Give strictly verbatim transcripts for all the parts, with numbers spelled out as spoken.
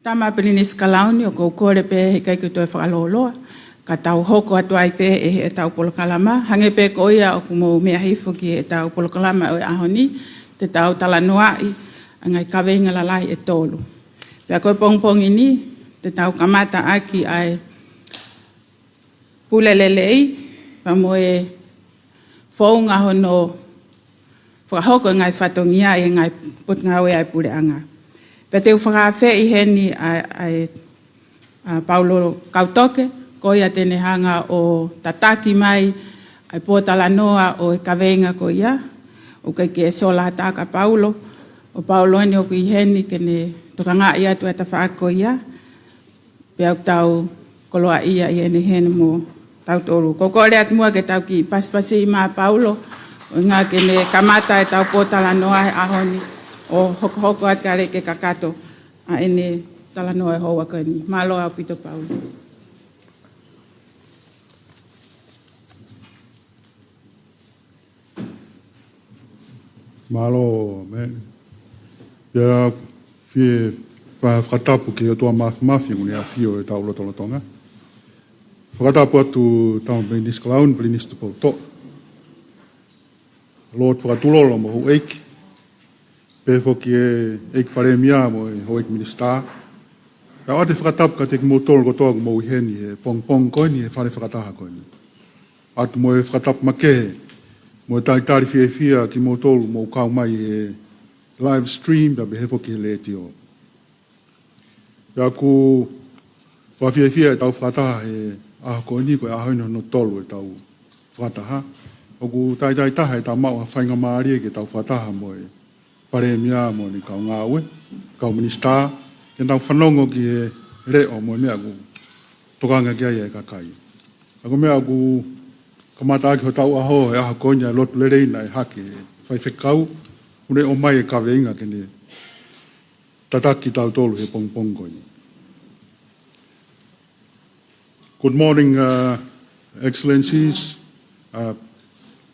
Tama Pilinisi Kalauni, ʻoku ou kole pē he ʻikai ke u toe fakalōloa, ka tau hoko atu ai pē ʻi heʻetau polokalama, hangē pē ko ia ʻoku mou meʻa hifo ki heʻetau polokalama ʻo e ʻaho ni, te tau talanoaʻi ʻa e ngaahi kaveinga lalahi ʻe tolu. Pea ko e pongipongi ni, te tau kamata ʻaki ʻa e pule lelei, pea mo e founga hono fakahoko e ngaahi fatongia ʻi he ngaahi potungāue ʻa e puleʻanga. Pea te u fakaafeʻi heni ʻa, ʻa, ʻa Paulo Kautoke, ko ia te ne hanga ʻo tataki mai ʻa e pōtalanoa ʻo e kaveinga ko ia, ʻoku ʻikai ke sola atu ka Paulo, ʻo Paulo eni ʻoku ʻi heni ke ne tokangaʻi atu e tafaʻaki ko ia. Pea ʻoku tau koloaʻia ʻi heʻene heni mo tautolu. Ko e kole atu muʻa ke tau kiʻi pasipasi maʻa Paulo, ʻuhinga ke ne kamata ʻetau pōtalanoa he ʻaho ni ʻo hokohoko atu ke ʻalu ke kakato ʻa ʻene talanoa he houa ko eni. Mālō ʻaupito Paulo. Mālō, Mele. Pea fie fa-, fakatapu ki he ʻOtua Māfimafi ʻoku ne ʻafio ʻi hotau lotolotonga. Fakatapu atu Tama Pilinisi Kalauni, Pilinisi Tupoutoʻa, Lord Fakatulolo mo e houʻeiki, pehē foki e ʻEiki Palēmia mo e houʻeiki Minisitā. Pea ʻoatu e fakatapu kiate kimoutolu kotoa ʻoku mou ʻi heni he pongipongi ko eni he fale fakataha ko eni. ʻOatu mo e fakatapu makehe mo e talitali fiefia kimoutolu ʻoku mou kau mai he live stream pea pehē foki he letiō. Pea ʻoku fakafiefia ʻetau fakataha he ʻaho ko eni, ko e ʻaho eni hono tolu ʻetau fakataha. ʻOku taitai taha ʻetau maʻu ha faingamālie ke tau fakataha mo e Palēmia mo ʻene kau ngāue, kau Minisitā, ke nau fanongo ki he leʻo mo e meʻa ʻoku tokanga ki ai e kakai. Pea ko e meʻa ʻoku kamata ʻaki hotau ʻaho he ʻaho ko eni ʻa e lotu lelei naʻe hake ʻe he faifekau, ʻoku ne ʻomai e kaveinga ke ne tataki tautolu he pongipongi ko eni. Good morning, uh, Excellencies, uh,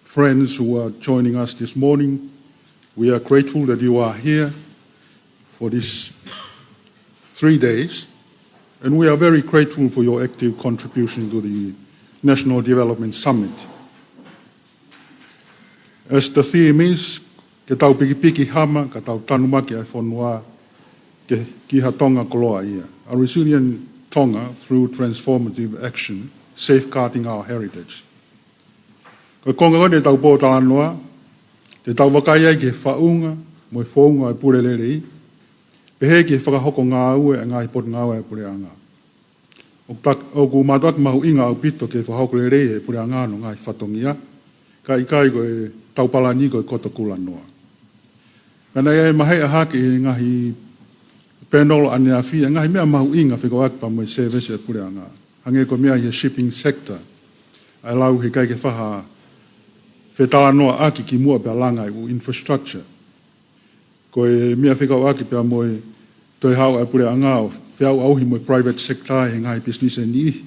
friends who are joining us this morning. We are grateful that you are here for these three days, and we are very grateful for your active contribution to the National Development Summit. As the theme is, ke tau pikipiki hama, ka tau tanumaki ʻa e fonua ke, ki ha Tonga koloaʻia. A resilient Tonga through transformative action, safeguarding our heritage. Ko e konga ko eni ʻetau pōtalanoa, te tau vakai ai ki he faʻunga mo e founga ʻo e pule lelei, pehē ki he fakahoko ngāue ʻa e ngaahi potungāue ʻa e puleʻanga. ʻOku tak-, ʻoku mātuʻaki mahuʻinga ʻaupito ke fakahoko lelei ʻe he puleʻanga hono ngaahi fatongia, kae ʻikai ko ʻetau palani ko e koto kulanoa. Pea naʻe maheʻa hake ʻi he ngaahi panel ʻaneafi ʻa e ngaahi meʻa mahuʻinga fekauʻaki pea mo e service ʻa e puleʻanga. Hangē ko e meʻa ʻi he shipping sector, ʻa e lau he ʻikai ke faʻa fetalanoaʻaki kimuʻa pea langa e ʻū infrastructure. Ko e meʻa fekauʻaki pea mo e toe haʻu ʻa e puleʻanga ʻo feʻauʻauhi mo e private sector he ngaahi pisinisi ʻe niʻihi.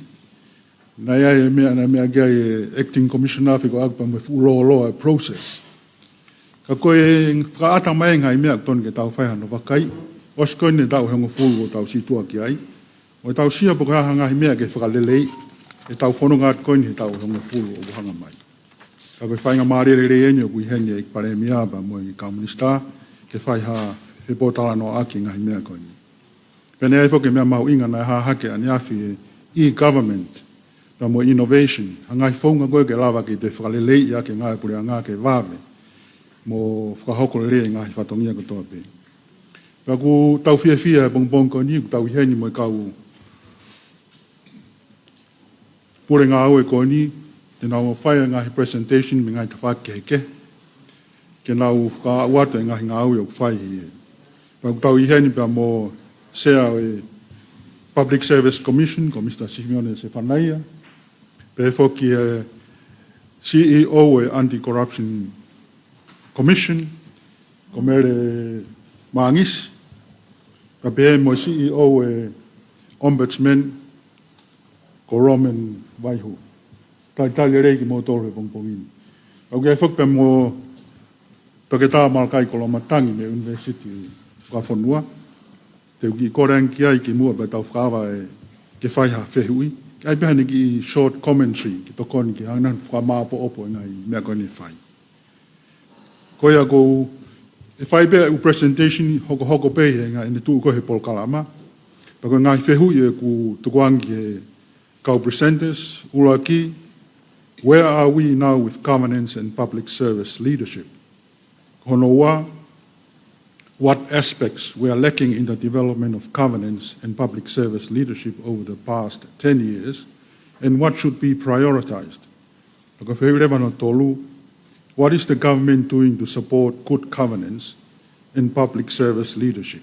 Naʻe ʻi ai e meʻa, naʻe meʻa ki ai e acting commissioner fekauʻaki pea mo e fuʻu lōloa e process. Ka ko e fakaʻata mai e ngaahi meʻa ʻoku totonu ke tau fai hano vakai, ʻosi ko eni e taʻu ʻe hongofulu ʻoku tau situʻa ki ai. Mo tau sio pe ko e hā ha ngaahi meʻa ke fakaleleiʻi ʻetau fononga atu ko eni he taʻu ʻe hongofulu ʻoku hanga mai. Ka ko e faingamālie lelei eni ʻoku ʻi heni e ʻEiki Palēmia pea mo e kau Minisitā ke fai ha fepōtalanoaʻaki e ngaahi meʻa ko eni. Pea naʻe ʻi ai foki e meʻa mahuʻinga naʻe hā hake ʻaneafi, e e-government pea mo e innovation, ha ngaahi founga ko ē ke lava ke toe fakaleleiʻi ʻaki e ngāue ʻa e puleʻanga ke vave mo fakahoko lelei e ngaahi fatongia kotoa pē. Pea ʻoku tau fiefia he pongipongi ko eni ʻoku tau ʻi heni mo e kau pule ngāue ko eni, te nau fai e ngaahi presentation mei he ngaahi tafaʻaki kehekehe, ke nau fakaaʻu atu e ngaahi ngāue ʻoku fai ʻi he. Pea ʻoku tau ʻi heni pea mo e Sea ʻo e Public Service Commission, ko Mister Simione Sefanaia, pehē foki e C E O ʻo e Anti-Corruption Commission, ko Mele Mangisi, pea pehē mo e C E O ʻo e Ombudsman, ko Roman Vaihu. Talitali lelei kimoutolu he pongipongi ni. ʻOku ʻi ai foki pea mo Toketā Malakai Koloamatangi mei he ʻUnivēsiti Fakafonua. te u kiʻi kole ange ki ai kimuʻa pea tau fakaava e ke fai ha fehuʻi. Ke ʻai pē haʻane kiʻi short commentary ke tokoni ke hanga ʻo fakamāʻopoʻopo e ngaahi meʻa ko eni ʻe fai. Ko ia ʻoku ou fai pē ʻeku presentation hokohoko pē he ngaahi ʻene tuʻu ko ē he polokalama. Pea ko e ngaahi fehuʻi ʻoku tukuange ki he kau presenters, ʻuluaki, where are we now with governance and public service leadership? Ko hono ua, what aspects were lacking in the development of governance and public service leadership over the past ten years, and what should be prioritized? Pea ko e fehuʻi leva hono tolu, what is the government doing to support good governance and public service leadership?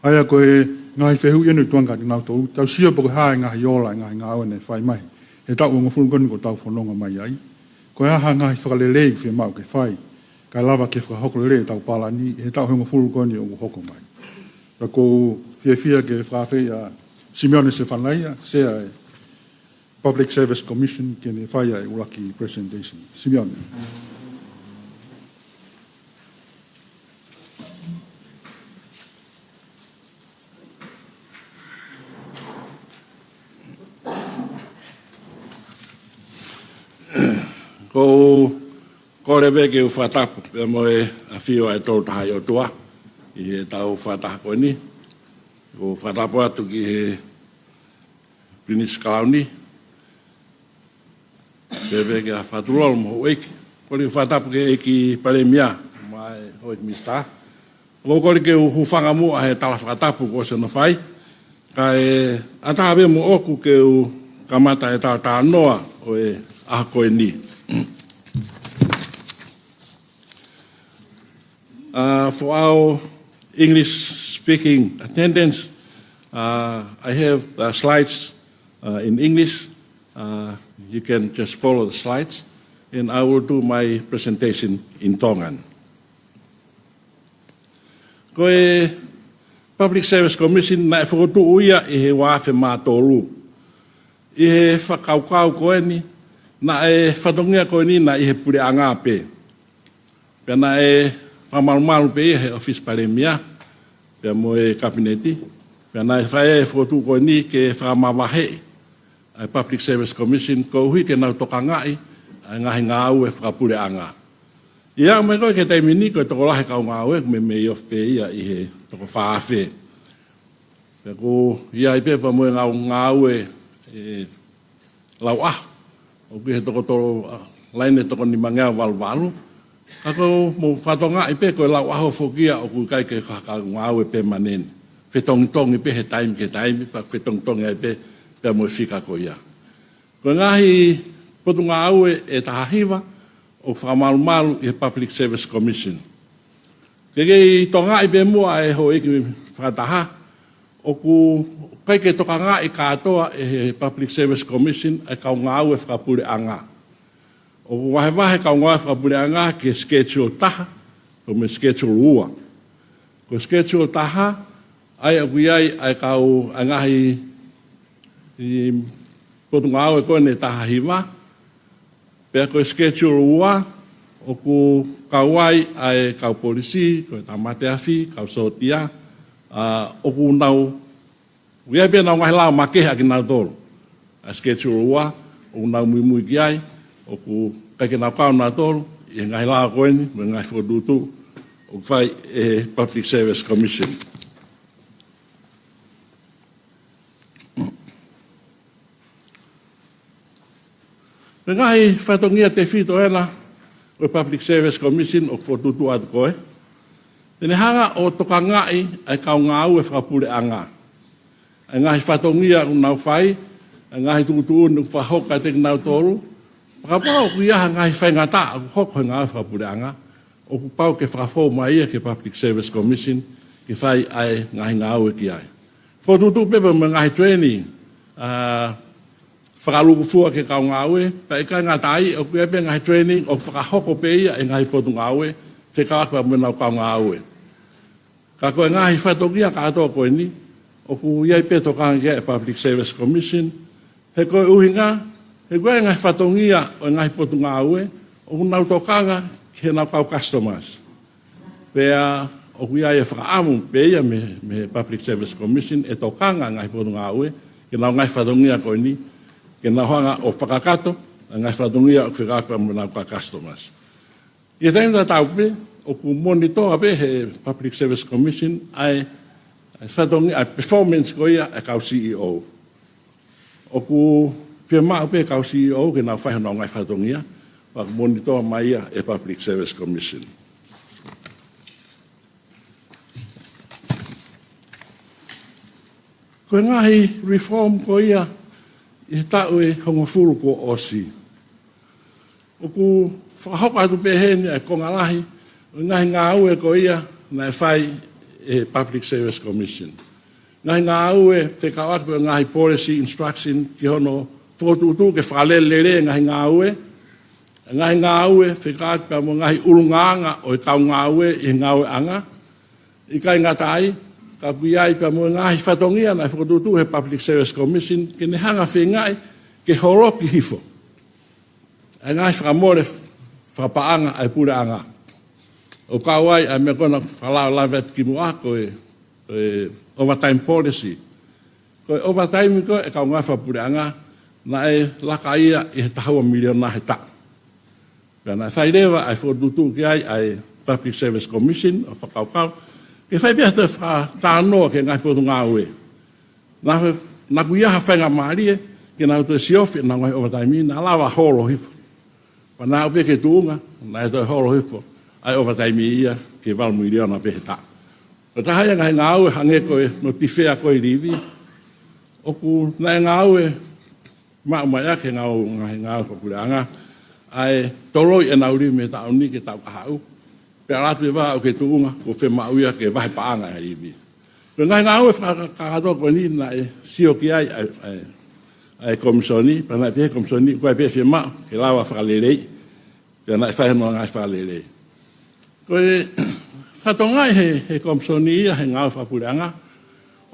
ʻA ia ko e ngaahi fehuʻi ʻeni ʻoku tukuange kiate kinautolu, tau sio pe ko e hā e ngaahi ola, e ngaahi ngāue naʻe fai mai he taʻu hongofulu ko eni kuo tau fononga mai ai. Ko e hā ha ngaahi fakalelei ʻoku fiemaʻu ke fai, kae lava ke fakahoko lelei ʻetau palani he taʻu hongofulu ko eni ʻoku hoko mai. Pea ʻoku ou fiefia ke fakaafeʻi ʻa Simeone Sefanaia, Sea e Public Service Commission, ke ne fai ʻa e ʻuluaki presentation. Simeone. ʻOku ou kole pē ke u fakatapu pea mo e ʻafio ʻa e Tolu Tahaʻi ʻOtua ʻi heʻetau fakataha ko eni. ʻOku ou fakatapu atu ki he Pilinisi Kalauni, pea pehē kia Fatulolo mo houʻeiki. Kole ke u fakatapu ki he ʻEiki Palēmia mo e houʻeiki Minisitā. ʻOku ou kole ke u hūfanga muʻa he tala fakatapu kuo ʻosi hono fai, kae ʻatā pē moʻoku ke u kamata e talanoa ʻo e ʻaho ko eni. Uh, for our English-speaking attendants, uh, I have the slides, uh, in English. Uh, you can just follow the slides, and I will do my presentation in Tongan. Ko e Public Service Commission naʻe fokotuʻu ia ʻi he ua afe mā tolu. ʻI he fakakaukau ko eni, naʻe fatongia ko eni naʻe ʻi he puleʻanga pē. Pea naʻe fakamalumalu pē ia he ʻOfisi Palēmia, pea mo e Kapineti. Pea naʻe fai e fokotuʻu ko eni ke fakamavaheʻi ʻa e Public Service Commission koeʻuhi ke nau tokangaʻi ʻa e ngaahi ngāue fakapuleʻanga. ʻI he aʻu mai ko ē ki he taimi ni ko e tokolahi e kau ngāue, ʻoku meimei ofi pē ia ʻi he toko fā afe. Pea ʻoku ʻi ai pē pea mo e ngaahi ngāue ʻe lauʻaho. ʻOku ʻi he toko tolu, ah, laine toko nimangeau valu valu. Ka ʻoku mou fakatokangaʻi pē ko e lauʻaho foki ia ʻoku ʻikai ke ko ha kau ngāue pēmaneni. Fetongitongi pē he taimi ki he taimi, pea fetongitongi ai pē pea mo e fika ko ia. Ko e ngaahi potungāue ʻe taha hiva ʻoku fakamalumalu ʻi he Public Service Commission. Ke kei tokangaʻi pē muʻa ʻe he houʻeiki fakataha, ʻoku ʻikai ke tokangaʻi kātoa ʻe he Public Service Commission ʻa e kau ngāue fakapuleʻanga. ʻOku vahevahe e kau ngāue fakapuleʻanga ki he schedule taha, pea mo e schedule ua. Ko e schedule taha, ʻa ia ʻoku ʻi ai ʻa e kau, ʻa e ngaahi, ʻi, potungāue ko eni ʻe taha hiva, pea ko e schedule ua, ʻoku kau ai ʻa e kau polisi, ko e tāmate afi, kau sōtia, ʻa, ʻoku nau, ʻoku ʻi ai pē ʻenau ngaahi lao makehe ʻa kinautolu. ʻA e schedule ua, ʻoku nau muimui ki ai, ʻoku ʻikai ke nau kau nautolu ʻi he ngaahi lao ko eni, mo e ngaahi fokotuʻutuʻu ʻoku fai ʻe he Public Service Commission. Ko e ngaahi fatongia tefito ena ʻo e Public Service Commission ʻoku fokotuʻutuʻu atu ko ē. Te ne hanga ʻo tokangaʻi ʻa e kau ngāue fakapuleʻanga. ʻA e ngaahi fatongia ʻoku nau fai, ʻa e ngaahi tuʻutuʻuni ʻoku fakahoko kiate kinautolu. Pea kapau ʻoku ʻi ai ha ngaahi faingataʻa ʻoku hoko he ngāue fakapuleʻanga, ʻoku pau ke fakafou mai ia ki he Public Service Commission ke fai ʻa e ngaahi ngāue ki ai. Fokotuʻutuʻu pē pea mo e ngaahi training, ʻa, fakalūkufua ki he kau ngāue, pea ʻikai ngata ai, ʻoku ʻi ai pē ngaahi training ʻoku fakahoko pē ia ʻe he ngaahi potungāue, fekauʻaki pea mo ʻenau kau ngāue. Ka ko e ngaahi fatongia kātoa ko eni, ʻoku ʻi ai pē tokanga ki ai e Public Service Commission, he ko e ʻuhinga, he ko e ngaahi fatongia ʻo e ngaahi potungāue, ʻoku nau tokanga ki heʻenau kau customers. Pea ʻOku ʻi ai e fakaʻamu pē ia mei, mei he Public Service Commission ʻe tokanga ngaahi potungāue ke nau ngaahi fatongia ko eni, ke nau hanga ʻo fakakakato ngaahi fatongia ʻoku fekauʻaki mo ʻenau kau customers. ʻI he taimi tatau pē, ʻoku monitor pē he Public Service Commission ʻa e, ʻa e fatongia, ʻa e performance ko ia ʻa e kau C E O. ʻOku fiemaʻu pē kau C E O ke nau fai honau ngaahi fatongia, pea ʻoku monitor mai ia ʻe he Public Service Commission. Ko e ngaahi reform ko ia ʻi he taʻu ʻe hongofulu kuo ʻosi. ʻOku fakahoko atu pē heni ʻa e konga lahi ʻo e ngaahi ngāue ko ia naʻe fai ʻe he Public Service Commission. Ngaahi ngāue fekauʻaki pē ngaahi policy instruction ki hono fokotuʻutuʻu ke fakalelelele ngaahi ngāue. Ngaahi ngāue fekauʻaki pea mo e ngaahi ʻulungaanga ʻo e kau ngāue ʻi he ngāueʻanga. ʻIkai ngata ai, ka ʻoku ʻi ai pea mo e ngaahi fatongia naʻe fokotuʻutuʻu he Public Service Commission ke ne hanga feingaʻi ke holoki hifo ʻa e ngaahi fakamole fakapaʻanga ʻa e puleʻanga. ʻOku kau ai ʻa e meʻa ko ena fakalavelave atu kimuʻa ko e, e overtime policy. Ko e overtime ko e kau ngāue fakapuleʻanga naʻe laka ia ʻi he taha ua miliona he taʻu. Pea naʻe fai leva ʻa e fokotuʻutuʻu ki ai ʻa e Public Service Commission ʻo fakakaukau ke fai pē ha toe fakatalanoa ki he ngaahi potungāue. Naʻa, naʻa ʻoku ʻi ai ha faingamālie ke nau toe siofi ʻenau ngaahi overtime, naʻa lava holo hifo. Pea naʻe aʻu pē ki he tuʻunga naʻe toe holo hifo ʻa e overtime ia ki he valu miliona pē he taʻu. Ko e taha ia e ngaahi ngāue hangē ko e notifea ko e livi, ʻoku naʻe ngāue maʻu mai ʻaki e ngāue, ngaahi ngāue fakapuleʻanga ʻa e toloi ʻenau livi mei he taʻu ni ki he taʻu kahaʻu. Pea ʻalu atu e vā ʻo aʻu ki he tuʻunga kuo fiemaʻu ia ke vahe paʻanga e livi. Ko e ngaahi ngāue fakakakato ko eni naʻe sio ki ai ʻa e, ʻa e, ʻa e Komisoni, pea naʻe pehē ʻe he Komisoni ʻoku ʻi ai pē fiemaʻu ke lava fakaleleiʻi. Pea naʻe fai hono ngaahi fakalelei. Ko e fakatokangaʻi he, he Komisoni ia he ngāue fakapuleʻanga,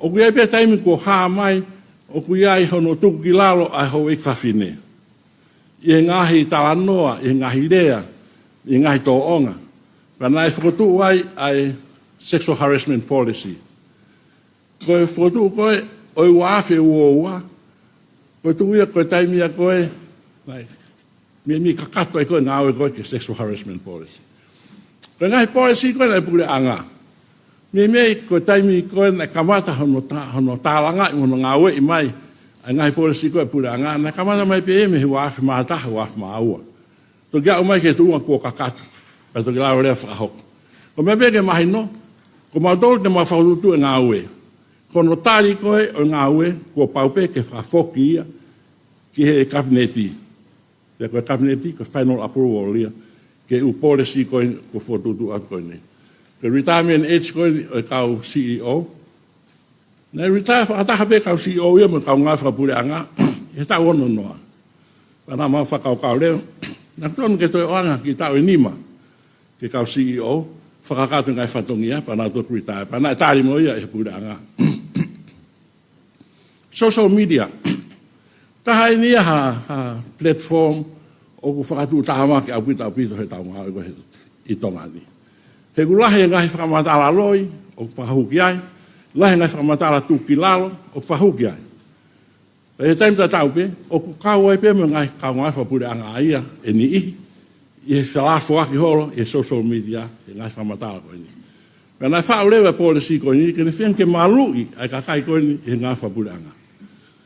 ʻoku ʻi ai pē taimi kuo hā mai ʻoku ʻi ai hono tuku ki lalo ʻa e houʻeiki fafine ʻi he ngaahi talanoa, ʻi he ngaahi lea, ʻi he ngaahi tōʻonga. Pea naʻe fokotuʻu ai ʻa e Sexual Harassment Policy. Ko e fokotuʻu ko ē ʻo e ua afe ua ua, ko e tuʻu ia ko e taimi ia ko ē naʻe meimei kakato ai ko ē e ngāue ko ē ki he Sexual Harassment Policy. Ko e ngaahi policy ko ē naʻe puleʻanga, meimei ko e taimi ko ē naʻe kamata hono tā-, hono tālangaʻi mo hono ngāueʻi mai ʻa e ngaahi policy ko ē puleʻanga, naʻe kamata mai pē mei he ua afe mā taha, ua afe mā ua. Toki aʻu mai ki he tuʻunga kuo kakato, pea toki lava leva ʻo fakahoko. Ko e meʻa pē ke mahino, ko mautolu te mau fokotuʻutuʻu e ngāue. Ko hono tali ko ē ʻo e ngāue, kuo pau pē ke fakafoki ia ki he Kapineti. Pea ko e Kapineti ko e final approval ia ki he ʻū policy ko ē kuo fokotuʻutuʻu atu ko eni. Ko e retirement age ko ē ʻo e kau C E O, naʻe retire fakataha pē kau C E O ia mo e kau ngāue fakapuleʻanga ʻi he taʻu ono noa. Pea naʻa mau fakakaukau leva naʻe totonu ke toe ʻoange ha kiʻi taʻu ʻe nima ki he kau C E O, fakakakato e ngaahi fatongia, pea nau toki retire, pea naʻe tali mo ia ʻe he puleʻanga. Social media. Taha eni ia ha, ha platform ʻoku fakatuʻutāmaki ʻaupito, ʻaupito heʻetau ngāue ko ē he, ʻi Tonga ni. He ʻoku lahi e ngaahi fakamatala loi ʻoku fakahū ki ai, lahi e ngaahi fakamatala tuku ki lalo ʻoku fakahū ki ai. Pea ʻi he taimi tatau pē, ʻoku kau ai pē mo e ngaahi kau ngāue fakapuleʻanga ia ʻe niʻihi ʻi he felafoaki holo ʻi he social media e ngaahi fakamatala ko eni. Pea naʻe faʻu leva e policy ko eni ke ne feinga ke maluʻi ʻa e kakai ko eni ʻi he ngāue fakapuleʻanga.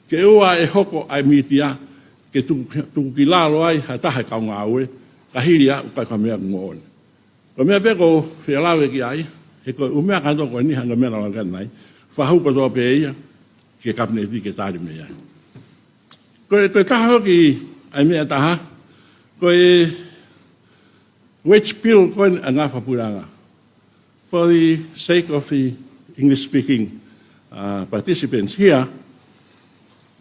Ke ʻoua ʻe hoko ʻa e mītia ke tuku, tuku ki lalo ai ha taha e kau ngāue, ka hili ia ʻoku ʻikai ko ha meʻa moʻoni. Ko e meʻa pē ʻoku ou fie lave ki ai, he ko e ʻū meʻa kātoa ko eni hangē ko e meʻa naʻa ku lave ki ai, fakahū kotoa pē ia ki he Kapineti ke tali mei ai. Ko e, ko e taha foki ʻa e meʻa ʻe taha, ko e wage bill ko ē ʻa e ngāue fakapuleʻanga. For the sake of the English-speaking, uh, participants here,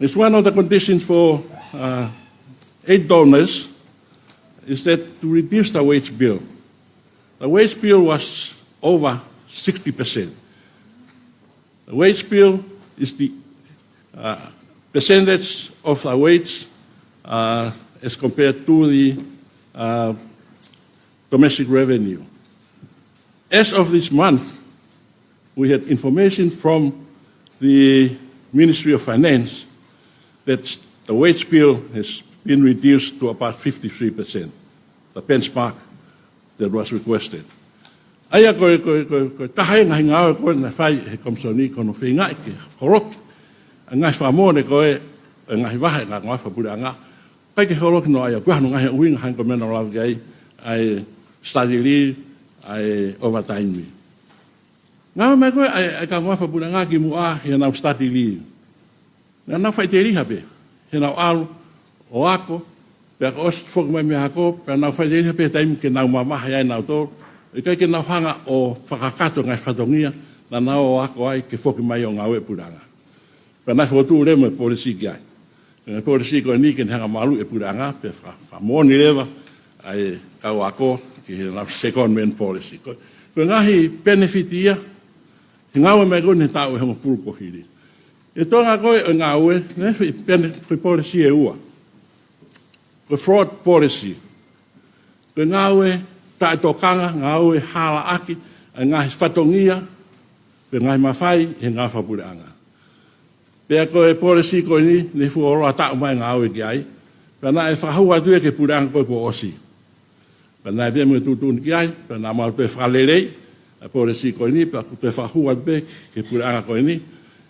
is one of the conditions for, uh, aid donors is that to reduce the wage bill. The wage bill was over sixty percent. The wage bill is the, uh, percentage of the wage, uh, as compared to the, uh, domestic revenue. As of this month, We had information from the Ministry of Finance that the wage bill has been reduced to about fifty-three percent, the benchmark that was requested. ʻA ia ko e, ko e, ko e, ko e taha e ngaahi ngāue ko ē naʻe fai he Komisoni ko hono feingaʻi ke holoki ʻa e ngaahi fakamoʻoni ko ē, ʻa e ngaahi vahe ʻa e ngāue fakapuleʻanga, ʻikai ke holoki noa ia, ko e hā hono ngaahi ʻuhinga, hangē ko e meʻa naʻa ku lave ki ai, ʻa e study leave, ʻa e overtime. Ngāue mai ko ē ʻa e, ʻa e kau ngāue fakapuleʻanga kimuʻa heʻenau study leave. Naʻa nau faʻiteliha pē, heʻenau ʻalu ʻo ako, pea ka ʻosi foki mai mei he ako, pea nau faʻiteliha pē he taimi ke nau mavahe ai nautolu, ʻikai ke nau hanga ʻo fakakakato e ngaahi fatongia naʻa nau ō ʻo ako ai ke foki mai ʻo ngāue he puleʻanga. Pea naʻe fokotuʻu leva mo e policy ki ai. Ko e policy ko eni ke ne hanga ʻo maluʻi e puleʻanga, pea faka-, fakamoʻoni leva ʻa e kau ako ki heʻenau secondment policy. Ko, ko e ngaahi benefit ia he ngāue mai ko eni he taʻu ʻe hongofulu kuo hili. ʻI he toenga ko ē ʻo e ngāue, naʻe fai e bene-, fai e policy ʻe ua. Ko e fraud policy. Ko e ngāue taʻetokanga, ngāue halaʻaki ʻa e ngaahi fatongia, ko e ngaahi mafai he ngāue fakapuleʻanga. Pea ko e policy ko eni, naʻe fuoloa taʻu mai e ngāue ki ai, pea naʻe fakahū atu ia ki he puleʻanga ko ē kuo ʻosi. Pea naʻe pehē mo e tuʻutuʻuni ki ai, pea naʻa mau toe fakaleleiʻi ʻa e policy ko eni, pea kuo toe fakahū atu pē ki he puleʻanga ko eni,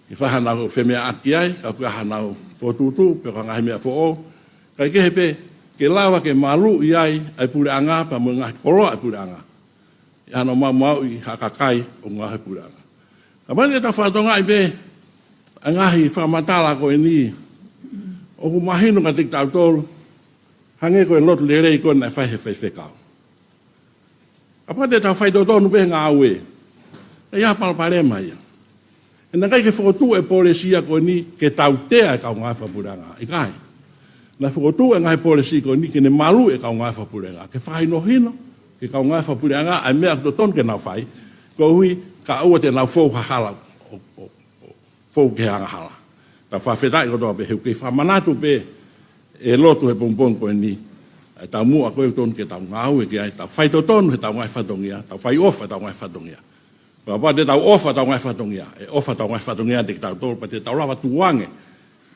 ke fai haʻanau femeʻaʻaki ai, ka ʻoku ʻi ai haʻanau fokotuʻutuʻu, pe ko e ngaahi meʻa foʻou, kae kehe pē, ke lava ke maluʻi ai ʻa e puleʻanga, pea mo e ngaahi koloa ʻa e puleʻanga. ʻI hano maumauʻi ha kakai ʻoku ngāue he puleʻanga. Kapau te tau fakatokangaʻi pē ʻa e ngaahi fakamatala ko eni, ʻoku mahino kiate kitautolu, hangē ko e lotu lelei ko ē naʻe fai he faifekau. Kapau te tau faitotonu pē he ngāue, ʻe ʻi ai ha palopalema ia. He naʻe ʻikai ke fokotuʻu e policy ia ko eni ke tautea e kau ngāue fakapuleʻanga. ʻIkai. Naʻe fokotuʻu e ngaahi policy ko eni ke ne maluʻi e kau ngāue fakapuleʻanga, ke fakahinohino ki he kau ngāue fakapuleʻanga ʻa e meʻa ʻoku totonu ke nau fai, koeʻuhi kae ʻoua te nau fou ha hala ʻo, ʻo, ʻo fou ki he angahala. Tau fakafetaʻi kotoa pē he ʻoku kei fakamanatu pē ʻe he lotu he pongipongi ko eni ʻa e taumuʻa ko ē ʻoku totonu ke tau ngāue ki ai, tau faitotonu heʻetau ngaahi fatongia, tau fai ʻofa heʻetau ngaahi fatongia. Kapau te tau ʻofa heʻetau ngaahi fatongia, ʻe ʻofa heʻetau ngaahi fatongia kiate kitautolu, pea te tau lava tukuange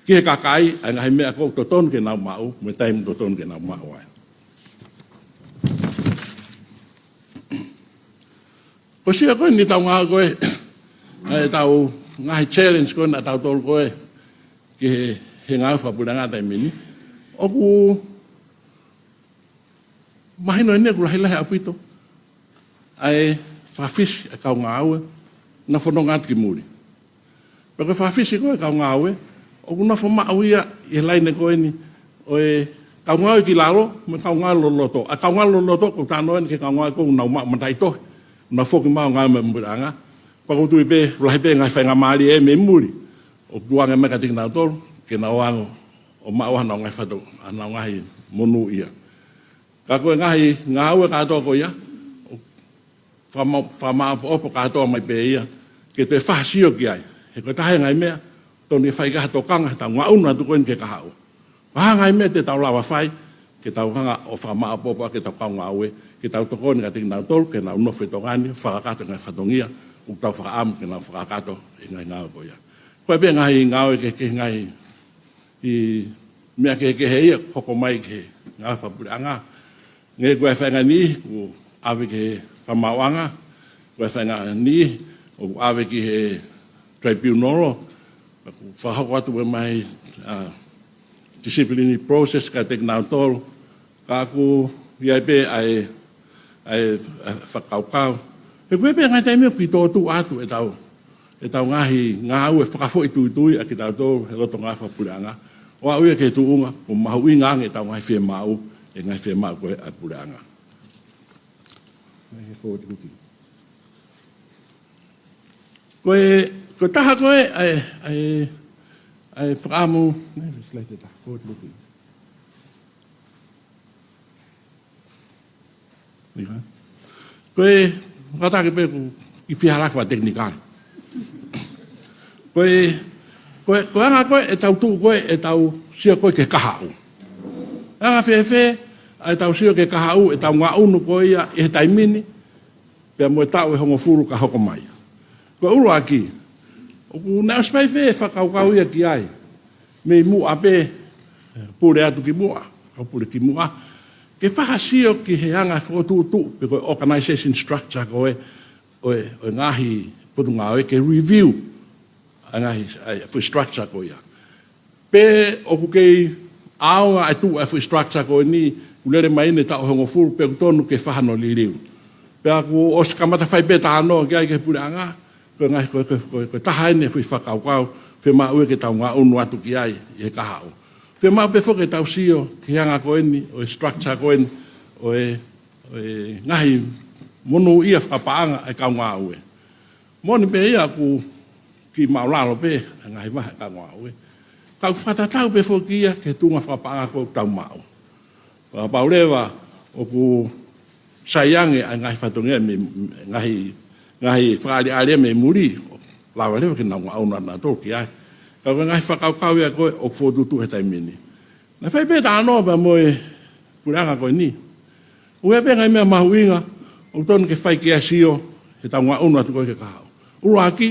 ki he kakai ʻa e ngaahi meʻa ʻoku totonu ke nau maʻu, mo e taimi ʻoku totonu ke nau maʻu ai. Ko e sio ko eni ʻetau ngāue ko ē, ʻa ʻetau ngaahi challenge ko ē naʻa tautolu ko ē, ki he, he ngāue fakapuleʻanga he taimi ni. ʻOku mahino eni ʻoku lahilahi ʻaupito ʻa e fakafisi ʻa e kau ngāue naʻe fononga atu ki muli. Pea ko e fakafisi ko ē ʻa e kau ngāue, ʻoku nofo maʻu ia ʻi he laine ko eni ʻo e kau ngāue ki lalo, mo e kau ngāue loloto. ʻA e kau ngāue loloto, ʻoku ou talanoa eni ki he kau ngāue ʻoku nau maʻu mataʻitohi, nau foki mai ʻo ngāue mei he puleʻanga. Pea ʻoku ou tui pē, lahi pē ngaahi faingamālie mei muli ʻoku tukuange mai kiate kinautolu, ke nau ō ʻo maʻu haʻanau ngaahi fato-, haʻanau ngaahi monūʻia. Ka ko e ngaahi ngāue kātoa ko ia, ʻoku fakama-, fakamaʻopoʻopo kātoa mai pē ia, ke toe fakasio ki ai. He ko e taha e ngaahi meʻa, totonu ke fai ki ai ha tokanga, heʻetau ngaʻunu atu ko eni ki he kahaʻu. Ko e hā e ngaahi meʻa te tau lava fai, ke tau hanga ʻo fakamaʻopoʻopo ʻaki ʻetau kau ngāue, ke tau tokoni kiate kinautolu, ke nau nofo ʻi Tonga ni, fakakakato e ngaahi fatongia ʻoku tau fakaʻamu ke nau fakakakato e ngaahi ngāue ko ia. Ko e pē ngaahi ngāue kehekehe, ngaahi meʻa kehekehe ia ʻoku hoko mai ki he ngāue fakapuleʻanga. Hangē ko e faʻahinga ni, ʻoku ʻave ki he fakamaauʻanga, ko e faʻahinga ni, ʻoku ʻave ki he tribunal, ʻoku fakahoko atu mai, ʻa, disciplinary process kiate kinautolu, ka ʻoku ʻi ai pē ʻa e, ʻa e, ʻa e fakakaukau. He ʻoku ʻi ai pē ngaahi taimi ʻoku kei tōtuʻa atu ʻetau, ʻetau ngaahi ngāue fakafoʻituitui ʻa kitautolu he loto ngāue fakapuleʻanga. ʻO aʻu ia ki he tuʻunga, ʻoku mahuʻinga ange ʻetau ngaahi fiemaʻu, ʻi he ngaahi fiemaʻu ko ē ʻa e puleʻanga. Ngaahi forward looking. Ko e, ko e taha ko ē, ʻa e, ʻa e, ʻa e fakaʻamu, ne, slide ʻe taha, forward looking. Ko e, kātaki pē ʻoku kiʻi fehālaaki fakatekinikale. Ko e, ko e, ko e anga ko ē ʻetau tuʻu ko ē ʻetau sio ko ē ki he kahaʻu. Anga fēfē ʻa ʻetau sio ki he kahaʻu, ʻetau ngaʻunu ko ia ʻi he taimi ni, pea mo e taʻu ʻe hongofulu ka hoko mai. Ko e ʻuluaki, ʻoku nau ʻosi fai fē fakakaukau ia ki ai mei muʻa pē, pule atu ki muʻa, kau pule ki muʻa, ke fakasio ki he anga fokotuʻutuʻu pe ko e organization structure ko ē ʻo e, ʻo e ngaahi potungāue, ke review ʻa e ngaahi, ʻa e foʻi structure ko ia. Pe ʻoku kei ʻaonga ʻa e tuʻu ʻa e foʻi structure ko eni, ʻoku lele mai ʻene taʻu ʻe hongofulu, pe ʻoku tonu ke fai hano liliu. Pea kuo ʻosi kamata fai pē talanoa ki ai ki he puleʻanga, ko e ngaahi, ko e, ko e, ko e, ko e taha eni e foʻi fakakaukau, fiemaʻu ia ke tau ngaʻunu atu ki ai ʻi he kahaʻu. Fiemaʻu pē foki ke tau sio ki he anga ko eni ʻo e structure ko eni ʻo e, ʻo e ngaahi monūʻia fakapaʻanga ʻa e kau ngāue. Moʻoni pē ia ʻoku kiʻi māʻulalo pē ʻa e ngaahi vahe ʻa e kau ngāue. Ka ʻoku fakatatau pē foki ia ki he tuʻunga fakapaʻanga ko ē ʻoku tau maʻu. Kapau leva ʻoku sai ange ʻa e ngaahi fatongia mei, ngaahi, ngaahi fakaʻaliʻali mei muli, ʻoku lava leva ke nau ngaʻunu ʻanautolu ki ai. Ka ko e ngaahi fakakaukau ia ko ē ʻoku fokotuʻutuʻu he taimi ni. Naʻe fai pē talanoa pea mo e puleʻanga ko eni. ʻOku ʻi ai pē ngaahi meʻa mahuʻinga ʻoku tonu ke fai ki ai e sio heʻetau ngaʻunu atu ko ē ki he kahaʻu. ʻUluaki,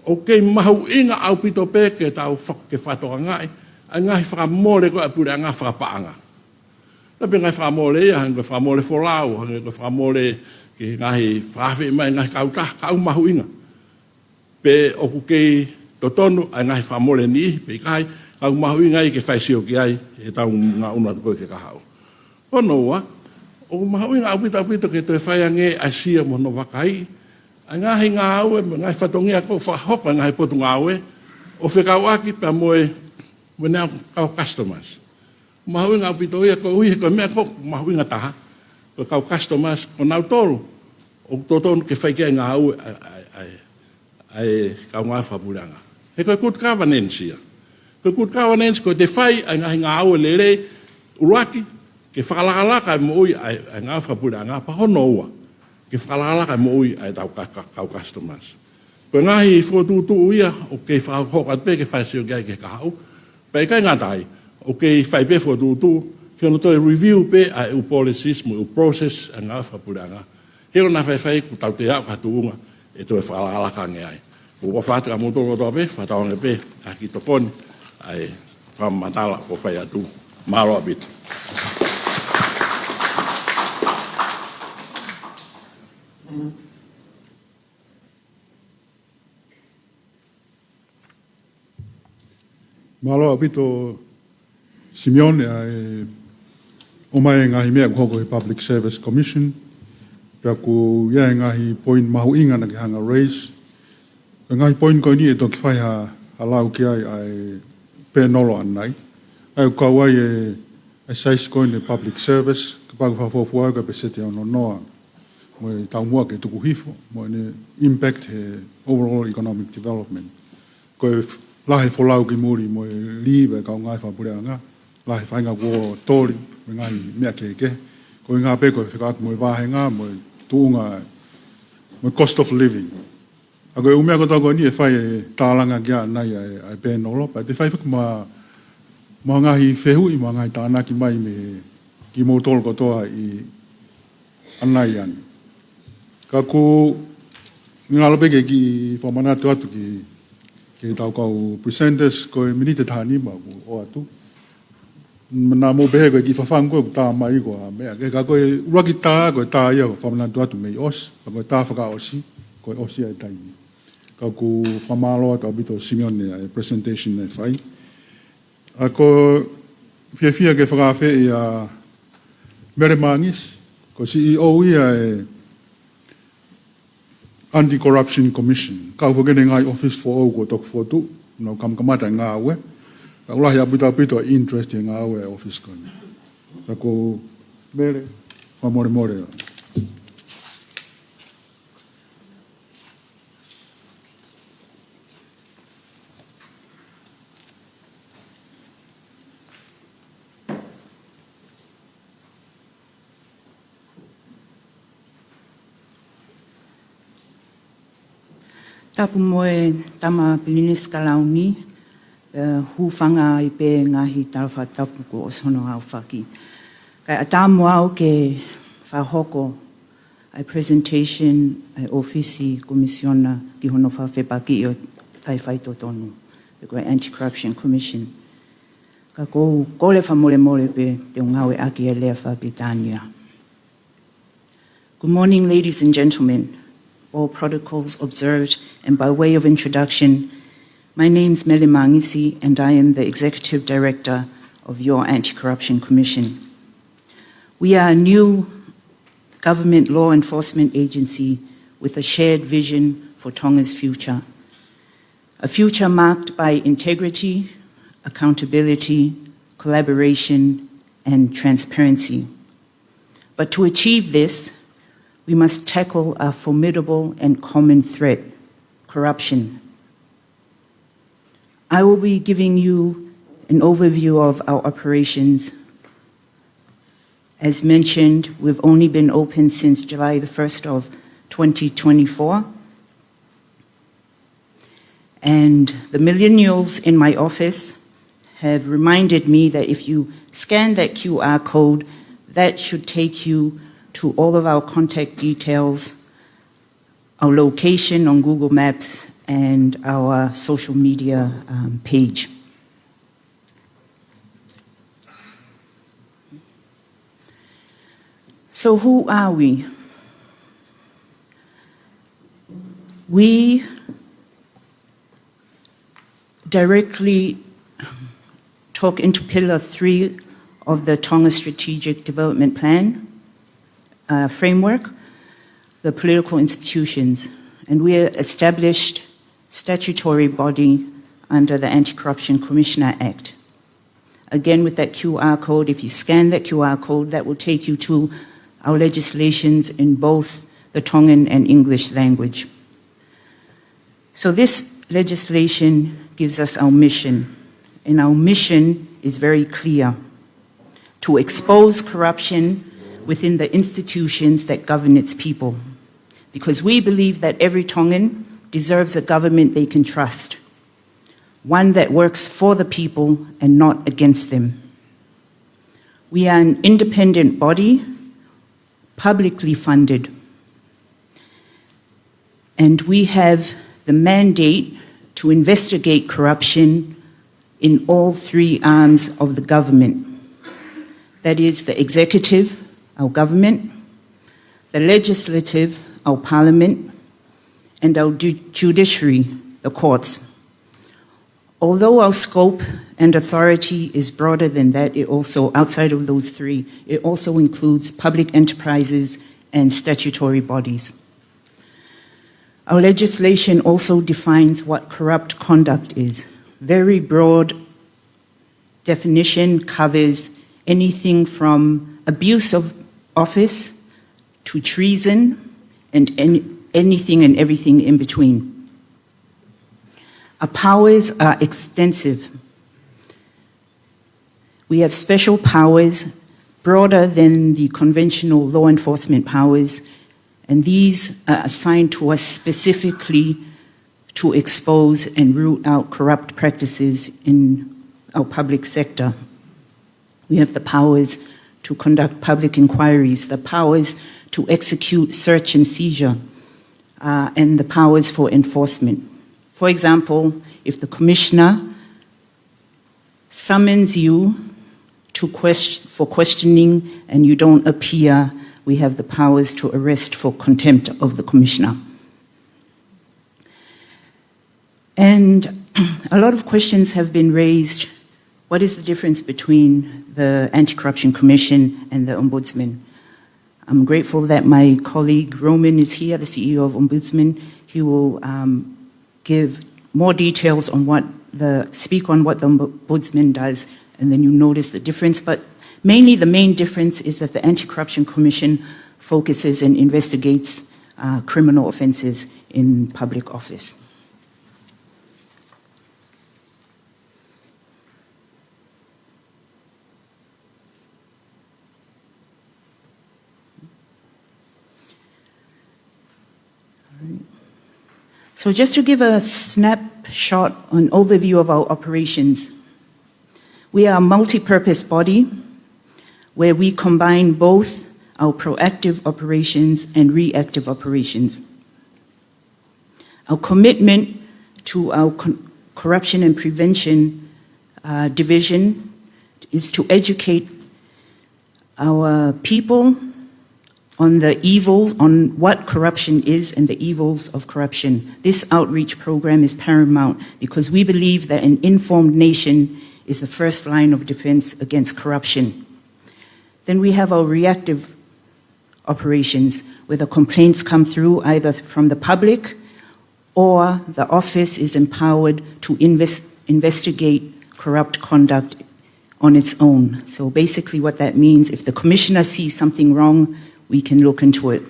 ʻoku kei mahuʻinga ʻaupito pē ke tau fak-, ke fakatokangaʻi ʻa e ngaahi fakamole ko ē ʻa e puleʻanga fakapaʻanga. Naʻe pē ngaahi fakamole ia, hangē ko e fakamole folau, hangē ko e fakamole ki he ngaahi fakafeʻiloaki mai ngaahi kautaha, ka ʻoku mahuʻinga pe ʻoku kei totonu ʻa e ngaahi fakamole ni, pe ʻikai, ka ʻoku mahuʻinga ia ke fai e sio ki ai heʻetau ngaʻunu atu ko ē ki he kahaʻu. Hono ua, ʻoku mahuʻinga ʻaupito, ʻaupito ke toe fai ange ʻa e sio mo hono vakaiʻi ʻa e ngaahi ngāue, mo e ngaahi fatongia ko ē ʻoku fakahoko ʻe he ngaahi potungāue, ʻo fekauʻaki pea mo e, mo ʻenau kau customers. Mahuʻinga ʻaupito ia koeʻuhi he ko e meʻa ko ē mahuʻinga taha, ko e kau customers, ko nautolu ʻoku totonu ke fai ki ai e ngāue ʻa e, ʻa e, ʻa e, ʻa e kau ngāue fakapuleʻanga. He ko e good governance ia. Ko e good governance, ko ʻete fai ʻa e ngaahi ngāue lelei, ʻuluaki, ke fakalakalaka e moʻui ʻa e, ʻa e ngāue fakapuleʻanga, pea hono ua, ke fakalakalaka e moʻui ʻa ʻetau ka-, ka-, kau customers. Ko e ngaahi fokotuʻutuʻu ia ʻoku kei fakahoko atu pē ke fai e sio ki ai ki he kahaʻu. Pea ʻikai ngata ai, ʻoku kei fai pē fokotuʻutuʻu ki hono toe review pē ʻa e ʻū policies mo e ʻū process ʻa e ngāue fakapuleʻanga. He ʻoku na faifai kuo tau toe aʻu ki ha tuʻunga ʻe toe fakalakalaka ange ai. ʻOku ou ʻofa atu kia moutolu kotoa pē, fakatauange pē ʻa e kiʻi tokoni ʻa e fakamatala ʻoku fai atu. Mālō ʻaupito. Mālō ʻaupito Simione ʻa e ʻomai e ngaahi meʻa kuo hoko he Public Service Commission. Pea ʻoku ʻi ai e ngaahi point mahuʻinga naʻa ke hanga ʻo raise. Ko e ngaahi point ko eni ʻe toki fai ha, ha lau ki ai ʻa e pēnolo ʻanenai. ʻA ia ʻoku kau ai e, e size ko eni e public service, kapau ʻoku fakafuofua ʻa e kapeseti ʻe ono noa mo e taumuʻa ke tuku hifo, mo ʻene impact he overall economic development. Ko e f-, lahi e folau ki muli mo e leave ʻa e kau ngāue fakapuleʻanga, lahi e faʻahinga kuo toli, mo e ngaahi meʻa kehekehe. Ko e ʻuhinga pē ko e fekauʻaki mo e vāhenga, mo e tuʻunga, mo e cost of living. ʻA ia ko e ʻū meʻa kotoa ko eni ʻe fai e tālanga ki ai ʻanenai ʻa e, ʻa e pēnolo, pea te fai foki mo ha, mo ha ngaahi fehuʻi, mo ha ngaahi tānaki mai mei he kimoutolu kotoa ʻi ʻanenai ange. Ka ʻoku ngalo pē ke kiʻi fakamanatu atu ki, ki heʻetau kau presenters, ko e miniti ʻe taha nima kuo ʻoatu. Naʻa mou pehē ko e kiʻi fafangu ko ē ʻoku tā mai ko e meʻa kehe, ka ko e ʻuluaki tā, ko e tā ia ʻoku fakamanatu atu mei ʻosi, ka ko e tā fakaʻosi, ko e ʻosi ʻa e taimi. Ka ʻoku fakamālō atu ʻaupito Simione ʻa e presentation naʻe fai. ʻA ia ʻoku ou fiefia ke fakaafeʻi ʻa Mele Mangisi, ko e C E O ia e Anti-Corruption Commission. Kau foki ʻene ngaahi ʻōfisi foʻou kuo toki fokotuʻu, nau kamakamata e ngāue. Ka ʻoku lahi ʻaupito ʻaupito e interest he ngāue ʻa e ʻōfisi ko eni. Ka ko Mele, fakamolemole. Tapu mo e Tama Pilinisi Kalauni, ʻe, hūfanga ai pē ngaahi tala fakatapu kuo ʻosi hono aofaki. Kae ʻatā mo au ke fakahoko ʻa e presentation ʻa e ʻŌfisi Komisiona ki hono fakafepakiʻi ʻo e Taʻefaitotonu, ko e Anti-Corruption Commission. Ka ʻoku ou kole fakamolemole pē te u ngāueʻaki e lea fakapilitānia. Good morning, ladies and gentlemen. All protocols observed, and by way of introduction, my name's Mele Mangisi, and I am the Executive Director of your Anti-Corruption Commission. We are a new government law enforcement agency with a shared vision for Tonga's future. A future marked by integrity, accountability, collaboration, and transparency. But to achieve this, we must tackle a formidable and common threat, corruption. I will be giving you an overview of our operations. As mentioned, we've only been open since July the first of twenty twenty-four. And the millennials in my office have reminded me that if you scan that Q R code, that should take you to all of our contact details, our location on Google Maps, and our social media, um, page. So who are we? We directly talk into pillar three of the Tonga Strategic Development Plan, uh, framework, the political institutions, and we are established statutory body under the Anti-Corruption Commissioner Act. Again, with that Q R code, if you scan that Q R code, that will take you to our legislations in both the Tongan and English language. So this legislation gives us our mission, and our mission is very clear: to expose corruption within the institutions that govern its people, because we believe that every Tongan deserves a government they can trust, one that works for the people and not against them. We are an independent body, publicly funded, and we have the mandate to investigate corruption in all three arms of the government. That is the executive, our government, the legislative, our parliament, and our ju-, judiciary, the courts. Although our scope and authority is broader than that, it also, outside of those three, it also includes public enterprises and statutory bodies. Our legislation also defines what corrupt conduct is. Very broad definition, covers anything from abuse of office to treason and any-, anything and everything in between. Our powers are extensive. We have special powers broader than the conventional law enforcement powers, and these are assigned to us specifically to expose and root out corrupt practices in our public sector. We have the powers to conduct public inquiries, the powers to execute search and seizure, uh, and the powers for enforcement. For example, if the commissioner summons you to quest-, for questioning and you don't appear, we have the powers to arrest for contempt of the commissioner. And a lot of questions have been raised. What is the difference between the Anti-Corruption Commission and the Ombudsman? I'm grateful that my colleague Roman is here, the C E O of Ombudsman. He will, um, give more details on what the, speak on what the Ombudsman does, and then you notice the difference. But mainly the main difference is that the Anti-Corruption Commission focuses and investigates, uh, criminal offenses in public office. Sorry. So just to give a snapshot, an overview of our operations, we are a multi-purpose body where we combine both our proactive operations and reactive operations. Our commitment to our con-, corruption and prevention, uh, division is to educate our people on the evils, on what corruption is and the evils of corruption. This outreach program is paramount because we believe that an informed nation is the first line of defense against corruption. Then we have our reactive operations, where the complaints come through either from the public or the office is empowered to invest-, investigate corrupt conduct on its own. So basically what that means, if the commissioner sees something wrong, we can look into it.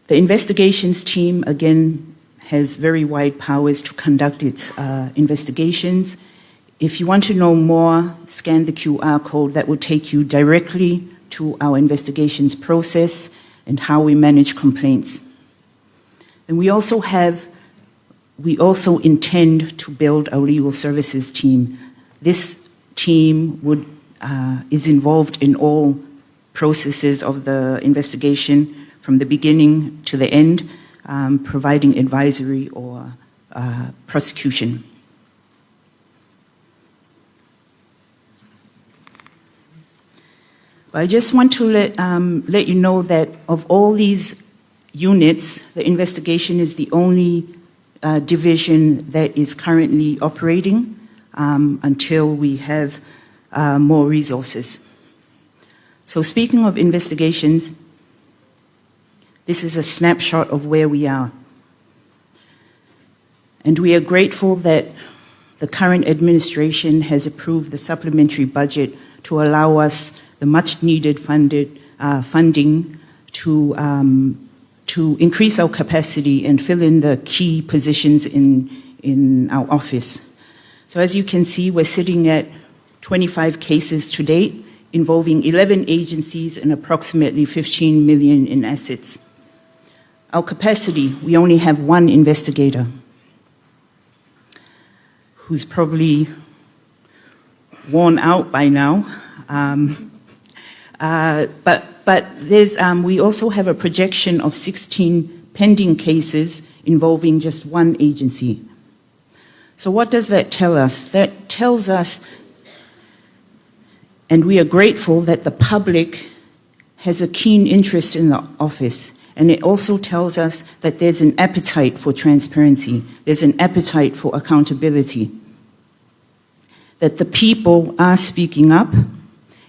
The investigations team, again, has very wide powers to conduct its, uh, investigations. If you want to know more, scan the Q R code that will take you directly to our investigations process and how we manage complaints. And we also have, we also intend to build our legal services team. This team would, uh, is involved in all processes of the investigation from the beginning to the end, um, providing advisory or, uh, prosecution. But I just want to let, um, let you know that of all these units, the investigation is the only, uh, division that is currently operating, um, until we have, uh, more resources. So speaking of investigations, this is a snapshot of where we are. And we are grateful that the current administration has approved the supplementary budget to allow us the much needed funded, uh, funding to, um, to increase our capacity and fill in the key positions in, in our office. So as you can see, we're sitting at twenty-five cases to date, involving eleven agencies and approximately fifteen million in assets. Our capacity, we only have one investigator who's probably worn out by now. Um, uh, but, but there's, um, we also have a projection of sixteen pending cases involving just one agency. So what does that tell us? That tells us, and we are grateful that the public has a keen interest in the office, and it also tells us that there's an appetite for transparency, there's an appetite for accountability, that the people are speaking up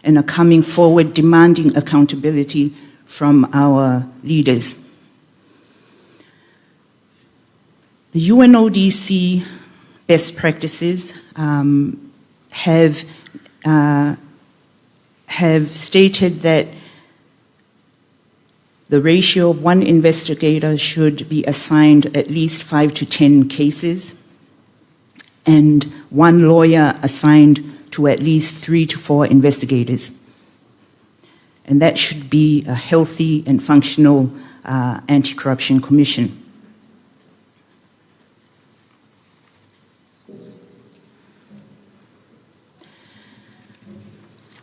and are coming forward demanding accountability from our leaders. The U N O D C best practices, um, have, uh, have stated that the ratio of one investigator should be assigned at least five to ten cases and one lawyer assigned to at least three to four investigators. And that should be a healthy and functional, uh, anti-corruption commission.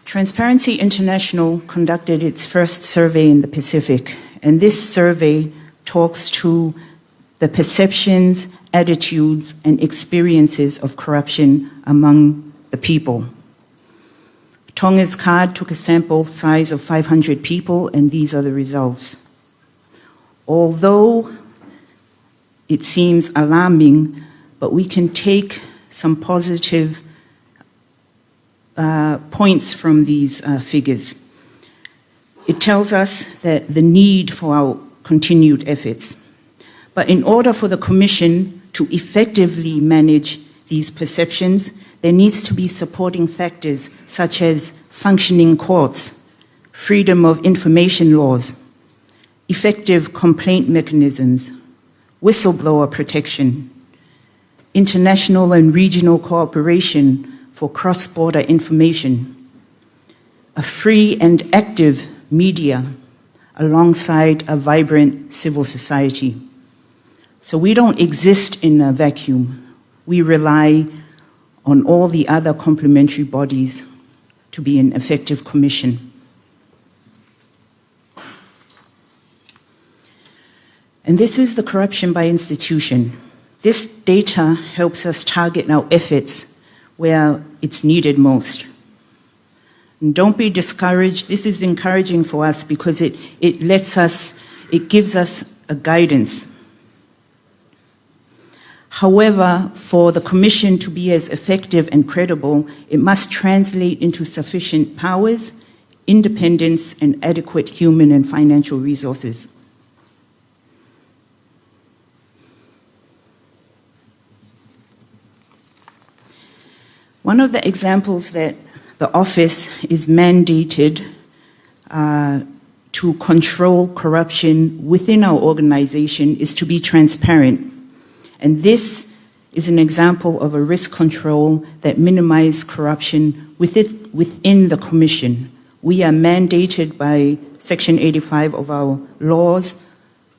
Transparency International conducted its first survey in the Pacific, and this survey talks to the perceptions, attitudes, and experiences of corruption among the people. Tonga's card took a sample size of five hundred people, and these are the results. Although it seems alarming, but we can take some positive, uh, points from these, uh, figures. It tells us that the need for our continued efforts. But in order for the Commission to effectively manage these perceptions, there needs to be supporting factors such as functioning courts, freedom of information laws, effective complaint mechanisms, whistleblower protection, international and regional cooperation for cross-border information, a free and active media alongside a vibrant civil society. So we don't exist in a vacuum. We rely on all the other complementary bodies to be an effective commission. And this is the corruption by institution. This data helps us target our efforts where it's needed most. And don't be discouraged. This is encouraging for us because it, it lets us, it gives us a guidance. However, for the Commission to be as effective and credible, it must translate into sufficient powers, independence, and adequate human and financial resources. One of the examples that the office is mandated, uh, to control corruption within our organization is to be transparent. And this is an example of a risk control that minimizes corruption within, within the Commission. We are mandated by Section eighty-five of our laws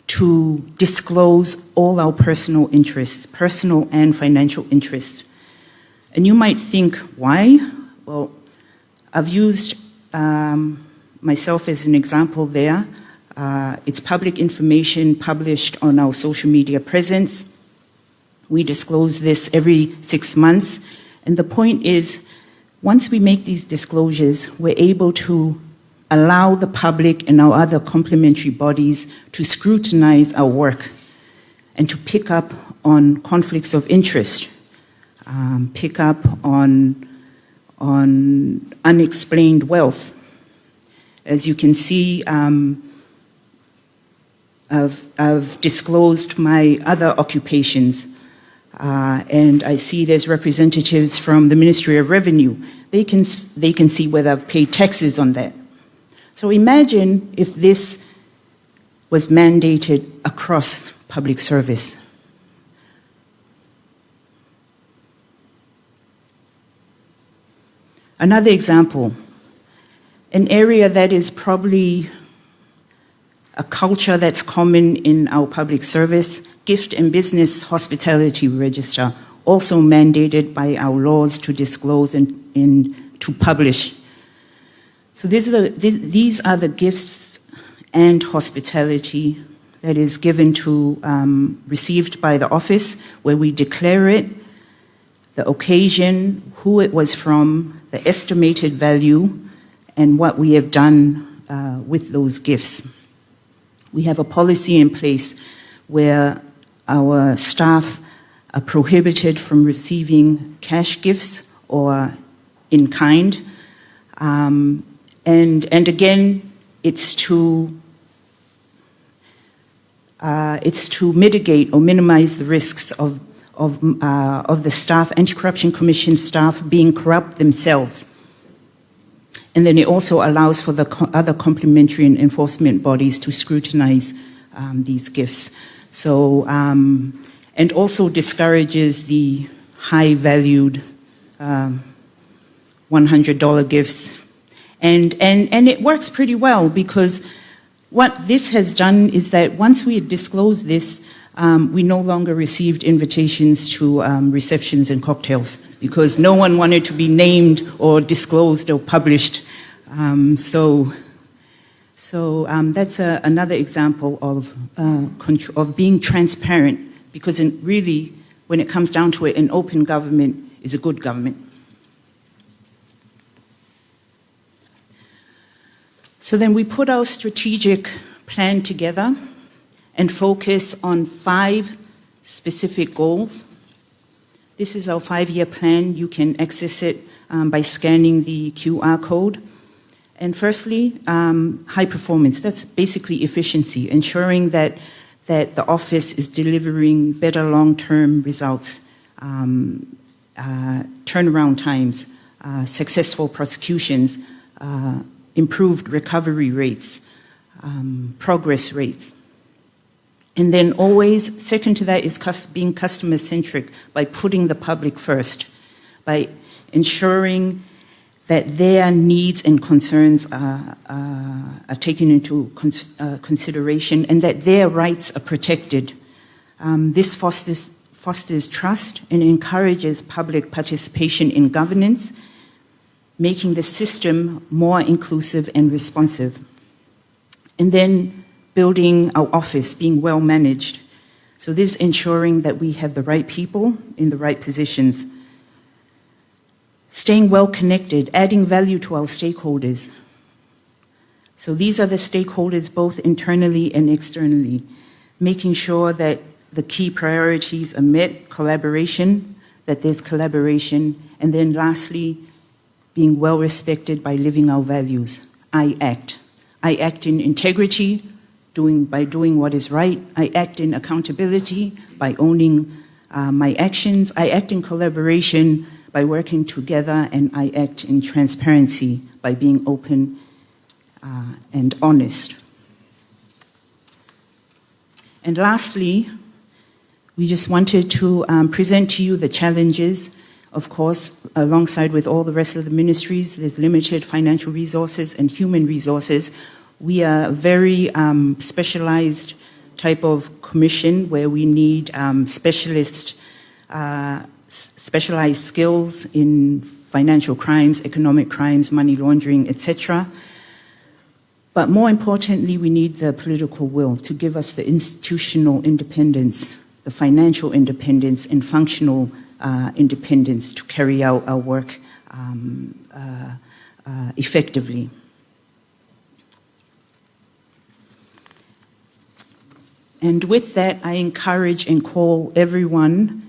to disclose all our personal interests, personal and financial interests. And you might think, "Why?" Well, I've used, um, myself as an example there. Uh, it's public information published on our social media presence. We disclose this every six months. And the point is, once we make these disclosures, we're able to allow the public and our other complementary bodies to scrutinize our work and to pick up on conflicts of interest, um, pick up on, on unexplained wealth. As you can see, um, I've, I've disclosed my other occupations, uh, and I see there's representatives from the Ministry of Revenue. They can s-, they can see whether I've paid taxes on that. So imagine if this was mandated across public service. Another example, an area that is probably a culture that's common in our public service, gift and business hospitality register, also mandated by our laws to disclose and, and to publish. So these are the, th-, these are the gifts and hospitality that is given to, um, received by the office, where we declare it, the occasion, who it was from, the estimated value, and what we have done, uh, with those gifts. We have a policy in place where our staff are prohibited from receiving cash gifts or in kind. Um, and, and again, it's to, uh, it's to mitigate or minimize the risks of, of, uh, of the staff, Anti-Corruption Commission staff, being corrupt themselves. And then it also allows for the co-, other complementary and enforcement bodies to scrutinize, um, these gifts. So, um, and also discourages the high-valued, um, one hundred dollar gifts. And, and, and it works pretty well because what this has done is that once we disclosed this, um, we no longer received invitations to, um, receptions and cocktails because no one wanted to be named or disclosed or published. Um, so, so, um, that's a, another example of, uh, contr-, of being transparent, because in, really, when it comes down to it, an open government is a good government. So then we put our strategic plan together and focus on five specific goals. This is our five-year plan. You can access it, um, by scanning the Q R code. And firstly, um, high performance. That's basically efficiency, ensuring that, that the office is delivering better long-term results. Um, uh, turnaround times, uh, successful prosecutions, uh, improved recovery rates, um, progress rates. And then always, second to that is cus-, being customer-centric by putting the public first, by ensuring that their needs and concerns are, are, are taken into cons-, uh, consideration and that their rights are protected. Um, this fosters, fosters trust and encourages public participation in governance, making the system more inclusive and responsive. And then building our office, being well managed. So this ensuring that we have the right people in the right positions. Staying well connected, adding value to our stakeholders. So these are the stakeholders both internally and externally, making sure that the key priorities are met, collaboration, that there's collaboration, and then lastly, being well respected by living our values. I act. I act in integrity, doing, by doing what is right. I act in accountability by owning uh, my actions. I act in collaboration by working together, and I act in transparency by being open uh, and honest. And lastly, we just wanted to um, present to you the challenges. Of course, alongside with all the rest of the ministries, there's limited financial resources and human resources. We are a very um, specialized type of commission where we need um, specialist, uh, s- specialized skills in financial crimes, economic crimes, money laundering, et cetera. But more importantly, we need the political will to give us the institutional independence, the financial independence, and functional uh, independence to carry out our work um, uh, uh, effectively. And with that, I encourage and call everyone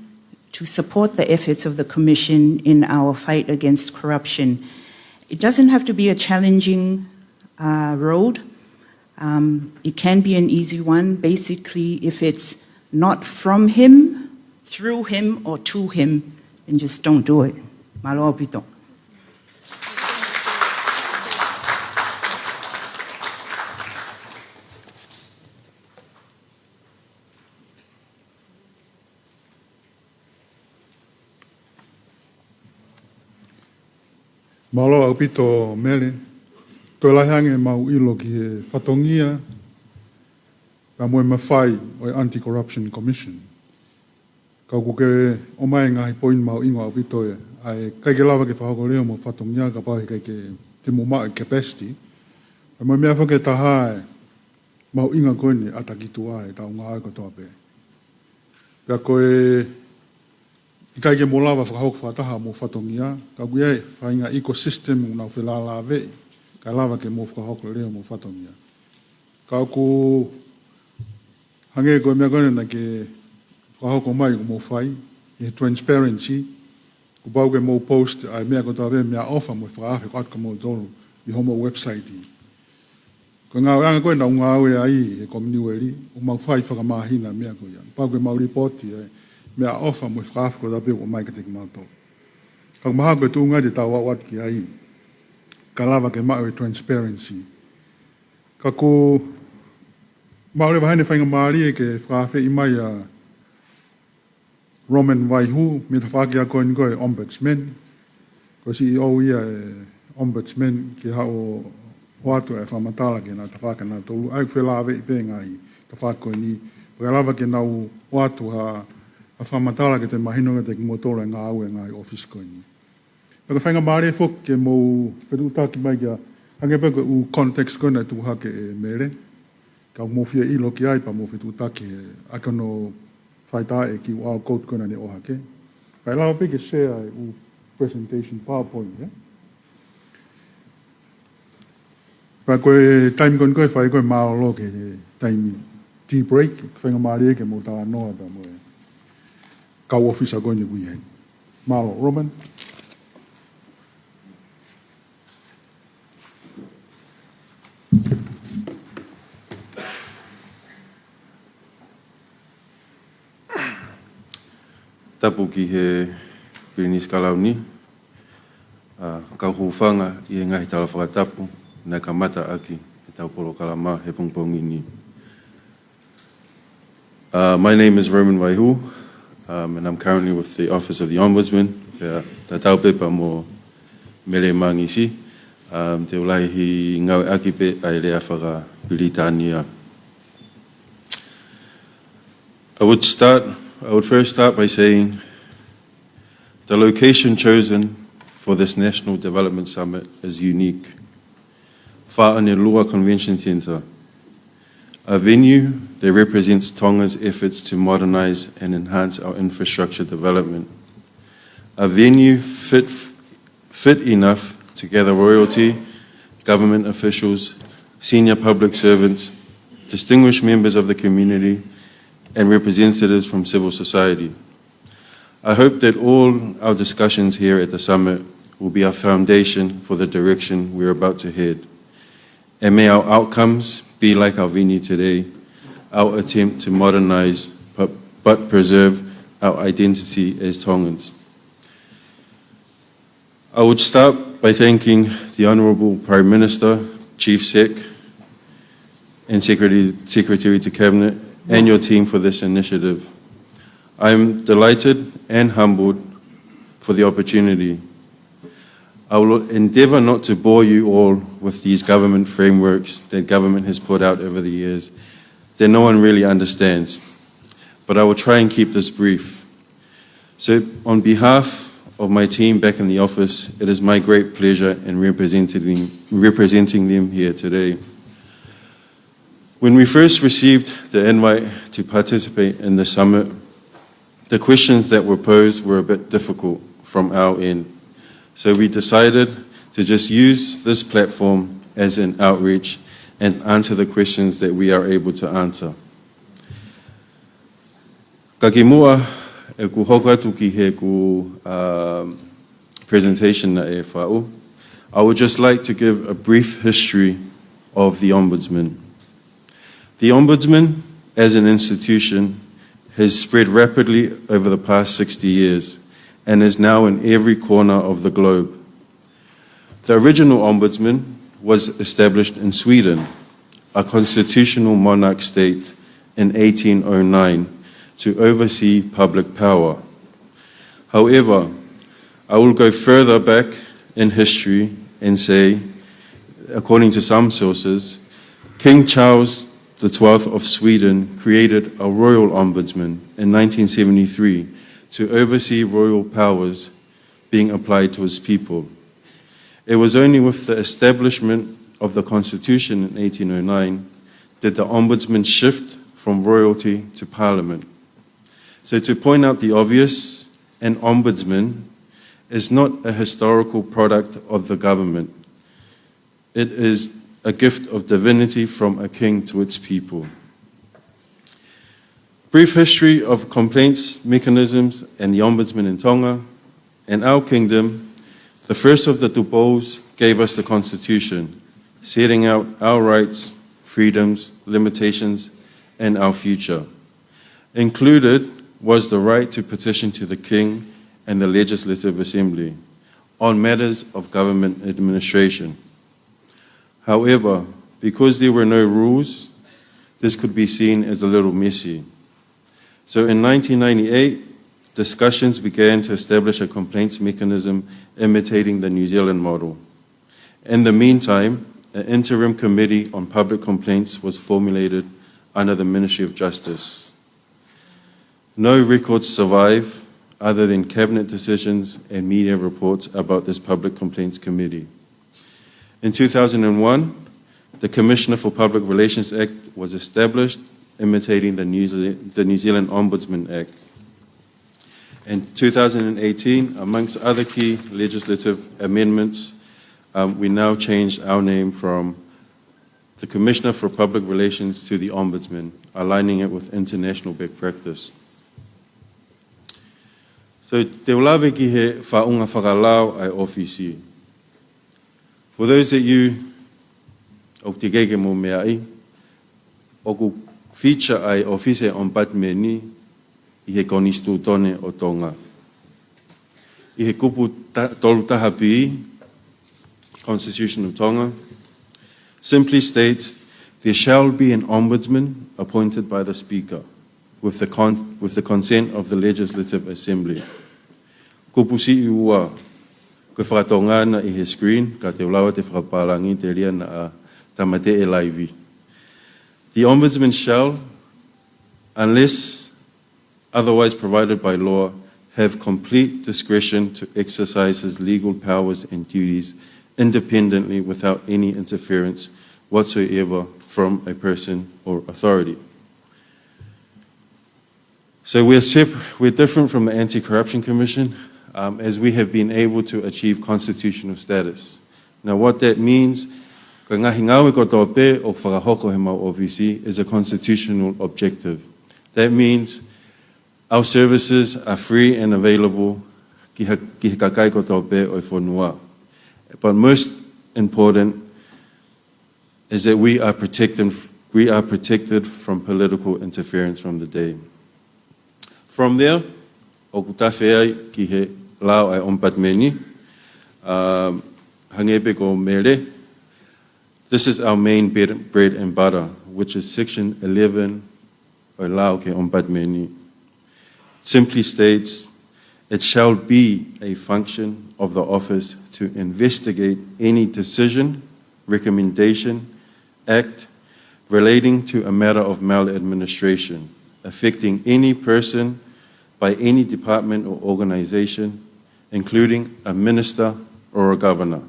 to support the efforts of the Commission in our fight against corruption. It doesn't have to be a challenging uh, road. Um, it can be an easy one. Basically, if it's not from him, through him, or to him, then just don't do it. Mālō ʻaupito. Mālō ʻaupito Mele. Toe lahi ange ʻemau ʻilo ki he fatongia pea mo e mafai ʻo e Anti-Corruption Commission. Ka ʻoku ke ʻomai e ngaahi poini mahuʻinga ʻaupito ē, ʻa e ʻikai ke lava ke fakahoko leʻo mo fatongia kapau he ʻikai ke te mou maʻu e capacity. Pea mo e meʻa foki ʻe taha ʻe mahuʻinga ko eni ʻa e ʻata ki tuʻa ʻetau ngāue kotoa pē. Pea ko e ʻikai ke mou lava fakahoko fakataha mo fatongia, ka ʻoku ʻi ai e faʻahinga ecosystem ʻoku nau felālāveʻi, kae lava ke mou fakahoko leʻo mo fatongia. Ka ʻoku hangē ko e meʻa ko eni naʻa ke fakahoko mai ʻoku mou fai, ʻi he transparency, kuo pau ke mou post ʻa e meʻa kotoa pē, meʻaʻofa mo e fakaafe ʻoku ʻatu kia moutolu ʻi homou website. Ko e ngāueʻanga ko ē naʻa ku ngāue ai he Kominiueli, ʻoku mau fai fakamāhina e meʻa ko ia. Pau ke mau lipooti e meʻaʻofa mo e fakaafe kotoa pē ʻoku ʻomai kiate kimautolu. Ka ʻoku mahalo ko e tuʻunga ia te tau aʻu atu ki ai, kae lava ke maʻu e transparency. Ka ʻoku maʻu leva heni e faingamālie ke fakaafeʻi mai ʻa Roman Vaihu, mei he tafaʻaki ko eni ko e Ombudsman. Ko e C E O ia e Ombudsman, ke haʻu ʻo ʻoatu e fakamatala ki heʻena tafaʻaki ʻanautolu. ʻA ia ʻoku felāveʻi pē ngaahi tafaʻaki ko eni. Pea kae lava ke nau ʻoatu ha, ha fakamatala ke toe mahino kiate kimoutolu e ngāue e ngaahi ʻōfisi ko eni. Pea ko e faingamālie foki ke mou fetuʻutaki mai kia, hangē pē ko e ʻū context ko ē naʻe tuku hake ʻe Mele. Ka ʻoku mou fie ʻilo ki ai pea mou fetuʻutaki he ʻaki hono faitaaʻi e QR code ko ē naʻa ne ʻohake. Kae lava pē ke share e ʻū presentation PowerPoint, ē? Pea ko e taimi ko eni ko ē fai ko e mālōlō ki he taimi tea break, faingamālie ke mou talanoa pea mo e kau ʻōfisa ko eni ʻoku ʻi heni. Mālō, Roman. Tapu ki he Pilinisi Kalauni, ʻa, kau hūfanga ʻi he ngaahi tala fakatapu naʻe kamata ʻaki ʻetau polokalama he pongipongi ni. Uh, my name is Roman Vaihu, um, and I'm currently with the Office of the Ombudsman. Pea tatau pē pea mo Mele Mangisi, um, te u lahi ngāueʻaki pē ʻa e lea faka-Pilitānia. I would start, I would first start by saying the location chosen for this National Development Summit is unique. Faʻanelua Convention Centre. A venue that represents Tonga's efforts to modernize and enhance our infrastructure development. A venue fit, fit enough to gather royalty, government officials, senior public servants, distinguished members of the community, and representatives from civil society. I hope that all our discussions here at the summit will be a foundation for the direction we're about to head. And may our outcomes be like our venue today, our attempt to modernize but, but preserve our identity as Tongans. I would start by thanking the Honourable Prime Minister, Chief Sec, and Secretary, Secretary to Cabinet and your team for this initiative. I am delighted and humbled for the opportunity. I will endeavour not to bore you all with these government frameworks that government has put out over the years that no one really understands, but I will try and keep this brief. So, on behalf of my team back in the office, it is my great pleasure in representing, representing them here today. When we first received the invite to participate in the summit, the questions that were posed were a bit difficult from our end. So we decided to just use this platform as an outreach and answer the questions that we are able to answer. Ka kimuʻa ʻeku hoko atu ki heʻeku, um, presentation naʻe faʻu, I would just like to give a brief history of the Ombudsman. The Ombudsman, as an institution, has spread rapidly over the past sixty years and is now in every corner of the globe. The original Ombudsman was established in Sweden, a constitutional monarch state, in eighteen oh nine to oversee public power. However, I will go further back in history and say, according to some sources, King Charles the twelfth of Sweden created a royal ombudsman in nineteen seventy-three to oversee royal powers being applied to his people. It was only with the establishment of the Constitution in eighteen oh nine did the Ombudsman shift from royalty to Parliament. So, to point out the obvious, an ombudsman is not a historical product of the government. It is a gift of divinity from a king to its people. Brief history of complaints mechanisms and the Ombudsman in Tonga. In our kingdom, the first of the Tupous gave us the Constitution, setting out our rights, freedoms, limitations, and our future. Included was the right to petition to the King and the Legislative Assembly on matters of government administration. However, because there were no rules, this could be seen as a little messy. So in nineteen ninety-eight, discussions began to establish a complaints mechanism imitating the New Zealand model. In the meantime, an interim committee on public complaints was formulated under the Ministry of Justice. No records survive other than cabinet decisions and media reports about this public complaints committee. In two thousand and one, the Commissioner for Public Relations Act was established, imitating the New Ze-, the New Zealand Ombudsman Act. In two thousand and eighteen, amongst other key legislative amendments, um, we now changed our name from the Commissioner for Public Relations to the Ombudsman, aligning it with international best practice. So, te u lave ki he faʻunga fakalao ʻa e ʻōfisi. For those that you, ʻoku teʻeki ke mou meaʻi, ʻoku feature ʻa e ʻōfisi ʻo e Ombudsman ʻi he Konisitūtone ʻo Tonga. ʻI he kupu ta-, tolu taha B, Constitution of Tonga, simply states, "There shall be an ombudsman appointed by the Speaker with the con-, with the consent of the Legislative Assembly." Kupu siʻi ua, ko e faka-Tonga ʻena ʻi he screen, ka te u lava ʻo fakapālangi telia naʻa tāmateʻi e laivi. "The Ombudsman shall, unless otherwise provided by law, have complete discretion to exercise his legal powers and duties independently without any interference whatsoever from a person or authority. So we're, sep- we're different from the Anti-Corruption Commission, um, as we have been able to achieve constitutional status. Now, what that means, ko e ngaahi ngāue kotoa pē ʻoku fakahoko ʻe he mau ʻōfisi is a constitutional objective. That means our services are free and available ki he, ki he kakai kotoa pē ʻo e fonua. But most important is that we are protected, we are protected from political interference from the day. From there, ʻoku tafe ai ki he lao ʻa e ʻOmipatimeni, um, hangē pē ko Mele. This is our main bread, bread and butter, which is section eleven ʻo e lao ki he ʻOmipatimeni. Simply states, it shall be a function of the office to investigate any decision, recommendation, act relating to a matter of maladministration affecting any person by any department or organization, including a minister or a governor.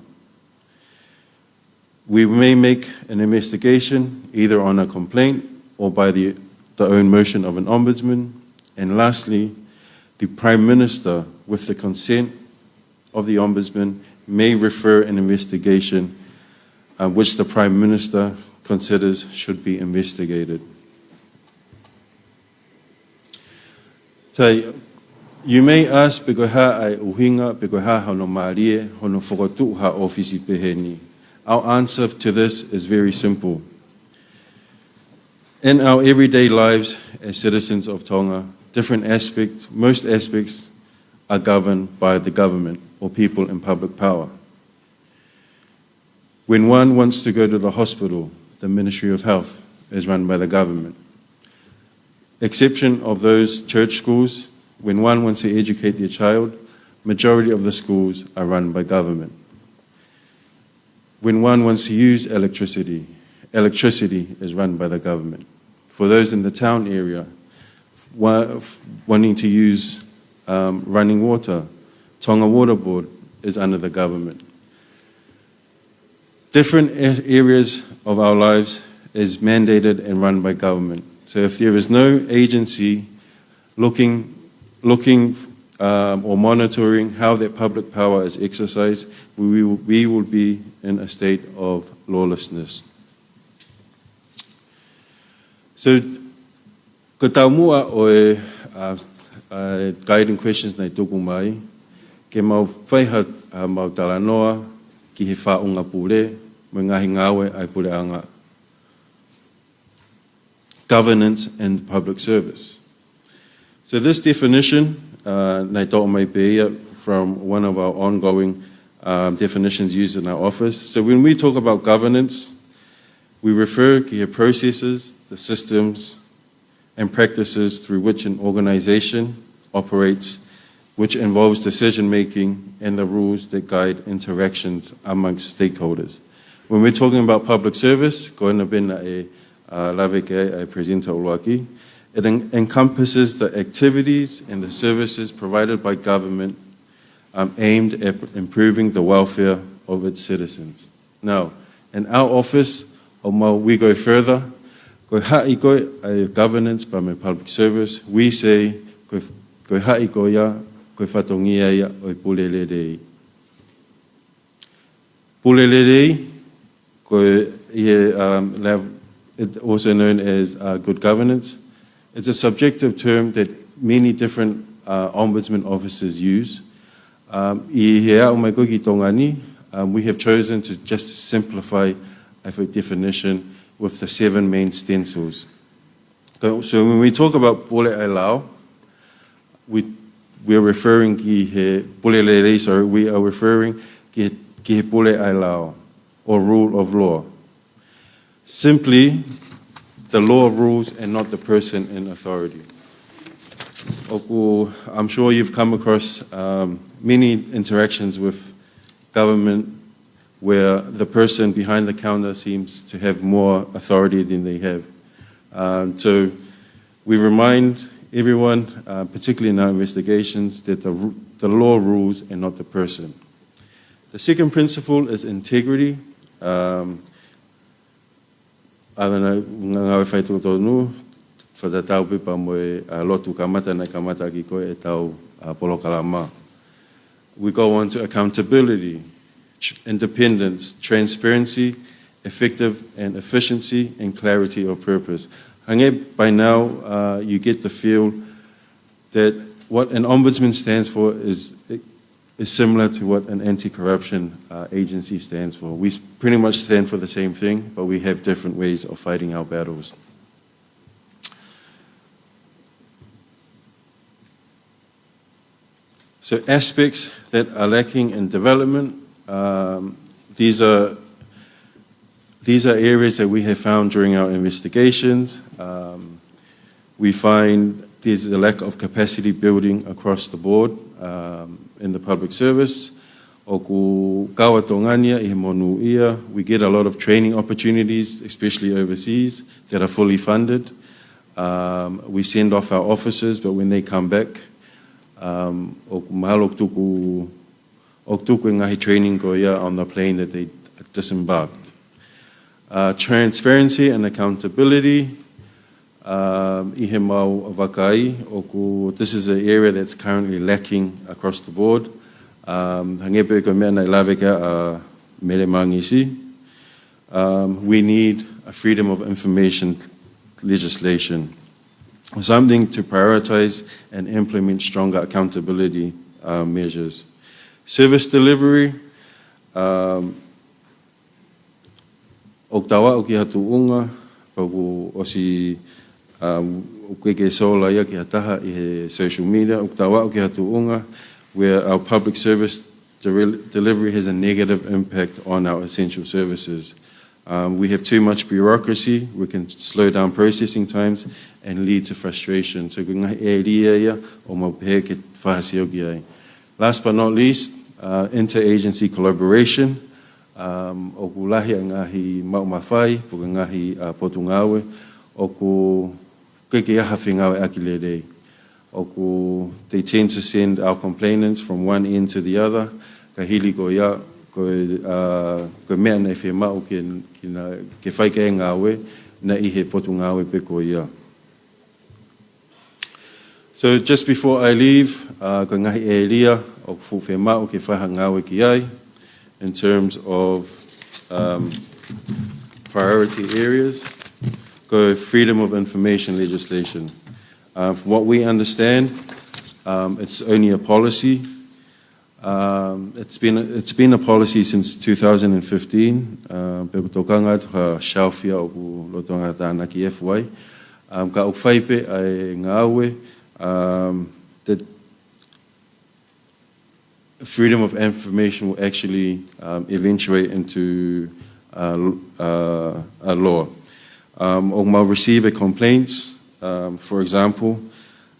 We may make an investigation either on a complaint or by the, the own motion of an ombudsman. And lastly, the Prime Minister, with the consent of the Ombudsman, may refer an investigation, uh, which the Prime Minister considers should be investigated. So, you may ask, pe ko e hā ʻa e ʻuhinga, pe ko e hā hono mālie hono fokotuʻu ha ʻōfisi pehē ni? Our answer to this is very simple. In our everyday lives as citizens of Tonga, different aspects, most aspects are governed by the government or people in public power. When one wants to go to the hospital, the Ministry of Health is run by the government. Exception of those church schools, when one wants to educate their child, majority of the schools are run by government. When one wants to use electricity, electricity is run by the government. For those in the town area, wa- wanting to use, um, running water, Tonga Water Board is under the government. Different a- areas of our lives is mandated and run by government. So if there is no agency looking, looking, um, or monitoring how that public power is exercised, we, we, will, we will be in a state of lawlessness. So, ko e taumuʻa ʻo e, uh, uh, guiding questions naʻe tuku mai, ke mau fai ha, ha mau talanoa ki he faʻunga pule, mo e ngaahi ngāue ʻa e puleʻanga. Governance and public service. So this definition, uh, naʻe toʻo mai pē ia from one of our ongoing, um, definitions used in our office. So when we talk about governance, we refer to the processes, the systems, and practices through which an organization operates, which involves decision making and the rules that guide interactions amongst stakeholders. When we're talking about public service, ko ena pē naʻe, uh, lave ki ai ʻa e presenter ʻuluaki, it en- encompasses the activities and the services provided by government, um, aimed at improving the welfare of its citizens. Now, in our office, ʻo mau, we go further. Ko e haʻi ko ē ʻa e governance pea mo e public service, we say, ko e, ko e haʻi ko ia, ko e fatongia ia ʻo e pule lelei. Pule lelei, ko e, ʻi he, um, lev- it also known as, uh, good governance. It's a subjective term that many different, uh, ombudsman officers use. Um, ʻi he aʻu mai ko ē ki Tonga ni, um, we have chosen to just simplify a definition with the seven main stencils. So, so when we talk about pule ʻa e lao, we, we are referring ki he pule lelei, sorry, we are referring ki he, ki he pule ʻa e lao, or rule of law. Simply, the law rules and not the person in authority. ʻOku, I'm sure you've come across, um, many interactions with government where the person behind the counter seems to have more authority than they have. Um, so we remind everyone, uh, particularly in our investigations, that the, ru- the law rules and not the person. The second principle is integrity. Um, ʻA e ngaahi ngāue faitotonu, fakatatau pē pea mo e, ʻa, lotu kamata naʻe kamata ʻaki ko ē ʻetau, ʻa, polokalama. We go on to accountability, tr-, independence, transparency, effective and efficiency, and clarity of purpose. Hangē by now, uh, you get the feel that what an ombudsman stands for is, is similar to what an anti-corruption, uh, agency stands for. We s-, pretty much stand for the same thing, but we have different ways of fighting our battles. So aspects that are lacking in development, um, these are, these are areas that we have found during our investigations. Um, we find there's a lack of capacity building across the board, um, in the public service. ʻOku kau ʻa Tonga ni ia ʻi he monūʻia. We get a lot of training opportunities, especially overseas, that are fully funded. Um, we send off our officers, but when they come back, um, ʻoku mahalo ʻoku tuku, ʻoku tuku e ngaahi training ko ia on the plane that they disembarked. Uh, transparency and accountability, um, ʻi heʻemau vakai, ʻoku, this is an area that's currently lacking across the board. Um, hangē pē ko e meʻa naʻe lave ki ai ʻa Mele Mangisi. Um, we need a freedom of information legislation, something to prioritize and implement stronger accountability, uh, measures. Service delivery, um, ʻoku tau aʻu ki ha tuʻunga, pea kuo ʻosi, um, ʻoku ʻikai ke sola ia ki ha taha ʻi he social media, ʻoku tau aʻu ki ha tuʻunga where our public service de-, delivery has a negative impact on our essential services. Um, we have too much bureaucracy, we can slow down processing times and lead to frustration. So ko e ngaahi ʻēlia ia ʻoku mau pehē ke fakasio ki ai. Last but not least, uh, interagency collaboration. Um, ʻoku lahi ʻa e ngaahi maʻu mafai, pe ko e ngaahi, uh, potungāue, ʻoku ʻikai ke ʻi ai ha fengāueʻaki lelei. ʻOku, they tend to send our complainants from one end to the other. Ka hili ko ia, ko e, uh, ko e meʻa naʻe fiemaʻu ke, ke na-, ke fai ki ai e ngāue, naʻe ʻi he potungāue pē ko ia. So just before I leave, uh, ko e ngaahi ʻēlia ʻoku fuʻu fiemaʻu ke fai ha ngāue ki ai, in terms of, um, priority areas, ko e freedom of information legislation. Uh, from what we understand, um, it's only a policy. Um, it's been, it's been a policy since two thousand and fifteen. Uh, pea ʻoku tokanga atu ha shelf ia ʻoku lolotonga tānaki F Y. Um, ka ʻoku fai pē ʻa e ngāue, um, that freedom of information will actually, um, eventuate into, uh, l-, uh, a law. Um, ʻoku mau receive complaints, um, for example,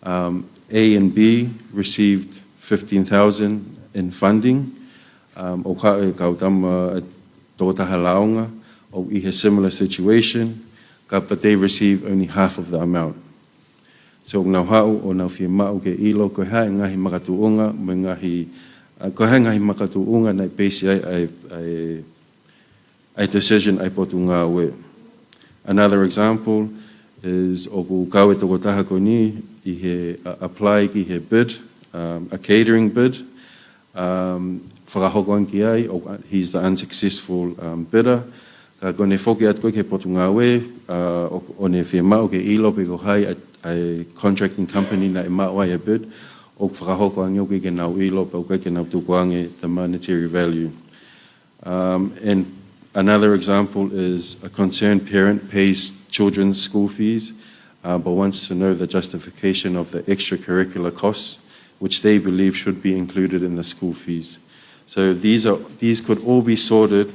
um, A and B received fifteen thousand in funding. Um, ʻoku haʻu e kau tama, uh, tokotaha lāunga ʻoku ʻi he similar situation, ka, but they receive only half of the amount. So ʻoku nau haʻu ʻo nau fiemaʻu ke ʻilo ko e hā e ngaahi makatuʻunga, mo e ngaahi, uh, ko e hā e ngaahi makatuʻunga naʻe peisi ai ʻa e, ʻa e, ʻa e decision ʻa e potungāue. Another example is ʻoku kau e tokotaha ko eni ʻi he, uh, apply ki he bid, um, a catering bid, um, fakahoko ange ki ai, ʻo, he's the unsuccessful, um, bidder. Ka ko ʻene foki atu ko ē ki he potungāue, uh, ʻo, ʻo ne fiemaʻu ke ʻilo pe ko hai ʻa e, ʻa e contracting company naʻe maʻu ai e bid, ʻoku fakahoko ange ʻoku ʻikai ke nau ʻilo, pea ʻoku ʻikai ke nau tukuange the monetary value. Um, and another example is a concerned parent pays children's school fees, uh, but wants to know the justification of the extracurricular costs, which they believe should be included in the school fees. So these are, these could all be sorted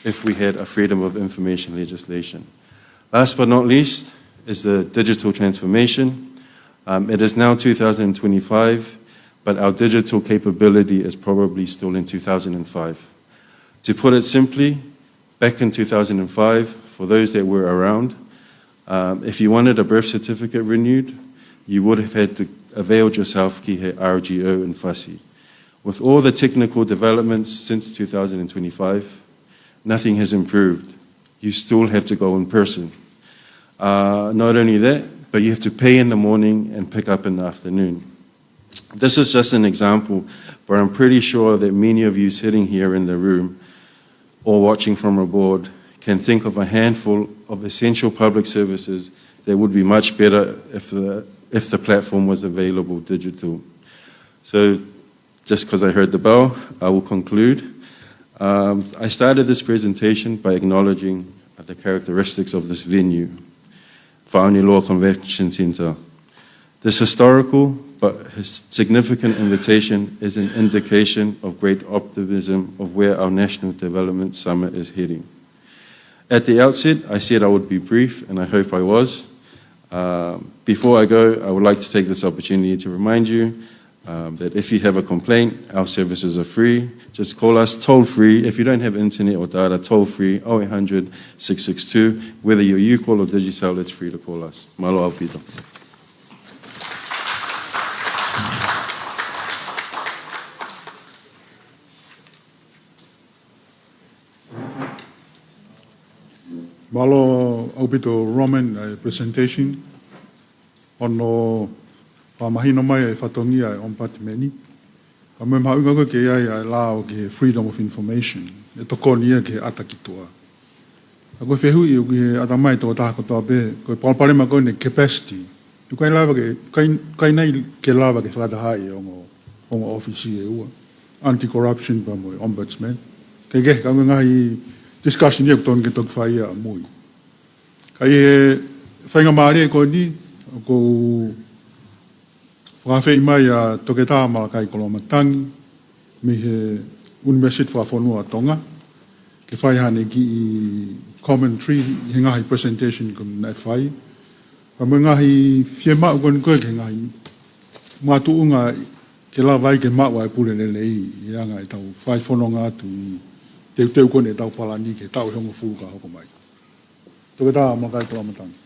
if we had a freedom of information legislation. Last but not least is the digital transformation. Um, it is now two thousand twenty-five, but our digital capability is probably still in two thousand and five. To put it simply, back in two thousand and five, for those that were around, um, if you wanted a birth certificate renewed, you would have had to availed yourself ki he R G O in Fasi. With all the technical developments since two thousand and twenty-five, nothing has improved. you still have to go in person. Uh, not only that, but you have to pay in the morning and pick up in the afternoon. This is just an example, but I'm pretty sure that many of you sitting here in the room or watching from abroad can think of a handful of essential public services that would be much better if the, if the platform was available digital. So, just 'cause I heard the bell, I will conclude. Um, I started this presentation by acknowledging the characteristics of this venue, Fa'aoni Loa Convention Centre. This historical but his significant invitation is an indication of great optimism of where our National Development Summit is heading. At the outset, I said I would be brief, and I hope I was. Um, before I go, I would like to take this opportunity to remind you, um, that if you have a complaint, our services are free. Just call us toll free. If you don't have internet or data, toll free, oh eight hundred, six six two. Whether you're UCall or Digicel, it's free to call us. Mālō ʻaupito. Mālō ʻaupito Roman, ʻa e presentation. Hono fakamahino mai e fatongia e Ombudsman. Ka ko e mahuʻinga ko ē ke ʻi ai ʻa e lao ki he freedom of information. ʻE tokoni ia ki he ʻata ki tuʻa. Ka ko e fehuʻi ʻoku ʻi he ʻatamai ʻo e tokotaha kotoa pē, ko e palopalema ko eni capacity. ʻOku ʻikai lava ke, ʻikai, ʻikai nai ke lava ke fakatahaʻi e ongo, ongo ʻōfisi ʻe ua. Anti-corruption pea mo e Ombudsman. Ke ke, ka ko e ngaahi discussion ia ʻoku totonu ke toki fai ia ʻamui. Ka ʻi he faingamālie ko eni, ʻoku ou fakaafeʻi mai ʻa Toketā Malakai Koloamatangi, mei he ʻUnivēsiti Fakafonua ʻo Tonga, ke fai haʻane kiʻi commentary ʻi he ngaahi presentation ko ē naʻe fai. Pea mo e ngaahi fiemaʻu ko eni ko ē ki he ngaahi makatuʻunga ke lava ai ke maʻu ʻa e pule lelei, ʻi he anga ʻetau fai fononga atu ʻi he teuteu ko eni ʻetau palani ki he taʻu ʻe hongofulu ka hoko mai. Toketā Malakai Koloamatangi.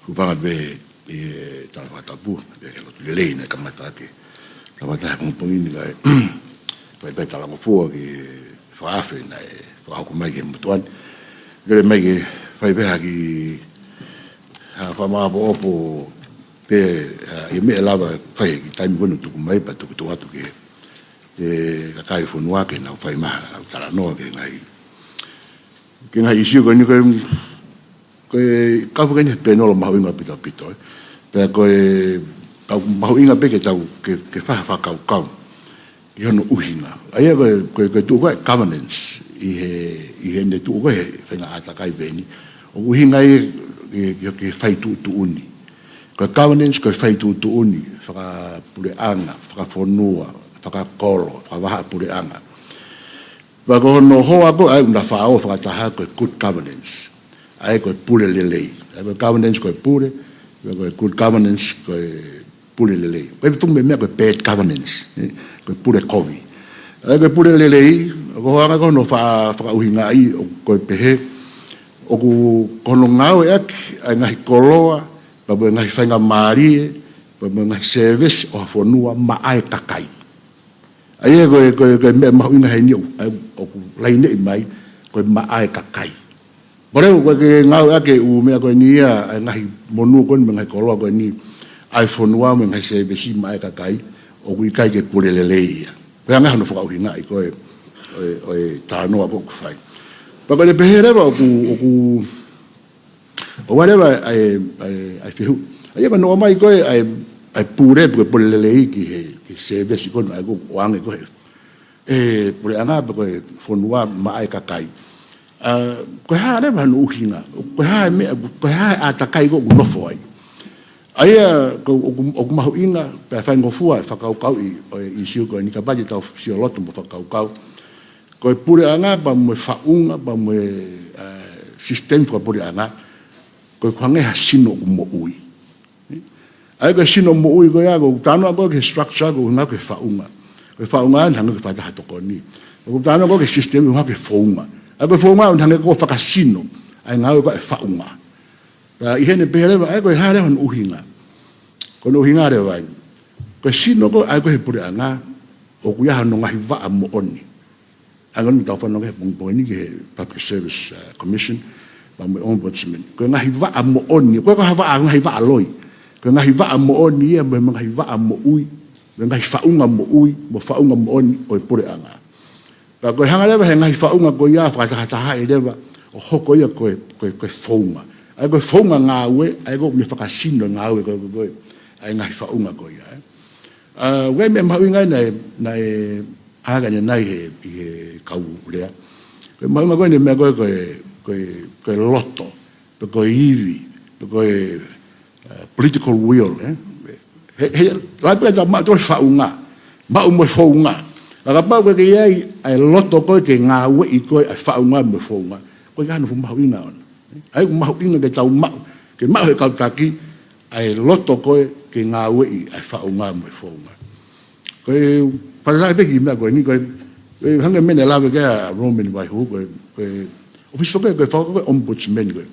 Hūfanga pē ʻi he tala fakatapu, ʻi he lotu lelei naʻe kamata ʻaki. Kamata he pongipongi ni kae fai pē talangofua ki he fakaafe naʻe fakahoko mai ki he motuʻa ni. Lele mai ke fai pē ha kiʻi fakamāʻopoʻopo pē, ʻa, ʻi he meʻa ʻe lava fai he kiʻi taimi ko eni ʻoku tuku mai pea toki tuku atu ki he, e, kakai e fonua ke nau fai mai haʻanau talanoa ki he ngaahi, ki he ngaahi ʻīsiu ko eni ko e, ko e kau ko eni he panel mahuʻinga ʻaupito ʻaupito, ē. Pea ko e kau mahuʻinga pē ke tau, ke, ke fai ha fakakaukau ki hono ʻuhinga. ʻA ia ko e, ko e, ko e tuʻu ko ē governance ʻi he, ʻi heʻene tuʻu ko ē he faʻahinga ʻātakai pehē ni. ʻOku ʻuhinga ia ki he, ki he, ki he fai tuʻutuʻuni. Ko e governance ko e fai tuʻutuʻuni, fakapuleʻanga, fakafonua, fakakolo, fakavahaʻapuleʻanga. Pea ko hono hoa ko ē ʻoku na fāʻō fakataha ko e good governance. ʻA ia ko e pule lelei. ʻA ia ko e governance ko e pule, pea ko e good governance ko e pule lelei. Ko e tuʻu mei meʻa ko e bad governance, ē, ko e pule kovi. ʻA ia ko e pule lelei, ko hono anga ko hono fa-, fakaʻuhingaʻi ʻoku pehē, ʻoku ko hono ngāueʻaki ʻa e ngaahi koloa, pea mo e ngaahi faingamālie, pea mo e ngaahi sēvesi ʻo ha fonua maʻa e kakai. ʻA ia ko e, ko e, ko e meʻa mahuʻinga heni ʻoku, ʻoku laineʻi mai, ko e maʻa e kakai. Pea leva ʻoku ʻikai ke ngāueʻaki e ʻū meʻa ko eni ia, ʻa e ngaahi monū ko eni mo e ngaahi koloa ko eni, ʻa e fonua mo e ngaahi sēvesi maʻa e kakai, ʻoku ʻikai ke pule lelei ia. Ko e anga hono fakaʻuhingaʻi ko ē, ʻo e, ʻo e talanoa ko ē ʻoku fai. Pea ko ʻene pehē leva ʻoku, ʻoku ʻOku ʻi ai leva ʻa e, ʻa e, ʻa e fehuʻi. ʻA ia ko hono ʻomai ko ē ʻa e, ʻa e pule, pe ko e pule lelei ki he, ki he sēvesi ko ena ʻoku ʻoange ko ē he, ʻe he puleʻanga pe ko e fonua maʻa e kakai. ʻA, ko e hā leva hono ʻuhinga, ko e hā e meʻa, ko e hā e ʻātakai ko ē ʻoku nofo ai. ʻA ia ko, ʻoku, ʻoku mahuʻinga, pea faingofua e fakakaukauʻi ʻo e ʻīsiu ko eni kapau te tau sio loto mo fakakaukau. Ko e puleʻanga pea mo e faʻunga, pea mo e, ʻa, system fakapuleʻanga, ko e ʻoku hangē ha sino ʻoku moʻui. ʻA ia ko e sino moʻui ko ia, ʻoku talanoa ko ē ki he structure, ʻoku hangē ko e faʻunga. Ko e faʻunga ʻoku hangē ko e fakataha tokoni. ʻOku talanoa ko ē ki he system, ʻoku hangē ko e founga. ʻA ia ko e founga ʻoku hangē ko e fakasino ʻa e ngāue ko ē ʻa e faʻunga. Pea ʻi heʻene pehē leva, ʻa ia ko e hā leva hono ʻuhinga. Ko hono ʻuhinga leva eni. Ko e sino ko ē ʻa e ko ē he puleʻanga, ʻoku ʻi ai hono ngaahi vaʻa moʻoni. ʻA ia ko eni ʻoku tau fanongo ki he pongipongi ni ki he Public Service, uh, Commission, pea mo e Ombudsman. Ko e ngaahi vaʻa moʻoni, ʻoku ʻikai ko ha vaʻa, ngaahi vaʻa loi. Ko e ngaahi vaʻa moʻoni ia, mo e ngaahi vaʻa moʻui, mo e ngaahi faʻunga moʻui, mo e faʻunga moʻoni ʻo e puleʻanga. Pea ko e hanga leva he ngaahi faʻunga ko ia, fakatahatahaʻi leva, ʻo hoko ia ko e, ko e, ko e founga. ʻA ia ko e founga ngāue, ʻa ia ko ʻene fakasino e ngāue ko ē, ko e, ko e, ʻa e ngaahi faʻunga ko ia, ē. Uh, ʻoku ʻi ai e meʻa mahuʻinga naʻe, naʻe ʻā ʻanenai he, ʻi he kau lea. Ko e mahuʻinga ko eni e meʻa ko ē, ko e, ko e, ko e loto, pe ko e ivi, pe ko e, uh, political will, ē. He, he, lahi pē ka tau maʻu tō e faʻunga, maʻu mo e founga. Ka kapau ʻoku ʻikai ke ʻi ai ʻa e loto ko ē ke ngāueʻi ko ē ʻa e faʻunga mo e founga, ʻoku ʻikai hano fuʻu mahuʻinga ʻona. ʻA ia ʻoku mahuʻinga ke tau maʻu, ke maʻu he kau taki, ʻa e loto ko ē ke ngāueʻi ʻa e faʻunga mo e founga. Ko e, fakataha pē ki he meʻa ko eni, ko e, ko e hangē ko e meʻa naʻe lave ki ai ʻa Roman Vaihu, ko e, ko e ʻōfisi ko ē, ko e faka-, ko e Ombudsman ko ē.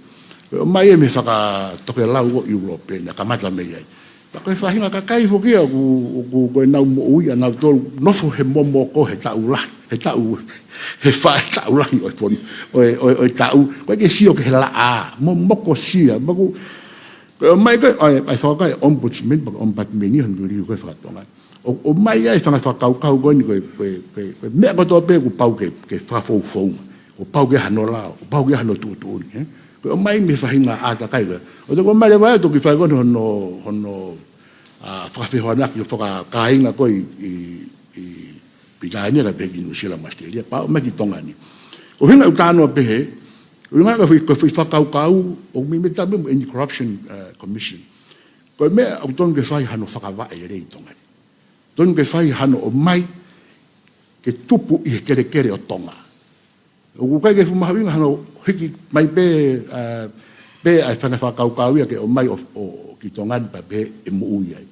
Ko e ʻomai ia mei he fakatokelau ʻo ʻIulope, naʻe kamata mei ai. Pea ko e faʻahinga kakai foki ia ʻoku, ʻoku, ko ʻenau moʻui ʻanautolu, nofo he momoko he taʻu lahi, he taʻu, he faʻahitaʻu lahi ʻo e fonu, ʻo e, ʻo e, ʻo e taʻu, ʻoku ʻikai ke sio ki he laʻā, momoko sia, pea ʻoku, ko e ʻomai ko ē ʻa e, ʻa e fakakaukau Ombudsman, pea ko e Ombudsman ia hono liliu ko ē fakatonga. ʻO, ʻomai ai e fanga fakakaukau ko eni ko e, ko e, ko e, ko e meʻa kotoa pē kuo pau ke, ke fakafoufounga, kuo pau ke ʻi ai hano lao, kuo pau ke ʻi ai hano tuʻutuʻuni, ē? Ko e ʻomai mei he faʻahinga ʻātakai ko ē. ʻO toe ʻomai leva ʻo toki fai ko ē hono, hono, ʻa, fakafehoanaki ʻo fakakāinga ko ē ʻi, ʻi, ʻi Pilitānia kae pehē ki Nuʻusila mo ʻAositelēlia, pea ʻomai ki Tonga ni. Ko e ʻuhinga ʻoku ou talanoa pehē, ʻuhinga ko e foʻi, ko e foʻi fakakaukau, ʻoku meimei tapu mo e Anti-Corruption, uh, Commission. Ko e meʻa ʻoku totonu ke fai hano fakavaʻe lelei ʻi Tonga ni. Totonu ke fai hano ʻomai ke tupu ʻi he kelekele ʻo Tonga. ʻOku ʻikai ke fuʻu mahuʻinga hano hiki mai pē, ʻa, pē ʻa e fanga fakakaukau ia ke ʻomai ʻo, ʻo, ki Tonga ni pea pehē ʻe moʻui ai.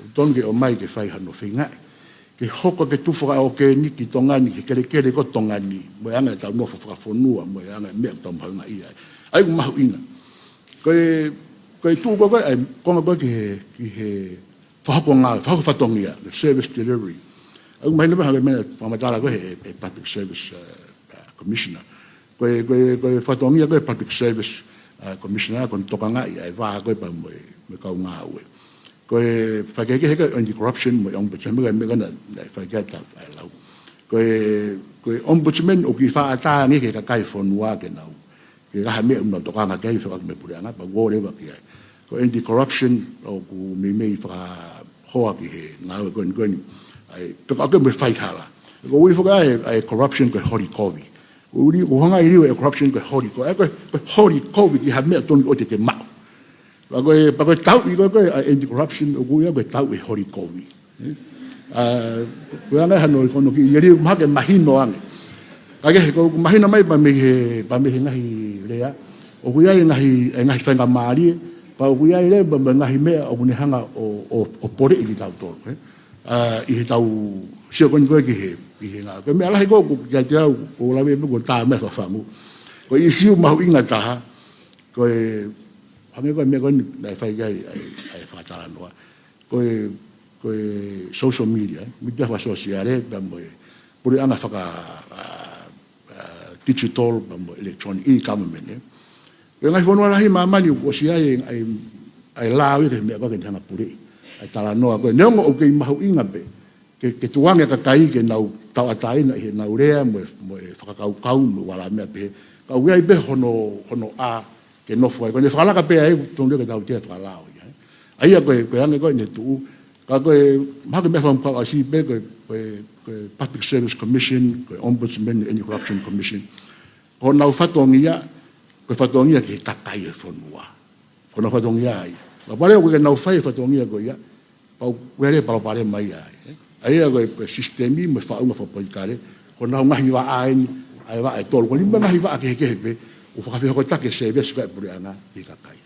ʻOku totonu ke ʻomai ke fai hano feingaʻi ke hoko ke tuʻu fakaʻōkeni ki Tonga ni, ki he kelekele ko Tonga ni, mo e anga ʻetau nofo fakafonua, mo e anga e meʻa ʻoku tau mahuʻingaʻia ai. ʻA ia ʻoku mahuʻinga. Ko e, ko e tuʻu ko ē, ʻa e konga ko ē ki he, ki he fakahoko ngāue, fakahoko fatongia, the service delivery. ʻOku mahino pē hangē ko e meʻa naʻe fakamatala ko ē ʻe he, ʻe he Public Service, uh, uh, Commissioner. Ko e, ko e, ko e fatongia ko ē Public Service, uh, Commissioner, ko hono tokangaʻi ʻa e vā ko ē pea mo e, mo e kau ngāue. Ko e faikehekehe ko ē Anti-Corruption mo e Ombudsman, ko e meʻa ko ē naʻe, naʻe fai ki ai ʻa e lau. Ko e, ko e Ombudsman ʻoku kiʻi fakaʻatā ange ki he kakai e fonua ke nau, ke ʻi ai ha meʻa ʻoku nau tokanga ki ai, fekauʻaki mo e puleʻanga, pea ʻoku ō leva ki ai. Ko e Anti-Corruption ʻoku meimei fakahoa ki he ngāue ko eni ko eni. ʻA e, fekauʻaki mo e faihala. ʻOku ui foki ʻa e, ʻa e corruption ko e holi kovi. ʻOku ui, ʻoku hanga ʻe he liliu ʻa e corruption ko e holi ko-, ʻa e ko e, ko e holi kovi ki ha meʻa ʻoku totonu ʻo te te maʻu. Pea ko e, pea ko e tauʻi ko ē, ko e, ʻa e Anti-Corruption, ʻoku ui ia ko e tauʻi holi kovi. ʻA, ko e anga ia hano ʻi kono ki, ʻi he liliu mahalo ke mahino ange. Ka ke he, ʻoku mahino mai pē mei he, pē mei he ngaahi lea. ʻOku ʻi ai e ngaahi, e ngaahi faingamālie, pea ʻoku ʻi ai leva pē mo e ngaahi meʻa ʻoku ne hanga ʻo, ʻo, ʻo poleʻi kitautolu, ē? ʻA, ʻi heʻetau sio ko eni ko ē ki he, ki he ngā. Ko e meʻa lahi ko ē ʻoku kiate au, ʻoku ou lave pē ʻoku tā mai fafangu. Ko e ʻīsiu mahuʻinga taha, ko e, hangē ko e meʻa ko eni naʻe fai ki ai, ʻa e, ʻa e fakatalanoa. Ko e, ko e social media, ē, mītia fakasōsiale, pea mo e puleʻanga faka, ʻa, ʻa, digital, pea mo e electronic, e-government, ē. Ko e ngaahi fonua lahi ʻi māmani ʻoku ʻosi ʻi ai, ʻa e, ʻa e lao ia ki he meʻa ko ē ke ne hanga ʻo puleʻi ʻa e talanoa ko ē. Neongo ʻoku kei mahuʻinga pē ke, ke tukuange e kakai ke nau tauʻatāina ʻi heʻenau lea mo e, mo e fakakaukau mo e vala meʻa pehē. Ka ʻoku ʻi ai pē hono, hono ʻā ke nofo ai. Ko ʻene fakalaka pē ai, totonu ke tautea fakalao ia, ē. ʻA ia ko e, ko e anga ko ē ʻene tuʻu. Ka ko e, mahalo ko e meʻa fakamukau ʻasi pē, ko e, ko e, ko e Public Service Commission, ko e Ombudsman, Anti-Corruption Commission. Ko honau fatongia, ko e fatongia ki he kakai e fonua. Ko honau fatongia ia. Pea kapau leva ʻoku ʻikai ke nau fai e fatongia ko ia, pea ʻoku ʻi ai e palopalema ia, ē. ʻA ia ko e, ko e sisitemi mo e faʻunga fakapolitikale, ko honau ngaahi vaʻa eni, ʻa e vaʻa ʻe tolu. Ko e nima ngaahi vaʻa kehekehe pē, ʻoku fakafehokotaki e service ko ē ʻa e puleʻanga ki he kakai.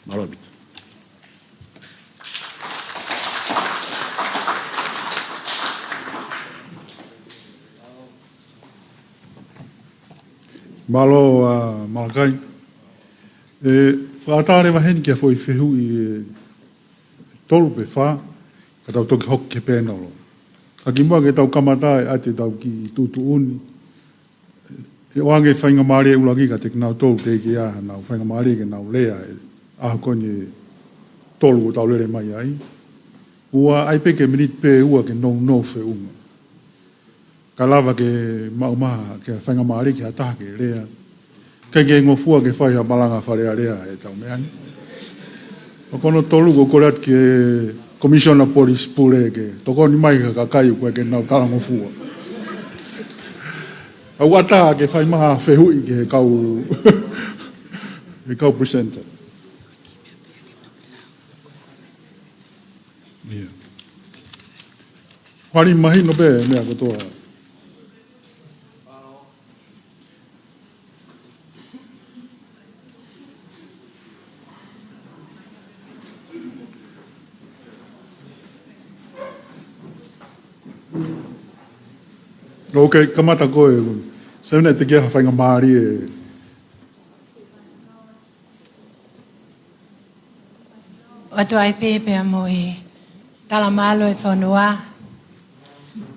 Mālō ʻaupito. Mālō, ʻa, Malakai. ʻE, fakaʻatā leva heni ki ha foʻi fehuʻi, ʻe, tolu pe fā, Ka tau toki hoko ki he pēnolo. Ka kimuʻa ke tau kamata ʻa ʻetau kiʻi tuʻutuʻuni, ʻe ʻoange faingamālie ʻuluaki kiate kinautolu teʻeki ai haʻanau faingamālie ke nau lea he ʻaho ko eni ʻe tolu ʻoku tau lele mai ai. ʻOua, ʻai pē ke miniti pē ʻe ua ke nounou feʻunga. Ka lava ke maʻu mai ha, ke faingamālie ki ha taha ke lea. ʻIkai ke ngofua ke fai ha malanga Fale Alea ʻi heʻetau meʻa ni. Ko hono tolu, ʻoku ou kole atu ki he Commissioner Police Pule ke tokoni mai ki he kakai ʻoku ʻikai ke nau talangofua. ʻOku ʻatā ke fai mai ha fehuʻi ki he kau, he kau presenter. ʻIo. Fai mahino pē meʻa kotoa. Ok, kamata koe. Seven, teʻeki ai ha faingamālie. ʻOatu ai pē pea mo e talamalu ʻo e fonua,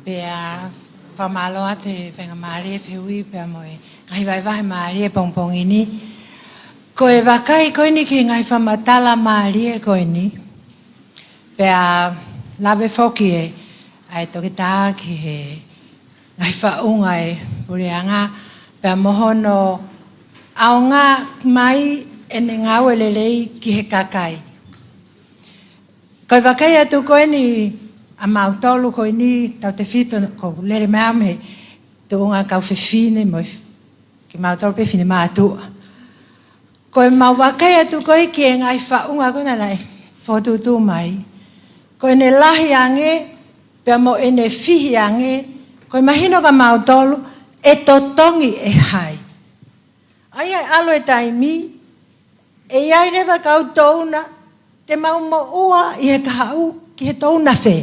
pea fakamālō atu he faingamālie fehuʻi pea mo e ngaahi vahevahe mālie pongipongi ni. Ko e vakai ko eni ki he ngaahi fakamatala mālie ko eni, pea lave foki ʻe, ʻa e toketā ki he ngaahi faʻunga ʻo e puleʻanga, pea mo hono ʻaonga mai ʻene ngāue lelei ki he kakai. Ko e vakai atu ko eni ʻa mautolu ko eni tautefito ʻoku lele mai mei he tuʻunga kau fefine mo e kimautolu pē finemātuʻa. Ko e mau vakai atu ko ē ki he ngaahi faʻunga ko ena naʻe fokotuʻutuʻu mai, ko ʻene lahi ange, pea mo ʻene fihi ange, ko e mahino kia mautolu ʻe totongi ʻe hai. ʻA ia ʻe ʻalu e taimi, ʻe ʻi ai leva kau touna, te mau moʻua ʻi he kahaʻu ki he touna fē.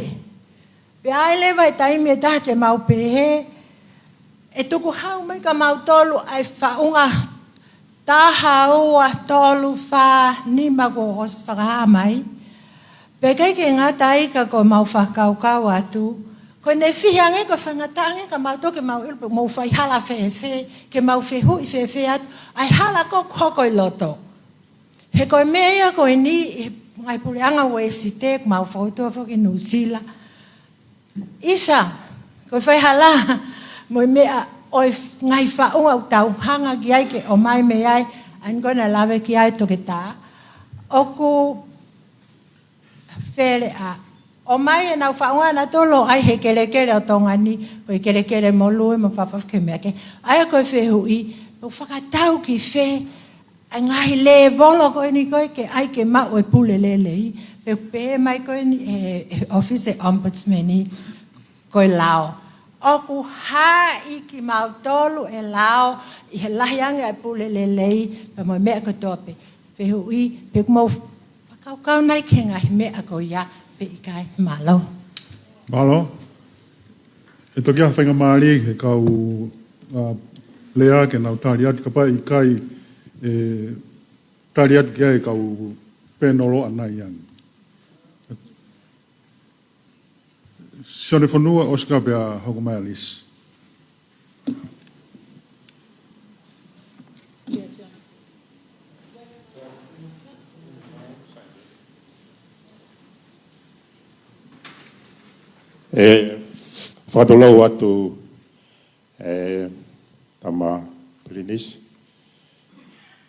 Pea ʻi ai leva e taimi ʻe taha te mau pehē, ʻe tukuhau mai kia mautolu ʻa e faʻunga taha, ua, tolu, fā, nima kuo ʻosi fakahā mai. Pea ʻikai ke ngata ai ka ko ʻemau fakakaukau atu, ko ʻene fihi ange ko e faingataʻa ange kia mautolu ke mau ʻilo pe ʻoku mau fai hala fēfē, ke mau fehuʻi fēfē atu, ʻa e hala ko ē ʻoku hoko ʻi loto. He ko e meʻa ia ko eni ʻi he ngaahi puleʻanga Uēsite, ʻoku mau fakaʻotua foki Nuʻusila. ʻIsa, ko e faihala mo e meʻa ʻo e ngaahi faʻunga ʻoku tau hanga ki ai ke ʻomai mei ai, ʻa eni ko ē naʻe lave ki ai e toketā. ʻOku fele ʻa ʻomai ʻenau faʻunga nautolu ʻo ʻai he kelekele ʻo Tonga ni, ko e kelekele mo Lue mo Fakafoki, meʻa kehe. ʻA ia ko e fehuʻi, ʻoku fakatau ki fē ʻa e ngaahi lēvolo ko eni ko ē ke ʻai ke maʻu e pule lelei, pe ʻoku pehē mai ko eni ʻe he ʻOfisi ʻo e Ombudsman ko e lao. ʻOku hā ʻi kimautolu e lao ʻi he lahi ange ʻa e pule lelei, pea mo e meʻa kotoa pē. Fehuʻi, pe ʻoku mau fakakaukau nai ki he ngaahi meʻa ko ia pe ʻikai? Mālō. Mālō. ʻE toki ʻi ai ha faingamālie ki he kau, ʻa, lea ke nau tali atu, kapau ʻe ʻikai, ʻe tali atu ki ai e kau pēnolo ʻanai ange. Sione Fonua, ʻosi ka pea hoko mai ʻa Lisi. ʻE, fakatulou atu, ʻe, Tama Pilinisi.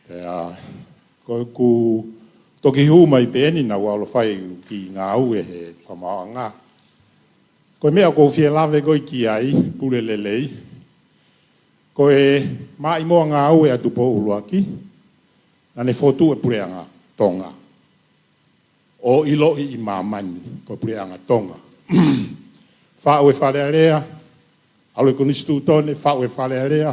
Pea, ko ʻeku toki hū mai pē eni naʻa ku ʻalu ʻo fai ʻeku kiʻi ngāue he fakamaauʻanga. Ko e meʻa ʻoku ou fie lave ko ē ki ai, pule lelei. Ko e maʻimoa ngāue ʻa Tupou ʻUluaki, naʻa ne fokotuʻu e puleʻanga Tonga. ʻO ʻiloʻi ʻi māmani, ko e puleʻanga Tonga. Faʻu e Fale Alea, ʻalu e Konisitūtone, faʻu e Fale Alea,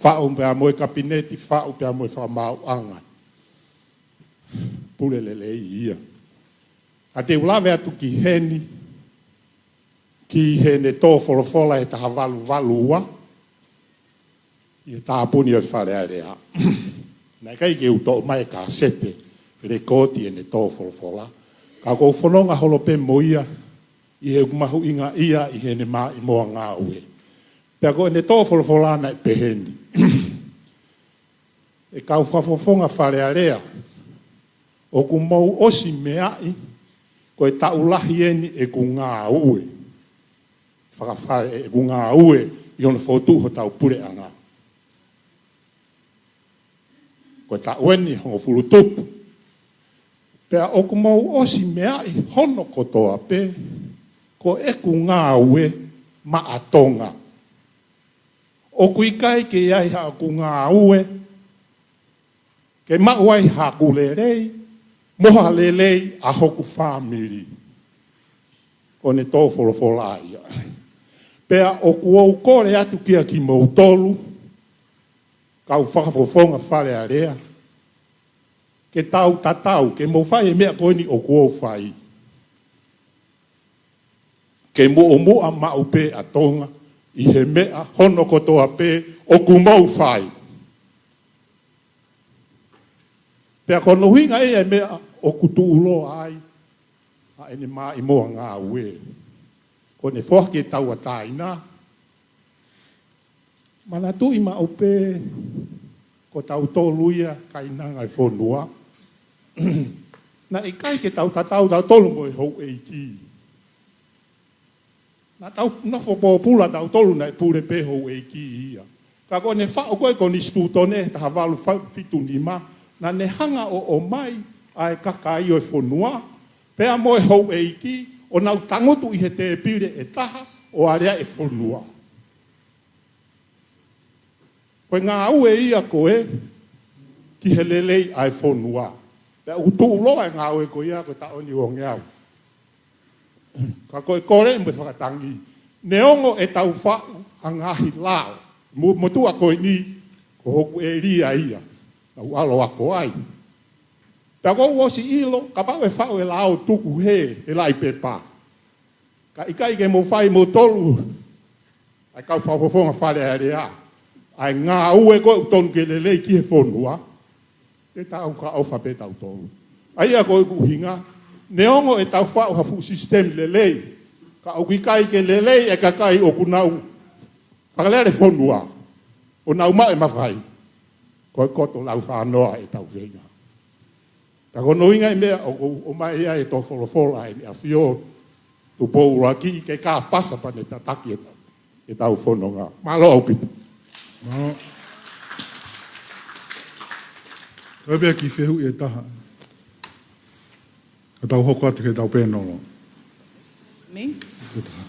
faʻu pea mo e Kapineti, faʻu pea mo e fakamaauʻanga. Pule lelei ia. Ka te u lave atu ki heni, ki heʻene tō folofola he taha valu valu ua, ʻi he tāpuni ʻo e Fale Alea. Naʻe ʻikai ke u toʻo mai e kāsete, lekooti ʻene tō folofola. Ka ʻoku ou fononga holo pē mo ia, ʻi heʻeku mahuʻingaʻia ʻi heʻene maʻimoa ngāue. Pea ko ʻene tō folofola naʻe pehē ni. ʻE kau fakafofonga Fale Alea, ʻoku mou ʻosi meaʻi, ko e taʻu lahi eni ʻeku ngāue. Fakafale ʻeku ngāue ʻi hono fokotuʻu hotau puleʻanga. Ko e taʻu eni hongofulu tupu. Pea ʻoku mou ʻosi meaʻi hono kotoa pē, ko ʻeku ngāue maʻa Tonga. ʻOku ʻikai ke ʻi ai haʻaku ngāue, ke maʻu ai haʻaku lelei, mo ha lelei ʻa hoku fāmili. Ko ʻene tō folofola ia. Pea ʻoku ou kole atu kia kimoutolu, kau fakafofonga Fale Alea, ke tau tatau, ke mou fai e meʻa ko eni ʻoku ou fai. Ke muʻomuʻa maʻu pē ʻa Tonga, ʻi he meʻa hono kotoa pē ʻoku mou fai. Pea ko hono ʻuhinga ia e meʻa ʻoku tuʻuloa ai ʻa ʻene maʻimoa ngāue. Ko ʻene foaki e tauʻatāina. Manatuʻi maʻu pē ko tautolu ia kainanga e fonua. Naʻe ʻikai ke tau tatau tautolu mo e houʻeiki. Naʻa tau nofo pōpula tautolu naʻe pule pē houʻeiki ia. Ka ko ʻene faʻu ko ē konisitūtone taha valu fitu nima, naʻa ne hanga ʻo ʻomai ʻa e kakai ʻo e fonua, pea mo e houʻeiki, ʻo nau tangutu ʻi he tēpile ʻe taha ʻo alea e fonua. Ko e ngāue ia ko ē ki he lelei ʻa e fonua. Pea ʻoku tuʻuloa e ngāue ko ia ko e taʻu eni ua ngeau. Ka ko e kole mo e fakatangi. Neongo ʻetau faʻu ʻa e ngaahi lao. Mo, motuʻa ko eni, ko hoku ʻēlia ia. Naʻa ku ʻalu ako ai. Pea ʻoku ou ʻosi ʻilo, kapau ʻe faʻu e lao tuku he, he laʻi pepa. Ka ʻikai ke mou fai moutolu, ʻa e kau fakafofonga Fale Alea, ʻa e ngāue ko ē ʻoku tonu ke lelei ki he fonua, te tau fakaʻofa pē tautolu. ʻA ia ko ʻeku ʻuhinga, neongo ʻetau faʻu ha fuʻu sisitemi lelei, ka ʻoku ʻikai ke lelei e kakai ʻoku nau fakalele fonua, ʻo nau maʻu e mafai, ko e koto laufānoa ʻetau feinga. Ka ko hono ʻuhinga e meʻa ʻoku ou ʻomai ai e tō folofola ʻa ʻEne ʻAfio, Tupou ʻUluaki, ke kāpasa pea ne tataki e, ʻetau fononga. Mālō ʻaupito. Mālō. Ko e pea ki fehuʻi e taha. Ka tau hoko atu ke tau pēnolo. Me? Ke taha.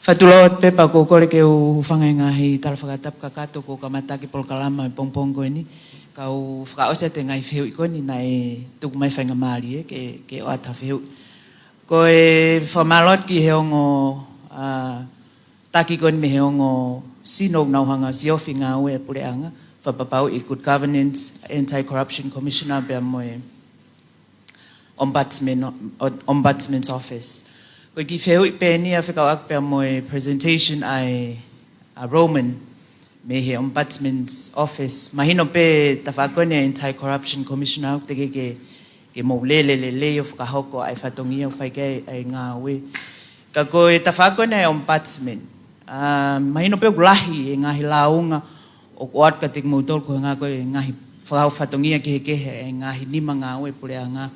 Faitulou atu pē pea ʻoku ou kole ke u hūfanga he ngaahi tala fakatapu kakato kuo kamata ʻaki e polokalama he pongipongi ko eni. Kau fakaʻosi atu e ngaahi fehuʻi ko eni naʻe tuku mai faingamālie ke, ke ʻoatu ha fehuʻi. Ko e fakamālō atu ki he ongo, ā, taki ko eni mei he ongo sino ʻoku nau hanga ʻo siofi e ngāue ʻa e puleʻanga, fakapapauʻi e Good Governance, Anti-Corruption Commissioner pea mo e Ombudsman, o-, Ombudsman's Office. Ko e kiʻi fehuʻi pē eni ʻa e fekauʻaki pea mo e presentation ʻa e, ʻa Roman mei he Ombudsman's Office. Mahino pē tafaʻaki ko eni ʻa e Anti-Corruption Commissioner ʻoku teʻeki ke, ke mou lele lelei ʻo fakahoko ʻa e fatongia ʻoku fai ki ai ʻa e ngāue. Ka ko e tafaʻaki ko eni ʻa e Ombudsman. Ā, mahino pē ʻoku lahi e ngaahi lāunga ʻoku ʻoatu kiate kimoutolu ko e ngaahi, ko e ngaahi fakahoko fatongia kehekehe e ngaahi nima ngāue puleʻanga.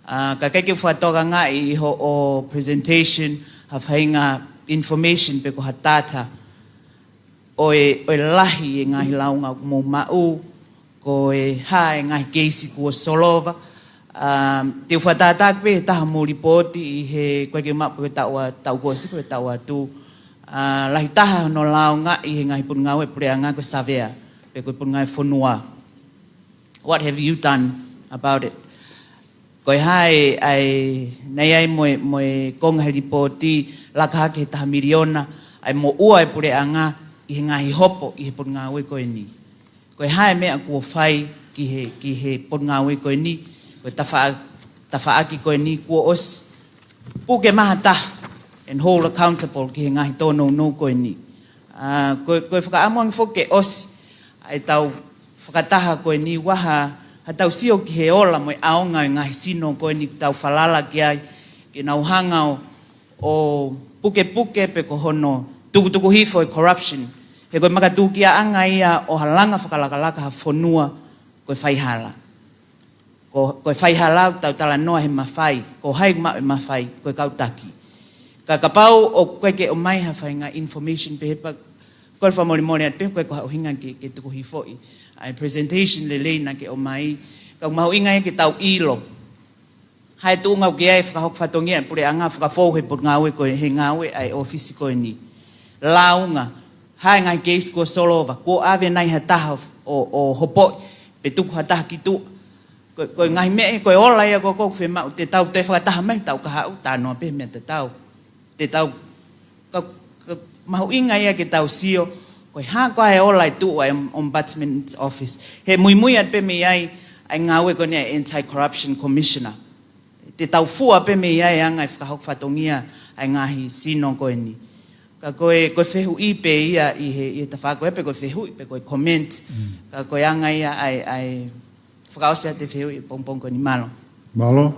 Ā, ka ʻikai ke u fakatokangaʻi ʻi hoʻo presentation ha faʻahinga information pe ko ha data ʻo e, ʻo e lahi e ngaahi lāunga ʻoku mou maʻu, ko e hā e ngaahi keisi kuo solova. Ā, te u fakatātā pē he taha mou lipooti ʻi he, ko e ke mapu ko e taʻu ʻa, taʻu kuo ʻosi ko e taʻu atu. Ā, lahi taha hono lāunga ʻi he ngaahi potungāue puleʻanga ko e savea, pe ko e potungāue fonua. What have you done about it? Ko e hā e, ʻa e, naʻe ʻi ai mo e, mo e konga he lipooti, laka hake he taha miliona, ʻa e moʻua e puleʻanga ʻi he ngaahi hopo ʻi he potungāue ko eni. Ko e hā e meʻa kuo fai ki he, ki he potungāue ko eni, ko e tafa-, tafaʻaki ko eni kuo ʻosi puke maʻa ha taha and hold accountable ki he ngaahi tōnounou ko eni. Ā, ko, ko e fakaʻamu ange foki ke ʻosi ʻa e tau fakataha ko eni ʻoku ʻi ai ha Ha tau sio ki he ola mo e ʻaonga e ngaahi sino ko eni ʻoku tau falala ki ai, ke nau hanga ʻo, ʻo pukepuke pe ko hono tukutuku hifo e corruption. He ko e makatukiaʻanga ia ʻo ha langa fakalakalaka ha fonua ko e faihala. Ko, ko e faihala ʻoku tau talanoa he mafai, ko hai ʻoku maʻu e mafai, ko e kau taki. Ka kapau ʻoku ʻikai ke ʻomai ha faʻahinga information pehē pea, ko e fakamolemole atu pē, ko e ko ha ʻuhinga ke, ke tuku hifoʻi ʻa e presentation lelei naʻa ke ʻomai, ka ʻoku mahuʻinga ia ke tau ʻilo. Hai tuʻunga ʻoku ʻi ai e fakahoko fatongia e puleʻanga fakafou he potungāue ko e he ngāue ʻa e ʻōfisi ko eni. Lāunga, hai ngaahi keisi kuo solova, kuo ʻave nai ha taha ʻo, ʻo hopoʻi, pe tuku ha taha ki tuʻa. Ko, ko e ngaahi meʻa, ko e ola ia ko, ko e fiemaʻu, te tau toe fakataha mai, tau kahaʻu, tā noa pē meʻa te tau. Te tau, ka, ka, mahuʻinga ia ke tau sio, ko e hā koā e ola e tuʻu ʻa e Ombudsman's Office. He muimui atu pē mei ai, ʻa e ngāue ko eni ʻa e Anti-Corruption Commissioner. Te tau fua pē mei ai anga e fakahoko fatongia ʻa e ngaahi sino ko eni. Ka ko e, ko e fehuʻi pē ia ʻi he, ʻi he tafaʻaki ko ē pe ko e fehuʻi pe ko e comment. Ka ko e anga ia ʻa e, ʻa e fakaʻosi atu e fehuʻi pongipongi ko eni, mālō. Mālō.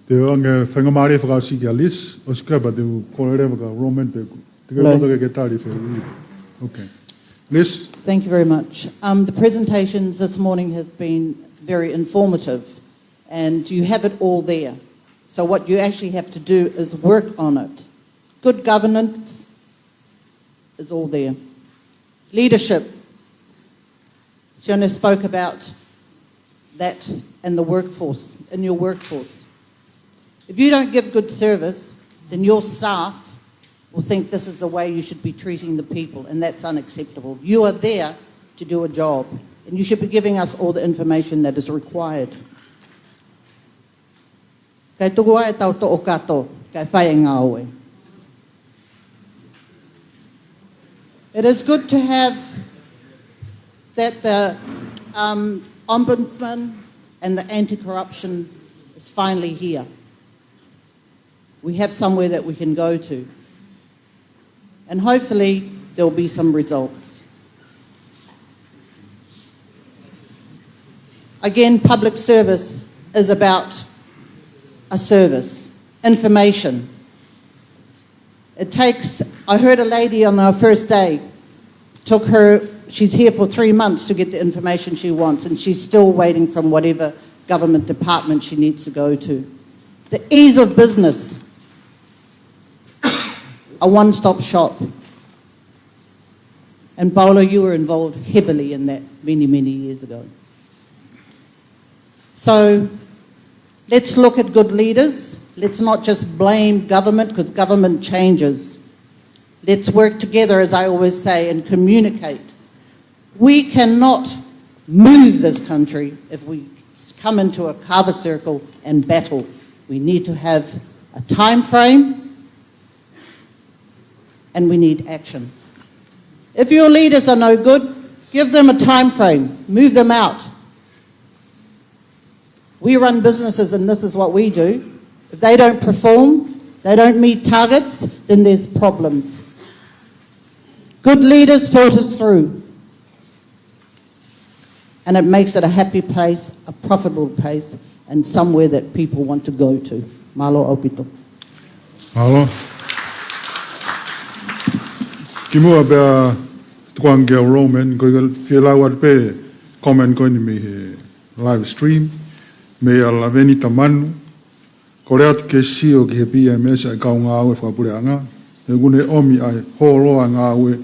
Te u ange faingamālie fakaʻosi kia Liz, ʻosi ko ia pea te u kole leva kia Roman pe te ke Hello. Koto ke ke tali fehuʻi. Okay. Liz? Thank you very much. Um, the presentations this morning have been very informative, and you have it all there. So what you actually have to do is work on it. Good governance is all there. Leadership. Sione spoke about that in the workforce, in your workforce. If you don't give good service, then your staff will think this is the way you should be treating the people, and that's unacceptable. You are there to do a job, and you should be giving us all the information that is required. Kae tuku ai ʻetau toʻo kato, kae fai e ngāue. It is good to have that the, um, Ombudsman and the anti-corruption is finally here. We have somewhere that we can go to. And hopefully there'll be some results. Again, public service is about a service, information. It takes, I heard a lady on our first day, took her, she's here for three months to get the information she wants, and she's still waiting from whatever government department she needs to go to. The ease of business. A one-stop shop. And Paolo, you were involved heavily in that many, many years ago. So let's look at good leaders. Let's not just blame government, 'cause government changes. Let's work together, as I always say, and communicate. We cannot move this country if we come into a kava circle and battle. We need to have a time frame, and we need action. If your leaders are no good, give them a time frame, move them out. We run businesses and this is what we do. If they don't perform, they don't meet targets, then there's problems. Good leaders filters through. And it makes it a happy place, a profitable place, and somewhere that people want to go to. Mālō ʻaupito. Mālō. Kimuʻa pea tukuange kia Roman, ko e fie lau atu pē comment ko eni mei he live stream, meia Laveni Tamanu, kole atu ke sio ki he P M S ʻa e kau ngāue fakapuleʻanga, he ʻoku ne ʻomi ʻa e hōloa ngāue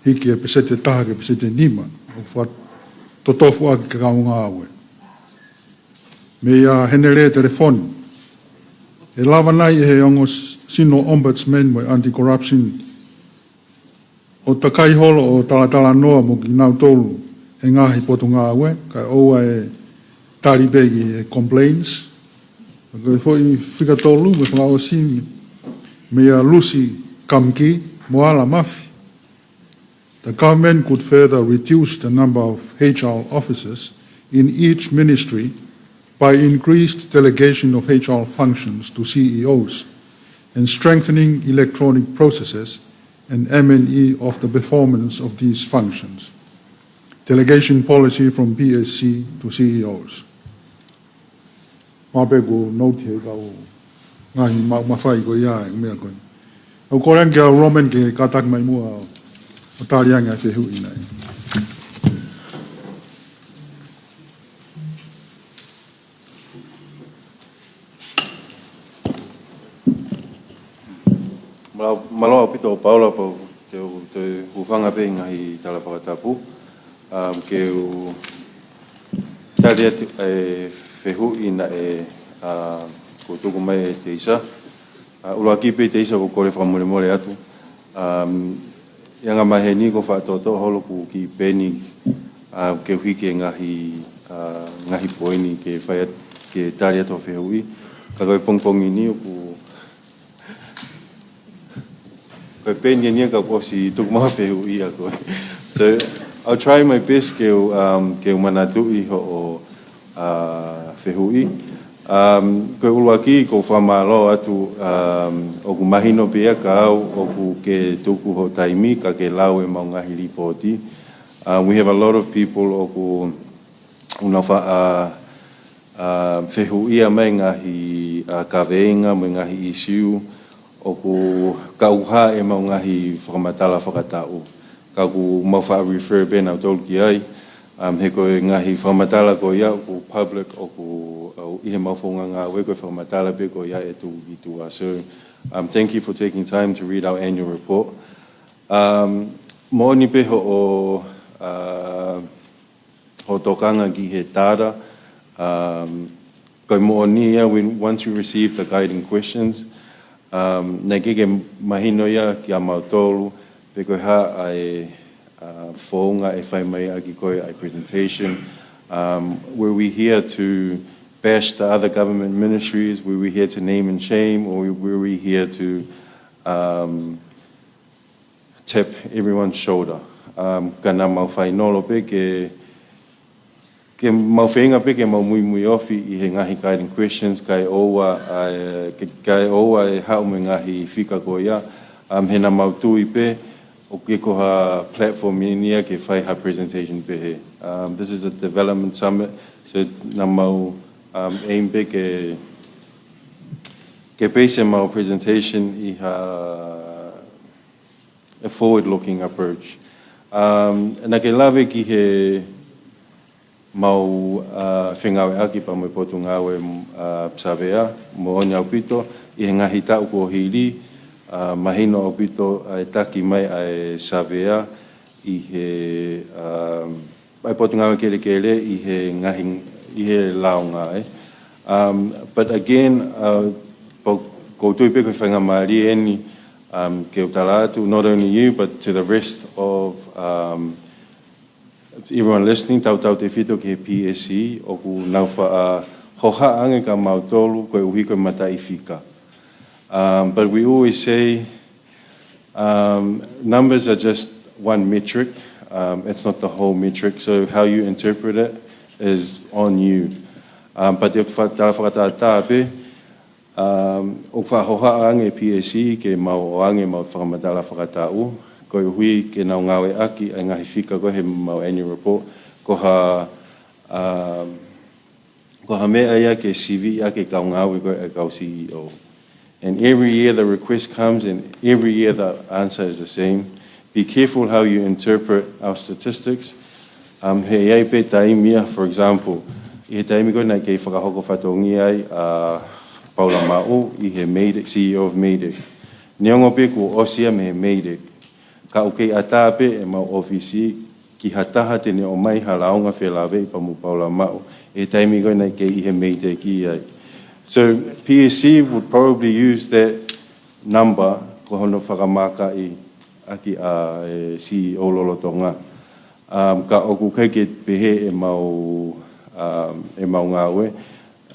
hiki e peseti ʻe taha ki he peseti ʻe nima, ʻoku fakatotofuʻaki ki he kau ngāue. Meia Henele Telefoni, ʻe lava nai ʻe he ongo sino Ombudsman mo e Anti-Corruption ʻo takai holo ʻo talatalanoa mo kinautolu he ngaahi potungāue, kae ʻoua ʻe tali pē ki he complaints. Ko e foʻi fika tolu mo e fakaʻosi, meia Lucy Kamki mo Ala Mafi. The government could further reduce the number of H R officers in each ministry by increased delegation of H R functions to C E Os and strengthening electronic processes and M and E of the performance of these functions. Delegation policy from P S C to C E Os. Mā pē ʻoku note he kau ngaahi ma-, mafai ko ia e meʻa ko ē. ʻOku ou kole ange kia Roman ke kātaki mai muʻa ʻo tali ange ʻa e fehuʻi naʻe. Mālō, mālō ʻaupito Paula, pau te u, te u hūfanga pē ʻi he ngaahi tala fakatapu. Um, ke u tali atu e fehuʻi naʻe, uh, kuo tuku mai ʻe Teisa. Uh, ʻuluaki pē Teisa ʻoku ou kole fakamolemole atu. Um, ʻi he anga maheni ʻoku ou faʻa toʻotoʻo holo ʻeku kiʻi peni, uh, ke u hiki e ngaahi, uh, ngaahi poini ke fai at-, ke tali atu e fehuʻi. Ka ko e pongipongi ni ʻoku, ko e peni eni ka kuo ʻosi tuku mai e fehuʻi ʻa koe. So, I'll try my best ke u, um, ke u manatuʻi hoʻo, uh, fehuʻi. Um, ko e ʻuluaki, ʻoku ou fakamālō atu, um, ʻoku mahino pē ia kia au ʻoku ke tuku hoʻo taimi kae ke lau e mau ngaahi lipooti. Um, we have a lot of people ʻoku nau faʻa, uh, uh, fehuʻia mai ngaahi, uh, kaveinga mo e ngaahi ʻīsiu ʻoku kau ki he mau ngaahi fakamatala fakataʻu. Ka ʻoku mau faʻa refer pē nautolu ki ai. Um, he ko e ngaahi fakamatala ko ia ʻoku public ʻoku, uh, ʻi he mau founga ngāue ko e fakamatala pē ko ia ʻe tuku ki tuʻa. So, um, thank you for taking time to read our annual report. Um, moʻoni pē hoʻo, uh, hoʻo tokanga ki he data. Um, ko e moʻoni ia, when, once you receive the guiding questions, um, naʻe ʻikai ke mahino ia kia mautolu, pe ko e hā ʻa e, uh, founga ʻe fai mai ʻaki ko ē ʻa e presentation. Um, were we here to bash the other government ministries? Were we here to name and shame? Or were we here to, um, tap everyone's shoulder? Um, ka naʻa mau fainolo pē ke, ke mau feinga pē ke mau muimui ofi ʻi he ngaahi guiding questions kae ʻoua, uh, ke, kae ʻoua e haʻu mo e ngaahi fika ko ia. Um, he naʻa mau tui pē ʻoku ʻikai ko ha platform eni ia ke fai ha presentation pehē. Um, this is a development summit, so naʻa mau, um, aim pē ke, ke base e mau presentation ʻi ha a forward-looking approach. Um, naʻa ke lave ki he mau, uh, fengāueʻaki pea mo e Potungāue, uh, Savea, moʻoni ʻaupito, ʻi he ngaahi taʻu kuo hili, uh, mahino ʻaupito ʻa e taki mai ʻa e Savea ʻi he, um, ʻa e Potungāue Kelekele ʻi he ngaahi, ʻi he lāunga, ē. Um, but again, uh, pau, ʻoku ou tui pē ko e faingamālie eni, um, ke u tala atu, not only you, but to the rest of, um, everyone listening, tautautefito ki he P S C, ʻoku nau faʻa hohaʻa ange kia mautolu koeʻuhi ko e mataʻifika. Um, but we always say, um, numbers are just one metric. Um, it's not the whole metric. So how you interpret it is on you. Um, but te fa-, tala fakatātā pē, um, ʻoku faʻa hohaʻa ange P S C ke mau ʻoange mau fakamatala fakataʻu, koeʻuhi ke nau ngāueʻaki ʻa e ngaahi fika ko ē he mau annual report, ko ha, um, ko ha meʻa ia ke sivi ʻaki e kau ngāue ko ē ʻa e kau C E O. And every year the request comes and every year the answer is the same. Be careful how you interpret our statistics. Um, he ʻi ai pē taimi ia, for example, ʻi he taimi ko ē naʻe kei fakahoko fatongia ai ʻa Paula Maʻu ʻi he MEIDECC, C E O of MEIDECC. Neongo pē kuo ʻosi ia mei he MEIDECC, ka ʻoku kei ʻatā pē ʻemau ʻōfisi ki ha taha te ne ʻomai ha lāunga felāveʻi pea mo Paula Maʻu, ʻi he taimi ko ē naʻe kei ʻi he MEIDECC ai. So P S C would probably use that number ko hono fakamaakaʻi ʻaki ʻa e C E O lolotonga. Um, ka ʻoku ʻikai ke pehē ʻemau, um, ʻemau ngāue.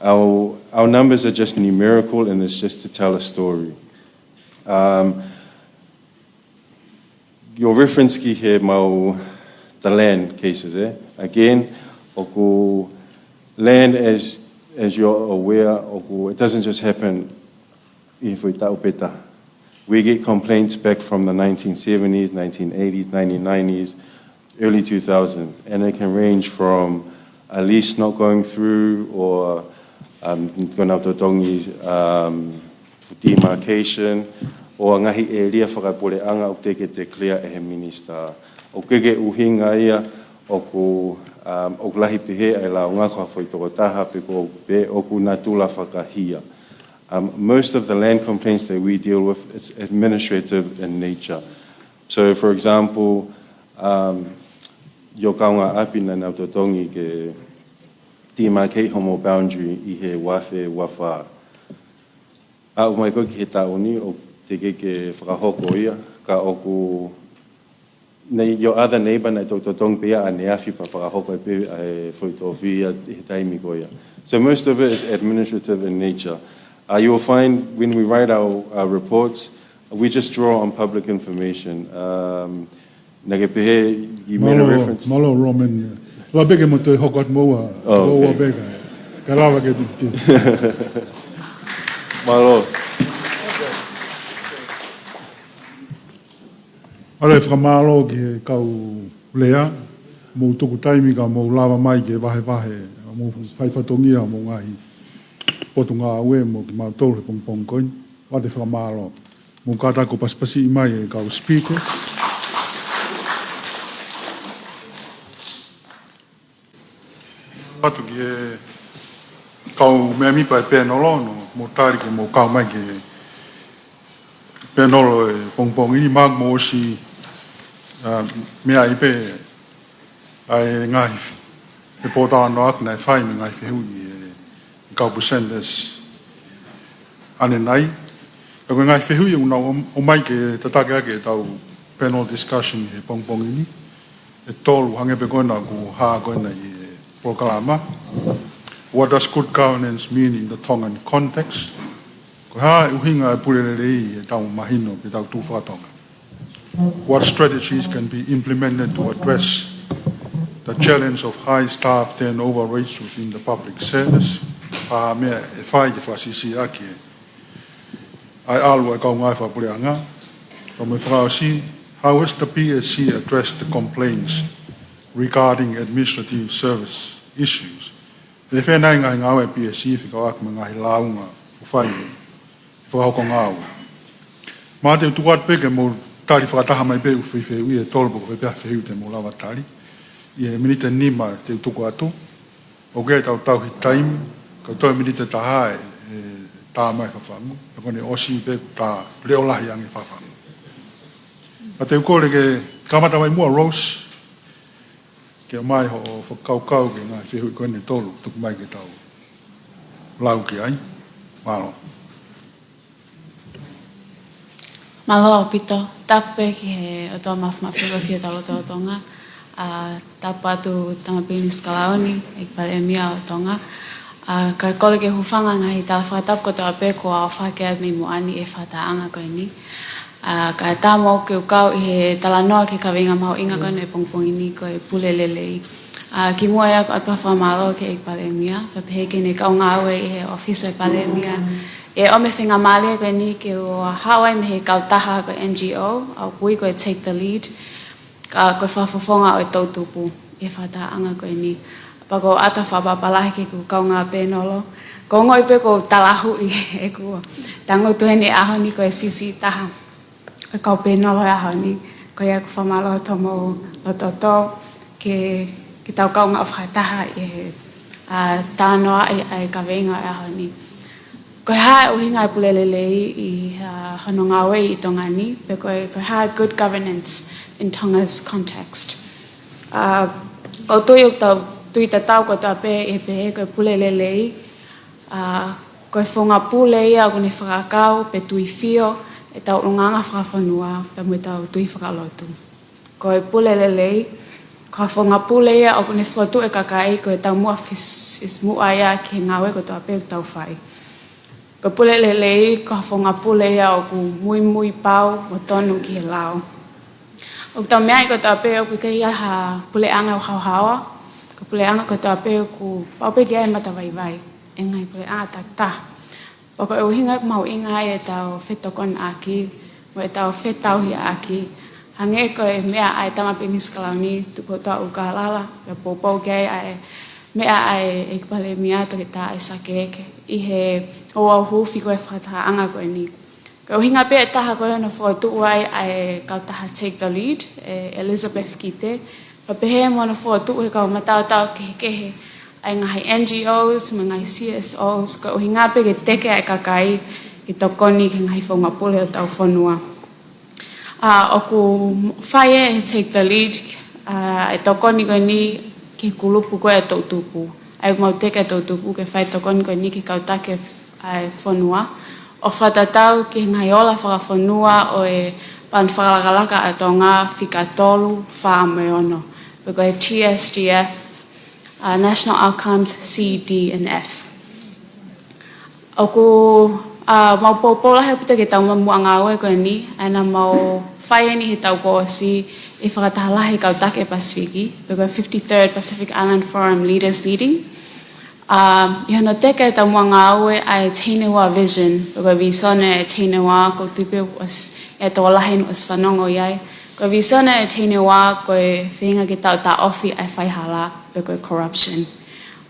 Our, our numbers are just numerical and it's just to tell a story. Um, your reference ki he mau, the land cases, eh? Again, ʻoku land, as, as you're aware, ʻoku, it doesn't just happen ʻi he foʻi taʻu pē taha. We get complaints back from the nineteen seventies, nineteen eighties, nineteen nineties, early two thousands, and it can range from a lease not going through or um, ko ʻenau totongi um, demarcation, ʻo ngaahi ʻēlia fakapuleʻanga ʻoku teʻeki ke declare ʻe he minisitā. ʻOku ʻikai ke ʻuhinga ia ʻoku, um, ʻoku lahi pehē ʻa e lāunga ko ha foʻi tokotaha pe ko pe ʻoku natula fakahia. Um, most of the land complaints that we deal with, it's administrative in nature. So, for example, um, ʻio kaungāʻapi naʻa nau totongi ke demarcate hoʻomou boundary ʻi he uafe uafā. Aʻu mai koe ki he taʻu ni ʻoku teʻeki ke fakahoko ia, ka ʻoku ne, your other neighbor naʻe toki totongi pē ia ʻaneafi pea fakahoko ai pē ʻa e foʻi tofiʻa ʻi he taimi ko ia. So most of it is administrative in nature. Uh, you will find when we write our, our reports, we just draw on public information. Um, naʻa ke pehē, you made a reference. Mālō, Roman. Lava pē ke mo toe hoko atu mo ua. Oh, okay. Pē ka, ka lava ke, ke. Mālō. ʻAlu e fakamālō ki he kau lea, mou tuku taimi ka mou lava mai ke vahevahe, mou fai fatongia, mou ngaahi potungāue, mo kimautolu he pongipongi ko eni, ʻoatu e fakamālō. Mou kātaki ʻo pasipasiʻi mai e kau speaker. Atu ki he kau mēmipa e pēnolo, ʻoku mou tali ke mou kau mai ki he pēnolo e pongipongi ni, mahalo mou ʻosi, uh, meaʻi pē ʻa e ngaahi, e pōtalanoa naʻe fai mo e ngaahi fehuʻi ʻe he kau presenters ʻanenai. Pea ko e ngaahi fehuʻi ʻoku nau ʻo, ʻomai ke tataki ʻaki ʻetau panel discussion he pongipongi ni. ʻE tolu hangē pē ko ena ʻoku hā ko ena ʻi he polokalama. What does good governance mean in the Tongan context? Ko e hā e ʻuhinga e pule lelei ʻi heʻetau mahino pe ʻetau tuʻu faka-Tonga? What strategies can be implemented to address the challenge of high staff turnover rates within the public service? Ko e hā e meʻa ʻe fai ke fakasiʻisiʻi ʻaki ʻa e ʻalu ʻa e kau ngāue fakapuleʻanga? Pea mo e fakaʻosi, how has the P S C addressed the complaints regarding administrative service issues? ʻE fēfē nai ngaahi ngāue ʻa e P S C fekauʻaki mo e ngaahi lāunga ʻoku fai he fakahoko ngāue? Mahalo te u tuku atu pē ke mou tali fakataha mai pē ʻū foʻi fehuʻi ʻe tolu pe ko e fē pē ha fehuʻi te mou lava tali. ʻI he miniti ʻe nima te u tuku atu. ʻOku ʻi ai ʻetau tauhi taimi, ka toe miniti ʻe taha ʻe, ʻe tā mai e fafangu. Pea ko ʻene ʻosi pē kuo tā leʻo lahi ange e fafangu. Ka te u kole ke kamata mai muʻa Rose, ke ʻomai hoʻo fakakaukau ki he ngaahi fehuʻi ko eni ʻe tolu, tuku mai ke tau lau ki ai. Mālō. Mālō ʻaupito, tapu pē ki he ʻOtua Māfimafi ʻoku ʻafio ʻi he lotolotonga. ʻA, tapu atu Tama Pilinisi Kalauni, ʻEiki Palēmia ʻo Tonga. ʻA, kae kole ke u hūfanga he ngaahi tala fakatapu kotoa pē kuo ʻohake atu mei muʻa ni ʻi he fakatahaʻanga ko eni. ʻA, kae ʻatā moʻoku ke u kau ʻi he talanoa ki he kaveinga mahuʻinga ko eni he pongipongi ni ko e pule lelei. ʻA, kimuʻa ia ʻoku ou ʻoatu ha fakamālō ki he ʻEiki Palēmia, pea pehē ki heʻene kau ngāue ʻi he ʻŌfisi ʻo e Palēmia, ʻi he ʻomi e faingamālie ko eni ke u haʻu ai mei he kautaha ko e N G O, ʻa ia ʻoku ui ko e Take the Lead, ka ko e fakafofonga ʻo e toʻutupu ʻi he fakatahaʻanga ko eni. Pea ʻoku ou ʻoatu ha fakapapālangi ki heʻeku kaungā pēnolo. ʻOku ou ongoʻi pē ʻoku ou talahuʻi ʻeku tangutu heni he ʻaho ni ko e siʻisiʻi taha ʻo e kau pēnolo he ʻaho ni. Ko ia ʻoku ou fakamālō atu hoʻomou loto-tō ke, ke tau kaungā fakataha ʻi he, ʻa, talanoaʻi ʻa e kaveinga ʻo e ʻaho ni. Ko e hā e ʻuhinga e pule lelei ʻi, ʻa, hono ngāue ʻi Tonga ni, pe ko e, ko e hā e good governance in Tonga's context? ʻA, ʻoku ou tui ʻoku tau tui tatau kotoa pē ʻi he pehē ko e pule lelei, ʻa, ko e founga pule ia ʻoku ne fakakau pe tuifio ʻetau ʻulungaanga fakafonua pea mo ʻetau tui fakalotu. Ko e pule lelei, ko ha founga pule ia ʻoku ne fokotuʻu e kakai ko e taumuʻa fis-, fisimuʻa ia ki he ngāue kotoa pē ʻoku tau fai. Ko e pule lelei, ko ha founga pule ia ʻoku muimui pau mo tonu ki he lao. ʻOku tau meaʻi kotoa pē ʻoku ʻikai ha puleʻanga ʻoku haohaoa, ko e puleʻanga kotoa pē ʻoku pau pē ke ʻi ai e matavaivai ʻi he ngaahi puleʻanga takitaha. Pea ko e ʻuhinga ia ʻoku mahuʻinga ai ʻetau fetokonaʻaki, mo ʻetau fetauhiʻaki, Hangē ko e meʻa ʻa e Tama Pilinisi Kalauni, Tupoutoʻa ʻUlukalala, pea poupou ki ai ʻa e meʻa ʻa e ʻEiki Palēmia Toketā ʻAisake Eke, ʻi he ouau huufi ko e fakatahaʻanga ko eni. Ko e ʻuhinga pē ʻe taha ko hono fokotuʻu ai ʻa e kautaha Take the Lead, ʻe Elizabeth Kite, pea pehē mo hono fokotuʻu he kau mataotao kehekehe ʻa e ngaahi N G Os, mo e ngaahi C S Os, ko e ʻuhinga pē ke teke ʻa e kakai ke tokoni ki he ngaahi founga pule ʻo hotau fonua. ʻA, ʻoku fai ʻe he Take the Lead, ʻa, ʻa e tokoni ko eni ki he kulupu ko ē ʻa e toʻutupu. ʻA ia ʻoku mau teke ʻa e toʻutupu ke fai tokoni ko eni ki he kau taki ʻa e fonua, ʻo fakatatau ki he ngaahi ola fakafonua ʻo e Palani Fakalakalaka ʻa Tonga fika tolu, fā mo e ono, pe ko e T S D F, ʻa, National Outcomes C, D and F. ʻOku, ʻa, mau poupou lahi ʻaupito ki he taumuʻa ngāue ko eni, ʻa ia naʻa mau fai eni he taʻu kuo ʻosi ʻi he fakataha lahi ʻa e kau taki ʻa e Pasifiki, pe ko e fifty-third Pacific Island Forum Leaders Meeting. ʻA, ʻi hono teke ʻa e taumuʻa ngāue ʻa e Teineua Vision, pe ko e vīsone ʻa e Teineua, ʻoku ou tui pē ʻoku ʻi ai e tokolahi ʻoku ʻosi fanongo ʻi ai. Ko e vīsone ʻa e Teineua ko e feinga ke tau taʻofi ʻa e faihala, pe ko e corruption.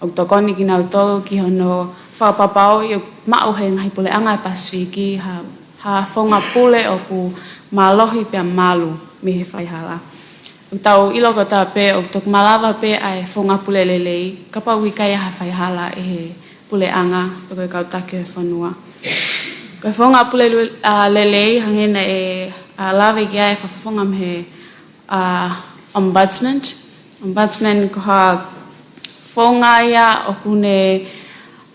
ʻOku tokoni kinautolu ki hono fakapapauʻi ʻoku maʻu ʻe he ngaahi puleʻanga ʻa e Pasifiki ha, ha founga pule ʻoku mālohi pea malu mei he faihala. ʻOku tau ʻilo kotoa pē ʻoku toki malava pē ʻa e founga pule lelei, kapau ʻoku ʻikai ha faihala ʻi he puleʻanga, pe ko e kau taki ʻo e fonua. Ko e founga pule lu-, ʻa, lelei, hangē naʻe, ʻa, lave ki ai ʻa e fakafofonga mei he, ʻa, Ombudsman. Ombudsman ko ha founga ia ʻoku ne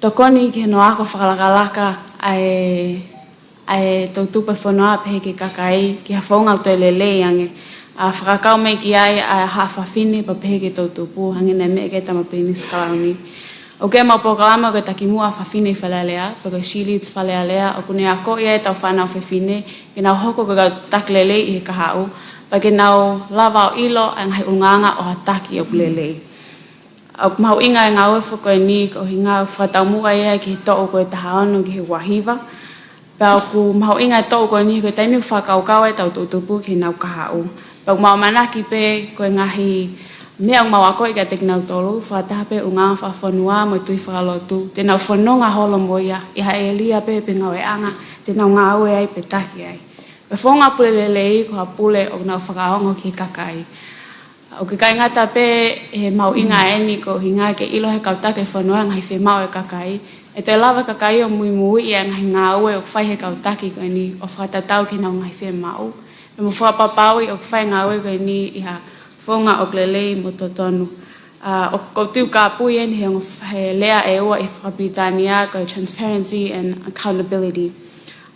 tokoni ki hono ako fakalakalaka ʻa e, ʻa e toʻutupu ʻa e fonua pehē ki he kakai, ki ha founga ʻoku toe lelei ange. ʻA, fakakau mai ki ai ʻa haʻa fafine pea pehē ki he toʻutupu, hangē naʻe meʻa ki ai ʻa e Tama Pilinisi Kalauni. ʻOku ʻi ai ʻemau polokalama ko e Takimuʻa Fafine ʻi Fale Alea, pe ko e She Leads Fale Alea, ʻoku ne akoʻi ai ʻetau fānau fefine ke nau hoko ko e kau taki lelei ʻi he kahaʻu, pea ke nau lava ʻo ʻilo ʻa e ngaahi ʻulungaanga ʻo ha taki ʻoku lelei. ʻOku mahuʻinga ʻa e ngāue foki ko eni, ko e ʻuhinga ʻoku fakataumuʻa ia ki he toʻu ko e taha ono ki he ua hiva. Pea ʻoku mahuʻinga ʻa e toʻu ko eni ko e taimi ʻoku fakakaukau ai ʻetau toʻutupu ki heʻenau kahaʻu. Pea ʻoku mau ʻamanaki pē ko e ngaahi meʻa ʻoku mau akoʻi kiate kinautolu, fakataha pē ʻulungaanga fakafonua mo e tui fakalotu, te nau fononga holo mo ia ʻi ha ʻēlia pē pe ngāueʻanga te nau ngāue ai pe taki ai. Ko e founga pule lelei ko ha pule ʻoku nau fakaongo ki he kakai. ʻOku ʻikai ngata pē he mahuʻinga eni ko e ʻuhinga ke ʻilo ʻe he kau taki ʻo e fonua e ngaahi fiemaʻu ʻa e kakai, ʻe toe lava ʻa e kakai ʻo muimuiʻi ʻa e ngaahi ngāue ʻoku fai ʻe he kau taki ko eni ʻo fakatatau ki heʻenau ngaahi fiemaʻu, pea mo fakapapauʻi ʻoku fai e ngāue ko eni ʻi ha founga ʻoku lelei mo totonu. ʻA, ʻoku ou tui ʻoku kāpui eni he ongo f-, he lea ʻe ua ʻi he fakapilitānia ko e transparency and accountability.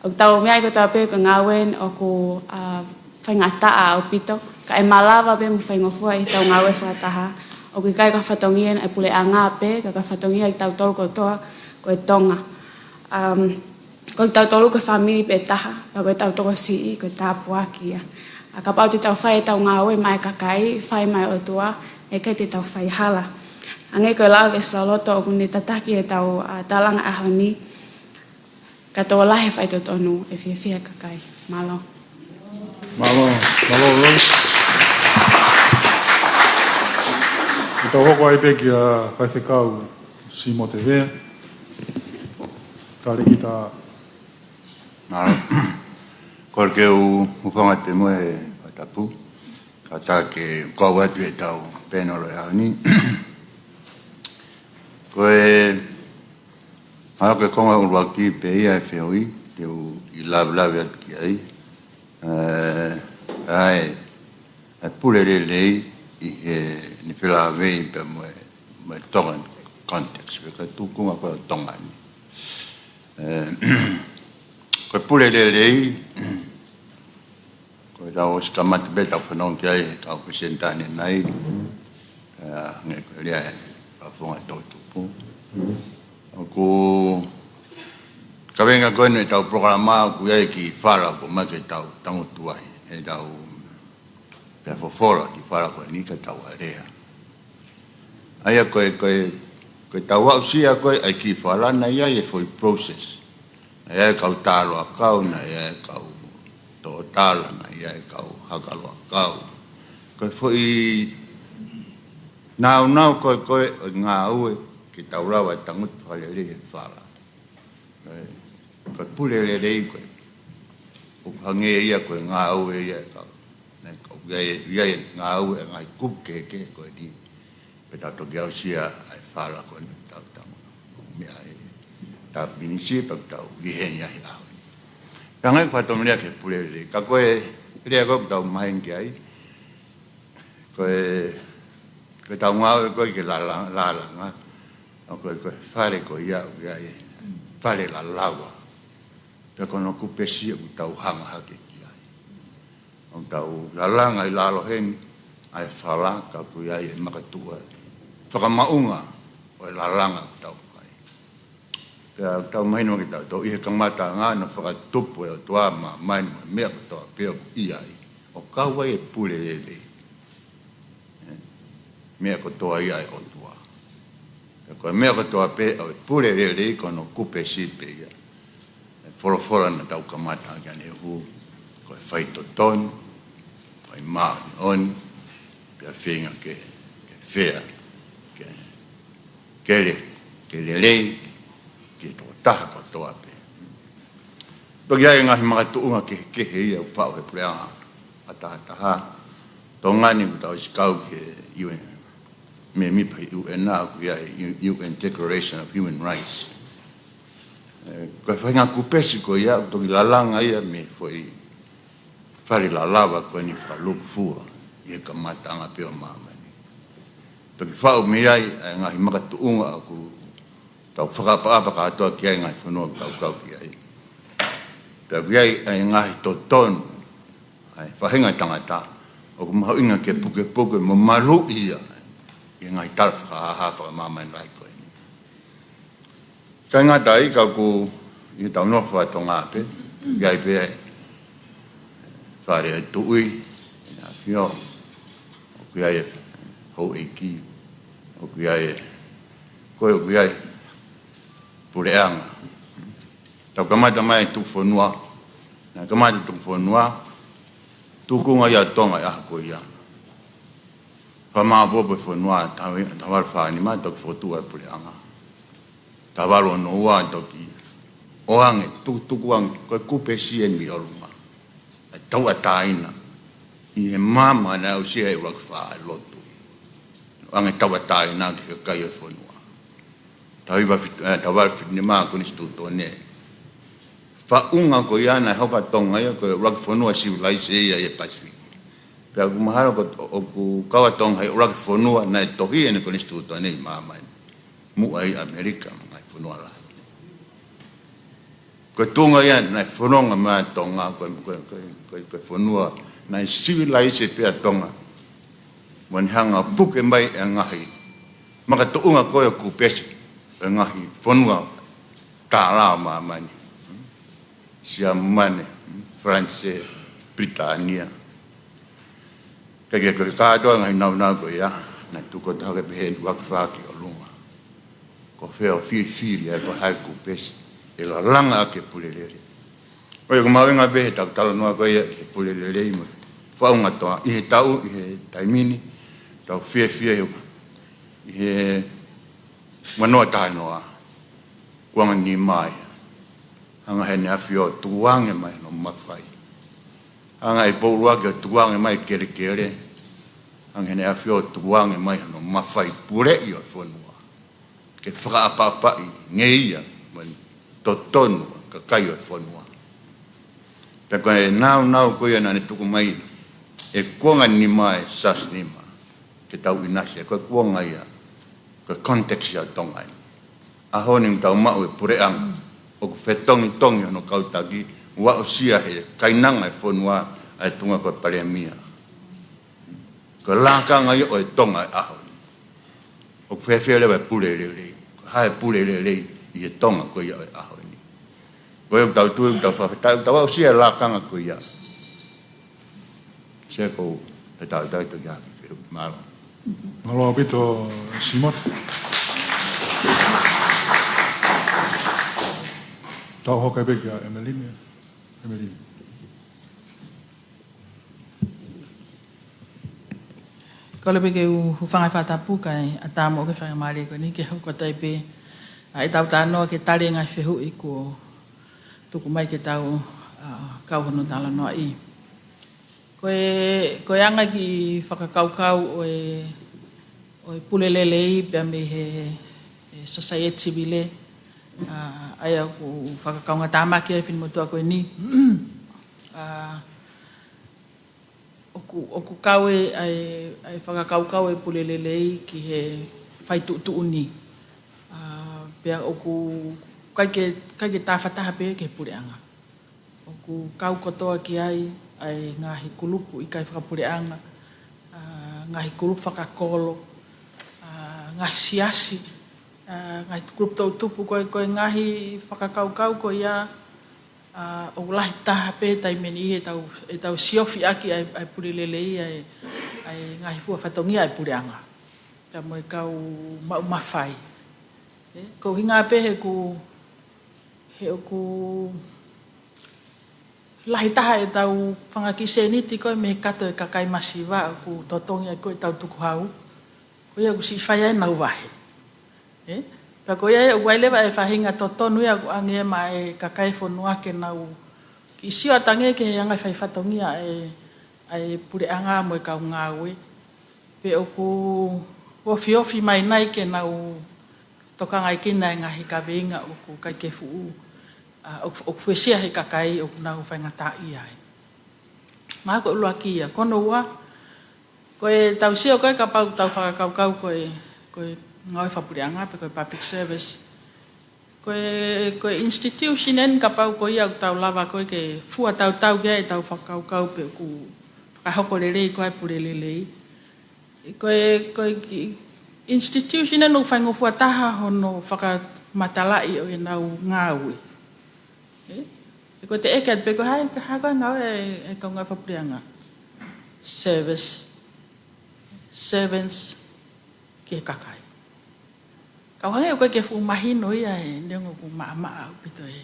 ʻOku tau meaʻi kotoa pē ko e ngāue eni ʻoku, ʻa, faingataʻa ʻaupito, ka ʻe malava pē mo faingofua ʻi heʻetau ngāue fakataha. ʻOku ʻikai ko ha fatongia ʻa e puleʻanga pē, ka ko ha fatongia ʻa kitautolu kotoa ko e Tonga. Um, ko kitautolu ko e fāmili pē taha, pea ko ʻetau tokosiʻi ko e tāpuaki ia. ʻA, kapau te tau fai ʻetau ngāue maʻá e kakai, fai maʻá e ʻOtua, ʻe ʻikai te tau faihala. Hangē ko e lau ʻa Vesilauloto ʻoku ne tataki ʻetau, ʻa, tālanga ʻaho ni, ka tokolahi e faitotonu ʻe fiefia e kakai. Mālō. Mālō, mālō, Lolo. Ke tau hoko ai pē kia Faifekau Simo Tevea. Talēkita. Mālō. Kole ke u hūfanga pē mo e fakatapu. Kae ʻatā ke kau atu ʻetau pēnolo ʻi he ʻaho ni. Ko e, ʻa ia ko e konga ʻuluaki pē ia ʻa e fehuʻi, te u kiʻi lavelave atu ki ai. ʻE, ʻa e, ʻa e pule lelei ʻi heʻene felāveʻi pea mo e, mo e Tongan context, pe ko e tūkunga ko ē ʻo Tonga ni. ʻE, ko e pule lelei, ko ʻetau ʻosi kamata pē ʻetau fanongo ki ai he kau pesenitā ʻanenai, ʻa, hangē ko e lea ʻa e fakafofonga toʻutupu. ʻOku kaveinga ko eni ʻetau polokalama ʻoku ʻi ai e kiʻi fala ʻoku ʻomai ke tau tangutu ai, ʻetau pea fofola e kiʻi fala ko eni ka tau alea. ʻA ia ko e, ko e, ko ʻetau aʻusia ko ē ʻa e kiʻi fala naʻe ʻi ai e foʻi process. Naʻe ʻi ai e kau tālōʻakau, naʻe ʻi ai e kau tōtala, naʻe ʻi ai e kau Haʻa Kaloakau. Ko e foʻi nāunau ko ē ko ē ʻo e ngāue ke tau lava ʻo tangutu fakalelei he fala. Ko e, ko e pule lelei ko ē, ʻoku hangē ia ko e ngāue ia ʻa e kau, naʻe kau ia, ia ʻa e ngāue ʻa e ngaahi kupu kehekehe ko eni. Pea tau toki aʻusia ʻa e fala ko eni ʻoku tau tangutu. Meʻa ʻa e tau pinisi pea tau ʻi heni ʻa e ʻaho ni. Ka ngai fakatomea ke pule lelei. Ka ko e lea ko ē ʻoku tau maheni ki ai, ko e, ko e tau ngāue ko ē ke lala-, lalanga. ʻA ko e, ko e fale ko ia ʻoku ʻi ai e fale lalava. Pea ko hono kupesi ʻoku tau hanga hake ki ai. ʻOku tau lalanga ʻi lalo heni ʻa e fala ka ʻoku ʻi ai e makatuʻunga fakamaʻunga ʻo e lalanga ʻoku tau fai. Pea tau mahino ke tau tau ʻi he kamataʻanga naʻe fakatupu ʻe he ʻOtua ʻa māmani mo e meʻa kotoa pē ʻoku ʻi ai. ʻO kau ai e pule lelei. Meʻa kotoa ia ʻa e ʻOtua. Pea ko e meʻa kotoa pē ʻo e pule lelei ko hono kupesi pē ia. E folofola naʻa tau kamata ki ai ʻaneuhu, ko e fai totonu, fai māʻoniʻoni, pea feinga ke, ke fair, ke, ke le-, ke lelei ki he tokotaha kotoa pē. Toki ʻi ai e ngaahi makatuʻunga kehekehe ia ʻoku faʻu he puleʻanga ʻa tahataha. Tonga ni ʻoku tau ʻosi kau ki he U N, mēmipa ʻi he U N, ʻa ʻoku ʻi ai e U N Declaration of Human Rights. Ē, ko e faʻahinga kupesi ko ia ʻoku toki lalanga ia mei he foʻi fale lalava ko eni fakalūkufua ʻi he kamataʻanga pē ʻo māmani. Toki faʻu mei ai ʻa e ngaahi makatuʻunga ʻoku tau fakaʻapaʻapa kātoa ki ai, ngaahi fonua ʻoku tau kau ki ai. Pea ʻoku ʻi ai ʻa e ngaahi totonu ʻa e faʻahinga tangata ʻoku mahuʻinga ke pukepuke mo maluʻi ia ʻi he ngaahi tala fakahāhā fakamāmani lahi ko eni. Ka ʻi he ngata ai ka ʻoku ʻi he tau nofo ʻa Tonga pē, ʻi ai pē ʻa e Fale ʻo e Tuʻi, ʻa e ʻAfio, ʻoku ʻi ai e houʻeiki, ʻoku ʻi ai e, ko ē ʻoku ʻi ai e puleʻanga. Tau kamata mai tuku fonua, naʻe kamata tuku fonua, tukunga ia ʻa Tonga ʻi he ʻaho ko ia. Fakamāʻopoʻopo e fonua, taha, taha valu fā nima toki fokotuʻu ʻa e puleʻanga. Taha valu ono ua toki ʻoange, tukutuku ange, ko e kupesi eni mei ʻolunga. ʻA e tauʻatāina. ʻI he maama naʻe aʻusia ʻe he ʻUluaki Fā ʻa e lotu. ʻOange tauʻatāina ki he kakai ʻo e fonua. Taha hiva fitu, ē, taha valu fitu nima Konisitūtone. Faʻunga ko ia naʻe hoko ʻa Tonga ia ko e ʻuluaki fonua sivilaise ia ʻi he Pasifiki. Pea ʻoku mahalo ko, ʻoku kau ʻa Tonga he ʻuluaki fonua naʻe tohi ʻene Konisitūtone ʻi māmani. Muʻa ʻi ʻAmelika mo e ngaahi fonua lahi. Ko e tuʻunga ia naʻe fononga mai ai ʻa Tonga, ko e, ko e, ko e, ko e, ko e fonua naʻe sivilaise pē ʻa Tonga. Mo ne hanga ʻo puke mai e ngaahi makatuʻunga ko ē ʻo e kupesi, e ngaahi fonua tālā ʻo māmani. Siamane, Falanisē, Pilitānia. Ka ke, ka ke kātoa e ngaahi nāunau ko ia, naʻe tuku atu hake pē ʻe he ʻUluaki Fā ki ʻolunga. Ko fē ʻoku filifili ai, ko e hā e kupesi ʻe lalanga ʻaki e pule lelei. Ko ia ʻoku mahuʻinga pē he tau talanoa ko ia ki he pule lelei mo e faʻunga Tonga ʻi he taʻu, ʻi he taimi ni, tau fiefia ʻi he, ʻi he manoa taha noa, kuonga nima ia. Hanga ʻe Heʻene ʻAfio ʻo tukuange mai hono mafai. Hanga ʻe Pōʻuluaki ʻo tukuange mai e kelekele. Hanga ʻe Heʻene ʻAfio ʻo tukuange mai hono mafai puleʻi ʻo e fonua. Ke fakaʻapaʻapaʻi ngeia mo e totonu ʻa e kakai ʻo e fonua. Pea ko e nāunau ko ia naʻa ne tuku mai ʻe kuonga nima ʻe Siaosi Nima ke tau ʻinasi, ko e kuonga ia, ko e context ia ʻo Tonga eni. ʻAho ni ʻoku tau maʻu e puleʻanga ʻoku fetongitongi hono kau taki, ʻoku aʻusia ʻe he kainanga e fonua ʻa e tuʻunga ko e palēmia. Ko e lakanga ia ʻo e Tonga e ʻaho ni. ʻOku fēfē leva e pule lelei? Ko e hā e pule lelei ʻi he Tonga ko ia ʻo e ʻaho ni? Ko ia ʻoku tau tui, ʻoku tau fakafetaʻi, ʻoku tau aʻusia e lakanga ko ia. Sē, ko e tau tau toki hake, mālō. Mālō ʻaupito, Simone. Tau hoko pē kia Emeline. Emeline. Kole pē ke u hūfanga he fakatapu kae ʻatā moʻoku e faingamālie ko eni ke hoko atu ai pē ʻa ʻetau talanoa ke tali e ngaahi fehuʻi kuo tuku mai ke tau, ʻa, kau hono talanoaʻi. Ko e, ko e anga e kiʻi fakakaukau ʻo e, ʻo e pule lelei pea mei he, he society civil, ʻa, ʻa ia ʻoku fakakaungātāmaki ai e finemotuʻa ko eni. ʻA, ʻoku, ʻoku kau e, ʻa e, ʻa e fakakaukau e pule lelei ki he fai tuʻutuʻuni. ʻA, pea ʻoku ʻikai ke, ʻikai ke tāfataha pē ki he puleʻanga. ʻOku kau kotoa ki ai ʻa e ngaahi kulupu ʻikai fakapuleʻanga, ʻa, ngaahi kulupu fakakolo, ʻa, ngaahi siasi, ʻa, ngaahi kulupu toʻutupu, ko e, ko e ngaahi fakakaukau ko ia, ʻa, ʻoku lahi taha pē taimi ni ʻetau, ʻetau siofi ʻaki ʻa e, ʻa e pule lelei, ʻa e, ʻa e ngaahi fua fatongia ʻa e puleʻanga. Pea mo e kau maʻu mafai. ʻE, ko e ʻuhinga pē he ʻoku, he ʻoku lahi taha ʻetau fanga kiʻi sēniti ko ē mei he kato e kakai masiva ʻoku totongi ai ko ē ʻetau tukuhau. Ko ia ʻoku siʻi fai ai ʻenau vahe. ʻE? Pea ko ia ʻoku ʻi ai leva e faʻahinga totonu ia ʻoku ʻoange maʻa e kakai e fonua ke nau kiʻi sio atu ange ki he anga e fai fatongia ʻa e, ʻa e puleʻanga mo e kau ngāue. Pe ʻoku ofiofi mai nai ke nau tokangaʻi kinaua e ngaahi kaveinga ʻoku ʻikai ke fuʻu, ʻa, ʻoku, ʻoku fuesia he kakai ʻoku nau faingataʻaʻia ai. Mahalo ko e ʻuluaki ia, ko hono ua, ko ʻetau sio ko ē kapau ʻoku tau fakakaukau ko e, ko e ngāue fakapuleʻanga pe ko e public service. Ko e, ko e institution eni kapau ko ia ʻoku tau lava ko ē ke fua tautau ki ai ʻetau fakakaukau pe ʻoku fakahoko lelei ko ē e pule lelei. Ko e, ko e kiʻi institution eni ʻoku faingofua taha hono fakamatalaʻi ʻo ʻenau ngāue. ʻE? Ko e teʻeki atu pē ko e hā, ko e hā ko ē e ngāue ʻa e, ʻa e kau ngāue fakapuleʻanga. Service, servants ki he kakai. Kau hangē ʻoku ʻikai ke fuʻu mahino ia he neongo ʻoku maʻamaʻa ʻaupito ē.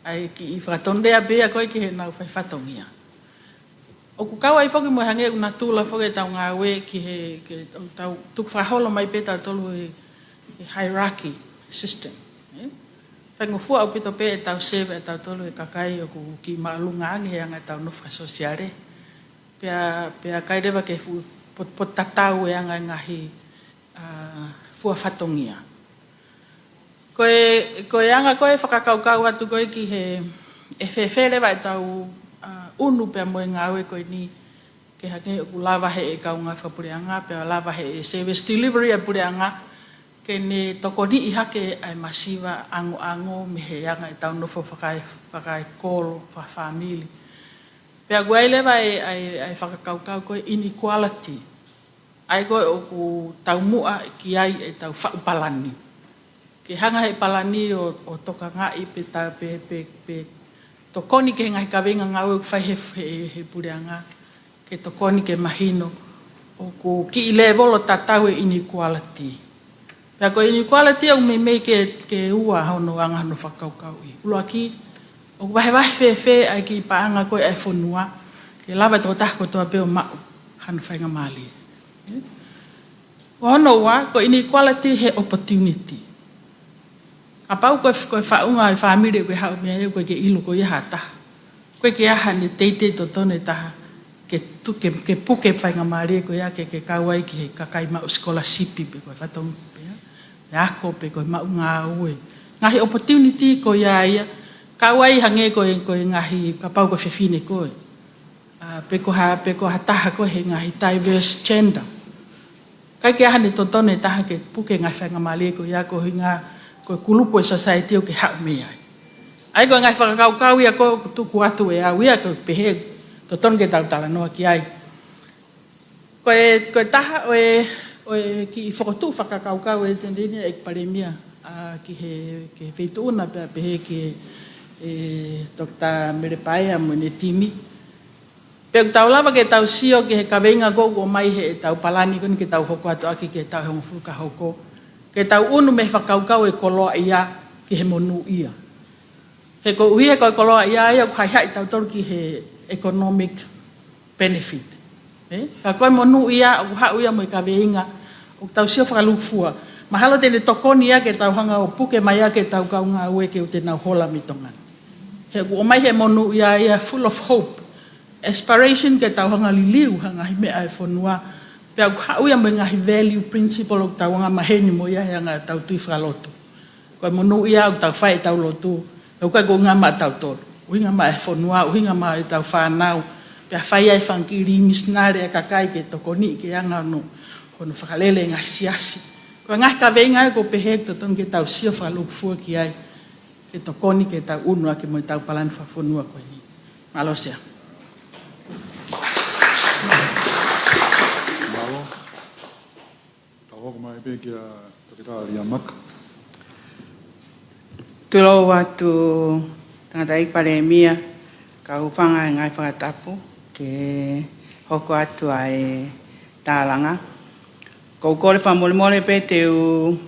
ʻA e kiʻi fakatonulea pē ia ko ē ki heʻenau fai fatongia. ʻOku kau ai foki mo e hangē ʻoku natula foki ʻetau ngāue ki he, ke tau, tau tukufakaholo mai pē tautolu he, he hierarchy system. ʻE? Faingofua ʻaupito pē ʻetau serve ʻa tautolu he kakai ʻoku kiʻi māʻolunga ange he anga ʻetau nofo fakasōsiale. Pea, pea ʻikai leva ke fuʻu pot-, potupotutatau e anga e ngaahi, ʻa, fua fatongia. Ko e, ko e anga ko ē e fakakaukau atu ko ē ki he, ʻe fēfē leva ʻetau, ʻa, ʻunu pea mo e ngāue ko eni, ke hangē ʻoku lava he ʻe kau ngāue fakapuleʻanga, pea lava he ʻe service delivery ʻa e puleʻanga, ke ne tokoniʻi hake ʻa e masiva angoango mei he anga ʻetau nofo fakae-, fakaekolo, fakafāmili. Pea ʻoku ʻi ai leva e, ʻa e, ʻa e fakakaukau ko e inequality. ʻA ia ko ē ʻoku taumuʻa ki ai ʻetau faʻu palani. Ke hanga he palani ʻo, ʻo tokangaʻi pe ta-, pe, pe, pe tokoni ki he ngaahi kaveinga ngāue ʻoku fai he, he, he puleʻanga. Ke tokoni ke mahino ʻoku kiʻi lēvolo tatau e inequality. Pea ko e inequality ʻoku meimei ke, ke ua hono anga hono fakakaukauʻi. ʻUluaki, ʻoku vahevahe fēfē ʻa e kiʻi paʻanga ko ē ʻa e fonua, ke lava e tokotaha kotoa pē ʻo maʻu hano faingamālie. Ko hono ua, ko e inequality he opportunity. Kapau ko e, ko e faʻunga e fāmili ʻoku ke haʻu mei ai ʻoku ʻikai ke ʻilo ko ia ha taha. ʻOku ʻikai ke ʻi ai haʻane teitei totonu e taha ke tu-, ke, ke puke faingamālie ko ia ke, ke kau ai ki he kakai maʻu scholarship pe ko e fatongia pe, pe ako pe ko e maʻu ngāue. Ngaahi opportunity ko ia ia, kau ai hangē ko e, ko e ngaahi kapau ko e fefine ko ē. ʻA, pe ko ha, pe ko ha taha ko ē he ngaahi diverse gender. ʻIkai ke ʻi ai haʻane totonu e taha ke puke ngaahi faingamālie ko ia ko e ʻuhinga ko e kulupu e society ʻoku ke haʻu mei ai. ʻA ia ko e ngaahi fakakaukau ia ko ē ʻoku tuku atu ʻe au ia ko e pehē totonu ke tau talanoa ki ai. Ko e, ko e taha ʻo e, ʻo e kiʻi fokotuʻu fakakaukau ʻe Tēniteni ʻEiki Palēmia, ʻa, ki he, ki he Feituʻu na pea pehē ki he, ʻe, Toketā Mele Paea mo ʻene timi. Pea ʻoku tau lava ke tau sio ki he kaveinga ko ē ʻoku ʻomai heʻetau palani ko eni ke tau hoko atu ʻaki ki he taʻu ʻe hongofulu ka hoko. Ke tau ʻunu mei he fakakaukau e koloaʻia ki he monūʻia. He koeʻuhi he ko e koloaʻia ia ʻoku haʻihaʻi tautolu ki he economic benefit. Ē? Ka ko e monūʻia, ʻoku haʻu ia mo e kaveinga, ʻoku tau sio fakalūkufua. Mahalo te ne tokoni ia ke tau hanga ʻo puke mai ia ke tau kau ngāue ke ʻoua te nau hola mei Tonga. He ʻoku ʻomai he monūʻia ia full of hope. Aspiration ke tau hanga liliu ha ngaahi meʻa ʻa e fonua. Pea ʻoku haʻu ia mo e ngaahi value principle ʻoku tau anga maheni mo ia he anga ʻetau tui fakalotu. Ko e monūʻia ʻoku tau fai ʻetau lotu. ʻOku ʻikai ko e ʻuhinga maʻa tautolu. ʻUhinga maʻa e fonua, ʻuhinga maʻa ʻetau fānau. Pea fai ai e fanga kiʻi lī misinale ʻa e kakai ke tokoni ke anga hono, hono fakalele e ngaahi siasi. Ko e ngaahi kaveinga ia ʻoku pehē ʻoku totonu ke tau sio fakalūkufua ki ai. Ke tokoni ke tau ʻunu ʻaki mo ʻetau palani fakafonua ko eni. Mālō Sea. Mālō. Tau hoko mai pē kia Toketā Lia Maka. Tulou atu Tangataʻeiki Palēmia, kau hūfanga he ngaahi fakatapu ke hoko atu ʻa e tālanga. ʻOku ou kole fakamolemole pē te u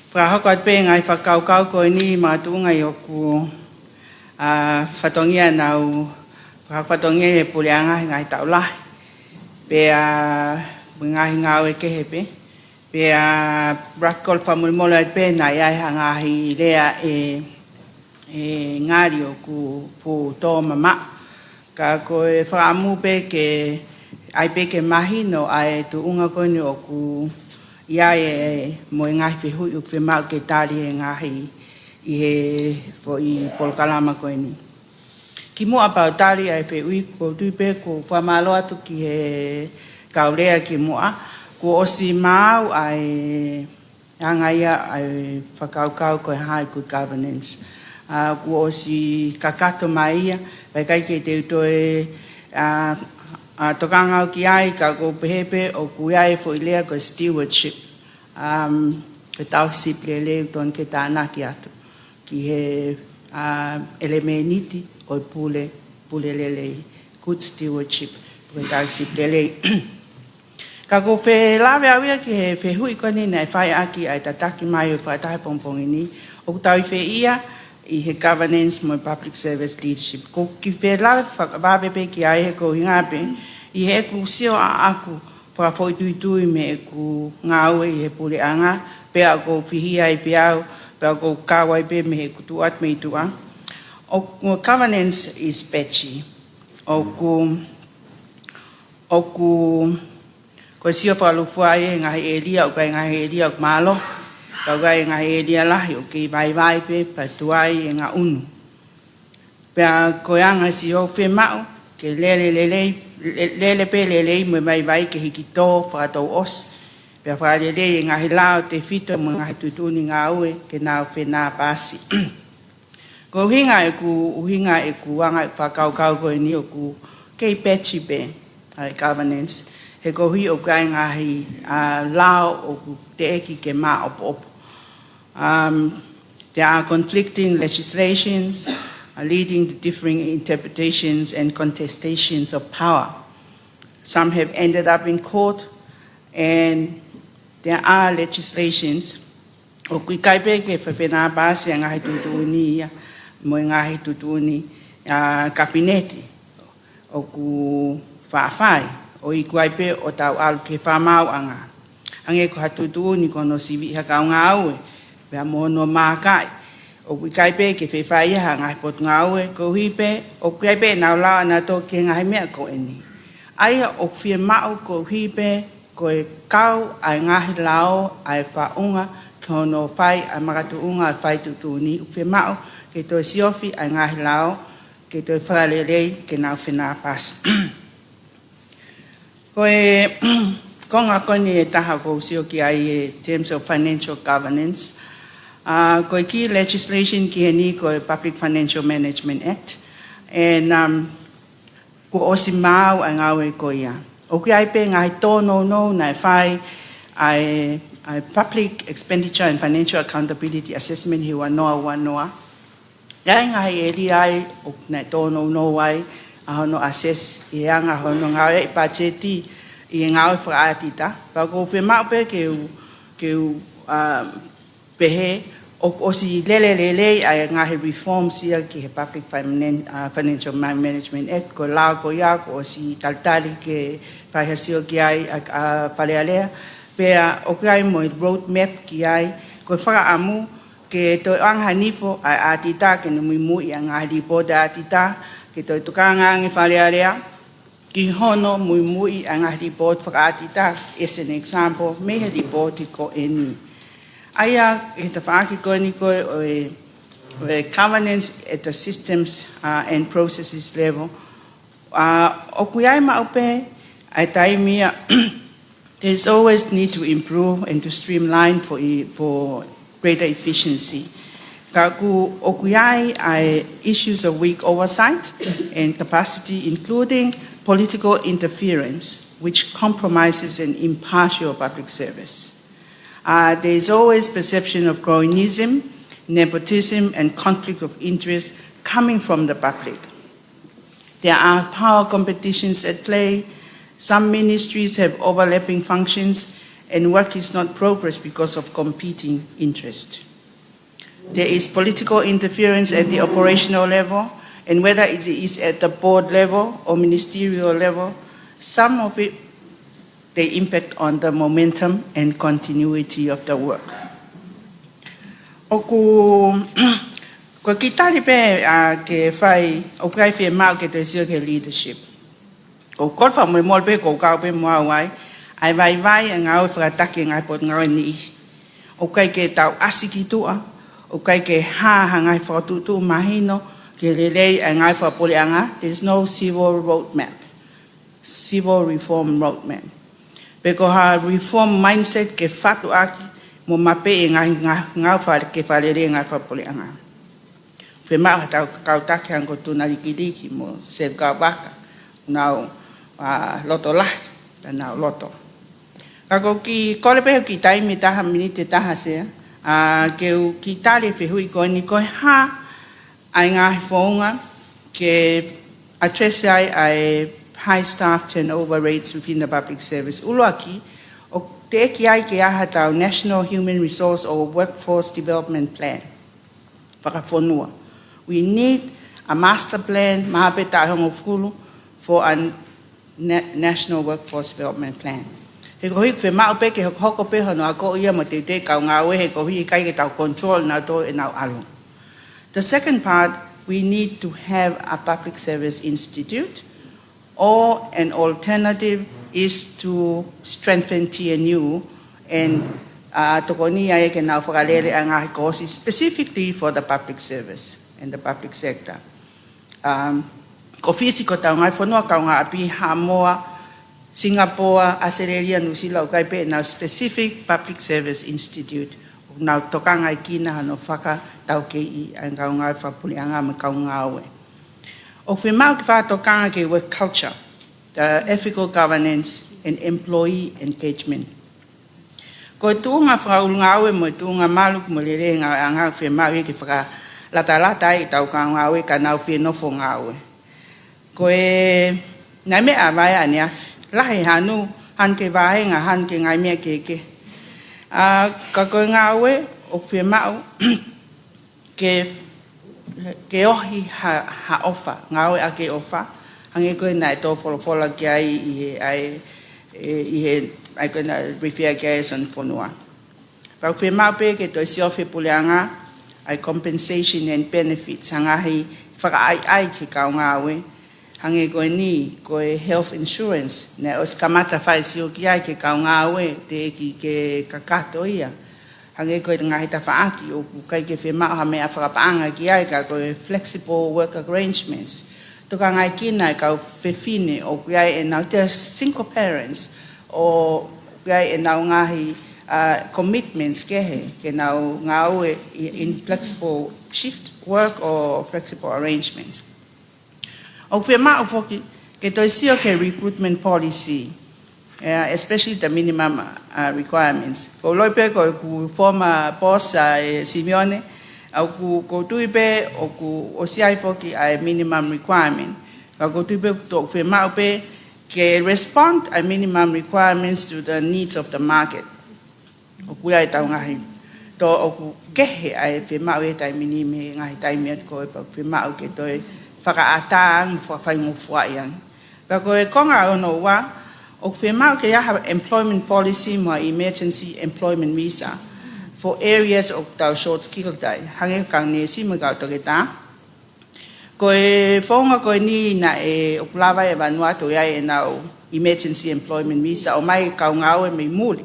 fakahoko atu pē ngaahi fakakaukau ko eni makatuʻunga ʻi hoku, ʻa, fatongia naʻa ku fakahoko fatongia he puleʻanga he ngaahi taʻu lahi. Pea mo e ngaahi ngāue kehe pē. Pea ʻoku ou kole fakamolemole atu pē naʻe ʻi ai ha ngaahi lea ʻe, ʻe ngali ʻoku fuʻu tō mamaʻo. Ka ko e fakaʻamu pē ke ʻai pē ke mahino ʻa e tuʻunga ko eni ʻoku ʻi ai e, mo e ngaahi fehuʻi ʻoku fiemaʻu ke tali he ngaahi ʻi he foʻi polokalama ko eni. Kimuʻa pea u tali ʻa e fehuʻi, ʻoku ou tui pē ʻoku ou fakamālō atu ki he kau lea kimuʻa, kuo ʻosi maau ʻa e anga ia ʻa e fakakaukau ko e high good governance. ʻA, kuo ʻosi kakato mai ia, pea ʻikai ke te u toe, ʻa, ʻa, tokanga au ki ai, ka ʻoku ou pehē pē ʻoku ʻi ai e foʻi lea ko e stewardship. Um, ko e tauhi sipi lelei ʻoku totonu ke tānaki atu ki he, ʻa, ʻelemēniti ʻo e pule, pule lelei, good stewardship, ko e tauhi sipi lelei. Ka ʻoku ou fie lave au ia ki he fehuʻi ko eni naʻe fai ʻaki ʻa e tataki mai ʻo e fakataha pongipongi ni, ʻoku tau ʻi fē ia ʻi he governance mo e public service leadership. ʻOku ou kiʻi fie lave fakavave pē ki ai he ko e ʻuhinga pē, ʻi heʻeku sio ʻaʻaku fakafoʻituitui mei heʻeku ngāue ʻi he puleʻanga, pea ʻoku ou fihia ai pē au, pea ʻoku ou kau ai pē mei heʻeku tuʻu atu mei tuʻa. ʻOku, governance is patchy. ʻOku, ʻoku, ko e sio fakalūkufua ia he ngaahi ʻēlia, ʻoku ʻi ai e ngaahi ʻēlia ʻoku mālohi, pea ʻoku ʻi ai e ngaahi ʻēlia lahi ʻoku kei vaivai pē, pea tuai e ngaʻunu. Pea ko e anga siʻi fiemaʻu ke lele lelei, le-, lele pē lelei mo e vaivai ke hiki tō fakatouʻosi. Pea fakalelei e ngaahi lao tefito mo e ngaahi tuʻutuʻuni ngāue ke nau fenāpasi. Ko e ʻuhinga ʻeku, ʻuhinga ʻeku anga e fakakaukau ko eni ʻoku kei patchy pē ʻa e governance. He koeʻuhi ʻoku ʻi ai e ngaahi, ʻa, lao ʻoku teʻeki ke māʻopoʻopo. Um, there are conflicting legislations, uh, leading to differing interpretations and contestations of power. Some have ended up in court, and there are legislations ʻoku ʻikai pē ke fefenāpasi e ngaahi tuʻutuʻuni ia, mo e ngaahi tuʻutuʻuni, ʻa, kapineti ʻoku faʻa fai, ʻo iku ai pē ʻo tau ʻalu ki he fakamaauʻanga. Hangē ko ha tuʻutuʻuni ko hono siviʻi ha kau ngāue, pea mo hono mākaʻi. ʻOku ʻikai pē ke fefai ia ha ngaahi potungāue, koeʻuhi pē, ʻoku ʻikai pē ʻenau lao ʻanautolu ki he ngaahi meʻa ko eni. ʻA ia ʻoku fiemaʻu koeʻuhi pē, ko e kau ʻa e ngaahi lao ʻa e faʻunga ki hono fai ʻa e makatuʻunga ʻa e fai tuʻutuʻuni, ʻoku fiemaʻu ke toe siofi ʻa e ngaahi lao, ke toe fakalelei, ke nau fenāpasi. Ko e konga ko eni ʻe taha ʻoku ou sio ki ai ʻi terms of financial governance. ʻA, ko e key legislation ki heni ko e Public Financial Management Act. And, um, kuo ʻosi maau ʻa e ngāue ko ia. ʻOku ʻi ai pē ngaahi tōnounou naʻe fai ʻa e, ʻa e Public Expenditure and Financial Accountability Assessment he ua noa ua noa. ʻI ai ngaahi ʻēlia ai ʻoku ne tōnounou ai ʻa hono assess ʻi he anga hono ngāueʻi pātiseti ʻi he ngāue fakaʻētita. Pea ʻoku ou fiemaʻu pē ke u, ke u, ʻa, pehē ʻOku ʻosi lele lelei ʻa e ngaahi reforms ia ki he Public Finan-, uh, Financial Ma-, Management Act, ko e lao ko ia kuo ʻosi talitali ke fai ha sio ki ai ʻa, ʻa Fale Alea, pea ʻoku ʻi ai mo e roadmap ki ai, ko e fakaʻamu ke toe ʻoange ha nifo ʻa e ʻatita ke ne muimui ʻa e ngaahi lipooti ʻatita, ke toe tokanga ange Fale Alea ki hono muimui ʻa e ngaahi lipooti fakaʻatita, as an example, mei he lipooti ko eni. ʻA ia, he tafaʻaki ko eni ko ē ʻo e, ʻo e governance at the systems, uh, and processes level. Uh, ʻoku ʻi ai maʻu pē ʻa e taimi ia, there's always need to improve and to streamline for e-, for greater efficiency. Ka ʻoku, ʻoku ʻi ai ʻa e issues of weak oversight and capacity, including political interference, which compromises an impartial public service. Uh, there is always perception of cronyism, nepotism, and conflict of interest coming from the public. There are power competitions at play. Some ministries have overlapping functions, and work is not progress because of competing interest. There is political interference at the operational level, and whether it is at the board level or ministerial level, some of it, they impact on the momentum and continuity of the work. ʻOku, ko e kiʻi tali pē, ʻa, ke fai, ʻoku ʻi ai fiemaʻu ke toe sio ki he leadership. ʻOku ou fakamolemole pē, ʻoku ou kau pē mo au ai, ʻa e vaivai ʻa e ngāue fakatakiʻanga ʻa e potungāue ni. ʻOku ʻikai ke tau ʻasi ki tuʻa, ʻoku ʻikai ke hā ha ngaahi fakatuʻutuʻu mahino ke lelei ʻa e ngāue fakapuleʻanga, there's no civil roadmap, civil reform roadmap. Pe ko ha reform mindset ke fatuʻaki mo mapeʻi e ngaahi ngā-, ngāue fa-, ke fakalelei e ngāue fakapuleʻanga. Fiemaʻu ha tau kau taki hangē ko Tuna Likiliki mo Selu Kauvaka, nau, ʻa, loto lahi, pea nau loto. Ka ko e kiʻi kole pē ʻoku ʻi ai e taimi ʻe taha miniti ʻe taha Sea, ʻa, ke u kiʻi tali e fehuʻi ko eni ko e hā ʻa e ngaahi founga ke address ai ʻa e high staff turnover rates within the public service. ʻUluaki, ʻoku teʻeki ai ke ʻi ai ha tau National Human Resource or Workforce Development Plan fakafonua. We need a master plan, mahalo pē taʻu ʻe hongofulu, for a na-, National Workforce Development Plan. He koeʻuhi ʻoku fiemaʻu pē ke hokohoko pē hono akoʻi ia mo teuteu e kau ngāue, he koeʻuhi ʻikai ke tau control nautolu ʻenau ʻalu. The second part, we need to have a public service institute, or an alternative is to strengthen T N U and, uh, tokoni ai ke nau fakalele ʻa e ngaahi kōsi specifically for the public service and the public sector. Um, ko Fisi ko hotau ngaahi fonua kaungāʻapi, Haʻamoa, Singapore, ʻAositelēlia, Nuʻusila, ʻoku ʻi ai pē ʻenau specific public service institute ʻoku nau tokangaʻi kinautolu hono fakataukeiʻi ʻa e kau ngāue fakapuleʻanga mo e kau ngāue. ʻOku fiemaʻu ke fakatokanga ki he work culture, the ethical governance and employee engagement. Ko e tuʻunga fakaʻulungāue mo e tuʻunga malu mo e lelei e ngāueʻanga ʻoku fiemaʻu ia ke fakalatalata ai ʻetau kau ngāue ka nau fie nofo ngāue. Ko e ngaahi meʻa ʻa vaeua ʻaneafi, lahi e hanu, hanu ki he vāhenga, hanu ki he ngaahi meʻa kehekehe. ʻA, ka ko e ngāue ʻoku fiemaʻu ke, ke ohi ha, ha ʻofa, ngāue ʻaki e ʻofa, hangē ko ē naʻe tō folofola ki ai ʻi he, ʻa e, ʻe, ʻi he, ʻa e ko ē naʻe refer ki ai ʻa e Sione Fonua. Pea ʻoku fiemaʻu pē ke toe siofi e puleʻanga ʻa e compensation and benefits, ha ngaahi fakaʻaiʻai ki he kau ngāue, hangē ko eni, ko e health insurance, naʻe ʻosi kamata fai e sio ki ai ki he kau ngāue, teʻeki ke kakato ia. Hangē ko e ngaahi tafaʻaki ʻoku ʻikai ke fiemaʻu ha meʻa fakapaʻanga ki ai ka ko e flexible work arrangements. Tokangaʻi kinautolu e kau fefine ʻoku ʻi ai ʻenau, they're single parents, ʻoku ʻi ai ʻenau ngaahi, uh, commitments kehe, ke nau ngāue i-, in flexible shift work or flexible arrangements. ʻOku fiemaʻu foki ke toe sio ki he recruitment policy, uh, especially the minimum, uh, requirements. ʻOku ou ʻilo pē ko ʻeku former boss ʻa e Simione, ʻoku, ʻoku ou tui pē ʻoku ʻosi ʻi ai foki ʻa e minimum requirement. Ka ʻoku ou tui pē ʻoku fiemaʻu pē ke respond ʻa e minimum requirements to the needs of the market. ʻOku ʻi ai ʻetau ngaahi ʻOku kehe ʻa e fiemaʻu he taimi ni mei he ngaahi taimi atu ko ē pea ʻoku fiemaʻu ke toe fakaʻatā ange, fakafaingofuaʻi ange. Pea ko e konga hono ua, ʻoku fiemaʻu ke ʻi ai ha employment policy mo ha emergency employment visa for areas ʻoku tau short skilled ai, hangē ko e kau neesi mo e kau toketā. Ko e founga ko eni naʻe ʻoku lava ʻe Vanuatu ʻi ai ʻenau emergency employment visa ʻo ʻomai e kau ngāue mei muli,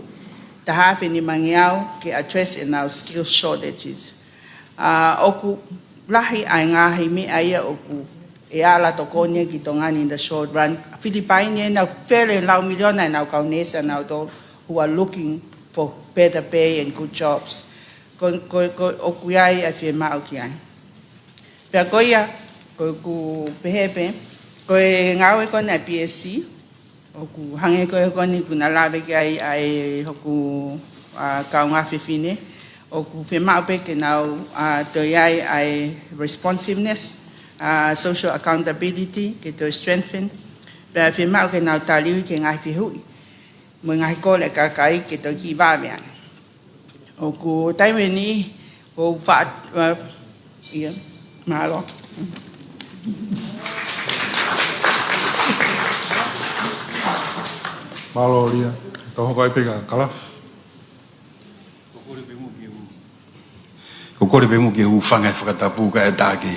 taha afe nimangeau, ke address ʻenau skill shortages. ʻA, ʻoku lahi ʻa e ngaahi meʻa ia ʻoku ʻe ala tokoni ki Tonga ni in the short run. Filipaini ʻenau fele lau miliona ʻenau kau neesi ʻanautolu who are looking for better pay and good jobs. Ko, ko, ko, ʻoku ʻi ai ʻa e fiemaʻu ki ai. Pea ko ia, ko ʻeku pehē pē, ko e ngāue ko ena ʻa e P S C, ʻoku hangē ko e ko eni kuo na lave ki ai ʻa e hoku, ʻa, kaungā fefine, ʻoku fiemaʻu pē ke nau, ʻa, toe ʻi ai ʻa e responsiveness, ʻa, social accountability, ke toe strengthen, pea fiemaʻu ke nau taliui ki he ngaahi fehuʻi mo e ngaahi kole ʻa e kakai ke toe kiʻi vave ange. ʻOku taimi ni, ʻoku fa-, ʻa, ia, mālō. Mālō Lia, tau hoko ai pē kia Kalafi. Ko e kole pē mo ke hūfanga he fakatapu kae ʻatā ke,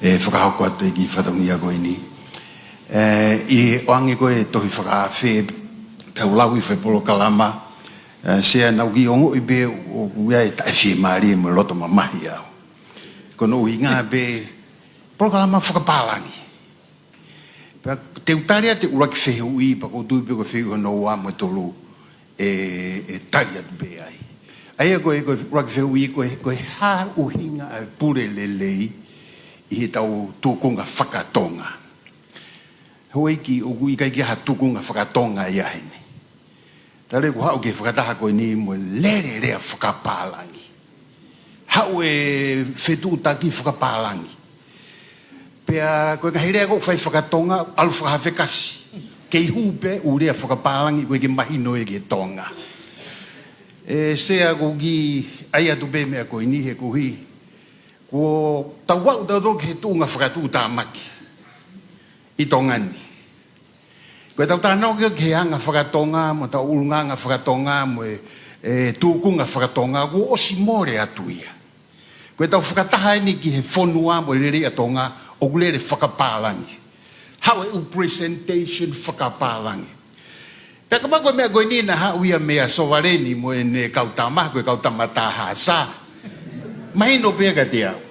ʻe, fakahoko atu e kiʻi fatongia ko eni. ʻE, ʻi he ʻoange ko ē tohi fakaafe, tau lau ʻi he polokalama, ʻe, Sea, naʻá ku ongoʻi pē ʻoku ʻi ai e taʻefiemālie mo e loto mamahi au. Ko hono ʻuhinga pē polokalama fakapālangi. Pea te u tali atu e ʻuluaki fehuʻi, pea ʻoku ou tui pē ko e fehuʻi hono ua mo e tolu ʻe, ʻe tali atu pē ai. ʻA ia ko e, ko e ʻuluaki fehuʻi ko e, ko e hā ʻuhinga ʻa e pule lelei ʻi heʻetau tūkunga fakatonga. Houʻeiki, ʻoku ʻikai ke ʻi ai ha tūkunga fakatonga ia heni. Tale ku haʻu ki he fakataha ko eni mo e lele lea fakapālangi. Haʻu e fetuʻutaki fakapālangi. Pea ko e ngaahi lea ʻoku fai fakatonga, ʻalu fakahafekasi. Kei hū pē ʻū lea fakapālangi, ʻoku ʻikai ke mahino ia ki he Tonga. ʻE, Sea, ʻoku ou ʻai atu pē meʻa ko eni he koeʻuhi kuo tau aʻu tautolu ki he tuʻunga fakatuʻutāmaki ʻi Tonga ni. Ko ʻetau talanoa ki he anga fakatonga, mo ʻetau ʻulungaanga fakatonga, mo e, e tūkunga fakatonga, kuo ʻosi mole atu ia. Ko ʻetau fakataha eni ki he fonua mo e lelei ʻa Tonga, ʻoku lele fakapālangi. Haʻu e ʻū presentation fakapālangi. Pea kapau ko e meʻa ko eni naʻe haʻu ia meia Sovaleni mo ʻene kau tama, ko e kau tama Tahasa. Mahino pē ia kiate au.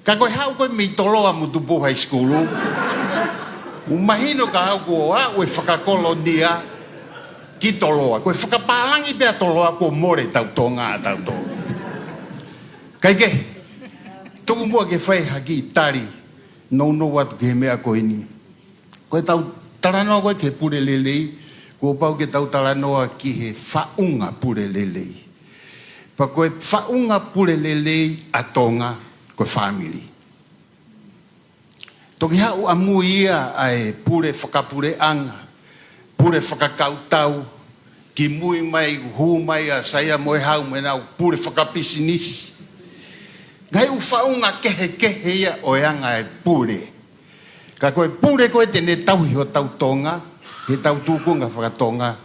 Ka ko e haʻu ko ē mei Toloa mo Tupou High School, ʻoku mahino ka au kuo aʻu e fakakolonia ki Toloa. Ko e fakapālangi pē ʻa Toloa kuo mole ʻetau Tonga ʻatautolu. Kae kehe, tuku muʻa ke fai ha kiʻi tali nounou atu ki he meʻa ko eni. Ko ʻetau talanoa ko ē ki he pule lelei, kuo pau ke tau talanoa ki he faʻunga pule lelei. Pea ko e faʻunga pule lelei ʻa Tonga, ko e fāmili. Toki haʻu ʻamui ia ʻa e pule fakapuleʻanga, pule fakakautau, kimui mai, hū mai ʻa Saia mo e Hau mo ʻenau pule fakapisinisi. Ngaahi ʻū faʻunga kehekehe ia ʻo e anga e pule. Ka ko e pule ko ē te ne tauhi hotau Tonga, heʻetau tūkunga fakatonga,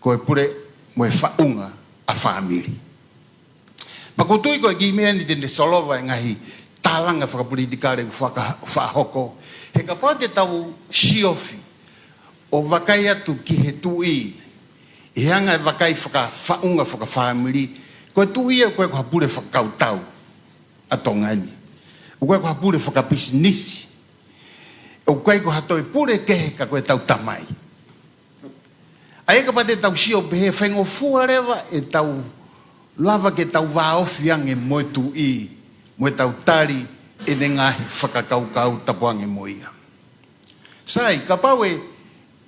ko e pule mo e faʻunga ʻa fāmili. Pea ʻoku ou tui ko e kiʻi meʻa ni te ne solova e ngaahi tālanga fakapolitikale ʻoku faka-, fakahoko. He kapau te tau siofi ʻo vakai atu ki he tuʻi, ʻi he anga e vakai fakafaʻunga fakafāmili, ko e tuʻi ia ʻoku ʻikai ko ha pule fakakautau ʻa Tonga ni. ʻOku ʻikai ko ha pule fakapisinisi. ʻOku ʻikai ko ha toe pule kehe ka ko ʻetau tamai. ʻA ia kapau te tau sio pehē, faingofua leva ʻetau lava ke tau vāofi ange mo e tuʻi, mo ʻetau tali ʻene ngaahi fakakaukau tapu ange mo ia. Sai, kapau ʻe,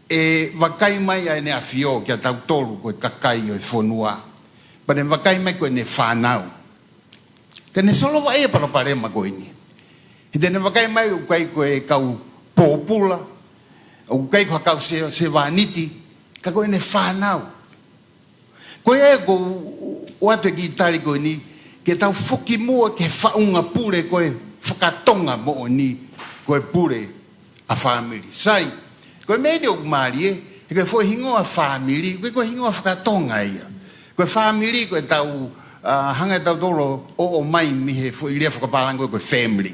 ʻe vakai mai ʻa ʻEne ʻAfio kia tautolu ko e kakai ʻo e fonua, pea ne vakai mai ko ʻene fānau, te ne solova ʻa e palopalema ko eni. He te ne vakai mai ʻoku ʻikai ko e kau pōpula, ʻoku ʻikai ko ha kau se-, sevāniti, ka ko ʻene fānau. Ko ia ʻoku ou ʻoatu e kiʻi tali ko eni, ke tau foki muʻa ki he faʻunga pule ko e fakatonga moʻoni, ko e pule ʻa fāmili. Sai, ko e meʻa ʻoku mālie, he ko e foʻi hingoa fāmili, ko e, ko e hingoa fakatonga ia. Ko e fāmili, ko e tau, ʻa, hanga ʻe tautolu ʻo ʻomai mei he foʻi lea fakapālangi ko e family.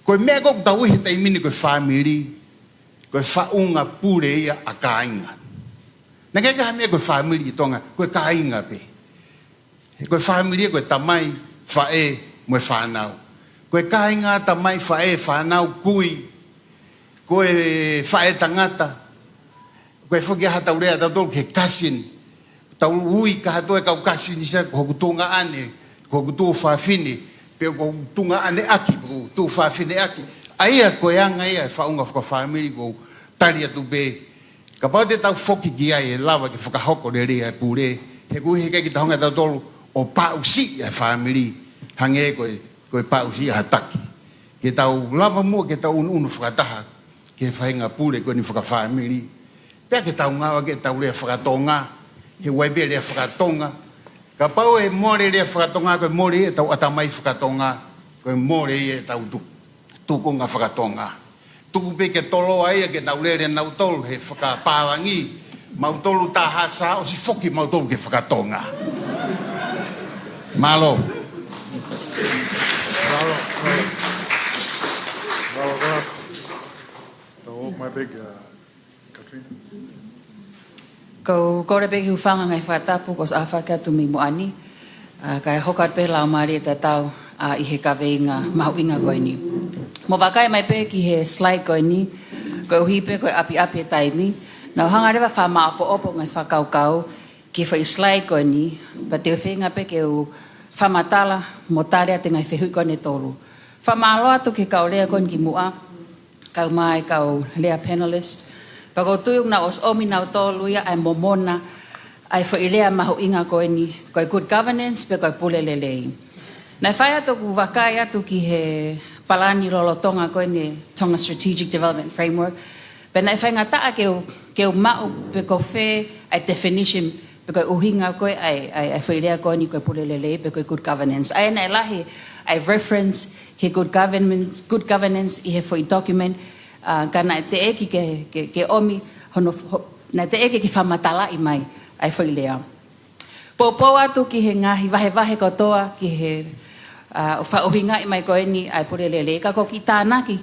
Ko e meʻa ʻoku tau ui he taimi ni ko e fāmili, ko e faʻunga pule ia ʻa kāinga. Naʻe ʻikai ke ʻi ai ha meʻa ko e fāmili ʻi Tonga, ko e kāinga pē. He ko e fāmili ia ko e tamai, faʻē, mo e fānau. Ko e kāinga, tamai, faʻē, fānau, kui, ko e faʻē tangata, ko e foki ʻa ha tau lea tautolu ki he cousin. Tau ui kātoa e kau cousin ia, ko hoku tuongaʻane, ko hoku tuofāfine, pe ko hoku tuongaʻane ʻaki, ko hoku tuofāfine ʻaki. ʻA ia ko e anga ia e faʻunga fakafāmili ʻoku ou tali atu pē. Kapau te tau foki ki ai ʻe lava ke fakahoko lelei e pule, he ʻoku ʻikai ke tau hanga ʻe tautolu ʻo paʻusiʻi e fāmili, hangē ko e, ko e paʻusiʻi ha taki. Ke tau lava muʻa ke tau ʻunuʻunu fakataha ki he faʻahinga pule ko eni fakafāmili. Pea ke tau ngāueʻaki ʻetau lea fakatonga, he ʻoku ʻi ai pē lea fakatonga. Kapau ʻe mole lea fakatonga, ko e mole ʻetau ʻatamai fakatonga, ko e mole ʻetau tu-, tūkunga fakatonga. Tuku pē ke toloa ia ke tau lele nautolu he fakapālangi, mautolu taha sa ʻosi foki mautolu ke fakatonga. Mālō. Mālō, mālō. Mālō, mālō. Tau ō mai pē kia Katrina. Ko u kole pē ke u hūfanga he ngaahi fakatapu kuo ʻosi ʻafaki atu mei muʻa ni, ʻa, kae hoko atu pē lau mālie tatau, ʻa, ʻi he kaveinga mahuʻinga ko eni. Mou vakai mai pē ki he slide ko eni, koeʻuhi pē ko e ʻapiʻapi e taimi, naʻa ku hanga leva ʻo fakamāʻopoʻopo ngaahi fakakaukau ki he foʻi slide ko eni, pea te u feinga pē ke u fakamatala mo tali atu e ngaahi fehuʻi ko eni ʻe tolu. Fakamālō atu ki he kau lea ko eni kimuʻa, kau mai kau lea panelist. Pea ʻoku ou tui ʻoku nau ʻosi ʻomi nautolu ia ʻa e momona ʻa e foʻi lea mahuʻinga ko eni, ko e good governance pe ko e pule lelei. Naʻe fai atu ʻeku vakai atu ki he palani lolotonga ko eni Tonga Strategic Development Framework. Pea naʻe faingataʻa ke u, ke u maʻu pe ko fē ʻa e definition pe ko e ʻuhinga ko ē ʻa e, ʻa e, ʻa e foʻi lea ko eni ko e pule lelei pe ko e good governance. ʻA ia naʻe lahi ʻa e reference ki he good governance, good governance ʻi he foʻi document, ʻa, ka naʻe teʻeki ke, ke, ke ʻomi hono, ho-, naʻe teʻeki ke fakamatalaʻi mai ʻa e foʻi lea. Poupou atu ki he ngaahi vahevahe kotoa ki he, ʻa, ʻo fakaʻuhingaʻi mai ko eni ʻa e pule lelei, ka ko e kiʻi tānaki,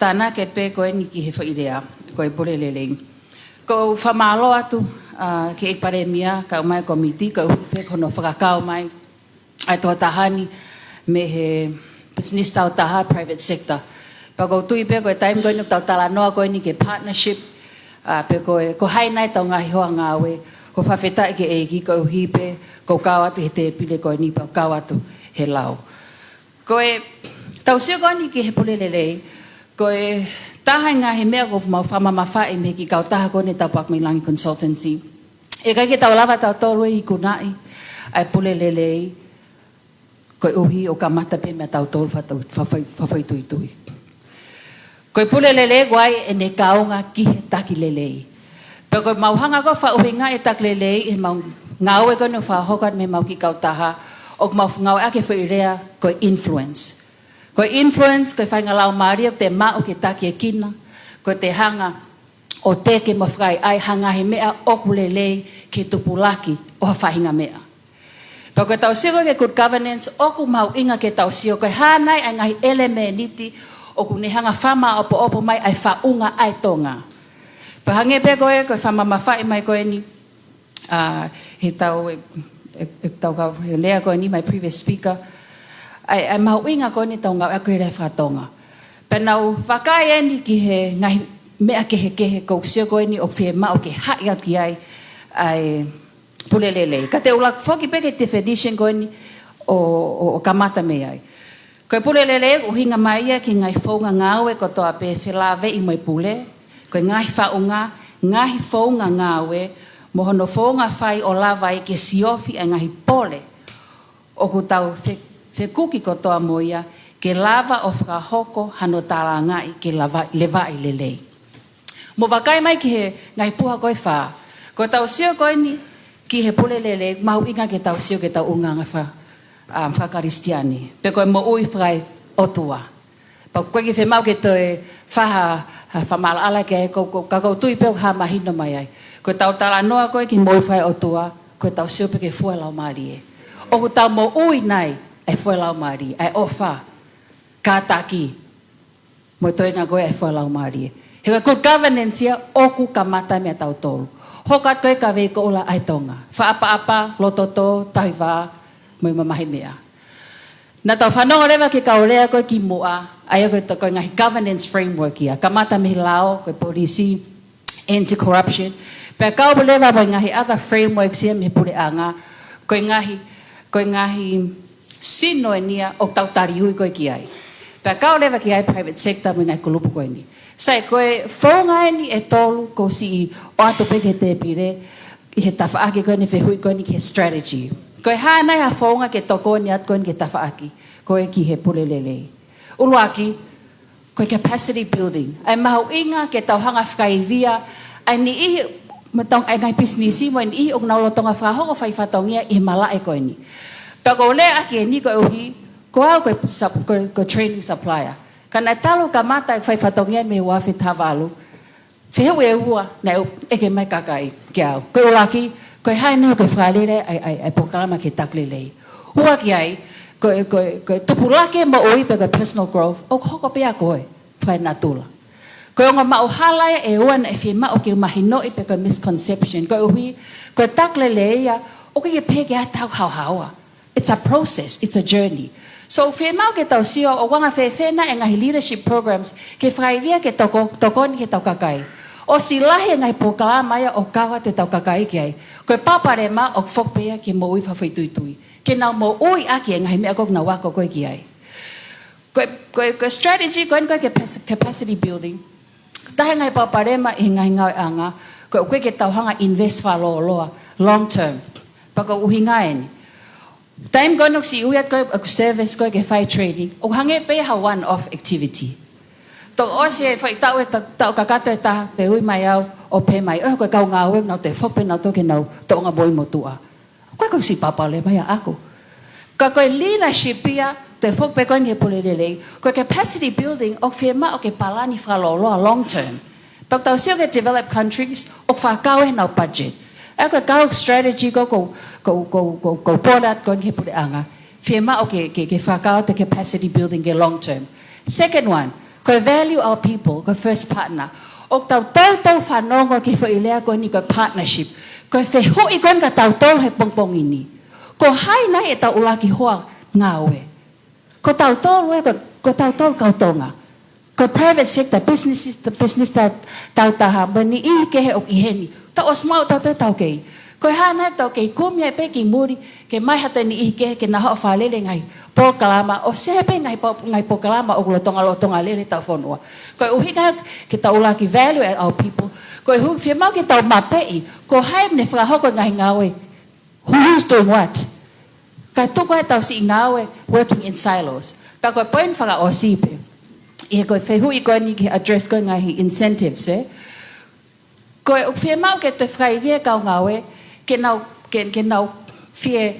tānaki pē ko eni ki he foʻi lea, ko e pule lelei. ʻOku ou fakamālō atu, ʻa, ki he ʻEiki Palēmia, kau mai e kōmiti, koeʻuhi pē ko hono fakakau mai ʻa e tokotaha ni mei he business tauʻatāina, private sector. Pea ʻoku ou tui pē ko e taimi ko eni ʻoku tau talanoa ko eni ki he partnership, ʻa, pe ko e, ko hai nai ʻetau ngaahi hoa ngāue, ʻoku ou fakafetaʻi ki he ʻEiki koeʻuhi pē ʻoku ou kau atu he tēpile ko eni pea u kau atu he lau. Ko e, tau sio ko eni ki he pule lelei, ko e taha e ngaahi meʻa ʻoku mau fakamamafaʻi mei he kiʻi kautaha ko eni Tāpuaki Mei Langi Consultancy. ʻE ʻikai ke tau lava tautolu ʻo ikunaʻi ʻa e pule lelei, koeʻuhi ʻoku kamata pē meia tautolu fatu-, fa-, fa-, fakafoʻituitui. Ko e pule lelei ʻoku ʻi ai ʻene kaunga ki he taki lelei. Pea ko ʻemau hanga ko ē ʻo fakaʻuhingaʻi e taki lelei, ʻi heʻemau ngāue ko eni ʻo fakahoko atu mei heʻemau kiʻi kautaha, ʻoku mau ngāueʻaki e foʻi lea ko e influence. Ko e influence, ko e faʻahinga laumālie ʻoku te maʻu ke takiekina, ko ʻete hanga ʻo teke mo fakaʻaiʻai ha ngaahi meʻa ʻoku lelei ki he tupulaki ʻo ha faʻahinga meʻa. Pea ko ʻetau sio ko ē ki he good governance, ʻoku mahuʻinga ke tau sio ko e hā nai ʻa e ngaahi ʻelemēniti ʻoku ne hanga ʻo fakamāʻopoʻopo mai ʻa e faʻunga ʻa e Tonga. Pea hangē pē ko ē, ko e fakamamafaʻi mai ko eni, ʻa, he tau, ʻe, ʻe, ʻe tau kau he lea ko eni mei he previous speaker, ʻa e, ʻa e mahuʻinga ko eni ʻetau ngāueʻaki e lea fakatonga. Pea naʻa ku vakai eni ki he ngaahi meʻa kehekehe ʻoku ou sio ko eni ʻoku fiemaʻu ke haʻi atu ki ai ʻa e pule lelei. Ka te u laka foki pē ki he definition ko eni ʻo, ʻo, ʻo kamata mei ai. Ko e pule lelei, ʻuhinga mai ia ki he ngaahi founga ngāue kotoa pē felāveʻi mo e pule. Ko e ngaahi faʻunga, ngaahi founga ngāue, mo hono founga fai ʻo lava ai ke siofi ʻa e ngaahi pole ʻoku tau fe-, fekuki kotoa mo ia, ke lava ʻo fakahoko hano tālangaʻi ke lava, levaʻi lelei. Mou vakai mai ki he ngaahi puha ko ē ʻe fā. Ko ʻetau sio ko eni ki he pule lelei, mahuʻinga ke tau sio ki heʻetau ʻulungaanga fa-, um, fakakalisitiane. Pe ko e moʻui fakaʻotua. Pea ʻoku ʻikai ke fiemaʻu ke toe fai ha, ha fakamaʻalaʻala ki ai, ko, ko, ka ʻoku ou tui pē ʻoku hā mahino mai ai. Ko ʻetau talanoa ko ē ki he moʻui fakaʻotua, ko ʻetau sio pē ki he fua ʻo e Laumālie. ʻOku tau moʻui nai ʻa e fua ʻo e Laumālie, ʻa e ʻofa, kātaki, mo e toenga ko ē ʻa e fua ʻo e Laumālie. He ko e good governance ia ʻoku kamata meia tautolu. Hoko atu ko ē ka vei ko ula ʻa e Tonga. Fakaʻapaʻapa, loto tō, tauhi vā, mo e mamahi meʻa. Naʻa tau fanongo leva ki he kau lea ko ē kimuʻa, ʻa ia ko e, ko e ngaahi governance framework ia. Kamata mei he lao, ko e polisi, anti-corruption. Pea kau leva mo e ngaahi other frameworks ia mei he puleʻanga, ko e ngaahi, ko e ngaahi sino eni ia ʻoku tau tali ui ko ē ki ai. Pea kau leva ki ai private sector mo e ngaahi kulupu ko eni. Sai, ko e founga eni ʻe tolu ʻoku ou siʻi ʻoatu pē ki he tēpile, ʻi he tafaʻaki ko eni, fehuʻi ko eni ki he strategy. Ko e hā nai ha founga ke tokoni atu ko eni ki he tafaʻaki ko ē ki he pule lelei. ʻUluaki, ko e capacity building. ʻA e mahuʻinga ke tau hanga ʻo fakaivia ʻa e niʻihi, mo tau, ʻa e ngaahi pisinisi mo e niʻihi ʻoku nau lolotonga fakahoko faifatongia ʻi he malaʻe ko eni. Pea ʻoku ou lea ʻaki eni koeʻuhi, ko au ko e sup-, ko, ko e training supplier. Ka naʻe talu kamata e faifatongia mei he ua afe taha valu, fehuʻi ʻe ua naʻe ʻeke mai e kakai kiate au. Ko e ʻuluaki, ko e hā nai hoʻo fakalele ʻa e, ʻa e, ʻa e polokalama ki he takulelei. Ua ki ai, ko e, ko e, ko e tupulaki e moʻui pe ko e personal growth, ʻoku hoko pē ia ko e fakaenatula. Ko e ongo maʻuhala ia ʻe ua naʻe fiemaʻu ke mahinoʻi pe ko e misconception. Koeʻuhi, ko e takulelei ia, ʻoku ʻikai ke pehē ke ʻi ai ha tau haohaoa. It's a process, it's a journey. So, fiemaʻu ke tau sio ʻoku anga fēfē nai e ngaahi leadership programs ke fakaivia ke toko-, tokoni ki heʻetau kakai. ʻOsi lahi e ngaahi polokalama ia ʻoku kau atu ʻetau kakai ki ai. Ko e palopalema ʻoku foki pē ia ki he moʻui fakafoʻituitui. Ke nau moʻui ʻaki e ngaahi meʻa ko ē ʻoku nau ako ko ē ki ai. Ko e, ko e, ko e strategy ko eni ko e capac-, capacity building. Taha e ngaahi palopalema ʻi he ngaahi ngāueʻanga, ko e ʻoku ʻikai ke tau hanga ʻo invest fakalōloa, long term. Pea ko e ʻuhinga eni. Taimi ko ē ʻoku siʻi ui atu ko ē ʻeku service ko ē ke fai training, ʻoku hangē pē ha one-off activity. Toki ʻosi e faʻahitaʻu e ta-, taʻu kakato e taha, toe ui mai au, ʻo pehē mai, ʻo, ko e kau ngāue, nau toe foki pē nautolu ke nau toʻonga moʻui motuʻa. Ko e ʻoku siʻi palopalema ia ʻaʻaku. Ka ko e leadership ia, toe foki pē ko eni ki he pule lelei. Ko e capacity building, ʻoku fiemaʻu ke palani fakalōloa long term. Pea ʻoku tau sio ki he developed countries, ʻoku fakakau ʻenau budget. ʻA ia ko e kau strategy ko, ko, ko, ko, ko, ko e product ko eni ki he puleʻanga. Fiemaʻu ke, ke, ke fakakau e capacity building ki he long term. Second one, ko e value our people, ko e first partner. ʻOku tau toutou fanongo ki he foʻi lea ko eni ko e partnership. Ko e fehuʻi ko eni kiate kitautolu he pongipongi ni. Ko hai nai ʻetau ʻuluaki hoa ngāue? Ko tautolu ē, ko, ko tautolu kau Tonga. Ko e private sector, business, business ta-, tautaha, mo e niʻihi kehe ʻoku ʻi heni. Tau ʻosi maʻu tautolu e taukei. Ko e hā nai e taukei kumi ai pē ki muli, ke ʻomai ha toe niʻihi kehe ke nau haʻu ʻo fakalele e ngaahi polokalama, ʻo sehe pē e ngaahi po-, ngaahi polokalama ʻoku lolotonga, lolotonga lele ʻetau fonua. Ko e ʻuhinga ia ke tau ʻuluaki value our people. Ko e ʻuhi fiemaʻu ke tau mapeʻi, ko hai ʻoku ne fakahoko e ngaahi ngāue. Who's doing what? Kae tuku ai ʻetau siʻi ngāue working in silos. Pea ko e point fakaʻosi pē. ʻI he ko e fehuʻi ko eni ki he address ko ē ngaahi incentives, ē. Ko e ʻoku fiemaʻu ke toe fakaivia e kau ngāue, ke nau, ke, ke nau fie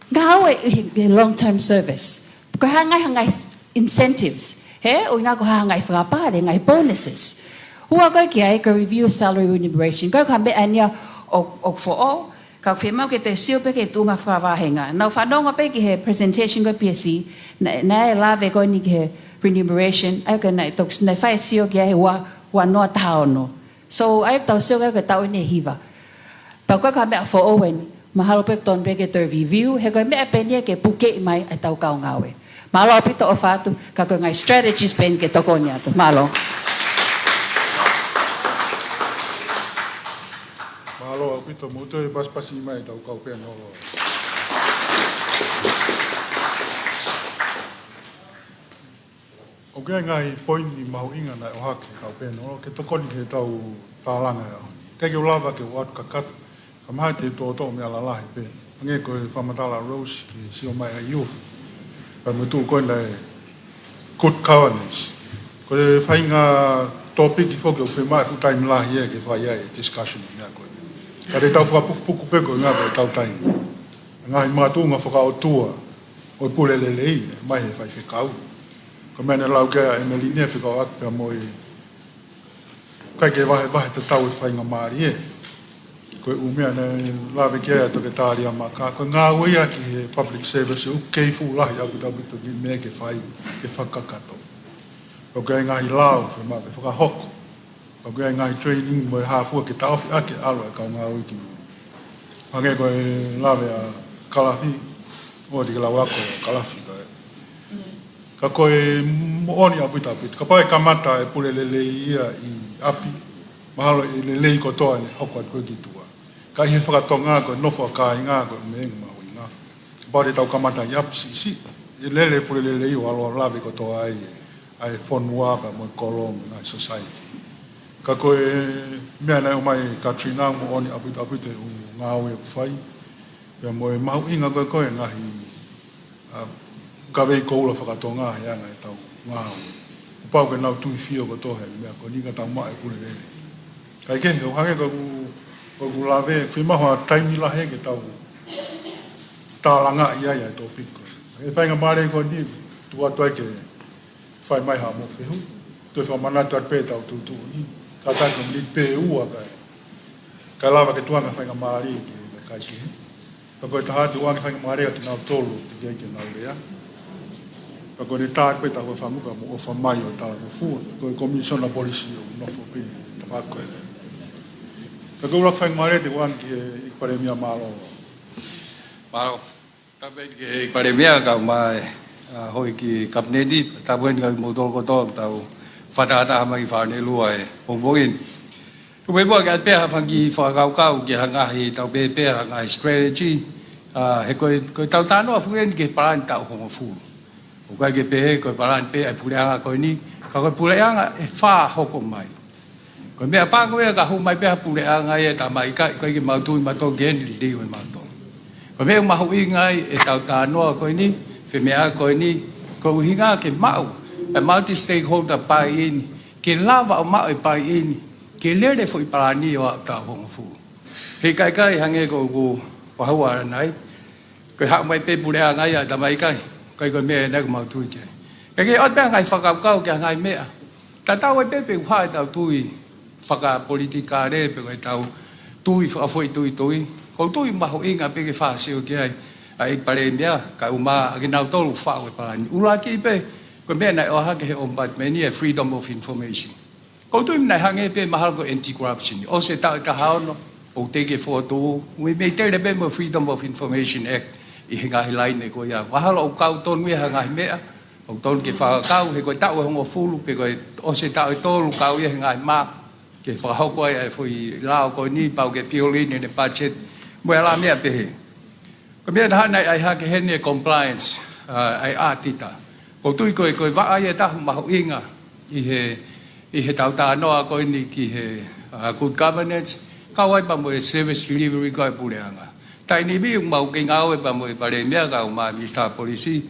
ngāue ʻi he long term service. Ko e hā nai ha ngaahi incentives, he ʻuhinga ko e hā ha ngaahi fakapale, ngaahi bonuses. Ua ko ē ki ai ko e review salary remuneration. Ko e ko e meʻa eni ia ʻoku, ʻoku foʻou, ka ʻoku fiemaʻu ke toe sio pē ki he tuʻunga fakavāhenga. Naʻa ku fanongo pē ki he presentation ko ē P S C, naʻe, naʻe lave ko eni ki he remuneration, ʻa ia ko ē naʻe toki, naʻe fai e sio ki ai he ua, ua noa taha ono. So, ʻa ia ʻoku tau sio ki ai ko e taʻu eni ʻe hiva. Pea ko e ko e meʻa foʻou eni, mahalo pē ʻoku tonu pē ke toe review, he ko e meʻa pē eni ia ke pukeʻi mai ʻetau kau ngāue. Mālō ʻaupito ʻofa atu, ka ko e ngaahi strategies pē eni ke tokoni atu. Mālō. Mālō ʻaupito, mou toe pasipasi mai ʻetau kau pēnolo. ʻOku ʻi ai e ngaahi poini mahuʻinga naʻe ʻohake ʻe he kau pēnolo ke tokoni ki heʻetau tālanga ʻo e ʻaho ni. ʻIkai ke u lava ke u ʻoatu kakato, ka mahalo te u toʻotoʻo meʻa lalahi pē. Hangē ko e fakamatala ʻa Rose, ke sio mai ʻa Iu. Pea mo e tuʻu ko ē naʻe good governance. Ko e faʻahinga tōpiki foki ʻoku fiemaʻu e fuʻu taimi lahi ia ke fai ai e discussion ʻo e meʻa ko ē. Ka te tau fakapukupuku pē ko e ngaahi tau tai. Ngaahi makatuʻunga fakaʻotua ʻo e pule lelei, mai he faifekau. Ko e meʻa naʻe lau ki ai ʻa ʻEmelini ʻe fekauʻaki pea mo e ʻikai ke vahevahe tatau e faingamālie. Ko e ʻū meʻa naʻe lave ki ai ʻa Toketā Liamaka, ko e ngāue ia ki he public service ʻoku kei fuʻu lahi ʻaupito ʻaupito e meʻa ke fai, ke fakakakato. ʻOku ʻi ai e ngaahi lao, fiemaʻu ke fakahoko. ʻOku ʻi ai e ngaahi training mo e hā fua ke taʻofi ʻaki e ʻalu ʻa e kau ngāue ki mui. Hangē ko e lave ʻa Kalafi, ʻoua te ke lau ako ʻa Kalafi ko ē. Ka ko e moʻoni ʻaupito ʻaupito. Kapau ʻe kamata e pule lelei ia ʻi ʻapi, mahalo ʻe lelei kotoa ʻene hoko atu ko ē ki tuʻa. Ka ʻi he fakatonga ko e nofo ʻa kāinga ko e meʻa mahuʻinga. Kapau te tau kamata ʻi ʻapi siʻisiʻi, ʻe lele e pule lelei ʻo ʻalu ʻo lave kotoa ai ʻa e fonua pea mo e kolo mo e ngaahi society. Ka ko e meʻa naʻe ʻomai ʻe Katrina, moʻoni ʻaupito ʻaupito e ʻū ngāue ʻoku fai. Pea mo e mahuʻinga ko ē ko e ngaahi, ʻa, kavei koula fakatonga he anga ʻetau ngāue. Kuo pau ke nau tui fio kotoa he meʻa ko eni ka tau maʻu e pule lelei. Kae kehe, ʻo hangē ko ʻeku, ko ʻeku lave, fiemaʻu ha taimi lahi ke tau tālangaʻi ai ʻa e tōpiki ko ē. ʻE faingamālie ko eni, tuku atu ai ke fai mai haʻamou fehuʻi. Toe fakamanatu atu pē ʻetau tuʻutuʻuni. Kātaki ko e miniti pē ʻe ua kae, kae lava ke tuku ange faingamālie ki he kakai kehe. Ka ko e taha atu ʻoange faingamālie kia kinautolu, teʻeki ai ke nau lea. Ka ko ʻene tā pē ʻetau fakamuka mo e ʻofa mai ʻo e talangofua. Ko e Komisiona Polisi ʻoku nofo pē he tafaʻaki ko ē. Ka ko e ʻuluaki faingamālie te u ʻoange ki he ʻEiki Palēmia, mālō. Mālō. Tapu ki he ʻEiki Palēmia, kau mai, ʻa, houʻeiki Kapineti, tapu heni kia kimoutolu kotoa, tau fakataha mai ki Fale Lua he pongipongi ni. Tuku pē muʻa ke ʻoatu pē ha fanga kiʻi fakakaukau ki ha ngaahi tau pehē pē ha ngaahi strategy, ʻa, he ko e, ko ʻetau talanoa foki eni ki he palani taʻu hongofulu. ʻOku ʻikai ke pehē ko e palani pē ʻa e puleʻanga ko eni, ka ko e puleʻanga ʻe fā hoko mai. Ko e meʻapango ia ka hū mai pē ha puleʻanga ia ʻe tamaiki, ʻikai ke mau tui mautolu ke eni liliu ʻe mautolu. Ko e meʻa mahuʻinga ai ʻetau talanoa ko eni, femeʻa ko eni, ko e ʻuhinga ke maʻu e multi-stakeholder buy-in, ke lava ʻo maʻu e buy-in, ke lele e foʻi palani ʻo aʻu taʻu hongofulu. He ʻikai ke hangē ko ʻeku vahua ʻanenai, ko e haʻu mai pē puleʻanga ia ʻe tamaiki, ʻikai ko e meʻa eni ʻoku mau tui ki ai. Ke ke ʻoatu pē ha ngaahi fakakaukau ki ha ngaahi meʻa. Tatau ai pē pe ʻoku hā ʻetau tui fakapolitikale pe ko ʻetau tui fakafoʻituitui. Ko e tui mahuʻinga pē ke fakasio ki ai ʻa e ʻEiki Palēmia, kae ʻumaʻā kinautolu faʻu e palani. ʻUluaki pē, ko e meʻa naʻe ʻohake ʻe he Ombudsman ia, freedom of information. Ko e tui naʻe hangē pē mahalo ko e anti-corruption. ʻOsi e taʻu ʻe taha ono, ʻoku teʻeki ke fokotuʻu, ʻoku meimei tele pē mo e Freedom of Information Act ʻi he ngaahi laine ko ia. Mahalo ʻoku kau tonu ia he ngaahi meʻa, ʻoku tonu ke fakakau, he ko e taʻu ʻe hongofulu, pe ko e ʻosi e taʻu ʻe tolu, kau ia he ngaahi mā, ke fakahoko ai ʻa e foʻi lao ko eni, pau ke build in ʻene budget, mo e ala meʻa pehē. Ko e meʻa ʻe taha naʻe ʻai hake heni e compliance, ʻa, ʻa e ʻaotita. Ko e tui ko e, ko e vaʻa ia ʻe taha mahuʻinga ʻi he, ʻi heʻetau talanoa ko eni ki he, ʻa, good governance, kau ai pea mo e service delivery ko ē ʻa e puleʻanga. Taimi ni ʻoku mau kei ngāue pea mo e Palēmia kae ʻumaʻā e Minisitā Polisi,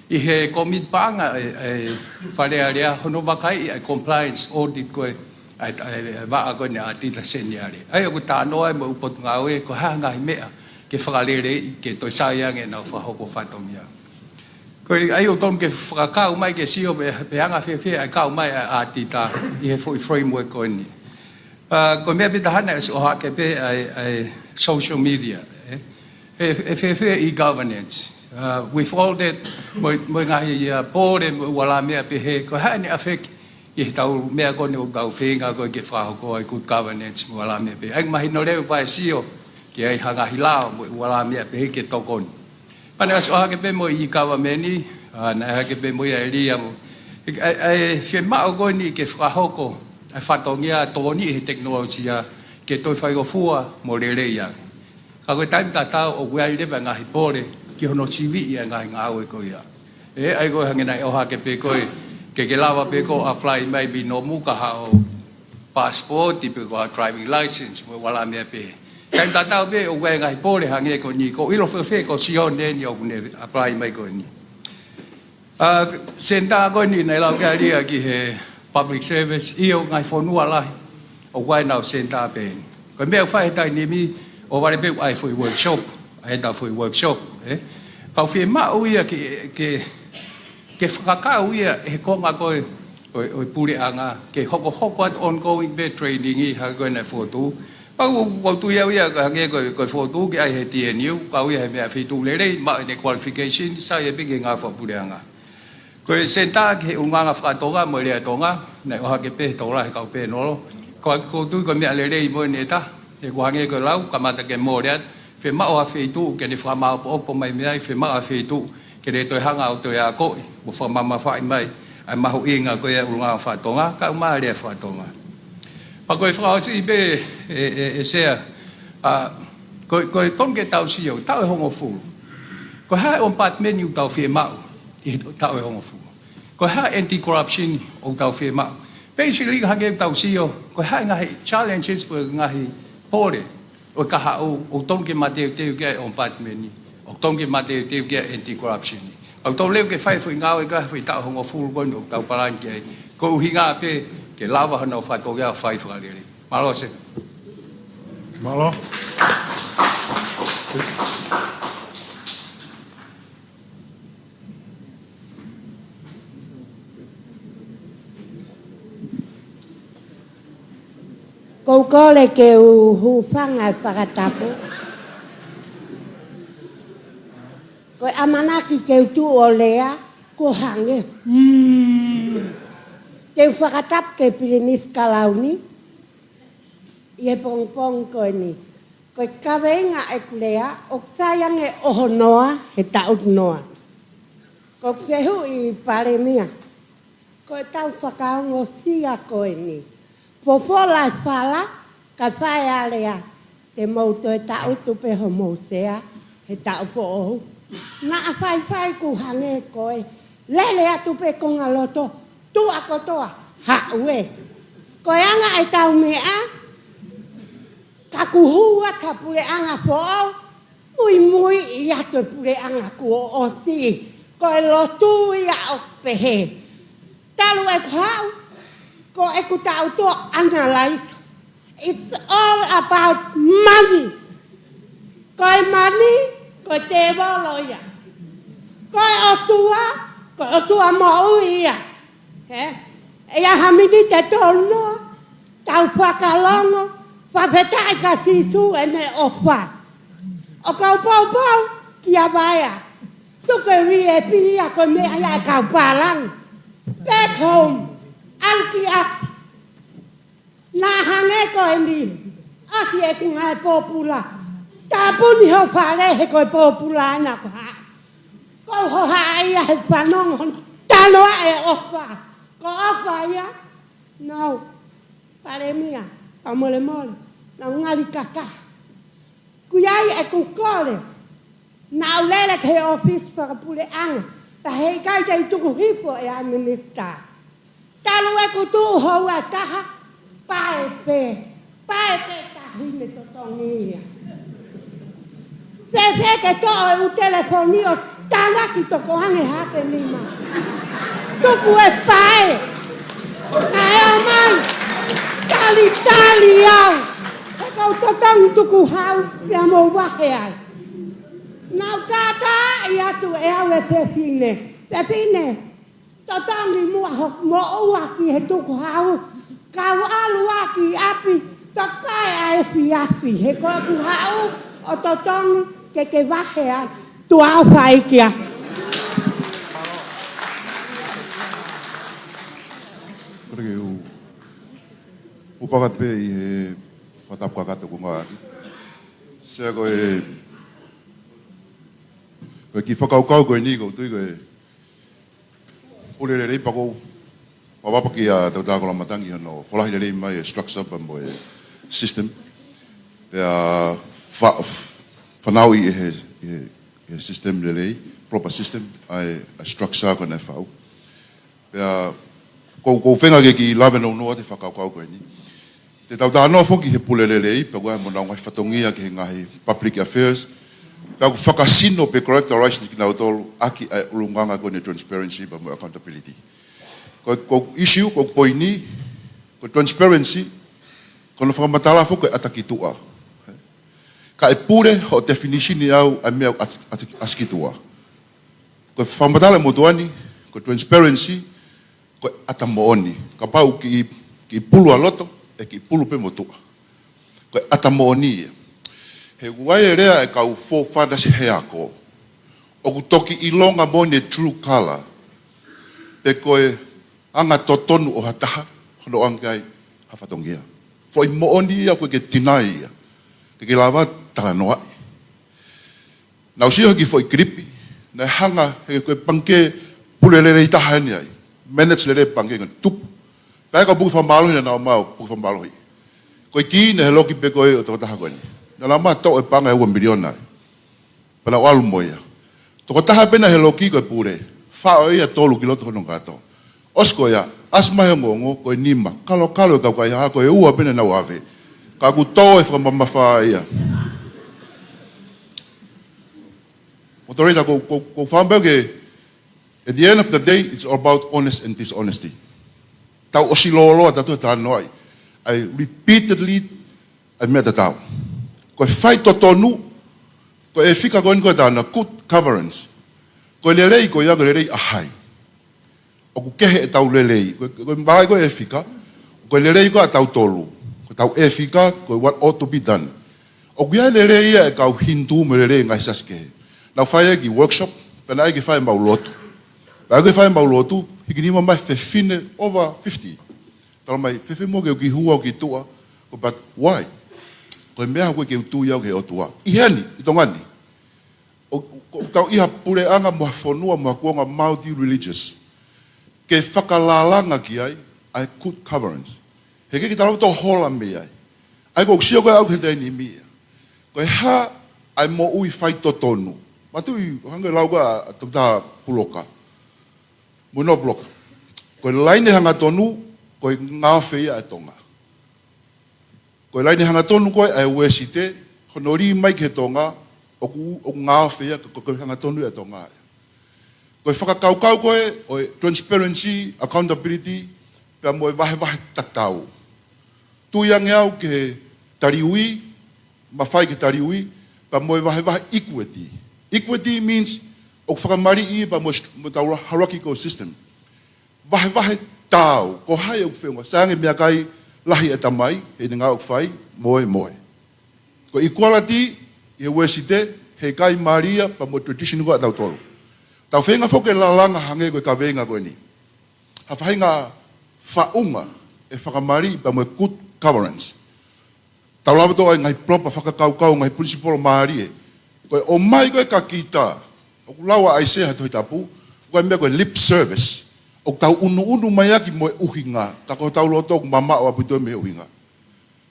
ʻi he kōmiti paʻanga ʻa e, ʻa e Fale Alea, hono vakaiʻi ʻa e compliance audit ko ē ʻa e, ʻa e, ʻa e vaʻa ko eni ʻaotita seniale. ʻA ia ʻoku talanoa ai mo e ʻū potungāue, ko e hā e ngaahi meʻa ke fakaleleiʻi, ke toe sai ange ʻenau fakahoko fatongia. Ko ia ʻoku totonu ke fakakau mai ke sio pe, pe anga fēfē ʻa e kau mai ʻa e ʻaotita ʻi he foʻi framework ko eni. ʻA, ko e meʻa pē ʻe taha naʻe ʻosi ʻohake pē ʻa e, ʻa e social media, ē? ʻE, ʻe fēfē e governance? ʻA, with all that, mo, mo e ngaahi, ʻa, pole, mo e ʻū ala meʻa pehē, ko e hā ʻene affect ʻi heʻetau meʻa ko eni ʻoku tau feinga ko ē ke fakahoko ai good governance mo e ala meʻa pehē. ʻA ia mahino leva e sio ki ai ha ngaahi lao mo e ʻū ala meʻa pehē ke tokoni. Pea naʻe ʻosi ʻohake pē mo e e-government, ʻa, naʻe ʻohake pē mo ia ʻe Lia mo. ʻA e, ʻa e fiemaʻu ko eni ke fakahoko ʻa e fatongia tokoni he tekinolosia ke toe faingofua mo lelei ange. Ka ko e taimi tatau ʻoku ʻi ai leva e ngaahi pole ki hono siviʻi e ngaahi ngāue ko ia. ʻE, ʻa ia ko e hangē naʻe ʻohake pē ko ē, ke ke lava pē koe ʻo apply mai mei Nomu ka haʻo passport pe ko e driving license mo e ʻū ala meʻa pehē. Taimi tatau pē ʻoku ʻi ai e ngaahi pole hangē ko eni, ʻoku ʻilo fēfē ko Sione eni ʻoku ne apply mai ko eni. ʻA, senitā ko eni naʻe lau ki ai ʻa Lia ki he public service, ʻi he ngaahi fonua lahi, ʻoku ʻi ai ʻenau senitā pē eni. Ko e meʻa ʻoku fai he taimi ni, ʻOku vale pē ʻa e foʻi workshop, ʻa e ta foʻi workshop, ē. Ka ʻoku fiemaʻu ia ke, ke, ke fakakau ia he konga ko ē ʻo e, ʻo e puleʻanga, ke hokohoko atu ongoing pē training ʻi ha ko ē naʻe fokotuʻu. Pea ʻoku, ʻoku ou tui au ia ka hangē ko e, ko e fokotuʻu ke ʻai he T N U, kau ia he meʻa feituʻu lelei, maʻu ʻene qualification, sai ia pē ki he ngaahi fakapuleʻanga. Ko e senitā ki he ʻulungaanga fakatonga mo e lea Tonga, naʻe ʻohake pē he tokolahi he kau pēnolo. Ko, ʻoku ou tui ko e meʻa lelei mo ʻene ʻeta, he ʻoku hangē ko e lau, kamata ke mole atu, fiemaʻu ha feituʻu ke ne fakamāʻopoʻopo mai mei ai, fiemaʻu ha feituʻu ke ne toe hanga ʻo toe akoʻi, mo fakamamafaʻi mai ʻa e mahuʻinga ko ia ʻulungaanga fakatonga, kae ʻumaʻā lea fakatonga. Pea ko e fakaʻosi pē ē, ē, ē Sea, ʻa, ko, ko e tonu ke tau sio, taʻu ʻe hongofulu. Ko e hā e ʻopatimeni ʻoku tau fiemaʻu ʻi he taʻu ʻe hongofulu? Ko e hā e anti-corruption ʻoku tau fiemaʻu? Basically, hangē ʻoku tau sio, ko e hā e ngaahi challenges pe ngaahi pole ʻo e kahaʻu, ʻoku tonu ke mateuteu ki ai e ʻopatimeni, ʻoku tonu ke mateuteu ki ai e anti-corruption. ʻOku tau leo ke fai foʻi ngāue ka foʻi taʻu ʻe hongofulu ko eni ʻoku tau palani ki ai. Ko e ʻuhinga pē ke lava hano fatongia ʻo fai fakalelei. Mālō Sea. Mālō. ʻOku ou kole ke u hūfanga he fakatapu. Ko e ʻamanaki ke u tuʻu ʻo lea, kuo hangē. Mm. Te u fakatapu ki he Pilinisi Kalauni ʻi he pongipongi ko eni. Ko e kaveinga ʻeku lea, ʻoku sai ange ʻoho noa, he taʻu noa. ʻOku ou fehuʻi Palēmia, ko ʻetau fakaongosia ko eni. Fofola e fala, kae fai e alea, te mou toe taʻutu pē homou sea, he taʻu foʻou. Naʻa faifai kuo hangē ko e, lele atu pē konga loto, tuʻa kotoa, haʻu ē. Ko e anga ʻetau meʻa, ka kuo hū atu ha puleʻanga foʻou, muimui ʻi atu e puleʻanga kuo ʻosi, ko e lotu ia ʻoku pehē. Talu ʻeku haʻu, ko ʻeku taʻutu ʻo analyze. It's all about money. Ko e mani, ko e tēvolo ia. Ko e ʻOtua, ko e ʻOtua moʻui ia. He? ʻI ha miniti ʻe tolu noa, tau fakalongo, fakafetaʻi kia Sīsū ʻene ʻofa. ʻOku ou poupou kia Vaea. Tuku e V I P ia ko e meʻa ia ʻa e kau pālangi. Back home. ʻAlu ki ʻapi. Naʻa hangē ko eni. ʻOsi ʻeku ngāue pōpula. Tāpuni ho fale he ko e pōpula ʻena ko ha. Ko ho haʻa ia he fanongo. Tano ʻa e ʻofa. Ko e ʻofa ia. No. Palēmia, fakamolemole, naʻa ku ngali kakaha. Ko ia ai ʻeku kole, naʻa ku lele ki he ʻōfisi fakapuleʻanga, pea heʻikai te u tuku hifo ʻe au minisitā. Talu ʻeku tuʻu houa ʻe taha, pae pē, pae pē taʻahine totongi ia. Fēfē ke toʻo e ʻū telefoni ʻo tānaki toko ange hape nima. Tuku e pae. Kae ʻomai. Talitali au. He ʻoku ou totongi tukuhau pea mou vahe ai. Naʻa ku kātaaʻi atu ʻe au e fefine. Fefine. Totongi muʻa hoku moʻua ki he tukuhau. Kau ʻalu ā ki ʻapi, toki pae ʻa e efiafi. He ko ʻeku haʻu ʻo totongi ke ke vahe ai. Tuʻa ʻofa ʻeiki ā. Kole ke u, u fakatapu pē ʻi he fakatapu kakato ko ngā ʻaki. Sea ko e, ko e kiʻi fakakaukau ko eni ʻoku ou tui ko e pule lelei pea ʻoku ou fakapapauʻi ʻa Tautā Koloamatangi hono folahi lelei mai e structure pea mo e system. Pea fa-, fanauʻi ʻe he, ʻe he, ʻe he system lelei, proper system, ʻa e, ʻa e structure ko ē naʻe fai. Pea ʻoku ou, ʻoku ou feinga ke kiʻi lave nounou atu e fakakaukau ko eni. Te tau talanoa foki he pule lelei, pea ʻoku ʻi ai mo ʻenau ngaahi fatongia ki he ngaahi public affairs. Pea ʻoku fakasino pe characterize ni kinautolu ʻaki ʻa e ʻulungaanga ko eni transparency pea mo accountability. Ko, ko e issue, ko e poini, ko e transparency, ko hono fakamatala foki ko e ʻata ki tuʻa. Ka ʻe pule hoʻo definisioni ʻau ʻa e meʻa ʻoku ʻasi-, ʻasi-, ʻasi ki tuʻa. Ko e fakamatala motuʻa ni, ko e transparency, ko e ʻata moʻoni. Kapau kiʻi, kiʻi pulu ʻa loto, ʻe kiʻi pulu pē motuʻa. Ko e ʻata moʻoni ia. He ʻoku ʻi ai e lea ʻa e kau forefathers he ako, ʻoku toki ʻilonga moʻoni e true color, pe ko e anga totonu ʻo ha taha, hono ʻoange ai ha fatongia. Foʻi moʻoni ia ʻoku ʻikai ke tinai ia. ʻIkai ke lava talanoaʻi. Naʻá ku sio he kiʻi foʻi kilipi, naʻe hanga he ko e pangikē pule lelei taha eni ai. Manage lelei pangikē, ko e tupu. Pea ko e puke fakamālohi naʻa nau ō mai ʻo puke fakamālohi. Ko e kī naʻe loki pē ko ē ʻo e tokotaha ko eni. Naʻa nau ō mai ʻo toʻo e paʻanga ʻe ua miliona ai. Pea nau ʻalu mo ia. Tokotaha pē naʻe loki ko e pule. Faʻo ia tolu ki loto hono kato. ʻOsi ko ia, ʻasi mai he ongoongo, ko e nima. Kalokalo e kau kaihaʻa, ko e ua pē naʻa nau ʻave. Ka ʻoku tō e fakamamafa ia. Moderator, ko, ko, ko fāmai ke, at the end of the day, it's all about honest and dishonesty. Tau ʻosi lōloa ʻa tautolu he talanoaʻi. ʻA e repeatedly, ʻa e meʻa tatau. Ko e faitotonu, ko e fika ko eni ko e taʻu na good governance. Ko e lelei ko ia, ko e lelei ʻa hai. ʻOku kehe ʻetau lelei. Ko, ko e malanga ko e fika, ko e lelei ko ʻa tautolu. Ko ʻetau fika, ko e what ought to be done. ʻOku ʻi ai e lelei ia ʻa e kau Hinitū mo e lelei e ngaahi siasi kehe. Naʻá ku fai e kiʻi workshop, pea naʻe ʻai ke fai ʻemau lotu. Pea ʻai ke fai ʻemau lotu, hiki nima mai fefine over fifty. Talamai, fēfē muʻa ke u kiʻi hū au ki tuʻa, ko, but why? Ko e meʻa ʻoku ʻikai ke u tui au ki he ʻOtua. ʻI heni, ʻi Tonga ni. ʻO, ʻo, ʻoku tau ʻi ha puleʻanga mo ha fonua mo ha kuonga multi-religious. Ke fakalālanga ki ai, ʻa e good governance. He ʻikai ke tau lava ʻo hola mei ai. ʻA ia ko ʻeku sio ko ē au ki he taimi ni ia. Ko e hā ʻa e moʻui faitotonu. Matuʻi, hangē ko e lau ko ē ʻa Toketā Puloka. Mo Noa Puloka. Ko e laine hangatonu, ko e ngaofe ia ʻa e Tonga. Ko e laine hangatonu ko ē ʻa e Uēsite, hono lī mai ki he Tonga, ʻoku, ʻoku ngaofe ia, ko, ko e hangatonu ia ʻa e Tonga. Ko e fakakaukau ko ē, ʻo e transparency, accountability, pea mo e vahevahe tatau. Tui ange au ki he taliui, mafai ki he taliui, pea mo e vahevahe equity. Equity means ʻoku fakamaliʻi pea mo e st-, mo ʻetau hierarchical system. Vahevahe taau, ko hai ʻoku feʻunga, sai ange meʻakai lahi ʻa e tamai, heʻene ngāue ʻoku fai, mo e, mo e. Ko e equality, ʻi he Uēsite, heʻikai mālie ia, pea mo e tradition ko ē ʻa tautolu. Tau feinga foki ke lālanga hangē ko e kaveinga ko eni. Ha faʻahinga faʻunga ʻe fakamaliʻi pea mo e good governance. Tau lava ʻo ʻai e ngaahi proper fakakaukau, ngaahi principle mālie. Ko e ʻomai ko ē kia kita, ʻoku lau ʻa ʻAisea he Tohi Tapu, ko e meʻa ko e lip service. ʻOku tau unuunu mai ʻaki mo e ʻuhinga, ka ko hotau loto ʻoku mamaʻo ʻaupito mei he ʻuhinga.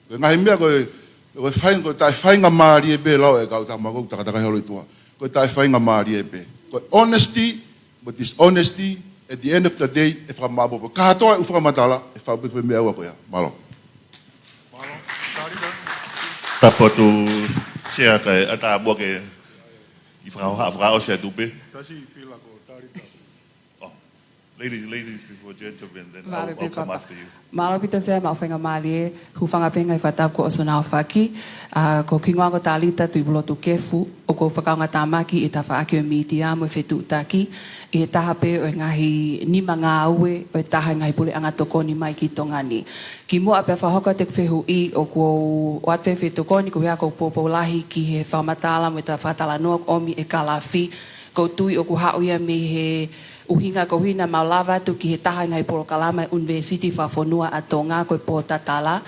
Ko e ngaahi meʻa ko e, ko e faʻahinga, ko e taʻefaingamālie pē lau e kau tama ko ē takatakai holo ʻi tuʻa. Ko e taʻefaingamālie pē. Ko e honesty, mo e dishonesty, at the end of the day, ʻe fakamaʻopoʻopo. Kātoa e ʻū fakamatala, ʻe faʻu pē ko e meʻa ua ko ia. Mālō. Tapu atu, Sea, kae ʻatā muʻa ke kiʻi fakahoha, fakaʻosi atu pē. Tasi pila ko Talita. Oh, ladies, ladies before gentlemen, then I'll, Mālō I'll pē come Papa. After you. Mālō ʻaupito Sea, maʻu faingamālie, hūfanga pē he ngaahi fakatapu kuo ʻosi hono aofaki. ʻA, ko hoku hingoa ko Talita Tuʻipulotu Kefu, ʻoku ou fakaongotāmaki ʻi he tafaʻaki ʻo e mītia mo e fetuʻutaki, ʻi he taha pē ʻo e ngaahi nima ngāue, ʻo e taha e ngaahi puleʻanga tokoni mai ki Tonga ni. Kimuʻa pea fakahoko atu ʻeku fehuʻi, ʻoku ou ʻoatu e fetokoni, ko ia ʻoku ou poupou lahi ki he fakamatala mo e ta fakatalanoa ʻoku ʻomi ʻe Kalafi, ʻoku ou tui ʻoku haʻu ia mei he ʻuhinga ko ē naʻa mau lava atu ki he taha e ngaahi polokalama ʻa e ʻUnivēsiti Fakafonua ʻa Tonga ko e Pōtatala.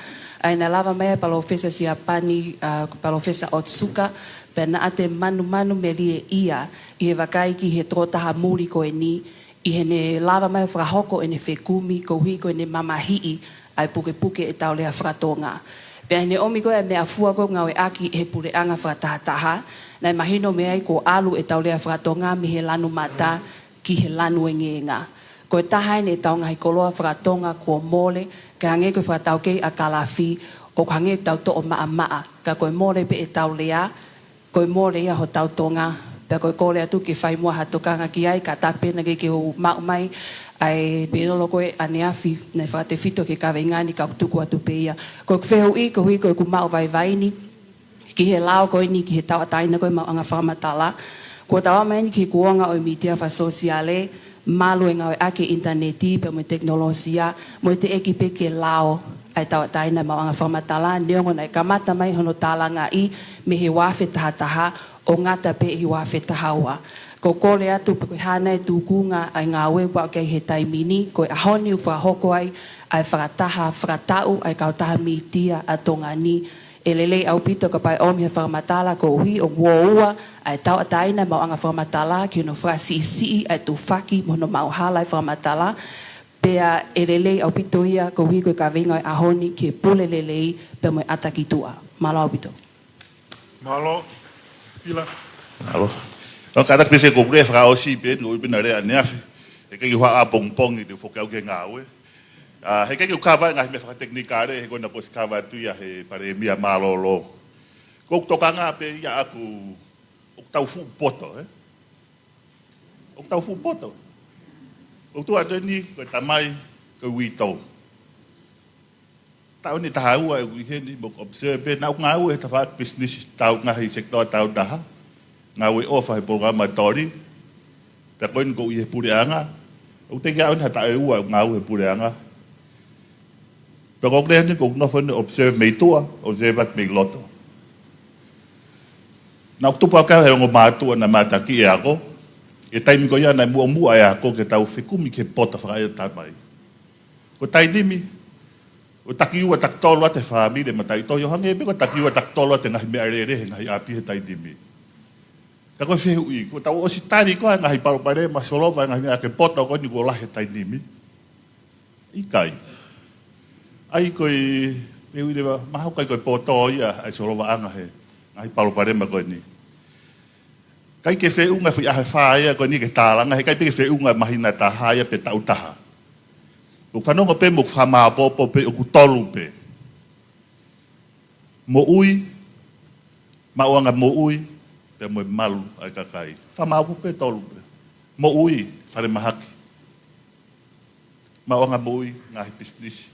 ʻA ia naʻe lava mai ʻa Palōfesa Siapani, ʻa, Palōfesa Otsuka, pea naʻa te manumanu melie ia ʻi he vakai ki he tokotaha muli ko eni, ʻi heʻene lava mai ʻo fakahoko ʻene fekumi koeʻuhi ko ʻene mamahiʻi ʻa e pukepuke ʻetau lea faka-Tonga. Pea ʻi heʻene ʻomi ko ē ʻa e meʻafua ko ē ʻoku ngāueʻaki ʻe he puleʻanga fakatahataha, naʻe mahino mei ai kuo ʻalu ʻetau lea faka-Tonga mei he lanu mata ki he lanu engeenga. Ko e taha eni ʻetau ngaahi koloa faka-Tonga kuo mole, kae hangē ko e fakataukei ʻa Kalafi, ʻoku hangē ʻoku tau toʻo maʻamaʻa, ka ko e mole pē ʻetau lea, ko e mole ia hotau Tonga. Pea ko e kole atu ke fai muʻa ha tokanga ki ai, ka tapu pē naʻe ʻikai ke u maʻu mai ʻa e pēnolo ko ē ʻaneafi naʻe fakatefito ki he kaveinga ni, ka ʻoku tuku atu pē ia. Ko ʻeku fehuʻi, koeʻuhi ko ʻeku maʻu vaivai ni, ki he lao ko eni, ki he tauʻatāina ko e maʻuʻanga fakamatala. Kuo tau aʻu mai eni ki he kuonga ʻo e mītia fakasōsiale, malu e ngāueʻaki e ʻinitaneti pea mo e tekinolosia, mo e teʻeki pē ke lao ʻa e tauʻatāina e maʻuʻanga fakamatala, neongo naʻe kamata mai hono tālangaʻi mei he ua afe taha taha, ʻo ngata pē ʻi he ua afe taha ua. Ko e kole atu pe ko e hā nai e tūkunga ʻa e ngāue kuo aʻu ki ai he taimi ni, ko e ʻaho ni ʻoku fakahoko ai ʻa e fakataha fakataʻu ʻa e kautaha mītia ʻa Tonga ni. ʻE lelei ʻaupito kapau ʻe ʻomi ha fakamatala koeʻuhi ʻoku ua ua ʻa e tauʻatāina e maʻuʻanga fakamatala ki hono fakasiʻisiʻi ʻa e tufaki mo hono maʻuhala e fakamatala. Pea ʻe lelei ʻaupito ia koeʻuhi ko e kaveinga ʻo e ʻaho ni ki he pule lelei pea mo e ʻata ki tuʻa. Mālō ʻaupito. Mālō. Pila. Mālō. ʻO kātaki pē ʻeku lea fakaʻosi pē, ʻoku ou pina lea ʻaneafi. He ʻikai ke u haʻu ʻapongipongi te u foki au ki he ngāue. ʻA, he ʻikai ke u kava e ngaahi meʻa fakatekinikale, he ko ena kuo ʻosi kava atu ia he Palēmia mālōlō. Ko ʻeku tokanga pē ia ʻaʻaku, ʻoku tau fuʻu poto, ē? ʻOku tau fuʻu poto. ʻOku tuʻu atu eni, ko e tamai, ko e uitou. Taʻu eni ʻe taha ua ʻeku ʻi heni mo ʻeku observe pē, naʻá ku ngāue he tafaʻaki pisinisi tau ngaahi sekitoa taautaha, ngāue ʻofa he polokalama toli, pea ko eni ʻoku ou ʻi he puleʻanga, ʻoku teʻeki ai ʻaʻaku ʻi ha taʻu ʻe ua ʻeku ngāue he puleʻanga. Pea ko ʻeku lea eni ʻoku ou nofo eni ʻo observe mei tuʻa, observe atu mei loto. Naʻá ku tupu ʻo kau he ongo mātuʻa naʻe mātakiʻi e ako, he taimi ko ia naʻe muʻomuʻa e ako ke tau fekumi ki he poto fakaʻatamai. Ko e taimi ni, ʻoku taki ua taki tolu atu e fāmili mataʻitohi, ʻo hangē pē ko e taki ua taki tolu atu e ngaahi meʻalele he ngaahi ʻapi he taimi ni. Ka ko e fehuʻi, kuo tau ʻosi tali koā e ngaahi palopalema, solova e ngaahi meʻa ke poto ko eni kuo lahi he taimi ni? ʻIkai. ʻAi ko e, fehuʻi leva, mahalo ʻikai ko e poto ia ʻa e solovaʻanga he ngaahi palopalema ko eni. ʻIkai ke feʻunga e foʻi ʻaho ʻe fā ia ko eni ke tālanga, he ʻikai pē ke feʻunga e māhina ʻe taha ia pe taʻu ʻe taha. ʻOku ou fanongo pē mo ʻeku fakamāʻopoʻopo pē ʻoku tolu pē. Moʻui, maʻuʻanga moʻui, pea mo e malu ʻa e kakai. Fakamāʻopoʻopo pē tolu pē. Moʻui, falemahaki. Maʻuʻanga moʻui, ngaahi pisinisi.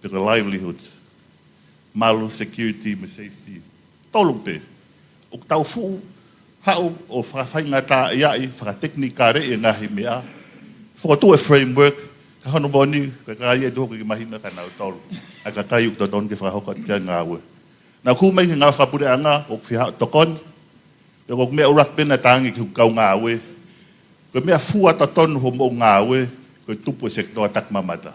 Pe ko e livelihood. Malu, security mo e safety. Tolu pē. ʻOku tau fuʻu haʻu ʻo fakafaingataʻaʻiaʻi, fakatekinikaleʻi e ngaahi meʻa. Fokotuʻu e framework, ka hono moʻoni, ko e kakai ʻe tuʻu hoko ki he māhina ka nau tolu. ʻA e kakai ʻoku totonu ke fakahoko atu ki ai e ngāue. Naʻá ku hū mai ki he ngāue fakapuleʻanga, ʻoku ou fie haʻu ʻo tokoni. Pea ko e meʻa ʻuluaki pē naʻe tangi ki heʻeku kau ngāue. Ko e meʻafua totonu hoʻomou ngāue, ko e tupu e sekitoa takimamata.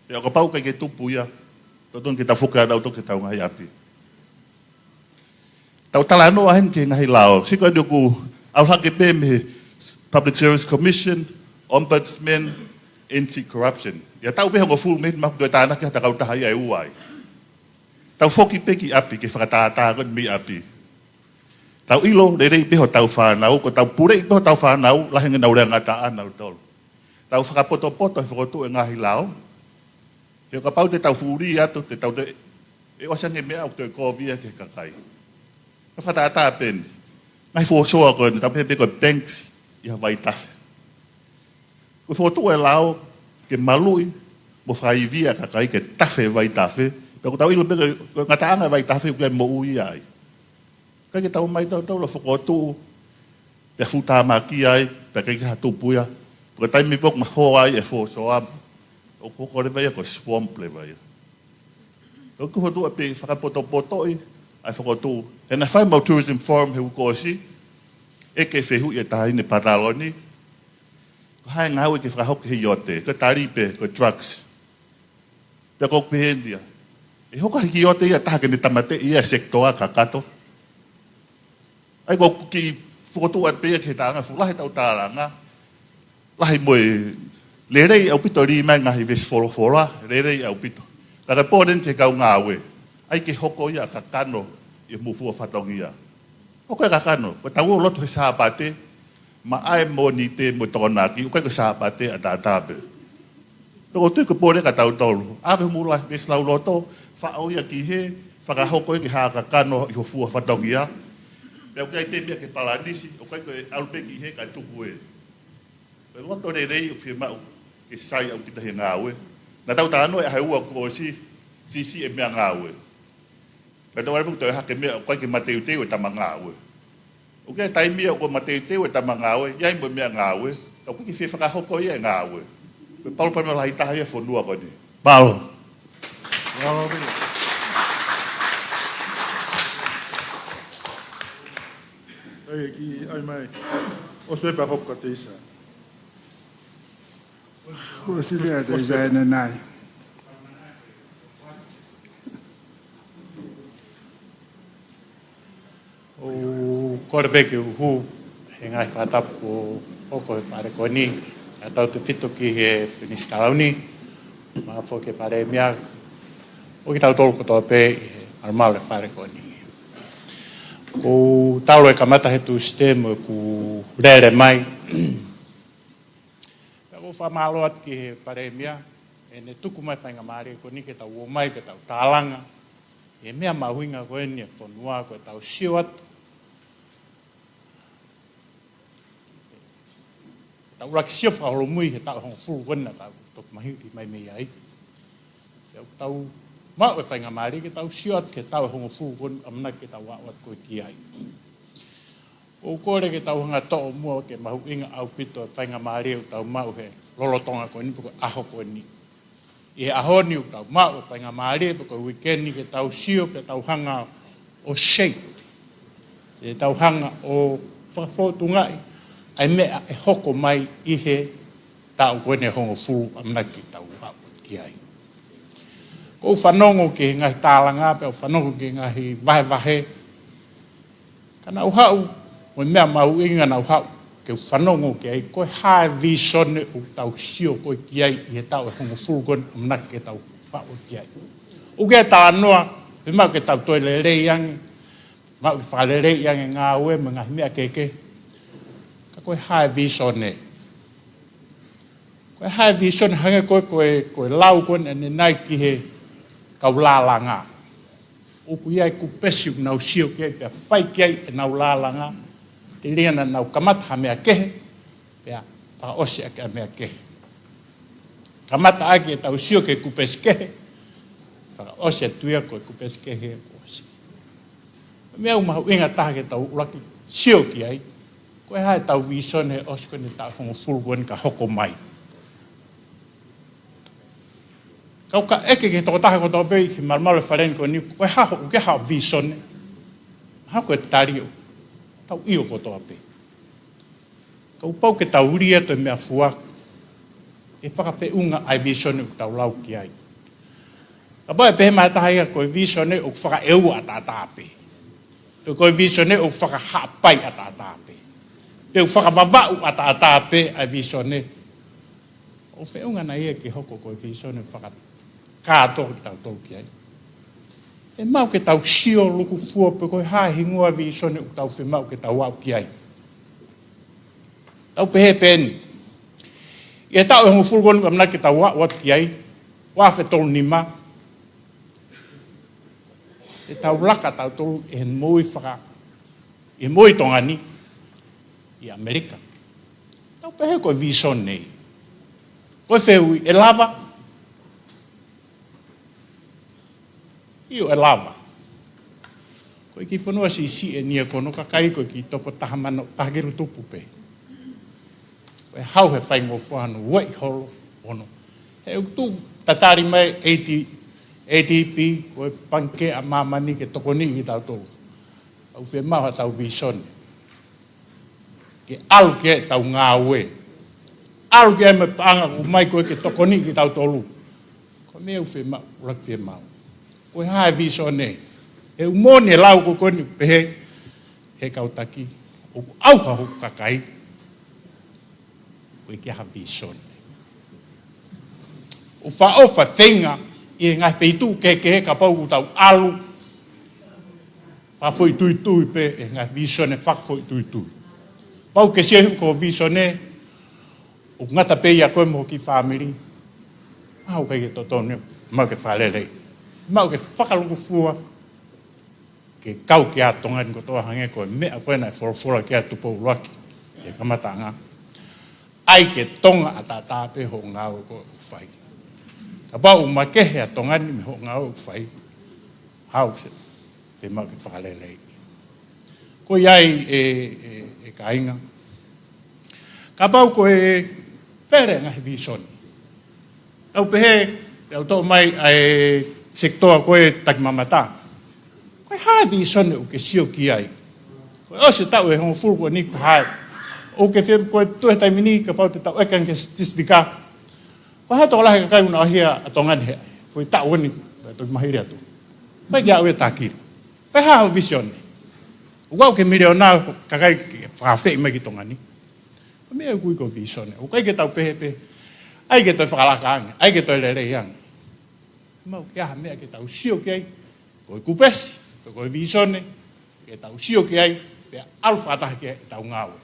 Pea ʻo kapau ʻikai ke tupu ia, totonu ke tau foki ʻa tautolu ki hotau ngaahi ʻapi. Tau talanoa heni ki he ngaahi lao. Sio ko eni ʻoku ʻalu hake pē mei he Public Service Commission, Ombudsman, Anti-Corruption. ʻI he taʻu pē hongofulu mei heni mahalo kuo toe tānaki ha kautaha ia ʻe ua ai. Tau foki pē ki ʻapi, ke fakatātā ko eni mei ʻapi. Tau ʻilo lelei pē hotau fānau, ko ʻetau puleʻi pē hotau fānau, lahi ange ʻenau lea ngataʻa nautolu. Tau fakapotopoto he fokotuʻu e ngaahi lao. He ʻo kapau te tau fuʻu lī atu, te tau toe, ʻe ʻosi ange e meʻa ʻoku toe kovi ia ki he kakai. Ka fakatātā pē eni. Ngaahi fōsoa ko eni, tau pehē pē ko e banks ʻi ha vaitafe. Ko e fokotuʻu e lao ke maluʻi mo fakaivia e kakai ke tafe e vaitafe. Pea ʻoku tau ʻilo pē ko e, ko e ngataʻanga e vaitafe ʻoku ʻi ai e moʻui ai. ʻIkai ke tau ō mai tautolu ʻo fokotuʻu, pea fuʻu tāmaki ai, pea ʻikai ke ʻi ai ha tupu ia. Ko e taimi pē ʻoku mafoa ai e fōsoa, ʻoku hoko leva ia ko e swamp leva ia. ʻOku ou fokotuʻu pē fakapotopotoʻi ʻa e fokotuʻu. He naʻe fai ʻemau tourism forum he uike kuo ʻosi, ʻeke e fehuʻi ʻe he Taʻahine Pataloni, ko e hā e ngāue ke fakahoko he iote, ko e tali pē, ko e drugs. Pea ʻoku ou pehē ni ia, ʻe hoko ha kiʻi iote ia ʻe taha ke ne tāmateʻi ia e sekitoa kakato? ʻAi ko e kiʻi fokotuʻu atu pē ia ki he tālanga, fuʻu lahi ʻetau tālanga, lahi mo e lelei ʻaupito, lī mai e ngaahi veesi folofola, lelei ʻaupito. Ka ko e pole eni ki he kau ngāue, ʻai ke hoko ia ʻa e kakano ʻi he moʻui fua fatongia. Hoko e kakano, ko ʻetau ō ʻo lotu he Sāpate, maʻa e Mōnite mo e Tokonaki, ʻoku ʻikai ko e Sāpate ʻataʻatā pē. Pea ʻoku ou tui ko e pole kia tautolu. ʻAve homou veesi lauloto, faʻo ia ki hē, fakahoko ia ke hā e kakano ʻi ho fua fatongia. Pea ʻoku ʻikai pē meʻa ke palanisi, ʻoku ʻikai ko e ʻalu pē ki hē kae tuku ē. Ko e loto lelei ʻoku fiemaʻu ke sai ʻaupito he ngāue. Naʻa tau talanoa he ʻaho ua kuo ʻosi, siʻisiʻi e meʻangāue. Pea tau ala pē ʻo toe hake meʻa ʻoku ʻikai ke mateuteu e tama ngāue. ʻOku ʻi ai e taimi ia ʻoku mateuteu e tama ngāue, ʻi ai mo e meʻangāue, ka ʻoku ʻikai ke fie fakahoko ia e ngāue. Ko e palopalema lahi taha ia e fonua ko eni. Mālō. Mālō. ʻEiki, ʻai mai. ʻOsi pē pea hoko ʻa Teisa. Kuo ʻosi pē ʻa Teisa ʻanenai. ʻOku ou kole pē ke u hū he ngaahi fakatapu kuo hoko he fale ko eni, kae tautautefito ki he Pilinisi Kalauni, pea mo e Palēmia, ʻo kitautolu kotoa pē ʻi he malumalu ʻo e fale ko eni. ʻOku ou talu e kamata he Tūsite mo ʻeku lele mai. Pea ʻoku ou fakamālō atu ki he Palēmia, heʻene tuku mai e faingamālie ko eni ke tau ō mai ke tau tālanga e meʻa mahuʻinga ko eni e fonua, ko ʻetau sio atu, tau ʻuluaki sio fakaholomui he taʻu hongofulu ko eni naʻa tau toki mahiʻi mai mei ai. Pea ʻoku tau maʻu e faingamālie ke tau sio atu ki he taʻu hongofulu ko eni ʻamanaki ke tau aʻu atu ko ē ki ai. ʻOku ou kole ke tau hanga ʻo toʻo muʻa ke mahuʻinga ʻaupito e faingamālie ʻoku tau maʻu he lolotonga ko eni pe ko e ʻaho ko eni. ʻI he ʻaho ni ʻoku tau maʻu e faingamālie pe ko e uike ni ke tau sio, ke tau hanga ʻo shape, ke tau hanga ʻo fakafōtungaʻi ʻa e meʻa ʻe hoko mai ʻi he taʻu ko eni ʻe hongofulu ʻamanaki ke tau aʻu ki ai. ʻOku ou fanongo ki he ngaahi tālanga, pea u fanongo ki he ngaahi vahevahe. Ka naʻa ku haʻu, mo e meʻa mahuʻinga naʻa ku haʻu ke u fanongo ki ai, ko e hā e vīsone ʻoku tau sio ko ē ki ai ʻi he taʻu ʻe hongofulu ko eni ʻamanaki ke tau aʻu ki ai. ʻOku ʻi ai e talanoa, fiemaʻu ke tau toe lelei ange, maʻu ke fakaleleiʻi ange e ngāue mo e ngaahi meʻa kehekehe. Ka ko e hā e vīsone? Ko e hā e vīsone? Hangē ko e, ko e, ko e lau ko eni ʻanenai ki he kau lālanga. ʻOku ʻi ai e kupesi ʻoku nau sio ki ai pea fai ki ai ʻenau lālanga, telia naʻa nau kamata ha meʻa kehe, pea fakaʻosi ʻaki ʻa e meʻa kehe. Kamata ʻaki ʻetau sio ki he kupesi kehe, fakaʻosi atu ia ko e kupesi kehe kuo ʻosi. Meʻa ʻoku mahuʻinga taha ke tau ʻuluaki sio ki ai, ko e hā ʻetau vīsone he ʻosi ko eni e taʻu hongofulu ko eni ka hoko mai. Kau ka ʻeke ki he tokotaha kotoa pē ʻi he malumalu ʻo e fale ni ko eni, ko e hā hoʻo, ʻoku ʻi ai haʻo vīsone? Mahalo ko e tali ʻoku tau ʻio kotoa pē. Ka ʻoku pau ke tau lī atu e meʻafua ke fakafeʻunga ʻa e vīsone ʻoku tau lau ki ai. Kapau ʻe pehē mai ha taha ia ko e vīsone ʻoku fakaʻeua ʻataʻatā pē, pe ko e vīsone ʻoku fakahaʻapai ʻataʻatā pē, pe ʻoku fakavavaʻu ʻataʻatā pē ʻa e vīsone, ʻoku feʻunga nai ia ke hoko ko e vīsone fakakātoa kitautolu ki ai? Fiemaʻu ke tau sio lukufua pe ko e hā e hingoa e vīsone ʻoku tau fiemaʻu ke tau aʻu ki ai. Tau pehē pē eni, ʻi he taʻu ʻe hongofulu ko eni ʻamanaki ke tau aʻu atu ki ai, ua afe tolu nima, te tau laka tautolu ʻi he moʻui faka-, ʻi he moʻui Tonga ni ʻi ʻAmelika. Tau pehē ko e vīsone eni. Ko e fehuʻi, ʻe lava? ʻIo, ʻe lava. Ko e kiʻi fonua siʻisiʻi eni ia ko hono kakai ko e kiʻi toko taha mano, taha kilu tupu pē. Ko e hau he faingofua hono ueʻi holo hono. He ʻoku tuʻu tatali mai A D, A D B, ko e Pangikē ʻa Māmani ke tokoniʻi kitautolu. ʻOku fiemaʻu haʻatau vīsone ke ʻalu ki ai ʻetau ngāue. ʻAlu ki ai mo e paʻanga ʻoku ʻomai ko ē ke tokoniʻi kitautolu. Ko e meʻa ʻoku fiemaʻu, ʻuluaki fiemaʻu. Ko e hā e vīsone? He ʻoku moʻoni e lau ko ē ko eni pehē he kau taki, ʻoku ʻauha hoku kakai, ʻoku ʻikai ha vīsone. ʻOku fakaʻofa e feinga ʻi he ngaahi feituʻu kehekehe kapau ʻoku tau ʻalu fakafoʻituitui pē ʻi he ngaahi vīsone fakafoʻituitui. Pau ke sio hifo ki ho vīsone, ʻoku ngata pē ia koe mo ho kiʻi fāmili. Mahalo ʻoku ʻikai ke totonu, maʻu ke fakalelei. Maʻu ke fakalukufua ke kau ki ai ʻa Tonga ni kotoa hangē ko e meʻa ko ē naʻe folofola ki ai ʻa Tupou ʻUluaki he kamataʻanga. ʻAi ke Tonga ʻataʻatā pē hoʻo ngāue ko ē ʻoku fai. Kapau ʻoku makehe ʻa Tonga ni mei hoʻo ngāue ʻoku fai, hau se Te mau ke fakalelei. Ko ia ai e, e, e kāinga. Kapau ko e fele ngaahi visone. Au pehē, te au toʻo mai ʻa e sekitoa ko e takimamata. Ko e hā e visone ʻoku ke sio ki ai? Ko e ʻosi e taʻu ʻe hongofulu ko eni ko hai. ʻOku ke fie ko e tuʻu he taimi ni kapau te tau ʻeke ange ki he sitisika. Ko e hā e tokolahi e kakai ʻoku nau ʻaʻahi ʻa Tonga ni he, ko e taʻu eni, ʻe toki mahili atu. Mai ki au e taki. Ko e hā hoʻo visone? ʻOku ʻi ai e miliona kakai ke fakaafeʻi mai ki Tonga ni. Ko e meʻa ʻoku ui ko e visone. ʻOku ʻikai ke tau pehē pē, ʻai ke toe fakalaka ange, ʻai ke toe lelei ange. Mau ke ʻi ai ha meʻa ke tau sio ki ai, ko e kupesi, pe ko e visone, ke tau sio ki ai, pea ʻalu fakataha ki ai ʻetau ngāue.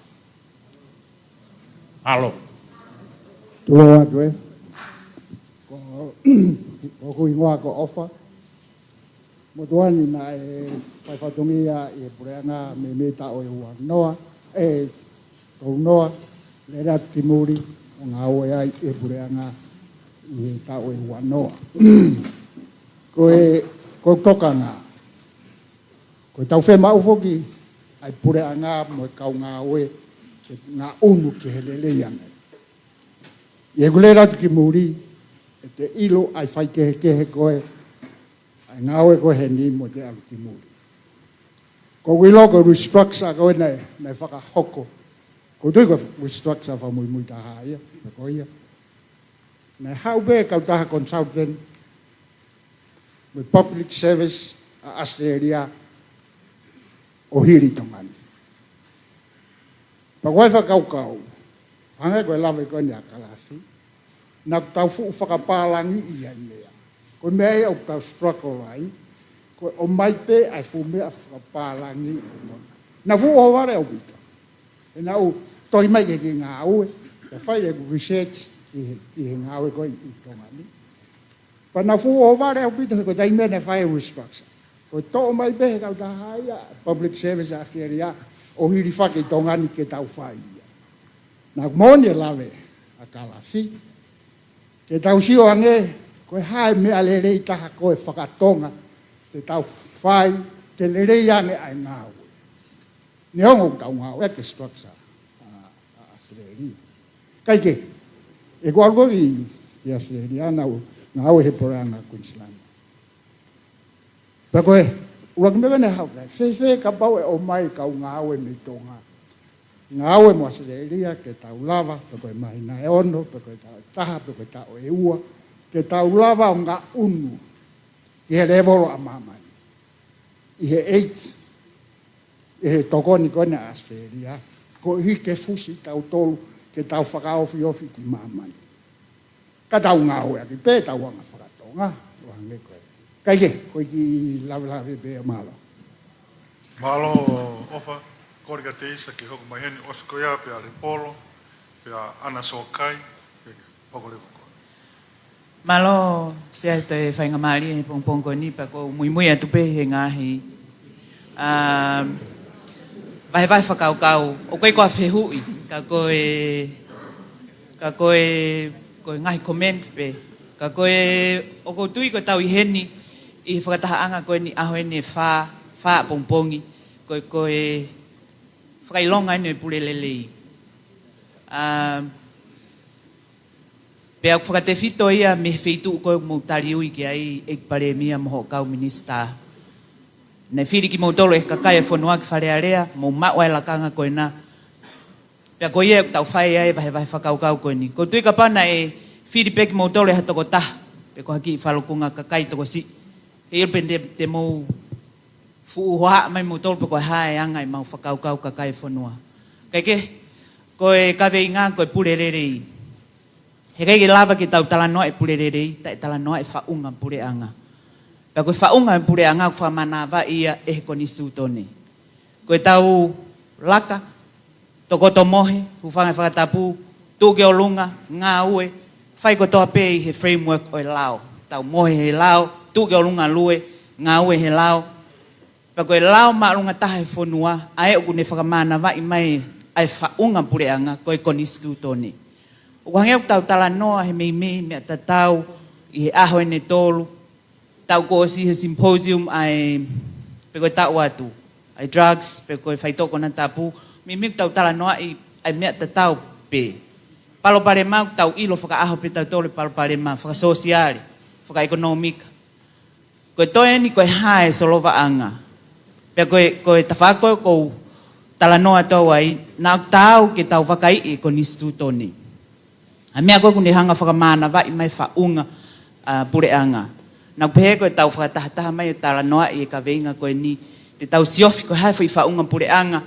Mālō. Tulou atu ē. Ko, ko hoku hingoa ko ʻOfa. Motuʻa ni naʻe fai fatongia ʻi he puleʻanga mei he taʻu ʻe uanoa, ʻe tolunoa, lele atu ki muli ʻo ngāue ai ʻi he puleʻanga ʻi he taʻu ʻe uanoa. Ko e, ko e tokanga. Ko e tau fiemaʻu foki ʻa e puleʻanga mo e kau ngāue ke ngaʻunu ki he lelei ange. ʻI heʻeku lele atu ki muli, ʻe te ʻilo ʻa e faikehekehe ko ē, ʻa e ngāue ko ē heni mo ʻete ʻalu ki muli. Ko e ʻilo ko e restructure ko ē naʻe, naʻe fakahoko. ʻOku ou tui ko e restructure fakamuimui taha ia, ko ia. Naʻe haʻu pē kautaha consultant, mo e public service ʻa ʻAositelēlia ʻo hili Tonga ni. Pea ko e fakakaukau, hangē ko e lave ko eni ʻa Kalafi, naʻa tau fuʻu fakapālangiʻi ʻa e meʻa. Ko e meʻa ia ʻoku tau struggle ai, ko e ʻomai pē ʻa e fuʻu meʻa fakapālangi ʻo Tonga. Naʻa fuʻu ʻohovale ʻaupito. He naʻa ku tohi mai ki he kiʻi ngāue, pea fai ʻeku research ki he, ki he ngāue ko ē ʻi Tonga ni. Pea naʻa fuʻu ʻohovale ʻaupito he ko e taimi naʻe fai e restructure. Ko e toʻo mai pē he kautaha ia, public service ʻAositelēlia, ʻo hilifaki Tonga ni ke tau fai ia. Naʻa ku moʻoni e lave ʻa Kalafi. Ke tau sio ange, ko e hā e meʻa lelei taha ko ē fakatonga, ke tau fai, ke lelei ange ʻa e ngāue. Neongo ʻoku tau ngāue ʻaki e structure ʻa, ʻa ʻAositelēlia. Kae kehe, ʻeku ʻalu ko ē ki, ki ʻAositelēlia naʻa ku ngāue he puleʻanga Queensland. Pea ko e, ʻuluaki meʻa ko ē naʻe haʻu ki ai, fēfē kapau ʻe ʻomai e kau ngāue mei Tonga. Ngāue mo ʻAositelēlia ke tau lava, pe ko e māhina ʻe ono, pe ko e taʻu ʻe taha, pe ko e taʻu ʻe ua, ke tau lava ʻo ngaʻunu ki he lēvolo ʻa māmani. ʻI he ʻeiti, ʻi he tokoni ko eni ʻa ʻAositelēlia, koeʻuhi ke fusi tautolu, ke tau fakaofiofi ki māmani. Ka tau ngāueʻaki pē ʻetau anga fakatonga, ʻo hangē ko ē. Kae kehe, ko e kiʻi lavelave pē, mālō. Mālō ʻOfa, kole kia Teisa ke hoko mai heni, ʻosi ko ia pea Lepolo, pea ʻAna Sokai, pea hoko leva ko ē. Mālō, Sea, toe faingamālie he pongipongi ko eni pea ʻoku ou muimui atu pē he ngaahi, ā, vahevahe fakakaukau. ʻOku ʻikai ko ha fehuʻi, ka ko e, ka ko e, ko e ngaahi comment pē. Ka ko e, ʻoku ou tui ko e tau ʻi heni ʻi he fakatahaʻanga ko eni ʻaho eni ʻe fā, fā pongipongi. Ko e, ko e fakaʻilonga eni ʻo e pule lelei. Ā, pea ʻoku fakatefito ia mei he feituʻu ko ē ʻoku mou taliui ki ai, ʻEiki Palēmia mo hoʻo kau minisitā. Naʻe fili kimoutolu ʻe he kakai e fonua ki Fale Alea, mou maʻu ʻa e lakanga ko ena. Pea ko ia ʻoku tau fai ai e vahevahe fakakaukau ko eni. ʻOku ou tui kapau naʻe fili pē kimoutolu ʻe ha tokotaha, pe ko ha kiʻi falukunga kakai tokosiʻi, heiʻilo pē te, te mou fuʻu hohaʻa mai moutolu pe ko e hā e anga ʻemau fakakaukau kakai e fonua. Kae kehe, ko e kaveinga ko e pule lelei. He ʻikai ke lava ke tau talanoa e pule lelei, taʻe talanoa e faʻunga puleʻanga. Pea ko e faʻunga e puleʻanga ʻoku fakamānavaʻi ia ʻe he konisitūtone. Ko e tau laka, tokoto mohe, hūfanga he fakatapu, tuʻu ki ʻolunga, ngāue, fai kotoa pē ʻi he framework ʻo e lao. Tau mohe he lao, tuʻu ki ʻolunga lue, ngāue he lao. Pea ko e lao māʻolunga taha he fonua, ʻa ē ʻoku ne fakamānavaʻi mai ʻa e faʻunga puleʻanga, ko e konisitūtone. ʻOku hangē ʻoku tau talanoa he meimei meʻa tatau ʻi he ʻaho ʻe tolu, taʻu kuo ʻosi he symposium ʻa e pe ko e taʻu atu, ʻa e drugs, pe ko e faitoʻo konatapu, meimei ʻoku tau talanoaʻi ʻa e meʻa tatau pē. Palopalema ʻoku tau ʻilo fakaʻaho pē tautolu e palopalema fakasōsiale, fakaʻekonōmika. Ko e toe eni ko e hā e solovaʻanga. Pea ko e, ko e tafaʻaki ko ē ʻoku ou talanoa atu ai, naʻa ʻoku taau ke tau vakaiʻi e konisitūtone. ʻA e meʻa ko ē ʻoku ne hanga fakamānavaʻi mai faʻunga, ʻa, puleʻanga. Naʻa ʻoku pehē ko e tau fakatahataha mai ʻo talanoaʻi e kaveinga ko eni, te tau siofi ko e hā e foʻi faʻunga puleʻanga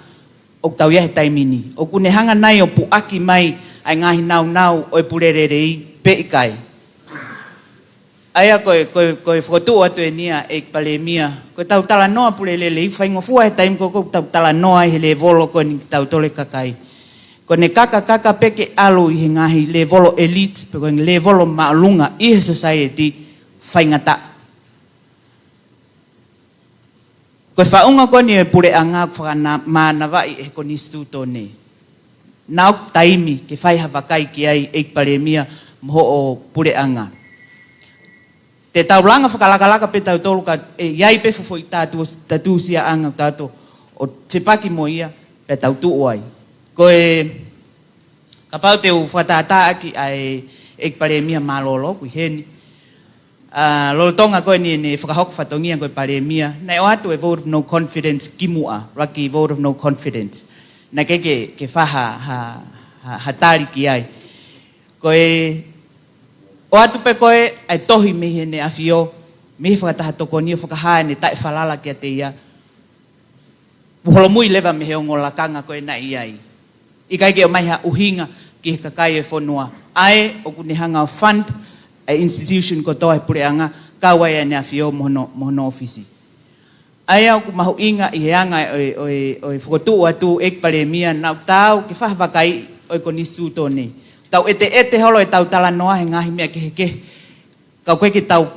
ʻoku tau ʻi ai he taimi ni. ʻOku ne hanga nai ʻo puʻaki mai ʻa e ngaahi naunau ʻo e pule lelei pe ʻikai. ʻA ia ko e, ko e, ko e fokotuʻu atu eni ʻa e ʻEiki Palēmia, ko e tau talanoa pule lelei, faingofua he taimi ko ē ʻoku tau talanoa ai he lēvolo ko eni kitautolu e kakai. Ko ʻene kakakaka pē ke ʻalu ʻi he ngaahi lēvolo elite, pe ko e lēvolo māʻolunga ʻi he society, faingataʻa. Ko e faʻunga ko eni e puleʻanga ʻoku fakamānavaʻi ʻe he konisitūtone. Naʻa ʻoku taimi ke fai ha vakai ki ai ʻEiki Palēmia mo hoʻo puleʻanga. Te tau langa fakalakalaka pē tautolu ka ʻe ʻi ai pē foʻi tātu, tātuʻusiaʻanga tautolu ʻo fepaki mo ia pea tau tuʻu ai. Ko e kapau te u fakatātāʻaki ʻa e ʻEiki Palēmia mālōlō ʻoku ʻi heni. ʻA, lolotonga ko eni ʻene fakahoko fatongia ko e Palēmia, naʻe ʻoatu e vote of no confidence kimuʻa, ʻuluaki vote of no confidence. Naʻe ʻikai ke, ke fai ha, ha, ha, ha tali ki ai. Ko e ʻoatu pē ko ē ʻa e tohi mei heʻene ʻafio, mei he Fakataha Tokoni ʻo fakahā ʻene taʻefalala kiate ia. Kuo holomui leva mei he ongo lakanga ko ē naʻe ʻi ai. ʻIkai ke ʻomai ha ʻuhinga ki he kakai e fonua. ʻA ē ʻoku ne hanga ʻo fund e institution kotoa he puleʻanga, kau ai ʻene ʻafio mo hono, mo hono ʻōfisi. ʻA ia ʻoku mahuʻinga ʻi he anga ʻo e, ʻo e, ʻo e fokotuʻu atu ʻEiki Palēmia naʻa ʻoku taau ke fai ha vakai ʻo e konisitūtone. Tau ʻeteʻete holo e tau talanoa he ngaahi meʻa kehekehe. Ka ʻoku ʻikai ke tau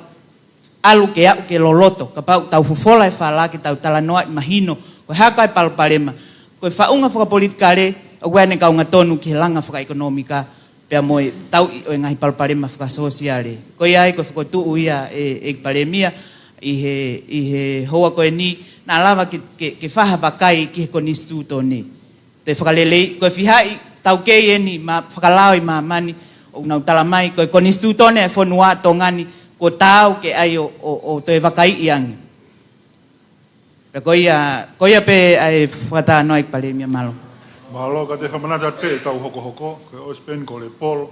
ʻalu ke aʻu ke loloto, kapau tau fofola e fala ke tau talanoaʻi mahino, ko e hā e palopalema, ko e faʻunga fakapolitikale, ʻoku ʻi ai ʻene kaungatonu ki he langa fakaʻekonōmika, pea mo e tauʻi ʻo e ngaahi palopalema fakasōsiale. Ko ia ai ko e fokotuʻu ia ʻe, ʻEiki Palēmia, ʻi he, ʻi he houa ko eni, naʻa lava ke, ke, ke fai ha vakai ki he konisitūtone. Te fakalelei, ko e fiha ʻi taukei eni ma fakalao ʻi māmani, ʻoku nau tala mai, ko e konisitūtone e fonua Tonga ni, kuo taau ke ʻai ʻo, ʻo, ʻo toe vakaiʻi ange. Pea ko ia, ko ia pē ʻa e fakatānoa ʻEiki Palēmia, mālō. Mālō, ka te fakamanatu atu pē ʻetau hokohoko, ko e ʻosi pē eni ko Lepolo,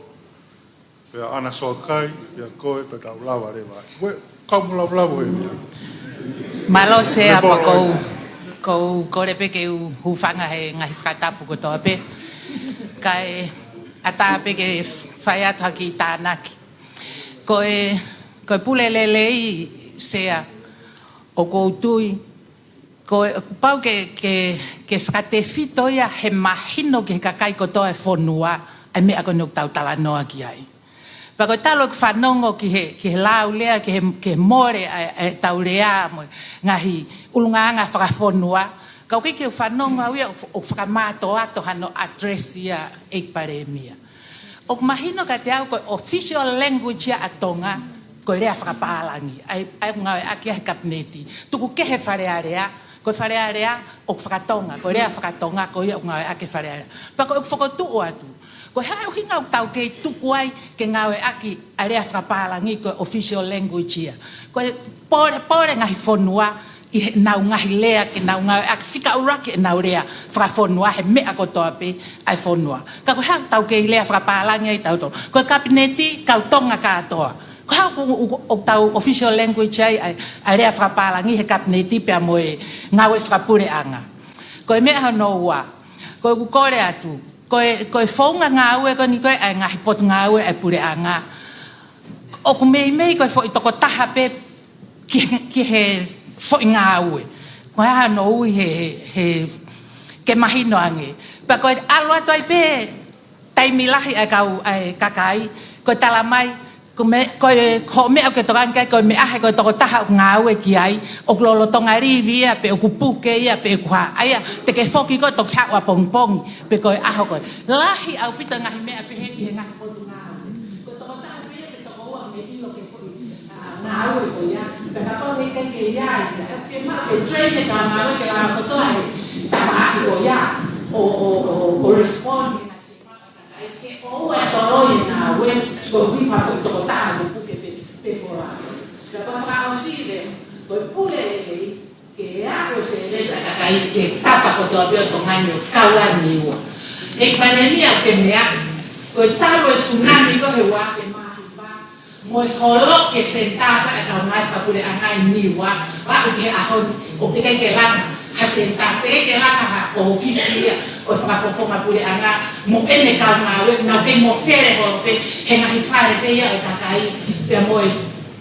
pea ʻAna Soakai, pea ko e pea tau lava leva. Ko e kau mo lava lava e meʻa. Mālō Sea, pea kou, kou kole pē ke u hūfanga he ngaahi fakatapu kotoa pē. Kae ʻatā pē ke fai atu ha kiʻi tānaki. Ko e, ko e pule lelei Sea, ʻoku ou tui, ko e, pau ke, ke, ke fakatefito ia he mahino ki he kakai kotoa e fonua, ʻa e meʻa ko eni ʻoku tau talanoa ki ai. Pea ko e talu ʻeku fanongo ki he, ki he lau lea, ki he, ki he mole ʻa e, ʻa e tau lea mo e ngaahi ʻulungaanga fakafonua, ka ʻoku ʻikai ke u fanongo au ia ʻo, ʻo fakamātoato hano address ia ʻEiki Palēmia. ʻOku mahino kiate au ko e official language ia ʻa Tonga, ko e lea fakapālangi, ʻa ia, ʻa ia ʻoku ngāueʻaki ia he kapineti. Tuku kehe Fale Alea, ko e Fale Alea ʻoku fakatonga, ko e lea fakatonga, ko ia ʻoku ngāueʻaki he Fale Alea. Pea ko ʻeku fokotuʻu atu, ko e hā e ʻuhinga ʻoku tau kei tuku ai ke ngāueʻaki ʻa e lea fakapālangi ko e official language ia. Ko e pōlepole ngaahi fonua, ʻi heʻenau ngaahi lea, ke nau ngāueʻaki fika ʻuluaki ʻenau lea fakafonua he meʻa kotoa pē ʻa e fonua. Ka ko e hā ʻoku tau kei lea fakapālangi ai tautolu? Ko e kapineti, kau Tonga kātoa. Ko e hā ʻoku, ʻoku, ʻoku tau official language ai, ʻa e, ʻa e lea fakapālangi he kapineti pea mo e ngāue fakapuleʻanga? Ko e meʻa hono ua, ko ʻeku kole atu, ko e, ko e founga ngāue ko eni ko ē ʻa e ngaahi potungāue ʻa e puleʻanga, ʻoku meimei ko e foʻi tokotaha pē ki, ki he foʻi ngāue. Ko e hā hono ui he, he, he, ke mahino ange. Pea ko e ʻalu atu ai pē taimi lahi ʻa e kau, ʻa e kakai, ko e tala mai, ko me, ko e, ko e meʻa ʻoku ke tokanga ki ai, ko e meʻa he ko e tokotaha ʻoku ngāue ki ai, ʻoku lolotonga livi ia, pe ʻoku puke ia, pe ʻoku hā. ʻA ia, te ke foki ko e toki haʻu ʻapongipongi, pe ko e ʻaho ko ē. Lahi ʻaupito ngaahi meʻa pehē ʻi he ngaahi potungāue. Ko e tokotaha pē ia pe toko ua ʻoku ne ʻilo ki he foʻi, ʻa, ngāue ko ia. Pea kapau he ʻikai ke ʻi ai, ʻe fiemaʻu ke train e tangata ke lava kotoa he tafaʻaki ko ia ʻo, ʻo, ʻo, ʻo respond. ʻAi ke ʻoua ʻe toloi e ngāue, ko e ui pa ko e tokotaha ʻoku puke pe, pe fola. Pea ko e fakaʻosi leva, ko e pule lelei, ke aʻu e sēlesi ʻa e kakai ke tapa kotoa pē ʻo Tonga ni ʻo kau ai Niua. ʻEiki Palēmia, ʻoku ke meaʻi, ko e talu e tsunami ko ē he ua afe mā hiva, mo e holoki e senitā ʻa e kau ngāue fakapuleʻanga ʻi Niua, ʻo aʻu ki he ʻaho ni, ʻoku teʻeki ke langa ha senitā, teʻeki ke langa ha ʻōfisi ia ʻo e fakafofonga puleʻanga, mo ʻene kau ngāue, nau kei mofele holo pē he ngaahi fale pē ia ʻo e kakai, pea mo e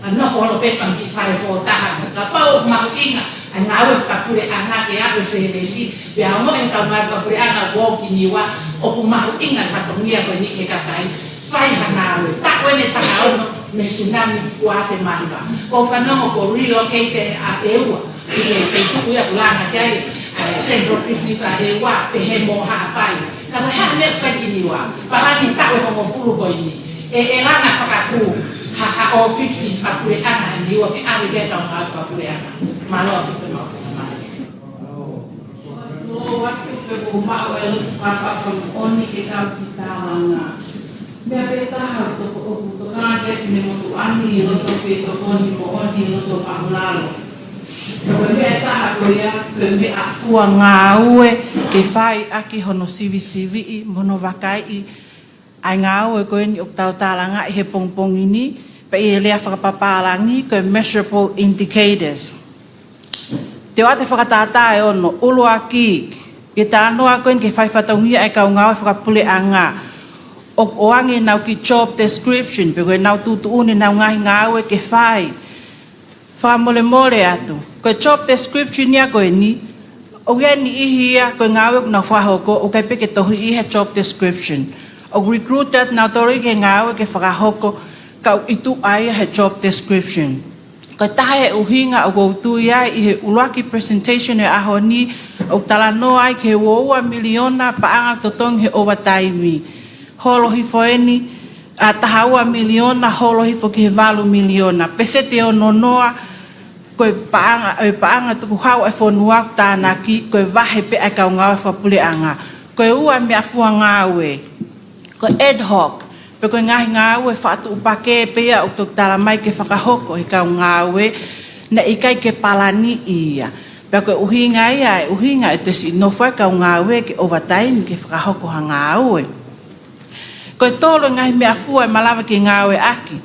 ʻa nofo holo pē fanga kiʻi fale foʻou taha. Kapau ʻoku mahuʻinga ʻa e ngāue fakapuleʻanga ke aʻu e sēlesi, pea ongoʻi ʻe he kau ngāue fakapuleʻanga ʻoku ō ki Niua, ʻoku mahuʻinga e fatongia ko eni ki he kakai, fai ha ngāue. Taʻu eni ʻe taha ono mei he tsunami ua afe mā hiva. ʻOku ou fanongo kuo relocate ʻa ʻEua ki he feituʻu ia ʻoku langa ki ai ʻa e Central Business ʻa ʻEua, pehē mo Haʻapai. Ka ko e hā e meʻa ʻoku fai ki Niua? Palani taʻu ʻe hongofulu ko eni. ʻE, ʻe langa fakakū ha, ha ʻōfisi fakapuleʻanga ʻi Niua ke ʻave ki ai e kau ngāue fakapuleʻanga. Mālō ʻaupito e maʻu fakamālō. Mālō atu pē ʻoku maʻu e lotu fakapapau moʻoni ke kau ki tālanga. Meʻa pē taha ʻoku toko, ʻoku tokanga ki ai e finemotuʻa ni ʻi loto fetokoni moʻoni ʻi loto māhulalo. Ko e meʻa ʻe taha ko ia, ko e meʻafua ngāue ke fai ʻaki hono sivisiviʻi mo hono vakaiʻi ʻa e ngāue ko eni ʻoku tau tālangaʻi he pongipongi ni, pea ʻi he lea fakapapālangi ko e measurable indicators. Te u ʻoatu e fakatātā ʻe ono. ʻUluaki, ʻi he talanoa ko eni ki he fai fatongia ʻa e kau ngāue fakapuleʻanga, ʻoku ʻoange ʻenau kiʻi job description, pe ko ʻenau tuʻutuʻuni ʻenau ngaahi ngāue ke fai. Fakamolemole atu, ko e job description ia ko eni, ʻoku ʻi ai e niʻihi ia ko e ngāue ʻoku nau fakahoko, ʻoku ʻikai pē ke tohiʻi he job description. ʻOku recruit atu nautolu ia ki he ngāue ke fakahoko, ka ʻoku ʻi tuʻa ia he job description. Ko e taha e ʻuhinga ʻoku ou tui ai ʻi he ʻuluaki presentation e ʻaho ni, ʻoku talanoa ai ki he ua ua miliona paʻanga totongi he overtime. Holo hifo eni, ʻa taha ua miliona, holo hifo ki he valu miliona. Peseti ʻe ono noa, ko e paʻanga, e paʻanga tukuhau ʻa e fonua ʻoku tānaki, ko e vahe pē ʻa e kau ngāue fakapuleʻanga. Ko e ua meʻafua ngāue, ko e ad hoc, pe ko e ngaahi ngāue fakatuʻupakē pē ia ʻoku toki tala mai ke fakahoko ʻe he kau ngāue, naʻe ʻikai ke palaniʻi ia. Pea ko e ʻuhinga ia, e ʻuhinga ʻe te siʻi nofo ai e kau ngāue ke overtime ke fakahoko ha ngāue. Ko e tolu e ngaahi meʻafua ʻe malava ke ngāueʻaki.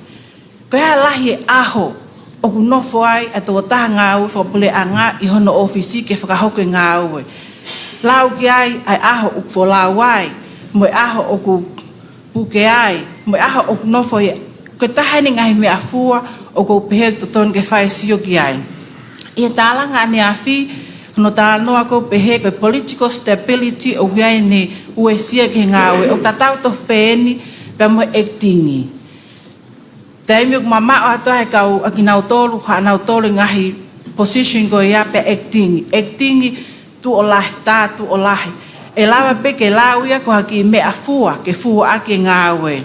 Ko e hā e lahi e ʻaho ʻoku nofo ai ʻa e tokotaha ngāue fakapuleʻanga ʻi hono ʻōfisi ke fakahoko e ngāue. Lau ki ai ʻa e ʻaho ʻoku folau ai, mo e ʻaho ʻoku puke ai, mo e ʻaho ʻoku nofo ai. Ko e taha eni e ngaahi meʻafua ʻoku ou pehē ʻoku totonu ke fai e sio ki ai. ʻI he tālanga ʻaneafi, hono talanoa ʻoku ou pehē ko e political stability ʻoku ʻi ai ʻene uesia ki he ngāue, ʻoku tatau tofu pē eni pea mo e acting. Taimi ʻoku mamaʻo atu ai e kau ʻakinautolu, haʻanautolu e ngaahi position ko ia pea acting. Acting tuʻo lahi, tā tuʻo lahi. ʻE lava pē ke lau ia ko ha kiʻi meʻafua ke fua ʻaki e ngāue.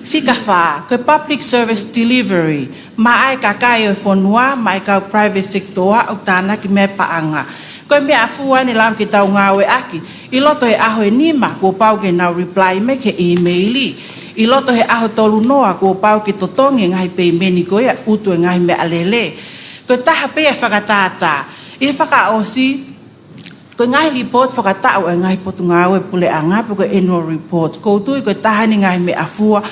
Fika fā, ko e public service delivery, maʻa e kakai ʻo e fonua, maʻa e kau private sector ʻoku tānaki mei ai e paʻanga. Ko e meʻafua eni ʻe lava ke tau ngāueʻaki. ʻI loto he ʻaho ʻe nima, kuo pau ke nau reply mai ki he email. ʻI loto he ʻaho tolu noa, kuo pau ke totongi e ngaahi peimeni ko ia, utu e ngaahi meʻalele. Ko e taha pē ia e fakatātā. ʻI he fakaʻosi, ko e ngaahi report fakataʻu ʻa e ngaahi potungāue puleʻanga pe ko e annual report. ʻOku ou tui ko e taha eni e ngaahi meʻafua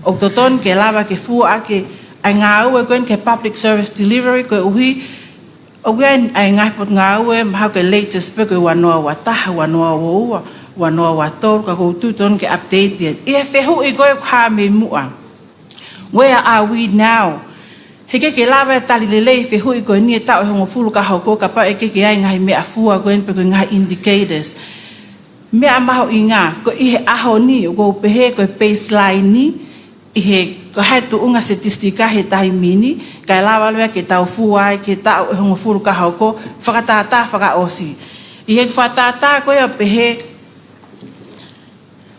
ʻoku totonu ke lava ke fua ʻaki ʻa e ngāue ko eni ki he public service delivery koeʻuhi ʻoku ʻi ai e ngaahi potungāue mahalo ko e latest pē ko e ua noa ua taha, ua noa ua ua, ua noa ua tolu, ka ʻoku ou tui totonu ke update ia. ʻI he fehuʻi ko ē ʻoku hā mei muʻa. Where are we now? He ʻikai ke lava e tali lelei e fehuʻi ko eni he taʻu ʻe hongofulu ka hoko kapau ʻe ʻikai ke ʻi ai e ngaahi meʻafua ko eni pe ko e ngaahi indicators. Meʻa mahuʻinga, ko e ʻi he ʻaho ni, ʻoku ou pehē ko e baseline ni, ʻi he ko e hā e tuʻunga statistika he taimi ni, kae lava leva ke tau fua ai ki he taʻu ʻe hongofulu ka hoko, fakatātā fakaʻosi. ʻI he fakatātā ko ia ʻoku pehē,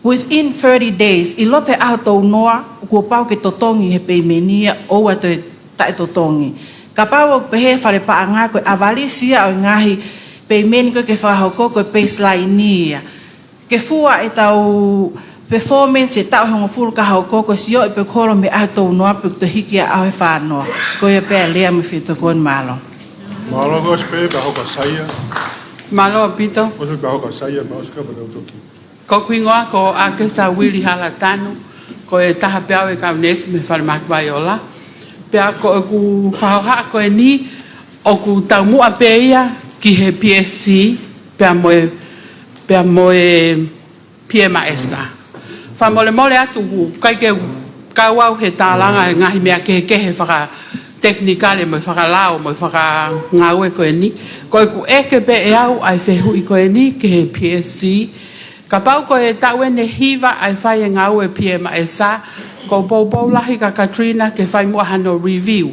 within thirty days, ʻi loto he ʻaho tolu noa, kuo pau ke totongi he peimeni ia, ʻoua toe taʻetotongi. Kapau ʻoku pehē fale paʻanga ko e avalisi ia ʻo e ngaahi peimeni ko ē ke fakahoko ko e baseline ia. Ke fua ʻetau performance ʻi he taʻu ʻe hongofulu ka hoko ko e sioʻi pe ʻoku holo mei he ʻaho ʻe tolu noa pe ʻoku toe hiki ʻa e ʻaho ʻe fā noa. Ko ia pē ʻa e lea mo e fetokoni, mālō. Mālō. Ko e ʻosi pē pea hoko ʻa Saia. Mālō ʻaupito. ʻOsi pē pea hoko ʻa Saia, pea ʻosi ka pea tau toki. Ko hoku hingoa ko ʻAkesa Uili Halatanu, ko e taha pē au ʻo e kau neesi mei Falemahaki Vaiola. Pea ko ʻeku fakahohaʻa ko eni, ʻoku taumuʻa pē ia ki he P S C, pea mo e, pea mo e P M S. Fakamolemole atu ʻoku ʻikai ke kau au he tālanga ʻo e ngaahi meʻa kehekehe fakatekinikale mo e fakalao mo e fakangāue ko eni. Ko ʻeku ʻeke pē ʻe au ʻa e fehuʻi ko eni ki he P S C. Kapau ko e taʻu ʻeni ʻe hiva ʻa e fai e ngāue P M S, ʻoku ou poupou lahi kia Katrina ke fai muʻa hano review.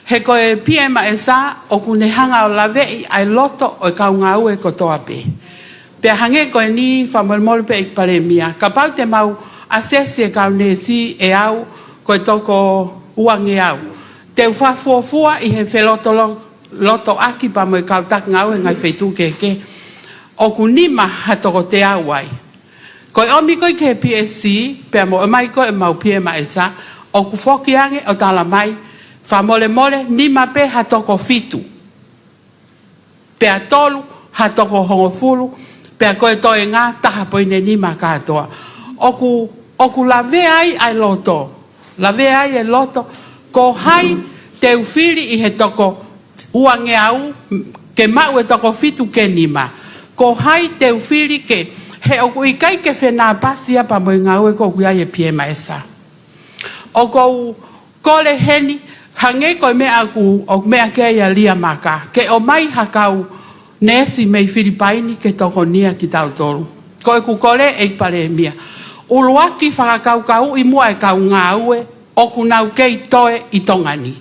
He ko e P M S ʻoku ne hanga ʻo laveʻi ʻa e loto ʻo e kau ngāue kotoa pē. Pea hangē ko eni, fakamolemole pē ʻEiki Palēmia, kapau te mau assess e kau neesi ʻe au ko e toko uangeau. Te u fakafuofua ʻi he felotolo-, lotoʻaki pea mo e kau taki ngāue he ngaahi feituʻu kehekehe. ʻOku nima ha toko teau ai. Ko e ʻomi ko ē ki he P S C, pea mo e ʻomai ko ē ʻemau P M S, ʻoku foki ange ʻo tala mai, fakamolemole, nima pē ha toko fitu. Pea tolu ha toko hongofulu, pea ko e toenga taha poini nima kātoa. ʻOku, ʻoku lavea ai ʻa e loto. Lavea ai e loto, ko hai te u fili ʻi he toko uangeau, ke maʻu e toko fitu ki he nima. Ko hai te u fili ke, he ʻoku ʻikai ke fenāpasi ia pea mo e ngāue ko ē ʻoku ʻi ai e P M S. ʻOku ou kole heni, hangē ko e meʻa ʻoku, ʻoku meʻa ki ai ʻa Lia Maka, ke ʻomai ha kau neesi mei Filipaini ke tokonia kitautolu. Ko ʻeku kole ʻEiki Palēmia, ʻuluaki fakakaukauʻi muʻa e kau ngāue ʻoku nau kei toe ʻi Tonga ni.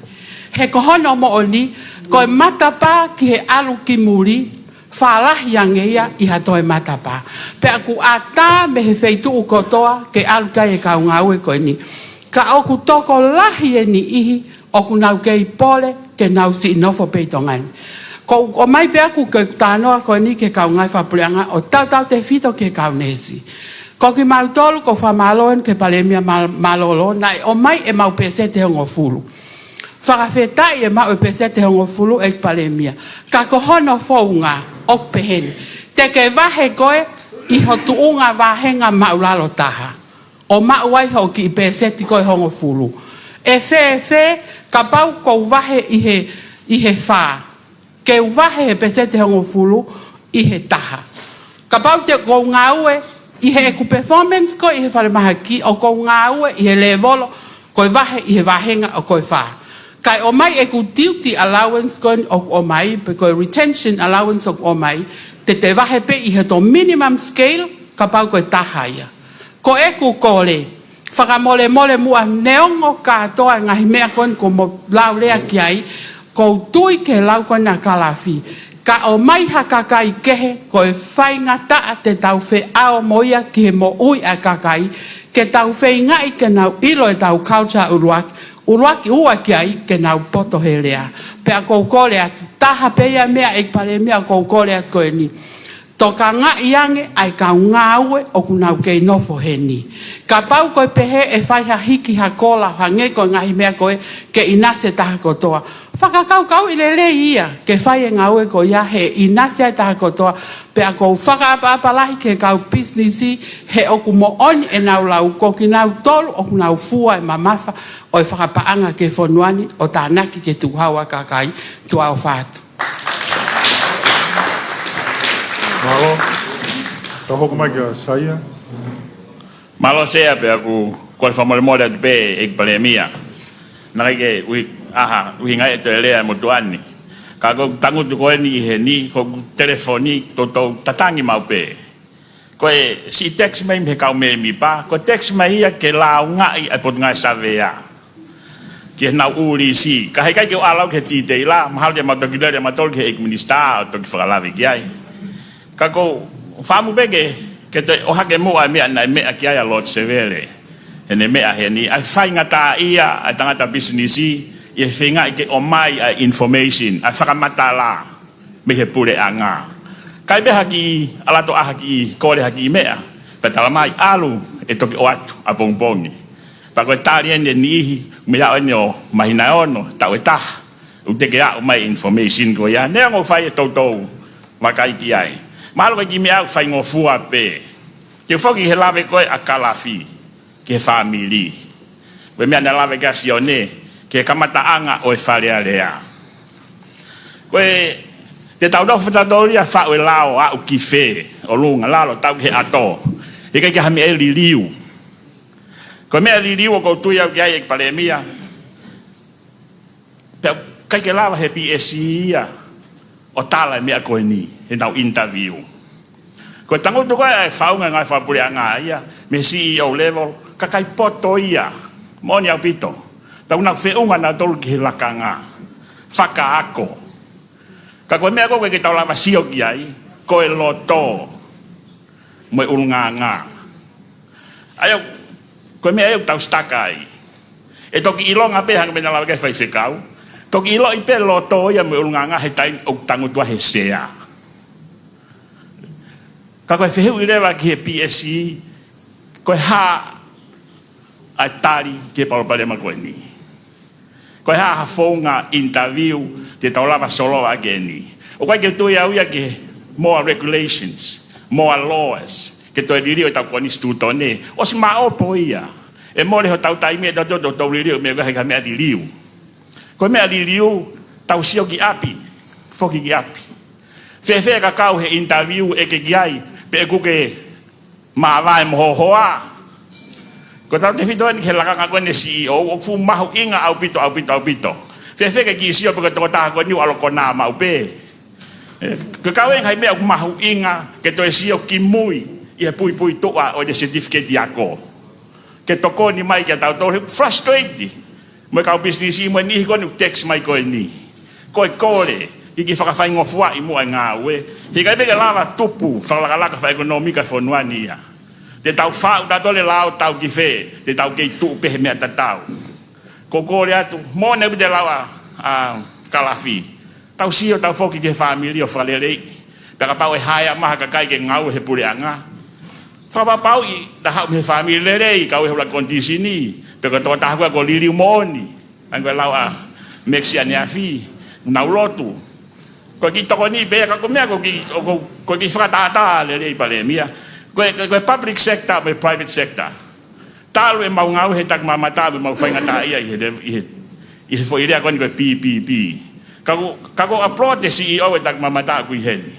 He ko hono moʻoni, ko e matapā ki he ʻalu ki muli, fālahi ange ia ʻi ha toe matapā. Pea ʻoku ʻatā mei he feituʻu kotoa ke ʻalu ki ai e kau ngāue ko eni. Ka ʻoku tokolahi e niʻihi ʻoku nau kei pole ke nau siʻi nofo pē ʻi Tonga ni. ʻOku ou ʻomai pē ʻeku talanoa ko eni ki he kau ngāue fakapuleʻanga ʻo tautautefito ki he kau neesi. Ko kimautolu ʻoku ou fakamālō eni ki he Palēmia Mal-, Mālōlō, naʻe ʻomai ʻemau pēseti ʻe hongofulu. Fakafetaʻi e maʻu e pēseti ʻe hongofulu ʻEiki Palēmia. Ka ko hono founga ʻoku pehē ni. Te ke vahe koe ʻi ho tuʻunga vāhenga māʻulalo taha. ʻO maʻu ai hoʻo kiʻi pēseti ko ē ʻe hongofulu. ʻE fēfē kapau ʻoku ou vahe ʻi he, ʻi he fā. Ke u vahe he pēseti ʻe hongofulu ʻi he taha. Kapau te u ngāue ʻi heʻeku performance ko ē ʻi he falemahaki, ʻoku ou ngāue ʻi he lēvolo ko e vahe ʻi he vāhenga ʻoku fā. Kae ʻomai ʻeku duty allowance ko eni ʻoku ʻomai, pe ko e retention allowance ʻoku ʻomai, te te vahe pē ʻi he tō minimum scale, kapau ko e taha ia. Ko ʻeku kole, fakamolemole muʻa neongo kātoa e ngaahi meʻa ko eni ʻoku mou lea ki ai, ʻoku ou tui ki he lau ko ena ʻa Kalafi. Ka ʻomai ha kakai kehe, ko e faingataʻa te tau feʻao mo ia ki he moʻui ʻa e kakai, ke tau feingaʻi ke nau ʻilo ʻetau culture ʻuluaki, ʻuluaki ua ki ai ke nau poto he lea. Pea ʻoku ou kole atu, taha pē ia meʻa ʻEiki Palēmia ʻoku ou kole atu ko eni. Tokangaʻi ange ʻa e kau ngāue ʻoku nau kei nofo heni. Kapau ko e pehē ʻe fai ha hiki ha kola hangē ko e ngaahi meʻa ko ē ke ʻinasi e taha kotoa. Fakakaukauʻi lelei ia ke fai e ngāue ko ia he ʻinasi ai e taha kotoa. Pea ʻoku ou fakaʻapaʻapa lahi ki he kau pisinisi he ʻoku moʻoni ʻenau lau ko kinautolu ʻoku nau fua e mamafa ʻo e fakapaʻanga ki he fonua ni ʻo tānaki ki he tukuhau ʻa e kakai. Tuʻa ʻofa atu. Mālō. Tau hoko mai kia Saia. Mālō Sea, pea ʻoku ou kole fakamolemole atu pē ʻEiki Palēmia. Naʻe ʻikai ke ʻuhi-, ʻaha, ʻuhinga ʻe toe lea e motuʻa ni. Ka ʻoku ou tangutu ko eni ʻi heni, ko ʻeku telefoni, toutou tatangi maʻu pē. Ko e siʻi text mai mei he kau mēmipa, ko e text mai ia ke lāungaʻi ʻa e Potungāue Savea ki heʻenau ʻū lisi. Ka heʻikai ke u ʻalu au ki he titeila, mahalo te mau toki lele mautolu ki he ʻEiki Minisitā ʻo toki fakalave ki ai. Ka ʻoku ou fakaʻamu pē ke, ke toe ʻohake muʻa e meʻa naʻe meʻa ki ai ʻa Lord Sevele. Heʻene meʻa heni, ʻa e faingataʻaʻia ʻa e tangata pisinisi ʻi he feingaʻi ke ʻomai ʻa e information, ʻa e fakamatala mei he puleʻanga. Kae pehē ha kiʻi ʻalu atu ʻa ha kiʻi kole ha kiʻi meʻa, pea tala mai ʻalu ʻe toki ʻoatu ʻapongipongi. Pea ko e tali eni ʻe niʻihi, meʻa ʻeni ʻo māhina ʻe ono, taʻu ʻe taha, ʻoku teʻeki aʻu mai e information ko ia. Neongo ʻoku fai e toutou vakai ki ai. Mahalo ko e kiʻi meʻa ʻoku faingofua pē. Ke foki he lave ko ē ʻa Kalafi ki he fāmili. Ko e meʻa naʻe lave ki ai ʻa Sione, ki he kamataʻanga ʻo e Fale Alea. Ko e, te tau nofo fakatotolo ia, faʻu e lao, aʻu ki fē, ʻolunga, lalo, tau ki he ʻato. He ʻikai ke ʻi ai ha meʻa ʻe liliu. Ko e meʻa liliu ʻoku ou tui au ki ai, ʻEiki Palēmia, pea ʻikai ke lava he P S C ia ʻo tala e meʻa ko eni, heʻenau interview. Ko e tangutu ko ē ʻa e faʻunga ngaahi fakapuleʻanga ia, mei he C E O level, kakai poto ia, moʻoni ʻaupito. Tau nau feʻunga nautolu ki he lakanga, fakaako. Ka ko e meʻa ko ē ʻoku ʻikai ke tau lava sio ki ai, ko e loto mo e ʻulungaanga. ʻA ia, ko e meʻa ia ʻoku tau stuck ai. ʻE toki ʻilonga pē hangē ko e meʻa naʻe lave ki ai e faifekau. Toki ʻiloʻi pē loto ia mo e ʻulungaanga he taimi ʻoku tangutu ai he sea. Ka ko e fehuʻi leva ki he P S C, ko e hā ʻa e tali ki he palopalema ko eni? Ko e hā ha founga interview te tau lava solo ʻaki eni? ʻOku ʻikai ke u tui au ia ki he more regulations, more laws, ke toe liliu ʻetau konisitūtone. ʻOsi maʻopo ia. ʻE mole hotau taimi ʻe tau, tau, tau liliu, meʻa ʻikai ha meʻa liliu. Ko e meʻa liliu, tau sio ki ʻapi, foki ki ʻapi. Fēfē ka kau he interview ʻeke ki ai, pe ʻoku ke māvae mo ho hoa. Ko ʻetau tefito eni ki he lakanga ko eni C E O, ʻoku fuʻu mahuʻinga ʻaupito, ʻaupito, ʻaupito. Fēfē ke kiʻi sio pe ko e tokotaha ko eni ʻoku ʻalu ʻo konā maʻu pē. ʻE, ko e kau ʻeni ha meʻa ʻoku mahuʻinga ke toe sio ki mui ʻi he puipuituʻa ʻo e certificate ako. Ke tokoni mai kiate kitautolu, frustrate mo e kau pisinisi mo e niʻihi ko eni ʻoku text mai ko eni. Ko e kole, ke kiʻi fakafaingofuaʻi muʻa e ngāue. He ʻikai pē ke lava tupu fakalakalaka fakaʻekonōmika e fonua ni ia. Te tau faʻu tautolu e lao, tau ki fē, te tau kei tuʻu pē he meʻa tatau. Ko e kole atu, moʻoni ʻaupito e lau ʻa, ʻa Kalafi. Tau sio, tau foki ki he fāmili ʻo fakaleleiʻi. Pea kapau ʻe hire mai ha kakai ke ngāue he puleʻanga, fakapapauʻi naʻa haʻu mei he fāmili lelei, kau he ʻuluaki konisitūtone, pe ko e tokotaha ko ē ʻoku liliu moʻoni. Hangē ko e lau ʻa Mekisi ʻaneafi, nau lotu. Ko e kiʻi tokoni pē ia, ka ko e meʻa ko e kiʻi, ko, ko, ko e kiʻi fakatātā lelei, Palēmia. Ko e, ko e public sector mo e private sector. Talu ʻemau ngāue he takimamata mo ʻemau faingataʻaʻia ʻi he, ʻi he, ʻi he foʻi lea ko eni ko e P P P. Ka ko, ka ko e approach e C E O e takimamata ʻoku ʻi heni.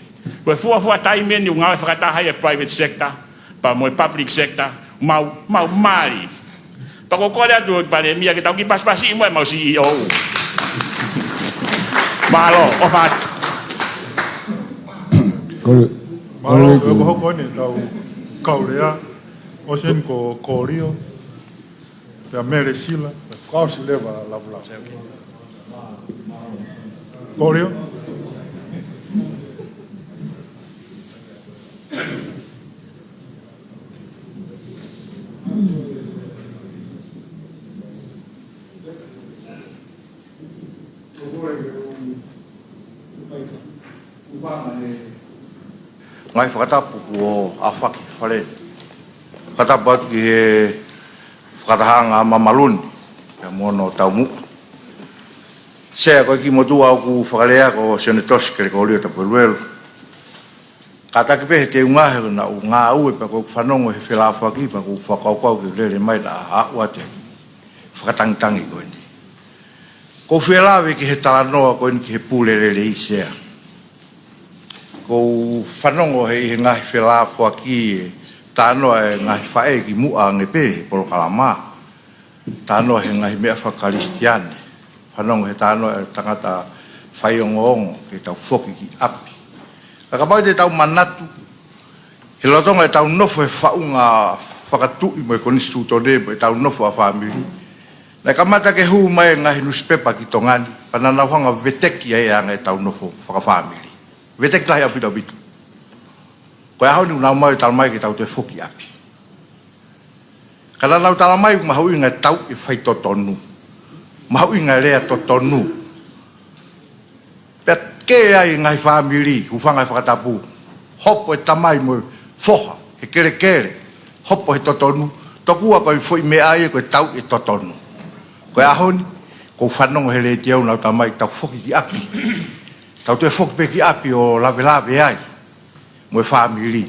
Ko e fuofua taimi eni ʻoku ngāue fakataha ai e private sector pea mo e public sector, mau, mau mali. Pea ʻoku ou kole atu, Palēmia, ke tau kiʻi pasipasiʻi muʻa ʻemau C E O. Mālō, ʻofa atu. Kole. Mālō, kole, ko e kole. Hokohoko eni ʻetau kau lea, ʻosi eni ko Kolio, pea Mele Sila, fakaʻosi leva Lavulavu. Kolio. Ngaahi fakatapu kuo ʻafaki Fale. Fakatapu atu ki he fakatahaʻanga mamalu ni, pea mo hono taumuʻa. Sea, ko e kiʻi motuʻa ʻoku fakalea ko Sione Tosi Kelekolio Tapueluelu. Kātaki pē he teunga he naʻá ku ngāue pea ʻoku ou fanongo he felāfoaki pea ʻoku ou fakakaukau ke lele mai naʻa aʻu atu e kiʻi fakatangitangi ko eni. ʻOku ou fie lave ki he talanoa ko eni ki he pule lelei, Sea. ʻOku ou fanongo he ʻi he ngaahi felāfoaki e talanoa e ngaahi faʻē kimuʻa ange pē he polokalama. Talanoa he ngaahi meʻa fakakalisitiane. Fanongo he talanoa e tangata faiongoongo ke tau foki ki ʻapi. Ka kapau te tau manatu, he lolotonga ʻetau nofo he faʻunga fakatuʻi mo e konisitūtone mo ʻetau nofo ʻa fāmili, naʻe kamata ke hū mai e ngaahi nusipepa ki Tonga ni, pea naʻa nau hanga veteki ai e anga ʻetau nofo fakafāmili. Veteki lahi ʻaupito ʻaupito. Ko e ʻaho ni ʻoku nau ō mai ʻo tala mai ke tau toe foki ʻapi. Ka naʻa nau tala mai ʻoku mahuʻinga e tauʻi e faitotonu. Mahuʻinga e lea totonu. Pea kē ai e ngaahi fāmili, hūfanga he fakatapu. Hopo e tamai mo e foha he kelekele. Hopo he totonu. Tokua ko e foʻi meʻa ia ko e tau e totonu. Ko e ʻaho ni, ʻoku ou fanongo he letiō ʻoku nau tamai tau foki ki ʻapi. Tau toe foki pē ki ʻapi ʻo lavelave ai mo e fāmili.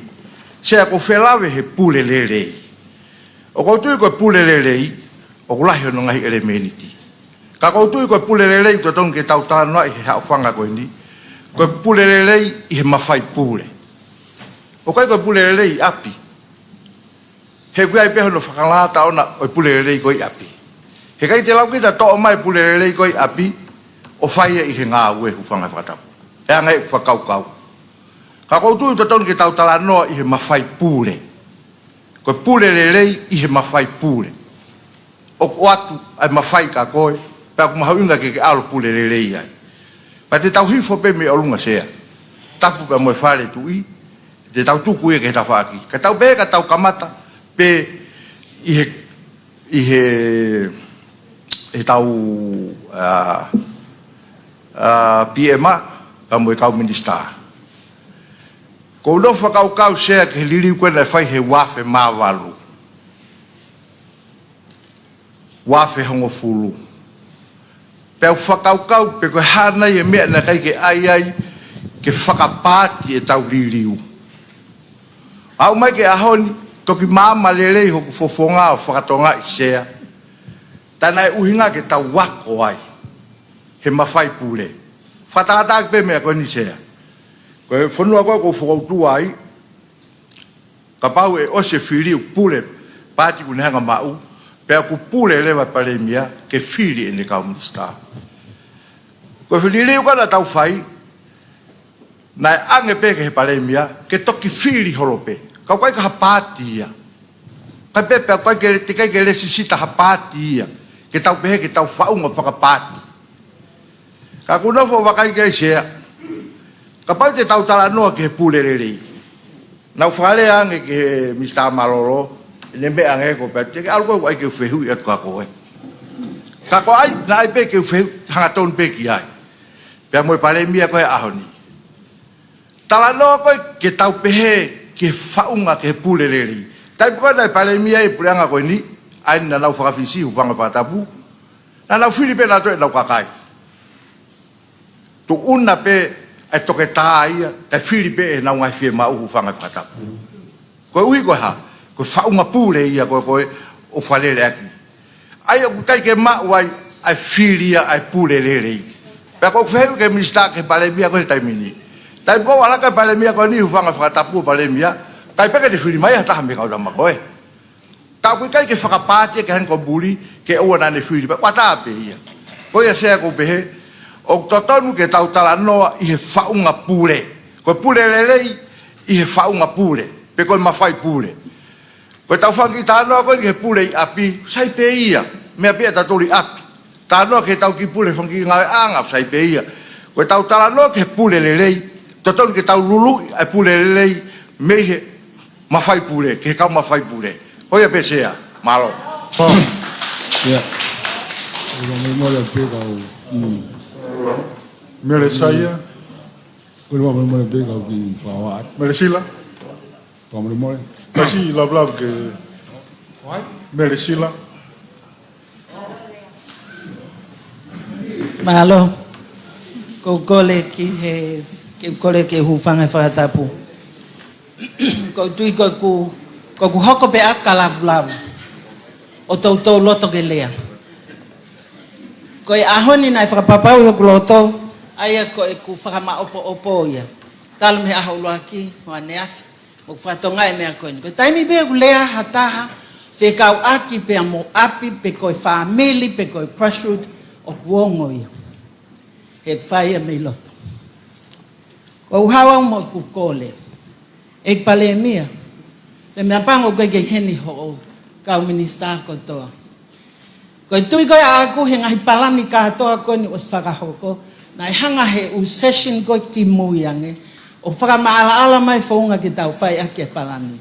Sea, ʻoku ou fie lave he pule lelei. ʻOku ou tui ko e pule lelei, ʻoku lahi hono ngaahi ʻelemēniti. Ka ʻoku ou tui ko e pule lelei ʻoku totonu ke tau talanoaʻi he haʻofanga ko eni, ko e pule lelei ʻi he mafai pule. ʻOku ʻikai ko e pule lelei ʻi ʻapi. He ʻoku ʻi ai pē hono fakalata ʻona ʻo e pule lelei ko ē ʻi ʻapi. He ʻikai te tau lava kita ʻo toʻo mai e pule lelei ko ē ʻi ʻapi ʻo fai ia ʻi he ngāue, hūfanga he fakatapu. ʻE anga e fakakaukau. Ka ʻoku ou tui ʻoku totonu ke tau talanoa ʻi he mafai pule. Ko e pule lelei ʻi he mafai pule. ʻOku ʻoatu ʻa e mafai kia koe, pea ʻoku mahuʻinga ke ke ʻalu ʻo pule lelei ai. Pea te tau hifo pē mei ʻolunga, Sea. Tapu pea mo e fale tuʻi, te tau tuku ia ki he tafaʻaki. Ka tau pehē ka tau kamata pē ʻi he, ʻi he, he tau, ā, ā, P M, pea mo e kau minisitā. ʻOku ou nofo ʻo fakakaukau, Sea, ki he liliu ko ē naʻe fai he uaafe mā valu. Uaafe hongofulu. Pea u fakakaukau pe ko e hā nai e meʻa naʻe ʻikai ke ʻai ai ke fakapaati e tau liliu. Aʻu mai ki he ʻaho ni, toki maama lelei hoku fofonga ʻo fakatokangaʻi, Sea, tā naʻe ʻuhinga ke tau ako ai he mafai pule. Fakatātā pē meʻa ko eni, Sea. Ko e fonua ko ē ʻoku ou fokoutua ai, kapau ʻe ʻosi e fili ʻoku pule paati ʻoku ne hanga ʻo maʻu, pea ʻoku pule leva e palēmia ke fili ʻene kau minisitā. Ko e fili liliu ko ē naʻa tau fai, naʻe ʻange pē ki he palēmia ke toki fili holo pē. Ka ʻoku ʻikai ko ha paati ia. Ka pē pea ʻoku ʻikai ke, teʻeki ai ke lēsisita ha paati ia ke tau pehē ke tau faʻunga fakapaati. Ka ʻoku ou nofo ʻo vakai ki ai, Sea, kapau te tau talanoa ki he pule lelei. Naʻa ku fakalea ange ki he Minisitā Mālōlō, ʻene meʻa ange ko e pea te ke ʻalu koe, ʻoku ʻai ke u fehuʻi atu kia koe. Ka ko e ʻai, naʻe ʻai pē ke u fehuʻi hangatonu pē ki ai. Pea mo e palēmia ko ē he ʻaho ni. Talanoa koe ke tau pehē ki he faʻunga ki he pule lelei. Taimi ko ē naʻe palēmia ai e puleʻanga ko eni, ʻa ia naʻa nau fakafisi, hūfanga he fakatapu, naʻa nau fili pē nautolu ʻenau kakai. Tuʻuna pē ʻa e toketā ia, kae fili pē ʻenau ngaahi fiemaʻu, hūfanga he fakatapu. Koeʻuhi ko e hā? Ko e faʻunga pule ia ko ē ʻoku falele ʻaki. ʻA ia ʻoku ʻikai ke maʻu ai ʻa e fili ia ʻa e pule lelei. Pea ʻoku ou fehuʻi ki he minisitā, ki he palēmia ko ē he taimi ni. Taimi ko ē ʻoku ʻalu ai e palēmia ko eni, hūfanga he fakatapu, palēmia, ʻikai pē ke te fili mai ha taha mei he kau tama ko ē. Ka ʻoku ʻikai ke fakapaati ia ke hangē ko e pule ke ʻoua naʻa ne fili pē, ʻoku ʻatā pē ia. Ko ia, Sea, ʻoku ou pehē ʻoku totonu ke tau talanoa ʻi he faʻunga pule. Ko e pule lelei ʻi he faʻunga pule, pe ko e mafai pule. Ko e tau fanga kiʻi talanoa ko eni ki he pule ʻi ʻapi, sai pē ia, meʻa pē ia ʻatautolu ʻi ʻapi. Talanoa ki he tau kiʻi pule fanga kiʻi ngāueʻanga, sai pē ia. Ko e tau talanoa ki he pule lelei, totonu ke tau luluʻi ʻa e pule lelei mei he mafai pule, ki he kau mafai pule. Ko ia pē, Sea, mālō. Pau. Ia. Ua, molemole pē kau, mm. Mele Saia. Ua, molemole pē kau kiʻi fakaʻatā. Mele Sila. Pau, molemole. Kasi love love ke. Mele Sila. Mālō. ʻOku ou kole ki he, ʻoku ou kole ki he hūfanga he fakatapu. ʻOku ou tui ko ʻeku, ko ʻeku hoko pē ʻaʻaku ka love love ʻo toutou loto ke lea. Ko e ʻaho ni naʻe fakapapauʻi hoku loto, ʻa ia ko ʻeku fakamaʻopoʻopo ia. Talu mei he ʻaho ʻuluaki, ʻo ʻaneafi, ʻoku ou fakatokangaʻi e meʻa ko eni. Ko e taimi pē ʻoku lea ha taha fekauʻaki pea mo ʻapi, pe ko e fāmili, pe ko e grassroot, ʻoku ongo ia. He ʻoku fai ia mei loto. ʻOku ou haʻu au mo ʻeku kole. ʻEiki Palēmia, pea meʻapango ʻoku ʻikai ke ʻi heni hoʻo kau minisitā kotoa. Ko e tui ko ē ʻaʻaku he ngaahi palani kātoa ko eni ʻosi fakahoko, naʻe hanga he ʻū session ko ē kimui ange ʻo fakamaʻalaʻala mai e founga ke tau fai ʻaki e palani.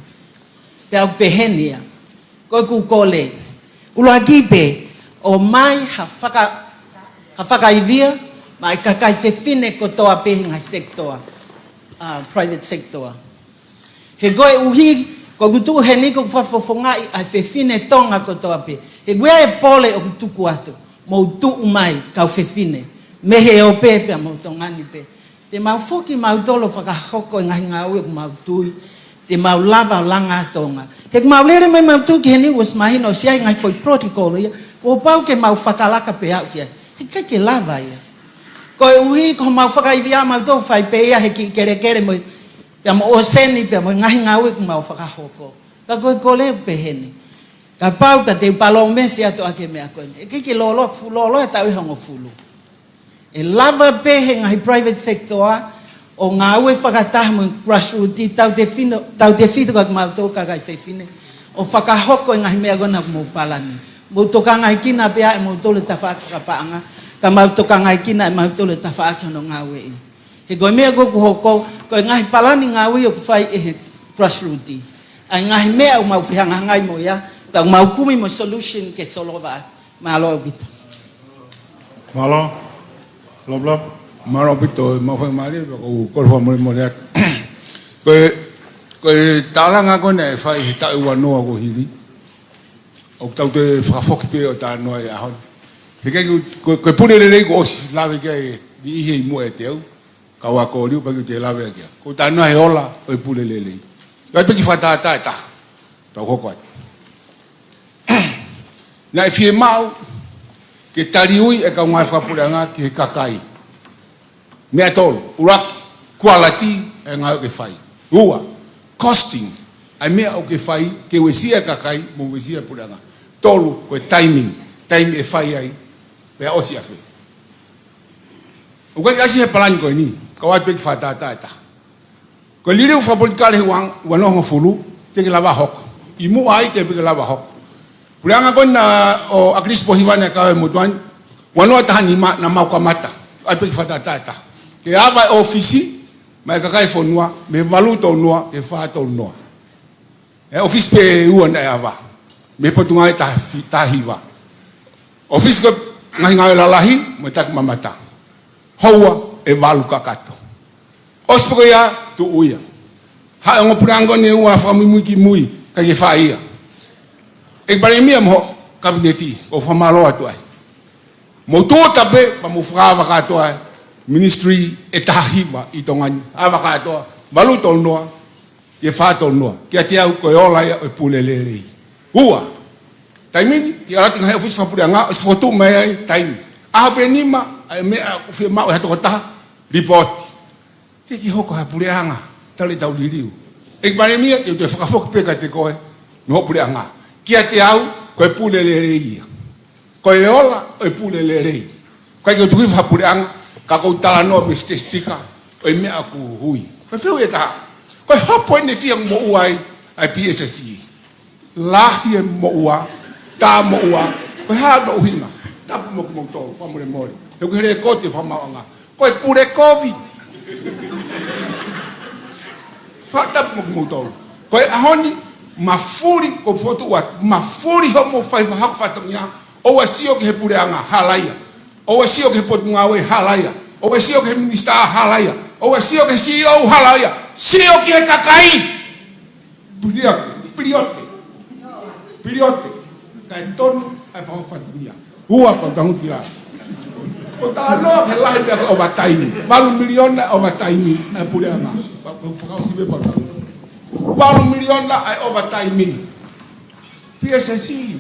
Pea ʻoku peheni ia. Ko ʻeku kole, ʻuluaki pē, ʻomai ha faka-, ka fakaivia maʻa e kakai fefine kotoa pē he ngaahi sekitoa, ʻa, private sector. He koeʻuhi, ko ʻeku tuʻu heni ko ʻeku fakafofongaʻi ʻa e fefine Tonga kotoa pē. He ko e pole ʻoku tuku atu, mou tuʻu mai kau fefine, mei he ope pea mo Tonga ni pē. Te mau foki mautolu ʻo fakahoko e ngaahi ngāue ʻoku mau tui te mau lava ʻo langa ʻa Tonga. He ʻoku mau lele mai mau tuʻu ki heni, ʻosi mahino ʻosi ʻi ai e ngaahi foʻi protocol ia kuo pau ke mau fakalaka pē aʻu ki ai. He ʻikai ke lava ia. Koeʻuhi ko homau fakaivia mautolu fai pē ia he kiʻi kelekele mo e, pea mo e ʻōseni pea mo e ngaahi ngāue ʻoku mau fakahoko. Ka ko e kole pē heni. Kapau ka te u palōmesi atu ʻaki e meʻa ko eni, ʻe ʻikai ke lōloa, fuʻu lōloa e taʻu ʻe hongofulu. ʻE lava pē he ngaahi private sector ʻo ngāue fakataha mo e grassroots, tautefito, tautefito kia kimautolu kakai fefine, ʻo fakahoko e ngaahi meʻa ko ena ʻoku mou palani. Mou tokangaekina pē ʻe moutolu e tafaʻaki fakapaʻanga, ka mau tokangaekina ʻe mautolu e tafaʻaki hono ngāueʻi. He ko e meʻa ko ē ʻoku hoko, ko e ngaahi palani ngāue ʻoku fai ʻe he grassroots, ʻa e ngaahi meʻa ʻoku mau fehangahangai mo ia, pea ʻoku mau kumi mo e solution ke solova ʻaki. Mālō ʻaupito. Mālō. Love, love. Mālō ʻaupito, mau fai mālie, pea ʻoku ou kole fakamolemole atu. Ko e, ko e tālanga ko ena ʻe fai he taʻu ua noa kuo hili, ʻoku tau toe fakafoki pē ʻo talanoa he ʻaho ni. He ʻikai ko, ko, ko e pule lelei kuo ʻosi lave ki ai e niʻihi ʻi muʻa ʻiate au, kau ako liu pea ʻikai te u lave ki ai. Ko e talanoa he ola ʻo e pule lelei. Kae piki fakatātā ʻe taha. Tau hoko atu. Naʻe fiemaʻu ke taliui e kau ngāue fakapuleʻanga ki he kakai. Meʻa tolu, ʻuluaki, quality e ngāue ʻoku ke fai. Ua, costing, ʻa e meʻa ʻoku ke fai, ke uesia e kakai, mo uesia e puleʻanga. Tolu, ko e timing, taimi ʻe fai ai, pea ʻosi ʻafē. ʻOku ʻikai ʻasi he palani ko eni, kau atu pē ki fakatātā ʻe taha. Ko e liliu fakapolitikale he ua, ua noa hongofulu, teʻeki lava hoko. ʻI muʻa ai teʻeki pē ke lava hoko. Puleʻanga ko ena ʻo ʻAkilisi Pohivani ʻa e kau e motuʻa ni, ua noa taha nima naʻa mau kamata. ʻAi pē ki fakatātā ʻe taha. Ke ava e ʻōfisi maʻa e kakai e fonua, mei he valu tolu noa ki he fā tolu noa. ʻE ʻōfisi pē ʻe ua naʻe ava. Mei he Potungāue taha fi-, taha hiva. ʻŌfisi ko e ngaahi ngāue lalahi, mo e taki mamata. Houa ʻe valu kakato. ʻOsi pē ko ia, tuʻu ia. Haʻu e ongo puleʻanga ko eni ʻe ua fakamuimui ki mui, ʻikai ke fai ia. ʻEiki Palēmia mo ho Kapineti, ʻoku ou fakamālō atu ai. Mou tuʻu ʻo tape, pea mou fakaava kātoa e ministry ʻe taha hiva ʻi Tonga ni. Ava kātoa, valu tolu noa ki he fā tolu noa. Kiate au ko e ola ia ʻo e pule lelei. Ua, taimi ni, te u ʻalu atu ki he ngaahi ʻōfisi fakapuleʻanga, ʻosi fokotuʻu mai ai taimi. ʻAho pē nima, ʻa e meʻa ʻoku fiemaʻu ʻe ha tokotaha, lipooti. Teʻeki hoko ha puleʻanga, talu ʻetau liliu. ʻEiki Palēmia, te u toe fakafoki pē kiate koe, mo ho puleʻanga. Kiate au, ko e pule lelei ia. Ko e ola ʻo e pule lelei. ʻIkai ke u tuku hifo ha puleʻanga, ka ʻoku ou talanoa mei he statistika ʻo e meʻa ʻoku ui. Ko e fehuʻi ʻe taha. Ko e hopo ʻeni ʻe fiha ʻoku moʻua ai ʻa e P S S E. Lahi e moʻua, tā moʻua, ko e hā hono ʻuhinga? Tapu mo kimoutolu, fakamolemole. He ʻoku ʻi he lēkooti e fakamaauʻanga. Ko e pule kovi. Fakatapu mo kimoutolu. Ko e ʻaho ni, mafuli, ʻoku ou fokotuʻu atu, mafuli hoʻomou fai fakahoko fatongia, ʻoua ʻe sio ki he puleʻanga, hala ia. ʻOua ʻe sio ki he potungāue, hala ia. ʻOua ʻe sio ki he minisitā, hala ia. ʻOua ʻe sio ki he C E O, hala ia. Sio ki he kakai. Pilioti, pilioti. Pilioti. Kae tonu ʻa e fakahoko fatongia. Ua, ko e tangutu ia. Ko e talanoa ki he lahi pea ko e overtime. Valu miliona overtime ʻa e puleʻanga. Pea, pea fakaʻosi pē pea tangutu. Valu miliona ʻa e overtime. P S S E.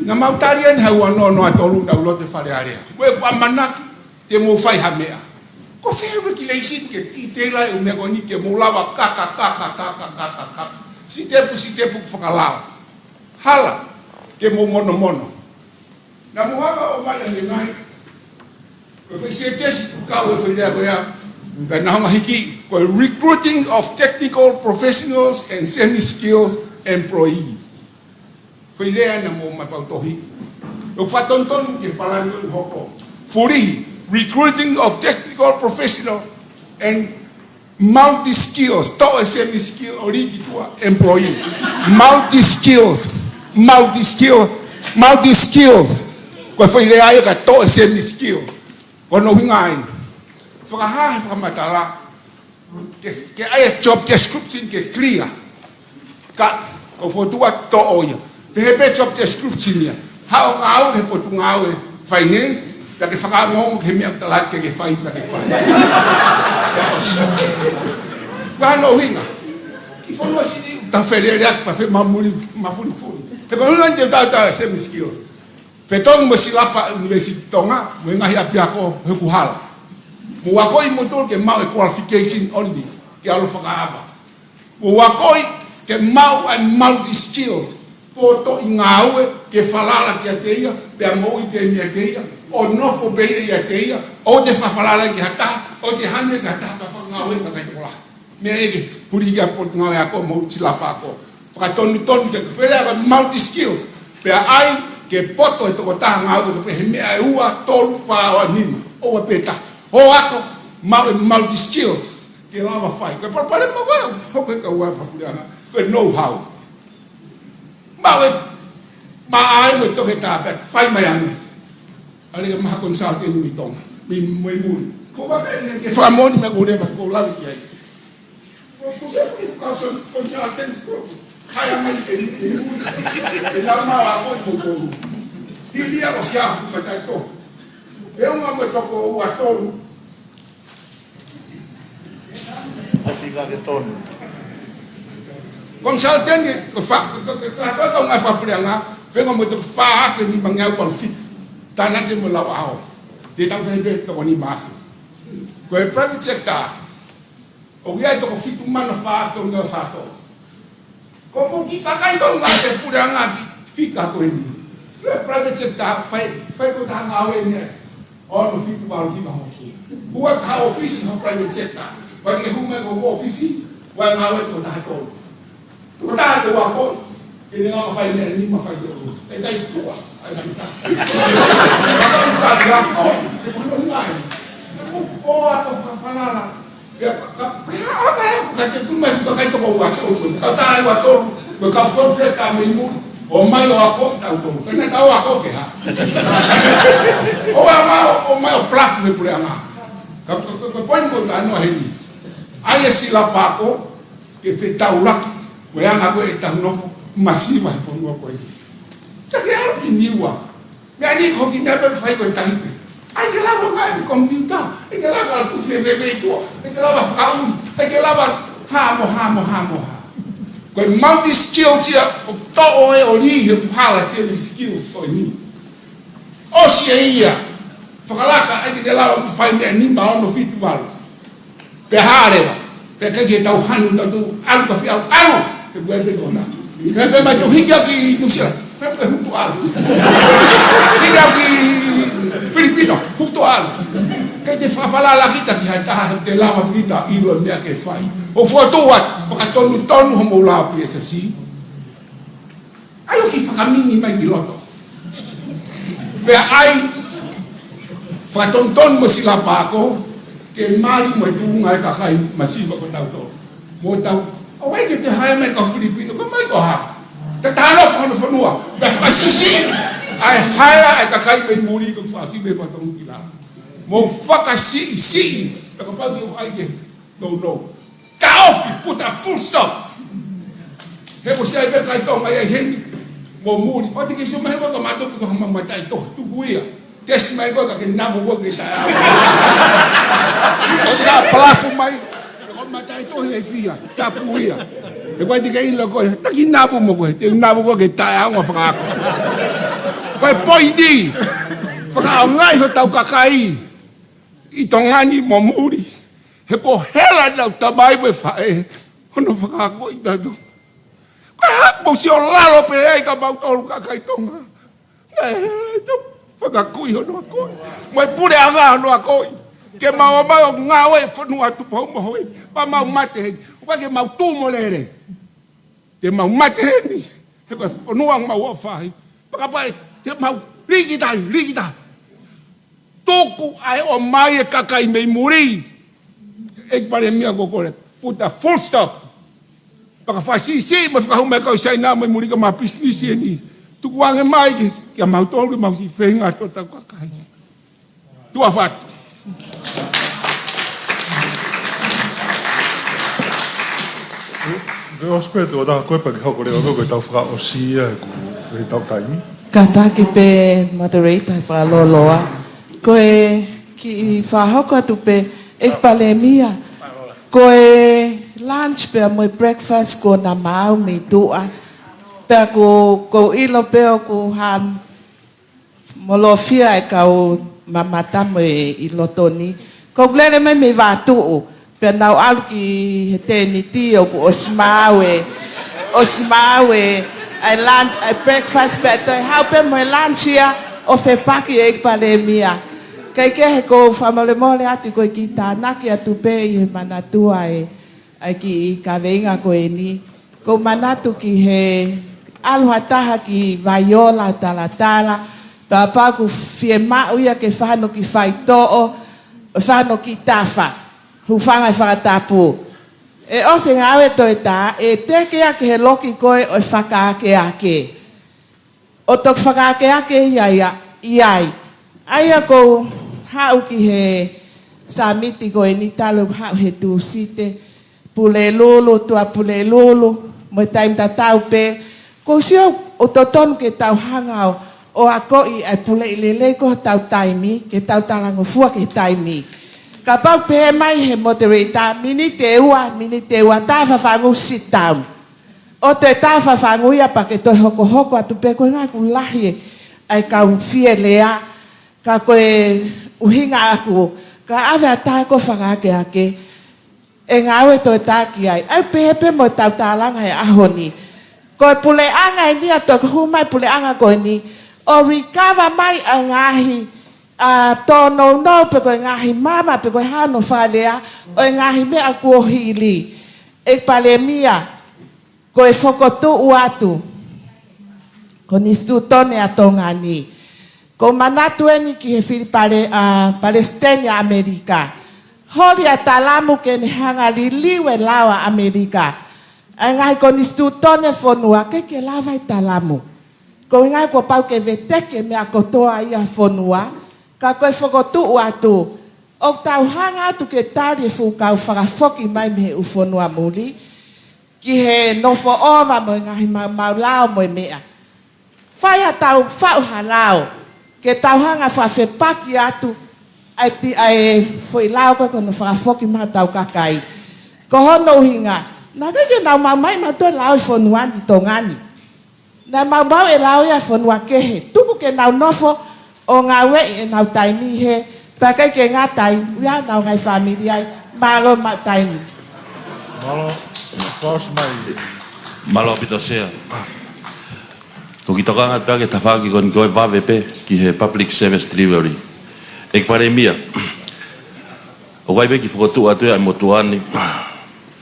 Naʻa mau tali ʻeni he ua noa noa tolu naʻa ku loto he Fale Alea. Ko ʻeku ʻamanaki te mou fai ha meʻa. Ko e fē e regulation ke titela e ʻū meʻa ko eni ke mou lava kaka, kaka, kaka, kaka, kaka. Sitepu, sitepu fakalao. Hala, ke mou monomono. Naʻa mou hanga ʻo ʻomai ʻanenai. Ko e foʻi sētesi ʻoku kau he foʻi lea ko ia. Pea naʻa hanga hiki, ko e recruiting of technical professionals and semi-skilled employees. Foʻi lea naʻa mou maʻu pau tohi. ʻOku fakatonutonu ki he palani ʻoku hoko. Fulihi, recruiting of technical professional and multi-skills, toʻo e semi-skill ʻo lī ki tuʻa employee. Multi-skills, multi-skill, multi-skills. Ko e foʻi lea ia ka toʻo e semi skills. Ko hono ʻuhinga ia. Fakahā he fakamatala. Ke, ke ʻai e job description ke clear. Ka, ko e fokotuʻu ʻa toʻo ia. Pehē pē job description ia. Haʻu ʻo ngāue he potungāue finance, pea ke fakaongoongo ki he meʻa ʻoku talaatu ke ke fai, pea ke fai. Pea ʻosi. Ko hono ʻuhinga. Kiʻi fonua siʻi, tau feleleʻaki pea femamuli, mafulifuli. He ko e ʻuhinga te u tautau e semi skills. Fetongi mo e silapa ʻUnivēsiti Tonga, mo e ngaahi ʻapiako he kuhala. Mou akoʻi moutolu ke maʻu e qualification only, ke ʻalu fakaava. Mou akoʻi ke maʻu ʻa e multi skills, poto ʻi ngāue, ke falala kiate ia, pea moʻui pē meiate ia, ʻo nofo pē ia ʻiate ia, ʻoua te fakafalala ki ha taha, ʻoua te hanu ki ha taha, ka fakangāue mo e kakai tokolahi. Meʻa ia ke huli ki he potungāue ako mo e silapa ako. Fakatonutonu ke ke felea ko e multi skills. Pea ʻai ke poto e tokotaha ngāue kotoa pē he meʻa ʻe ua, tolu, fā, ʻoua nima. ʻOua pē taha. ʻO ako, maʻu e multi skills. Ke lava fai. Ko e palopalema ko ē, hoko e kau fakapuleʻanga. Ko e know-how. Maʻu e, maʻu ai mo e toketā pea fai mai ange. ʻAlu ke maha consultant mei Tonga. Mei, mei muli. Ko e vakai ke, ke fakamoʻoni meʻa ko ē leva ko e lave ki ai. Ko, ko e sēpuli ko e consul-, consultant ko. Kai ange ke mei, mei muli. ʻE lau mai ʻa koe ko koe. Hili ʻa ko sia fu ka tai to. Feʻunga mo e toko ua tolu. Kasi ka ke tonu. Consultant, ko e fa-, ko, ko, ko, ko, ko, ngaahi fakapuleʻanga, feʻunga mo e toko fā afe nimangeau valu fitu. Tānaki mo e lau ʻaho. Te tau pehē pē toko nima afe. Ko e private sector, ʻoku ʻi ai e toko fitu mano fā afe tolu ngeau fā tolu. Ko e moʻui kakai Tonga he puleʻanga ki he fika ko eni. Ko e private sector, fai, fai ko e taha ngāue eni ai. Ono fitu valu hiva hongofulu. Ua taha ʻōfisi ho private sector. Vai ke hū mai ko e ʻōfisi, vai ngāue ko e taha tolu. Ko e taha ko ē ako, ke ne ngāue fai meʻa nima fai tolu. ʻE tai tua, ʻai tai ta. ʻAi tai ta, ʻai tai ta, ʻai tai ta. ʻOku ʻi ai. ʻOku ʻoatu fakafalala. Pea ka, ka, ka, ka, ka te tuma e fuka kai toko ua tolu, ka tae ua tolu, mo e kau kau se ka mei muli, ʻomai ʻo ako tautolu. Pea naʻa tau ako ke hā. ʻOua ʻomai ʻo, ʻomai ʻo bluff he puleʻanga. Ka, ka, ka, ka poini ko e talanoa heni. ʻAi e silapa ako, ke fetaulaki, mo e anga ko ē ʻetau nofo, masiva he fonua ko ē. Ka ke ʻalu ki Niua. Meʻa ni ko e kiʻi meʻa pē fai ko e tahi pē. ʻAi ke lava ngāue ki he komipiuta. ʻAi ke lava ʻalu tufi e veve ʻi tuʻa. ʻAi ke lava fakaʻuli. ʻAi ke lava hā mo hā mo hā mo hā. Ko e multi skills ia ʻoku toʻo ʻe ʻo lī he kuhala semi skills ko eni. ʻOsi ʻe ia. Fakalaka ʻai ke te lava fai meʻa nima ono fitu valu. Pea hā leva, pea ʻikai ke tau hanu tau tu, ʻalu ka fie ʻalu, ʻalu, ke ʻoua pē kona. Pea pē mai tau hiki ʻaki Nuʻusila, pea pē hutu ʻalu. Hiki ʻaki Filipino, hutu ʻalu. ʻIkai te fakafalala kita ki ha taha, he te lava kita ʻilo e meʻa ke fai. ʻOku fokotuʻu atu, fakatonutonu hoʻomou lau P S C. ʻAi ʻo kiʻi fakamimi mai ki loto. Pea ʻai fakatonutonu mo e silapa ako, ke mali mo e tuʻunga e kakai masiva ko tautolu. Mo tau, ʻoua ʻe ke te hae mai ka Filipino, ka mai ko hā. Te tano fano fanua, pea fakasiʻisiʻi. ʻAi hae ʻa e kakai mei muli ko fakasiʻi mei patong kila. Mo fakasiʻisiʻi, pea kapau te u ʻai ke No, no. Ka ofi, put a full stop. He ko e sai pē kai Tonga ia heni. Mo muli. ʻOua te ke sio mai he ko ka mato ko hama mataʻitohi. Tuku ia. Tesi mai ko ka ke namo ko ke taʻeʻaonga. ʻOua te ke palafu mai. Ko mataʻitohi ʻe fia. Tapu ia. He ko ʻai te ke ʻilo ko e. Taki namo mo ko e. Te namo ko ke taʻeʻaonga fakaako. Ko e poini. Fakaʻaongaʻi hotau kakai. ʻI Tonga ni mo muli. He ko e hela ʻenau tamai mo e faʻē, hono fakaakoʻi tautolu. Ko e hā ʻoku mou sio lalo pē ai ka mautolu kakai Tonga. Ko e hela ʻetau fakaakoʻi hono akoʻi. Mo e puleʻanga hono akoʻi. Ke mau ō mai ʻo ngāue fonua Tupou mo Hoi. Pea mau mate heni. ʻOua ke mau tuʻu mo lele. Te mau mate heni, he ko e fonua mau ō fai. Pea kapau te mau likitai, likitai. Tuku ai ʻo mai e kakai mei muli. ʻEiki Palēmia ko kole, put a full stop. Pea ka fakasiʻisiʻi mo fakahū mai kau Saina mei muli ka mau pisinisi eni. Tukuange mai ki, kia mautolu ke mau siʻi feinga atu ʻetau kakai. Tuʻa ʻofa atu. Respect o ta koe pea ke hoko leva koe ko e tau fakaʻosi ia ʻeku, ʻetau taimi. Kātaki pē moderator he fakalōloa. Ko e kiʻi fakahoko atu pē ʻEiki Palēmia. Ko e lunch pea mo e breakfast kuo na maau mei tuʻa. Pea ko, ko ʻilo pē ʻoku hā molofia e kau mamata mo e ʻi loto ni. Ko e lele mai mei Vatuʻu. Pea nau ʻalu ki he tēniti ʻoku ʻosi maau e, ʻosi maau e, ʻa e lunch, ʻa e breakfast pea toe haʻu pē mo e lunch ia ʻo fepaki ʻEiki Palēmia. Kaikehe ko e fakamolemole atu ko e kiʻi tānaki atu pē ʻi he manatua e, ʻa e kiʻi kaveinga ko eni. Ko e manatu ki he ʻalu ha taha ki Vaiola talatala, pea pau ʻoku fiemaʻu ia ke fai hano kiʻi faitoʻo, fai hano kiʻi tafa, hūfanga he fakatapu. ʻE ʻosi e ngāue toe tā, ʻe teke ia ki he loki ko ē ʻo e fakaakeake. ʻO toki fakaakeake ia ia, ʻi ai. ʻA ia ko u haʻu ki he sāmiti ko eni talu haʻu he Tūsite, Pulelulu, Tuʻapulelulu, mo e taimi tatau pē. Ko u sio ʻoku totonu ke tau hanga ʻo, ʻo akoʻi ʻa e puleʻi lelei ko hotau taimi, ke tau talangofua ki he taimi. Kapau pehē mai he moderator, miniti ʻe ua, miniti ʻe ua, tā fafangu sit down. ʻO toe tā fafangu ia pea ke toe hokohoko atu pē ko e ngaahi ʻoku lahi e, ʻa e kau fie lea, ka ko e ʻuhinga ʻaku, ka ʻave ʻa e taha ko e fakaakeake, ʻe ngāue toe tā ki ai. ʻA ia pehē pē mo ʻetau tālanga he ʻaho ni. Ko e puleʻanga eni ʻa e toki hū mai puleʻanga ko eni, ʻo recover mai ʻa e ngaahi, ʻa, tōnounou pe ko e ngaahi mama pe ko e hano fakalea, ʻo e ngaahi meʻa kuo hili. ʻEiki Palēmia, ko e fokotuʻu atu Konisitūtone ʻa Tonga ni. Ko e manatu eni ki he Fili Pale-, ʻa, Palesiteni ʻa ʻAmelika. Holi ʻa Talamu ke ne hanga liliu e lao ʻa ʻAmelika. ʻA e ngaahi konisitūtone fonua ʻikai ke lava ʻe Talamu. Ko e ngaahi kuo pau ke veteki e meʻa kotoa ia fonua. Ka ko e fokotuʻu atu. ʻOku tau hanga atu ke tali e fuʻu kau fakafoki mai mei he ʻū fonua muli. Ki he nofo ʻova mo e ngaahi maumau lao mo e meʻa. Fai ha tau faʻu ha lao, ke tau hanga fakafepaki atu, ʻa e ti-, ʻa e foʻi lao ko ē ko hono fakafoki mai hotau kakai. Ko hono ʻuhinga, naʻe ʻikai ke nau maumauʻi nautolu e lao ʻi fonua ni Tonga ni. Naʻe maumau e lao ia ʻi fonua kehe. Tuku ke nau nofo ʻo ngāueʻi ʻenau taimi he, pea ʻikai ke ngata ai, ʻoku ʻi ai ʻenau ngaahi fāmili ai, mālō maʻu taimi. Mālō, fakaʻosi mai. Mālō ʻaupito Sea. Ko e kiʻi tokanga pē ki he tafaʻaki ko eni ko e vave pē ki he public service delivery. ʻEiki Palēmia, ʻoku ʻi ai pē kiʻi fokotuʻu atu ia ʻa e motuʻa ni.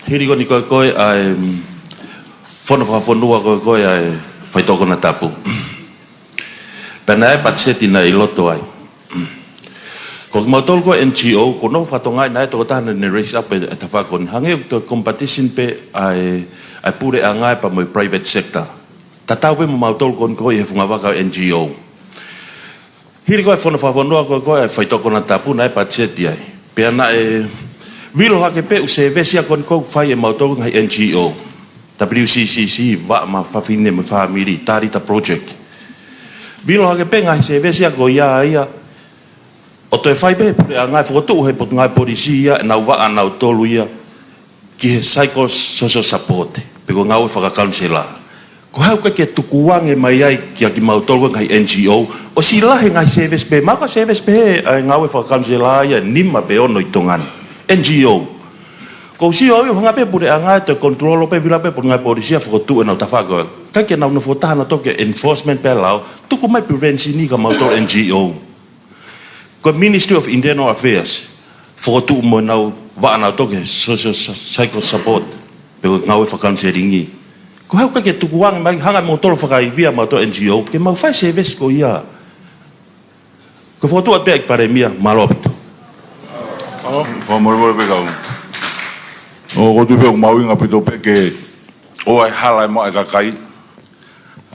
Hili ko eni ko e ko e ʻa e, mm, fono fakafonua ko e ko e ʻa e faitoʻo konatapu. Pea naʻe patiseti naʻe ʻi loto ai. Ko kimautolu ko e N G O, ko hono fatongia naʻe tokotaha naʻe raise up e, e tafaʻaki ko eni. Hangē ko e competition pē ʻa e, ʻa e puleʻanga pea mo e private sector. Tatau pē mo mautolu ko eni ko e he funga vaka N G O. Hili ko e fono fakafonua ko e ko e faitoʻo konatapu naʻe patiseti ai. Pea naʻe vilo hake pē ʻū sēvesi ia ko eni ko e fai ʻe mautolu ngaahi N G O. W C C C, Vaʻa maʻa Fafine mo e Fāmili, Tarita Project. Vilo hake pē ngaahi sēvesi ia ko ia ia. ʻO toe fai pē puleʻanga ʻe fokotuʻu he potungāue polisi ia, ʻenau vaʻa ʻanautolu ia. Ki he psychosocial support, pe ko e ngāue fakakaunisela. Ko e hā ʻoku ʻikai ke tukuange mai ai kia kimautolu ko e ngaahi N G O, ʻosi lahi e ngaahi sēvesi pē, maʻu ko e sēvesi pē he, ʻa e ngāue fakakaunisela ia, nima pe ono ʻi Tonga ni. N G O. Ko u sio au ia ʻoku hanga pē puleʻanga ʻe toe control pē vila pē potungāue polisi ʻa fokotuʻu ʻenau tafaʻaki ko ē. ʻIkai ke nau nofo taha nautolu ke enforcement pē ʻa e lao, tuku mai prevention ia kia mautolu N G O. Ko e Ministry of Internal Affairs, fokotuʻu mo ʻenau vaʻa ʻanautolu ki he social psycho support, pe ko e ngāue fakakauniseliʻi. Ko e hā ʻoku ʻikai ke tukuange mai, hanga ʻe mautolu fakaivia mautolu N G O, ke mau fai sēvesi ko ia. Ko e fokotuʻu atu pē ʻEiki Palēmia, mālō ʻaupito. Fakamolemole pē kau. ʻOku ou tui pē ʻoku mahuʻinga ʻaupito pē ke ʻoua ʻe hala e maʻu e kakai.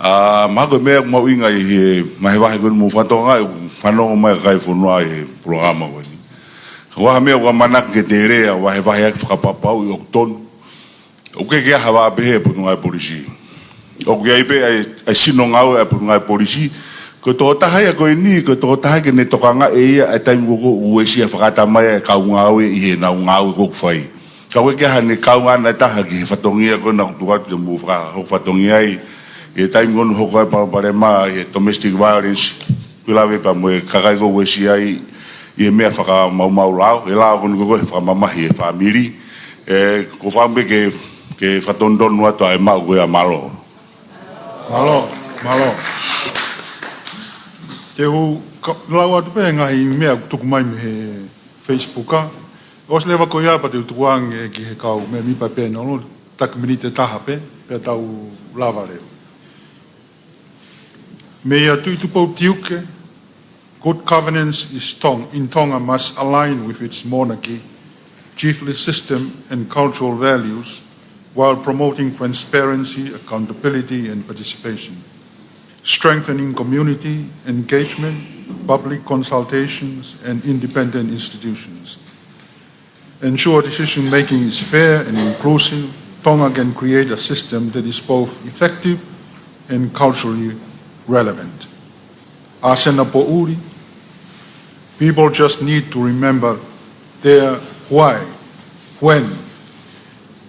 ʻA, mahalo ko e meʻa ʻoku mahuʻinga ʻi he vahevahe ko eni mou fakatokangaʻi, fanongo mai kakai e fonua ʻi he polokalama ko eni. Ko e hā e meʻa ʻoku ou ʻamanaki ke te lea, vahevahe ʻaki fakapapauʻi ʻoku tonu. ʻOku ʻikai ke ʻi ai ha vā pehē ʻa e Potungāue Polisí. ʻOku ʻi ai pē ʻa e, ʻa e sino ngāue ʻa e Potungāue Polisí. Ko e tokotaha ia ko eni, ko e tokotaha ke ne tokangaʻi ia ʻa e taimi ko ē ʻoku uesia fakatamai ʻa e kau ngāue ʻi heʻenau ngāue ʻoku fai. Ka ʻoku ʻikai ke ʻi ai haʻane kaungā ʻe taha ki he fatongia ko ena ʻoku tuku atu ke mou fakahoko fatongia ai. ʻI he taimi ko ena ʻoku hoko ai e palopalema ʻi he domestic violence, ʻoku lave pē mo e kakai ʻoku uesia ai ʻi he meʻa fakamaumau lao, ʻe lao ko ena ko e fakamamahi e fāmili. ʻE, ʻoku ou fakaʻamu pē ke, ke fakatonutonu atu ʻa e maʻu ko ia, mālō. Mālō, mālō. Te u ka-, lau atu pē ngaahi meʻa ʻoku tuku mai mei he Facebook ʻa. ʻOsi leva ko ia pea te u tukuange ki he kau mēmipa pē ʻo e panel, taki miniti ʻe taha pē, pea tau lava leva. Meia Tuʻi Tupou Tiuke, good governance is Tong-, in Tonga must align with its monarchy, chiefly system and cultural values, while promoting transparency, accountability and participation, strengthening community engagement, public consultations and independent institutions. Ensure decision-making is fair and inclusive, Tonga can create a system that is both effective and culturally relevant. ʻAsena Poʻuli, people just need to remember their why, when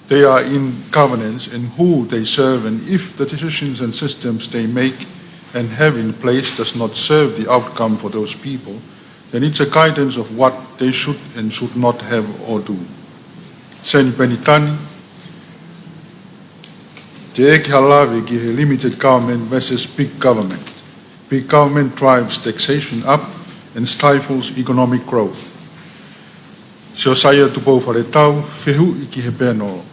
they are in governance and who they serve, and if the decisions and systems they make and have in place does not serve the outcome for those people, then it's a guidance of what they should and should not have or do. Seni Penitani, teʻeki ha lave ki he limited government versus big government. Big government drives taxation up and stifles economic growth. Siosaia Tupou Faletau, fehuʻi ki he panel.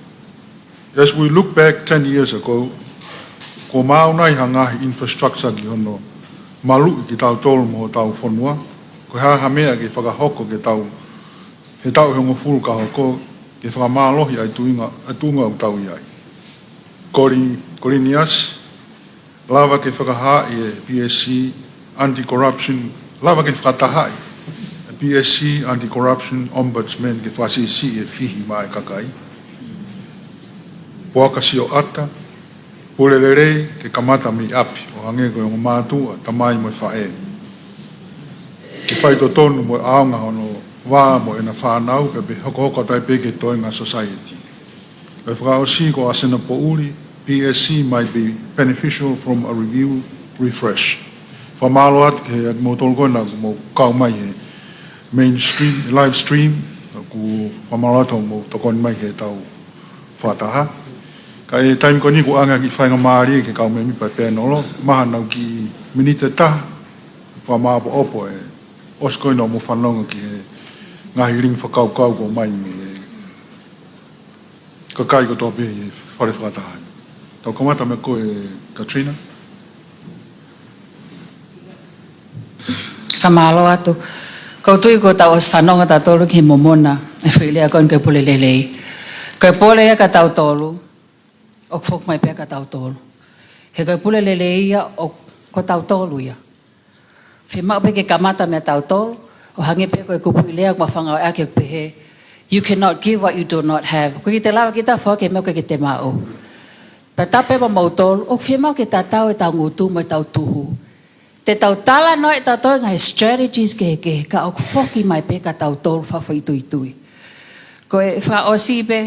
As we look back ten years ago, kuo maau nai ha ngaahi infrastructure ki hono maluʻi kitautolu mo hotau fonua? Ko e hā ha meʻa ke fakahoko ke tau, he taʻu ʻe hongofulu ka hoko, ke fakamālohi ʻa e tuʻunga, ʻa e tuʻunga ʻoku tau ʻi ai? Koli-, Koliniasi, lava ke fakahaaʻi e PSC Anti-Corruption, lava ke fakatahaʻi e PSC Anti-Corruption Ombudsman ke fakasiʻisiʻi e fihi maʻa e kakai. Puaka Sioʻata, pule lelei ke kamata mei ʻapi, ʻo hangē ko e ongo mātuʻa, tamai mo e faʻē. Ke faitotonu mo e ʻaonga hono vā mo ʻena fānau, pea pē hokohoko atu ai pē ki he toenga society. Ko e fakaʻosi, ko ʻAsena Poʻuli, PSC might be beneficial from a review refresh. Fakamālō atu ki he ʻa kimoutolu ko ena kuo mou kau mai he mainstream, live stream, ʻoku fakamālō atu hoʻomou tokoni mai ki heʻetau fakataha. Ka ʻi he taimi ko eni ʻoku ʻoange ʻaki e faingamālie ki he kau mēmipa e panel, mahalo ha kiʻi miniti ʻe taha, fakamāʻopoʻopo e ʻosi ko ena hoʻomou fanongo ki he ngaahi lilingi fakakaukau kuo ʻomai mei he kakai kotoa pē ʻi he fale fakataha. Tau kamata mei a koe, Katrina. Fakamālō atu. ʻOku ou tui kuo tau ʻosi fanongo tautolu ki he momona e foʻi lea ko eni ko e pule lelei. Ko e pole ia kia tautolu, ʻoku foki mai pē kia tautolu. He ko e pule lelei ia ʻo, ko tautolu ia. Fiemaʻu pē ke kamata mei a tautolu, ʻo hangē pē ko e kupuʻi lea ʻoku mau fānau ʻaki ʻoku pehē, "You cannot give what you do not have." ʻOku ʻikai te lava kita ʻo foaki e meʻa ʻoku ʻikai te maʻu. Pea tapu pē mo moutolu, ʻoku fiemaʻu ke tatau ʻetau ngutu mo ʻetau tuhu. Te tau talanoa ʻe tautolu e ngaahi strategies kehekehe, ka ʻoku foki mai pē kia tautolu fakafoʻituitui. Ko e fakaʻosi pē,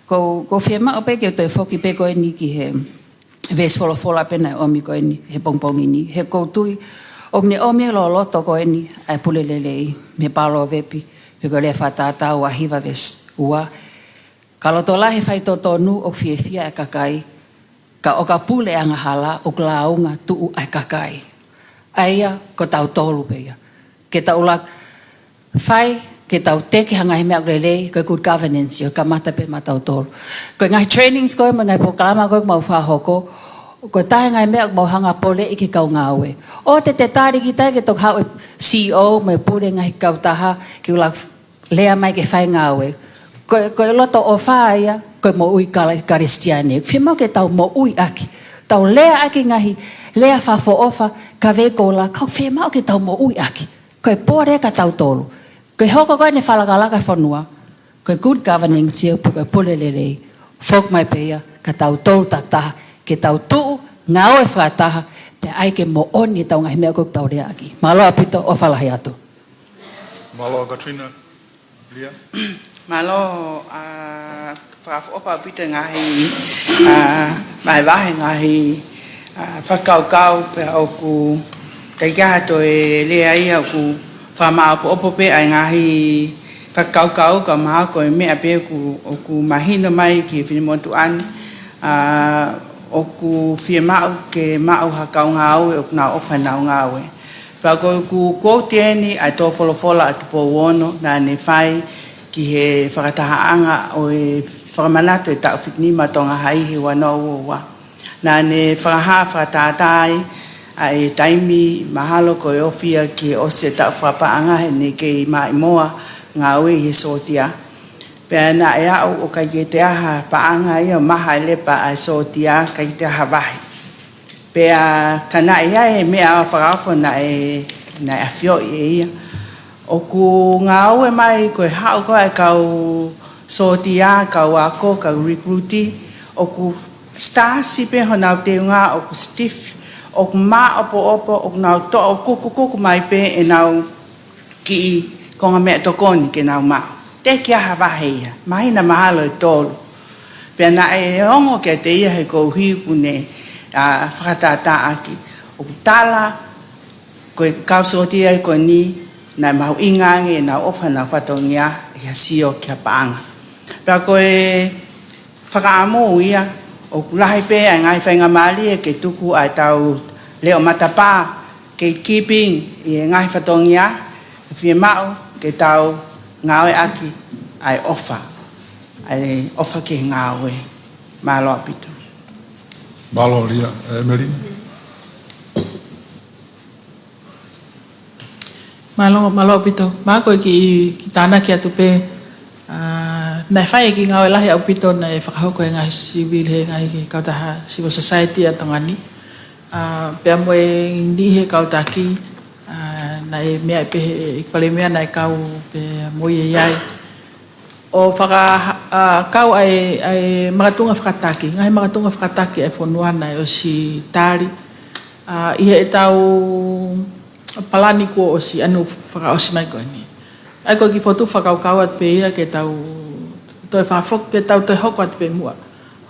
ʻoku, ʻoku fiemaʻu pē ke u toe foki pē ko eni ki he veesi folofola pē naʻe ʻomi ko eni he pongipongi ni. He ʻoku ou tui, ʻoku ne ʻomi loloto ko eni ʻa e pule lelei, mei he Palōvepi, pe ko e Lea Fakatātā ua hiva veesi ua. Ka loto lahi e faitotonu ʻoku fiefia e kakai, ka ʻo ka pule e angahala ʻoku lāunga tuʻu ʻa e kakai. ʻA ia, ko tautolu pē ia. Ke tau lak-, fai, ke tau teke ha ngaahi meʻa ʻoku lelei, ko e good governance, ʻo kamata pē maʻa tautolu. Ko e ngaahi trainings ko ē, mo e ngaahi polokalama ko ē ʻoku mau fakahoko, ko e taha e ngaahi meʻa ʻoku mau hanga ʻo poleʻi ki he kau ngāue. ʻOua te te tali kita ke toki haʻu e CEO mo e pule ngaahi kautaha, ke u lak-, lea mai ke fai ngāue. Ko, ko e loto ʻofa ia, ko e moʻui kala-, Kalisitiane. Fiemaʻu ke tau moʻui ʻaki. Tau lea ʻaki ngaahi lea fakaʻofoʻofa, ka vei koula, kau fiemaʻu ke tau moʻui ʻaki. Ko e pole ka tau tolu. Ko e hoko ko eni e fakalakalaka fonua. Ko e good governing tia pe ko e pole lelei. Foki mai pē ia, ka tau tolu takitaha, ke tau tuʻu, ngāue fakataha, pea ʻai ke moʻoni ʻetau ngaahi meʻa ko ē ʻoku tau lea ʻaki. Mālō ʻaupito, ʻofa lahi atu. Mālō Katrina. Lia. Mālō, ʻa, fakaʻofoʻofa ʻaupito ngaahi, ʻa, vahevahe ngaahi, ʻa, fakakaukau pea ʻoku ʻikai ke ʻi ai ha toe lea ia ʻoku fakamāʻopoʻopo pē ʻa e ngaahi fakakaukau ka mahalo ko e meʻa pē ʻoku, ʻoku mahino mai ki he finemotuʻa ni, ʻa, ʻoku fiemaʻu ke maʻu ha kau ngāue ʻoku nau ʻofa ʻenau ngāue. Pea ko ʻeku quote eni ʻa e tō folofola ʻa Tupou Ono, naʻa ne fai ki he fakatahaʻanga ʻo e fakamanatu e taʻu fitu nima Tonga Hai he ua noa ua ua. Naʻa ne fakahā fakatātā ai ʻa e taimi mahalo ko e ofi ia ki he ʻosi e taʻu fakapaʻanga he naʻe kei maʻimoa ngāue ʻi he sōtia. Pea naʻe aʻu ʻo ʻikai ke toe ʻi ai ha paʻanga ia ʻo maha e lepa ʻa e sōtia, ʻikai ke toe ʻi ai ha vahe. Pea ka naʻe ʻi ai e meʻa fakaofo naʻe, naʻe ʻafioʻi ʻe ia. ʻOku ngāue mai ko e haʻu ko ē kau sōtia, kau ako, kau recruitee, ʻoku stasi pē honau teunga, ʻoku stiff, ʻoku māʻopoʻopo, ʻoku nau toʻo kukukuku mai pē ʻenau kiʻi konga meʻatokoni ke nau maʻu. Teʻeki ai ha vahe ia, māhina mahalo ʻe tolu. Pea naʻe ongo kiate ia he koeʻuhi ʻoku ne, ʻa, fakatātāʻaki. ʻOku tala, ko e kau sōtia ko eni, naʻe mahuʻinga ange ʻenau ʻofa ʻenau fatongia ʻi ha sio ki ha paʻanga. Pea ko e fakaʻamu ia, ʻoku lahi pē ʻa e ngaahi faingamālie ke tuku ʻa e tau leʻo matapā, gatekeeping, ʻi he ngaahi fatongia, fiemaʻu ke tau ngāueʻaki ʻa e ʻofa, ʻa e ʻofa ki he ngāue. Mālō ʻaupito. Mālō Lia, ʻe Melina. Mālō, mālō ʻaupito. Mahalo ko e kiʻi, kiʻi tānaki atu pē, ʻa, naʻe fai e kiʻi ngāue lahi ʻaupito naʻe fakahoko he ngaahi sivili, he ngaahi kautaha civil society ʻa Tonga ni. ʻA, pea mo e niʻihi he kau taki, ʻa, naʻe meʻa pē he, ʻEiki Palēmia naʻe kau pē mo ia ʻi ai. ʻO faka-, ʻa, kau ʻa e, ʻa e makatuʻunga fakataki, ngaahi makatuʻunga fakataki ʻa e fonua naʻe ʻosi tali. ʻA, ʻi heʻetau palani kuo ʻosi ʻaneuhu fakaʻosi mai ko eni. ʻA ia ko e kiʻi fotu fakakaukau atu pē ia ke tau toe fakafoki, ke tau toe hoko atu pē muʻa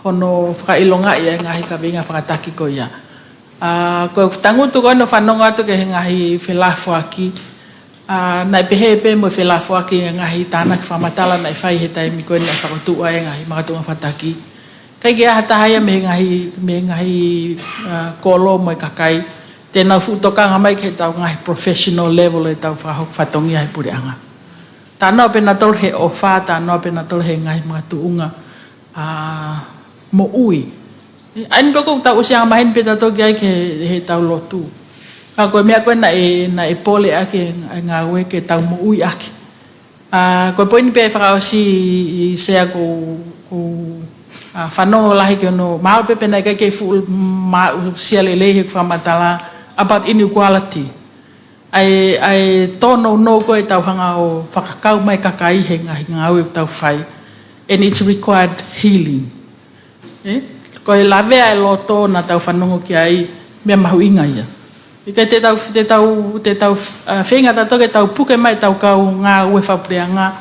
hono fakaʻilongaʻi ʻa e ngaahi kaveinga fakataki ko ia. ʻA, ko e tangutu ko eni ʻo fanongo atu ki he ngaahi felāfoaki. ʻA, naʻe pehē pē mo e felāfoaki e ngaahi tānaki fakamatala naʻe fai he taimi ko eni naʻe fakatuʻu ai e ngaahi makatuʻunga fakataki. ʻIkai ke ʻi ai ha taha ia mei he ngaahi, mei he ngaahi, ʻa, kolo mo e kakai te nau fuʻu tokanga mai ki heʻetau ngaahi professional level ʻetau fakahoko fatongia he puleʻanga. Talanoa pē nautolu he ʻofa, talanoa pē nautolu he ngaahi makatuʻunga, ʻa, moʻui. ʻA ia eni pē ʻoku tau ʻosi anga maheni pē tautolu ki ai ki he, heʻetau lotu. Ka ko e meʻa ko ē naʻe, naʻe pole ʻaki e ngāue ke tau moʻui ʻaki. ʻA, ko e poini pē fakaʻosi ʻi Sea ko, ko, ʻa, fanongo lahi ki hono, mahalo pē pe naʻe ʻikai ke fuʻu maʻu sia lelei he fakamatala about inequality. ʻA e, ʻa e tōnounou ko ē ʻetau hanga ʻo fakakau mai kakai he ngaahi ngāue ʻoku tau fai. And it's required healing. ʻE? Ko e lavea e loto naʻa tau fanongo ki ai, meʻa mahuʻinga ia. ʻIkai te tau, te tau, te tau, ʻa, feinga tautolu ke tau puke mai ʻetau kau ngāue fakapuleʻanga,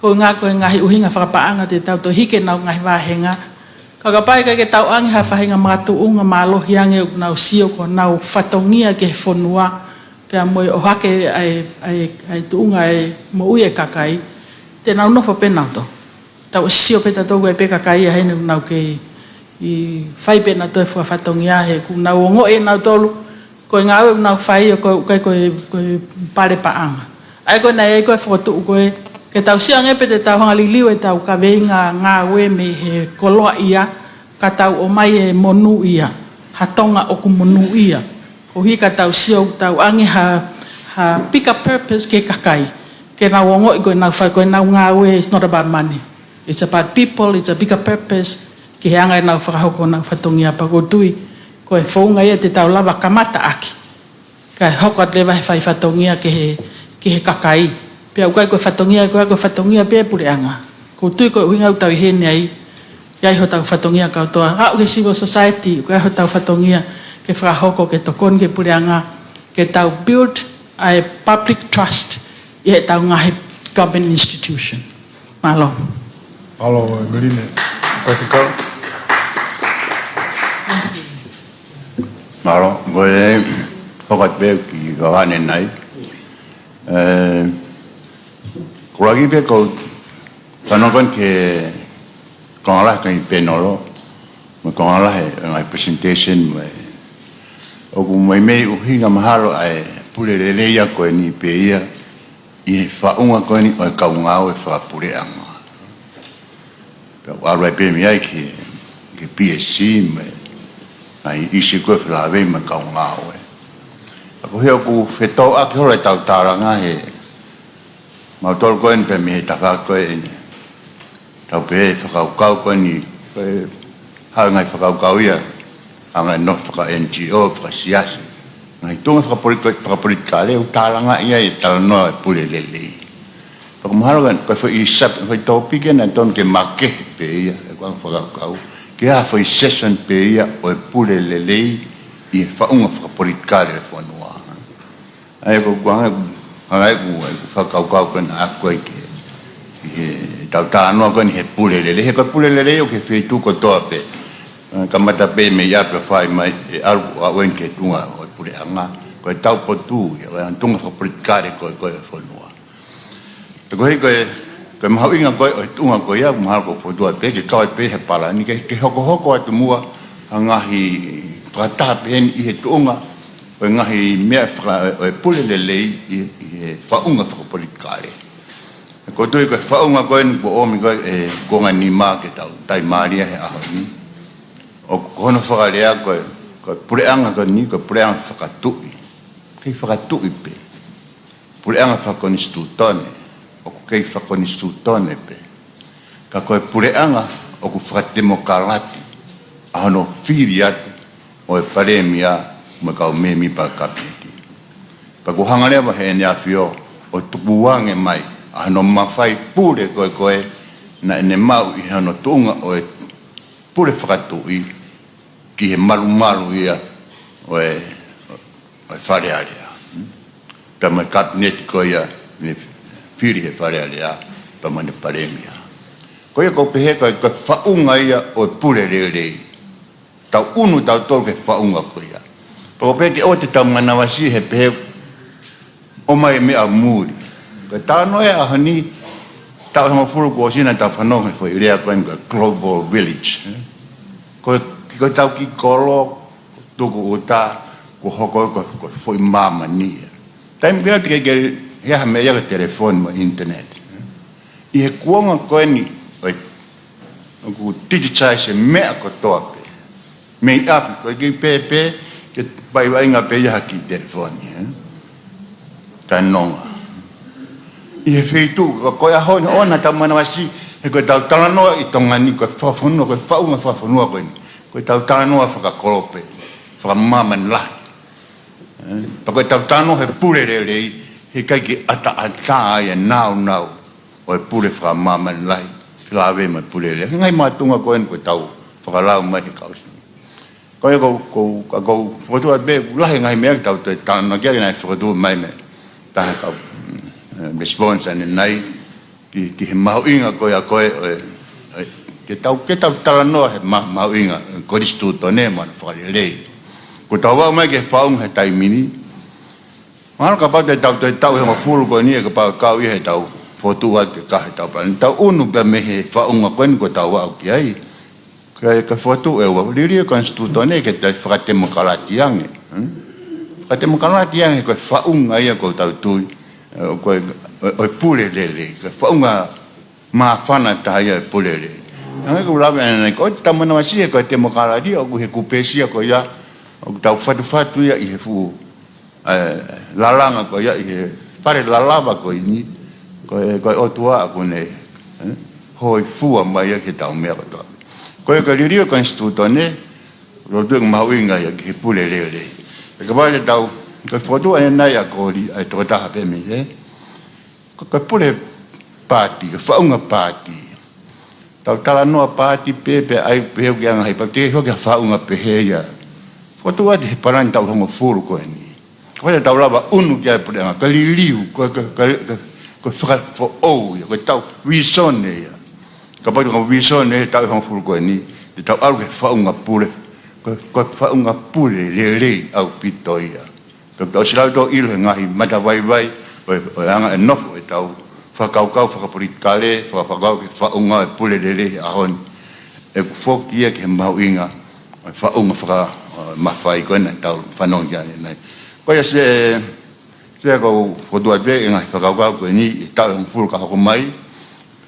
ko e ngā, ko e ngaahi ʻuhinga fakapaʻanga te tau toe hiki ʻenau ngaahi vāhenga. Ka kapau ʻe ʻikai ke tau ʻange ha faʻahinga makatuʻunga mālohi ange ʻoku nau sio ko honau fatongia ki he fonua, pea mo e ʻohake ʻa e, ʻa e, ʻa e tuʻunga e moʻui e kakai, te nau nofo pē nautolu. Tau sio pē tautolu ʻoku ʻi ai pē kakai ia heni ʻoku nau kei fai pē nautolu e fakafatongia he ʻoku nau ongoʻi ʻe nautolu ko e ngāue ʻoku nau fai ʻoku ʻikai ko e, ko e pale paʻanga. ʻA ia ko ē naʻe ʻi ai ko ē e fokotuʻu ko ē, ke tau sio ange pē te tau hanga liliu ʻetau kaveinga ngāue mei he koloaʻia, ka tau ʻomai e monūʻia, ha Tonga ʻoku monūʻia. Koeʻuhi ka tau sio, tau ʻange ha, ha bigger purpose ki he kakai. Ke nau ongoʻi ko ʻenau fai, ko ʻenau ngāue, it's not about money. It's about people, it's a bigger purpose. Ki he anga ʻenau fakahoko honau fatongia pea ʻoku ou tui Ko e founga ia te tau lava kamata ʻaki. Kae hoko atu leva he fai fatongia ki he, ki he kakai. Pea ʻoku ʻikai ko e fatongia, ko e, ko e fatongia pē puleʻanga. ʻOku ou tui ko e ʻuhinga ʻoku tau ʻi heni ai, ʻi ai hotau fatongia kotoa. Aʻu ki he civil society, ʻoku ʻi ai hotau fatongia ke fakahoko ke tokoni ki he puleʻanga, ke tau build a public trust ʻi heʻetau ngaahi government institution. Mālō. Mālō, Emeline. Paifekau. Mālō, ko e hoko atu pē ki he ʻaho ni. Ē, ko e lagi pē ko e fanongo ki he konga lahi ʻa e panel, mo e konga lahi ʻa e ngaahi presentation, mo e ʻoku meimei ʻuhinga mahalo ʻa e pule lelei ko eni pē ia ʻi he faʻunga ko eni ʻo e kau ngāue fakapuleʻanga. Pea ʻoku ʻalu ai pē mei ai ki he, ki he P S C mo e ngaahi ʻīsiu ko ē felāveʻi mo e kau ngāue. Pea ko e ʻuhinga ʻoku fetōʻaki holo ʻetau tālanga he mautolu ko eni pē mei he tafaʻaki ko eni. Tau pehē fakakaukau ko eni, ko e hā e ngaahi fakakaukau ia, ʻa e ngaahi nofo faka-N G O, fakasiasi, ngaahi tuʻunga fakapoli-, fakapolitikale, ʻoku tālangaʻi ai e talanoa e pule lelei. Pea ʻoku mahalo ko e, ko e foʻi sub-, foʻi tōpiki naʻe tonu ke makehe pē ia, ʻeku anga fakakaukau, ke ʻi ai ha foʻi session pē ia ʻo e pule lelei ʻi he faʻunga fakapolitikale ʻo e fonua. ʻA ia ko e anga, anga ʻeku, ʻeku fakakaukau ko ena ʻaʻaku ai ki he, ki heʻetau talanoa ko eni he pule lelei, he ko e pule lelei ʻoku ʻi he feituʻu kotoa pē. Ē, kamata pē mei ʻapi ʻo fai mai, ʻe ʻalu ʻo aʻu eni ki he tuʻunga ʻo e puleʻanga. Ko e taupotu ia, ko e tuʻunga fakapolitikale ko ē, ko ē ʻo e fonua. Pea ko e, ko e, ko e mahuʻinga ko ē ʻo e tuʻunga ko ia, mahalo ʻoku ou fokotuʻu pē, ke kau ai pē he palani, ke, ke hokohoko atu muʻa ʻa e ngaahi fakataha pehē ni ʻi he tuʻunga ʻo e ngaahi meʻa faka-, ʻo e pule lelei ʻi, ʻi he faʻunga fakapolitikale. Ko e tui ko e faʻunga ko eni kuo ʻomi ko ē ʻe he kuonga nima ke tau taimālie he ʻaho ni. ʻOku ko hono fakalea ko e, ko e puleʻanga ko eni, ko e puleʻanga fakatuʻi. Kei fakatuʻi pē. Puleʻanga fakakonisitūtone, ʻoku kei fakakonisitūtone pē. Ka ko e puleʻanga ʻoku fakatemokālati ʻa hono fili atu ʻo e palēmia mo e kau mēmipa kapineti. Pea ʻoku hanga leva heʻene ʻAfio ʻo tukuange mai ʻa hono mafai pule ko ē ko ē naʻa ne maʻu ʻi hono tuʻunga ʻo e pule fakatuʻi ki he malumalu ia ʻo e, ʻo e Fale Alea. Pea mo e kapineti ko ia ne fili he Fale Alea, pea mo ʻene palēmia. Ko ia ʻoku ou pehē ko e, ko e faʻunga ia ʻo e pule lelei. Tau ʻunu tautolu ki he faʻunga ko ia. Pea ʻoku ou pehē ke ʻoua te tau manavasiʻi he pehē ʻomai e meʻa muli. Ko e talanoa ʻo e ʻaho ni, taʻu hongofulu kuo ʻosi naʻa tau fanongo he foʻi lea ko eni ko e global village. Ko e, ko ʻetau kiʻi kolo, tuku ʻuta, kuo hoko ko e, ko e foʻi māmani ia. Taimi ko ia te ke, ke, ʻi ai ha meʻa ia ko e telefoni mo e internet. ʻI he kuonga ko eni, ʻoku digitize e meʻa kotoa pē. Mei ʻapi, ko e kiʻi pēpē, ke vaʻinga pē ia ha kiʻi telefoni, ē? Kae nonga. ʻI he feituʻu, ko, ko e ʻaho ni, ʻoua naʻa tau manavasiʻi, he ko ʻetau talanoa ʻi Tonga ni, ko e fakafonua, ko e faʻunga fakafonua ko eni. Ko ʻetau talanoa fakakolope, fakamāmani lahi. Ē? Pea ko ʻetau talanoa he pule lelei, heʻikai ke ʻataʻatā ai e nāunau ʻo e pule fakamāmani lahi, felāveʻi mo e pule lelei. Ngaahi makatuʻunga ko eni ʻoku tau fakalau mai he kausini. Ko ia ʻoku, ʻoku, ʻoku ou fokotuʻu pē, lahi e ngaahi meʻa ke tau toe talanoa ki ai, naʻe fokotuʻu mai mei he taha kau, mm, response ʻanenai, ki, ki he mahuʻinga ko ia ko ē, ʻo e, ʻo e, ke tau, ke tau talanoa he ma-, mahuʻinga, konisitūtone mo hono fakalelei. Kuo tau aʻu mai ki he faʻunga he taimi ni, mahalo kapau te tau toe taʻu hongofulu ko eni ʻe kapau kau ia heʻetau fokotuʻu atu ke kau heʻetau palani. Tau ʻunu pē mei he faʻunga ko eni kuo tau aʻu ki ai. Ke, ke fokotuʻu ʻe ua, liliu e konisitūtone ke toe fakatemokālati ange. Hmm? Fakatemokālati ange ko e faʻunga ia ʻoku tau tui, ē, ko e, ʻo, ʻo e pule lelei, ko e faʻunga māfana taha ia e pule lelei. Hangē ko e lave ʻanenai, ko e tau manavasiʻi ko e temokālati ʻoku ʻi he kupesia ko ia, ʻoku tau fatufatu ia ʻi he fuʻu, ē, lalanga ko ia ʻi he fale lalava ko eni, ko e, ko e ʻOtua ʻoku ne, ē, hōifua mai ia ki heʻetau meʻa kotoa. Ko ia ko e liliu e konisitūtone, Lotu e mahuʻinga ia ki he pule lelei. ʻE kapau te tau, ko e fokotuʻu ʻanenai ʻa Koli, ʻa e tokotaha pē mei he. Ko, ko e pule paati, ko e faʻunga paati. Tau talanoa paati pē, pea ʻai pē ki he ngaahi paati, ʻoku ʻikai ke faʻunga pehē ia. Fokotuʻu atu he palani taʻu hongofulu ko eni. Ko e tau lava ʻunu ki ai e puleʻanga, ko e liliu, ko e, ko e, ko e, ko e, ko e fakafoʻou ia, ko e tau visone ia. Kapau ko e visone ia he taʻu hongofulu ko eni, te tau ʻalu ki he faʻunga pule, ko e, ko e faʻunga pule lelei ʻaupito ia. Pea tau sila tau ʻilo he ngaahi matavaivai, ʻo e, ʻo e anga e nofo ʻetau fakakaukau fakapolitikale, fakakaukau ki he faʻunga e pule lelei he ʻaho ni. ʻOku foki ia ki he mahuʻinga, ʻo e faʻunga faka, ʻo e mafai ko ena ʻetau fanongo ki ai ʻanenai. Ko ia Sea, Sea ko e fokotuʻu atu pē e ngaahi fakakaukau ko eni he taʻu hongofulu ka hoko mai,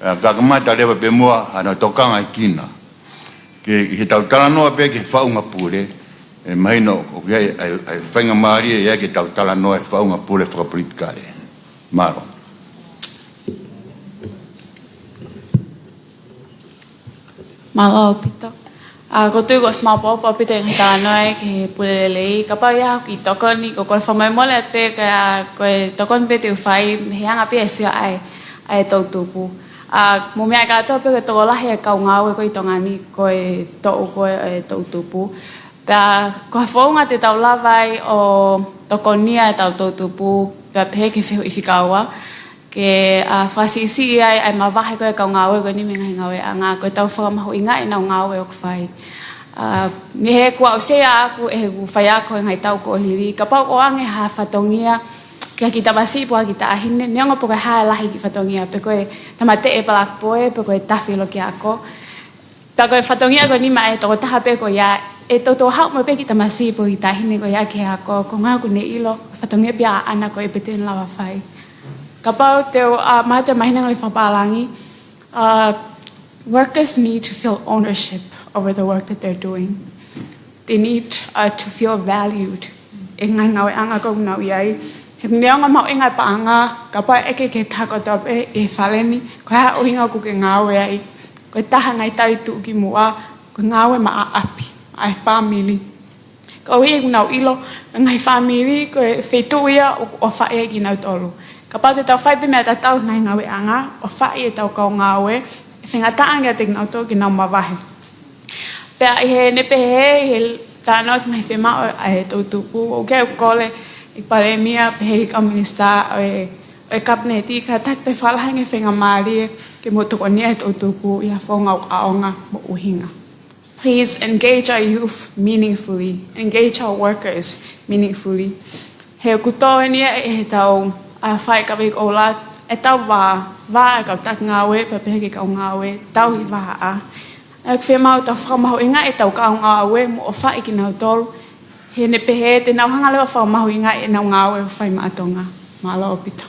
ʻa, ka kamata leva pē muʻa hano tokangaʻi kina. Ke, ʻi heʻetau talanoa pē ki he faʻunga pule, ʻe mahino ʻoku ʻi ai, ʻa e, ʻa e faingamālie ia ke tau talanoa he faʻunga pule fakapolitikale. Mālō. Mālō ʻaupito. ʻA, ʻoku ou tui kuo ʻosi maopoopo ʻaupito e ngaahi talanoa ki he pule lelei. Kapau ʻe ʻi ai haʻo kiʻi tokoni, ʻoku ou kole fakamolemole atu pē ka ko e tokoni pē te u fai, he anga pē e sio ʻa e, ʻa e toʻutupu. ʻA, mou meaʻi kātoa pē ko e tokolahi e kau ngāue ko ē ʻi Tonga ni ko e toʻu ko ē e toʻutupu. Pea ko ha founga te tau lava ai ʻo tokonia ʻetau toʻutupu, pea pehē ki he fehuʻi fika ua, ke, ʻa, fakasiʻisiʻi ai ʻa e mavahe ko ē e kau ngāue ko eni mei he ngaahi ngāueʻanga, ko ʻetau fakamahuʻingaʻi ʻenau ngāue ʻoku fai. ʻA, mei he kuo aʻusia ʻaʻaku ʻi heʻeku faiako he ngaahi taʻu kuo hili, kapau ʻoku ʻoange ha fatongia ki ha kiʻi tamasiʻi pe ko ha kiʻi taʻahine, neongo pe ko e hā e lahi e kiʻi fatongia, pe ko e tāmateʻi e palaki poe, pe ko e tafi e loki ako. Pea ko e fatongia ko eni maʻa e tokotaha pē ko ia, ʻe toutou haʻu mai pē e kiʻi tamasiʻi pe ko e kiʻi taʻahine ko ia ki he ako, koeʻuhi ʻoku ne ʻilo ko e fatongia pē ia ʻaʻana ko ē pē te ne lava fai. Kapau te u, ʻa, mahalo te u mahino ange he fakapālangi, uh, workers need to feel ownership over the work that they're doing. They need, uh, to feel valued ʻi he ngaahi ngāueʻanga ʻoku nau ʻi ai. He neongo e mahuʻinga e paʻanga, kapau ʻe ʻeke ki he taha kotoa pē ʻi he fale ni, ko e hā e ʻuhinga ʻoku ke ngāue ai. Ko e taha e ngaahi tali tuʻukimuʻa, ko e ngāue maʻa ʻapi, ʻa e fāmili. Koeʻuhi ʻoku nau ʻilo, e ngaahi fāmili, ko e feituʻu ia ʻoku ʻofaʻi ai kinautolu. Kapau te tau fai pē meʻa tatau he ngaahi ngāueʻanga, ʻofaʻi ʻetau kau ngāue, ʻe faingataʻa ange kiate kinautolu ke nau mavahe. Pea ʻi heʻene pehē, ʻi he talanoa ki he ngaahi fiemaʻu ʻa e toʻutupu, ʻoku ou kole ki he Palēmia, pehē ki he kau minisitā ʻo e, ʻo e Kapineti, kātaki pē fakalahi ange e faingamālie ke mou tokonia e toʻutupu ʻi ha founga ʻaonga mo ʻuhinga. Please engage our youth meaningfully, engage our workers meaningfully. He ʻoku tō eni ia ʻi heʻetau, ʻa, fai ka vei koula, ʻetau vā, vā e kau taki ngāue, pea pehē ki he kau ngāue, tauhi vahaʻa. ʻOku fiemaʻu ke tau fakamahuʻingaʻi ʻetau kau ngāue mo ʻofaʻi kinautolu. Heʻene pehē te nau hanga leva ʻo fakamahuʻingaʻi ʻenau ngāue ʻoku fai maʻa Tonga. Mālō ʻaupito.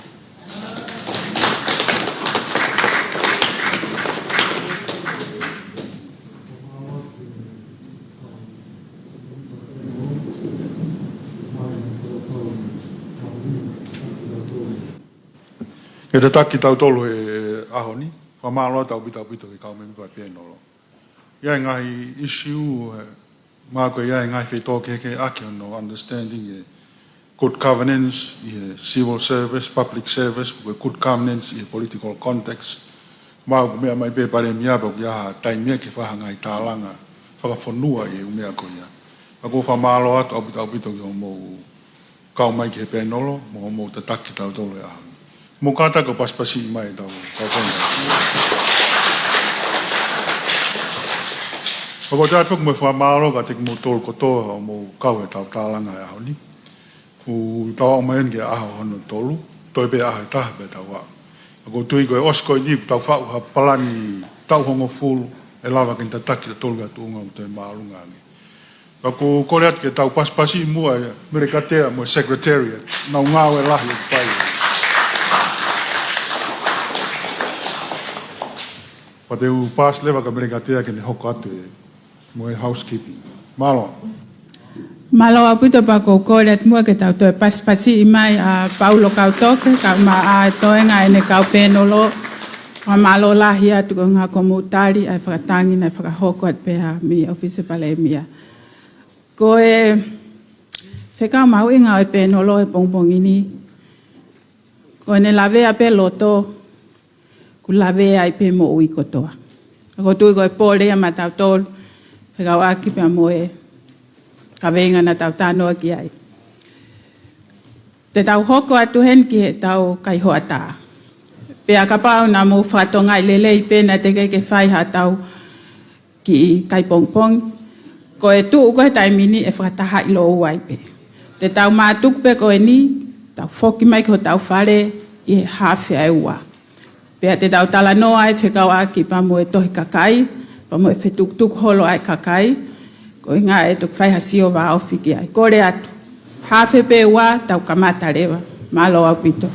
Ke tataki kitautolu he ʻaho ni, fakamālō atu ʻaupito ʻaupito ki he kau mēmipa pēnolo. ʻI ai e ngaahi issue, eh, mahalo ʻoku ʻi ai e ngaahi feitōkehekeheʻaki hono understanding e good governance ʻi he civil service, public service, pe good governance ʻi he political context. Mahalo ʻoku meʻa mai pē Palēmia pe ʻoku ʻi ai ha taimi ia ke fai ha ngaahi tālanga fakafonua ʻi he ʻū meʻa ko ia. Ka ʻoku ou fakamālō atu ʻaupito ʻaupito ki hoʻomou kau mai ki he pēnolo, mo hoʻomou tataki kitautolu he ʻaho ni. Mou kātaki ʻo pasipasiʻi mai ʻetau kau pēnolo. Pea ʻoku ou ʻoatu foki mo e fakamālō kiate kimoutolu kotoa hoʻomou kau heʻetau tālanga he ʻaho ni. Kuo tau aʻu mai eni ki he ʻaho hono tolu, toe pē ʻaho ʻe taha pea tau aʻu. Ka ʻoku ou tui ko e ʻosi ko eni kuo tau faʻu ha palani taʻu hongofulu ʻe lava ke ne tataki kitautolu ki ha tuʻunga ʻoku toe māʻolunga ange. Pea ʻoku ou kole atu ke tau pasipasi muʻa e Melekatea mo e Secretariat, ʻenau ngāue lahi ʻoku fai. Pea te u paasi leva kia Melekatea ke ne hoko atu e mo e housekeeping. Mālō. Mālō ʻaupito. Pea ʻoku ou kole atu muʻa ke tau toe pasipasiʻi mai ʻa Paulo Kautoke, kae ʻumaʻā e toenga ʻene kau pēnolo. Fakamālō lahi atu koeʻuhi ko hoʻomou tali ʻa e fakatangi naʻe fakahoko atu pē mei he ʻŌfisi Palēmia. Ko e fekau mahuʻinga ʻo e pēnolo he pongipongi ni, ko ʻene lavea pē loto, kuo lavea ai pē moʻui kotoa. ʻOku ou tui ko e pole ia maʻatautolu, fekauʻaki pea mo e kaveinga naʻa tau talanoa ki ai. Te tau hoko atu heni ki heʻetau kai hoʻatā. Pea kapau naʻa mou fakatokangaʻi lelei pē naʻe teʻeki ke fai haʻatau kiʻi kai pongipongi, ko e tuʻu ko ē he taimi ni ʻe fakatahaʻi lōua ai pē. Te tau mātuku pē ko eni, tau foki mai ki hotau fale ʻi he hafe ʻa e ua. Pea te tau talanoa ai fekauʻaki pea mo e tohi kakai, pea mo e fetukutuku holo ʻa e kakai, ko e ʻuhinga ʻe toki fai ha sio vāofi ki ai. Kole atu, hafe pē ua, tau kamata leva. Mālō ʻaupito.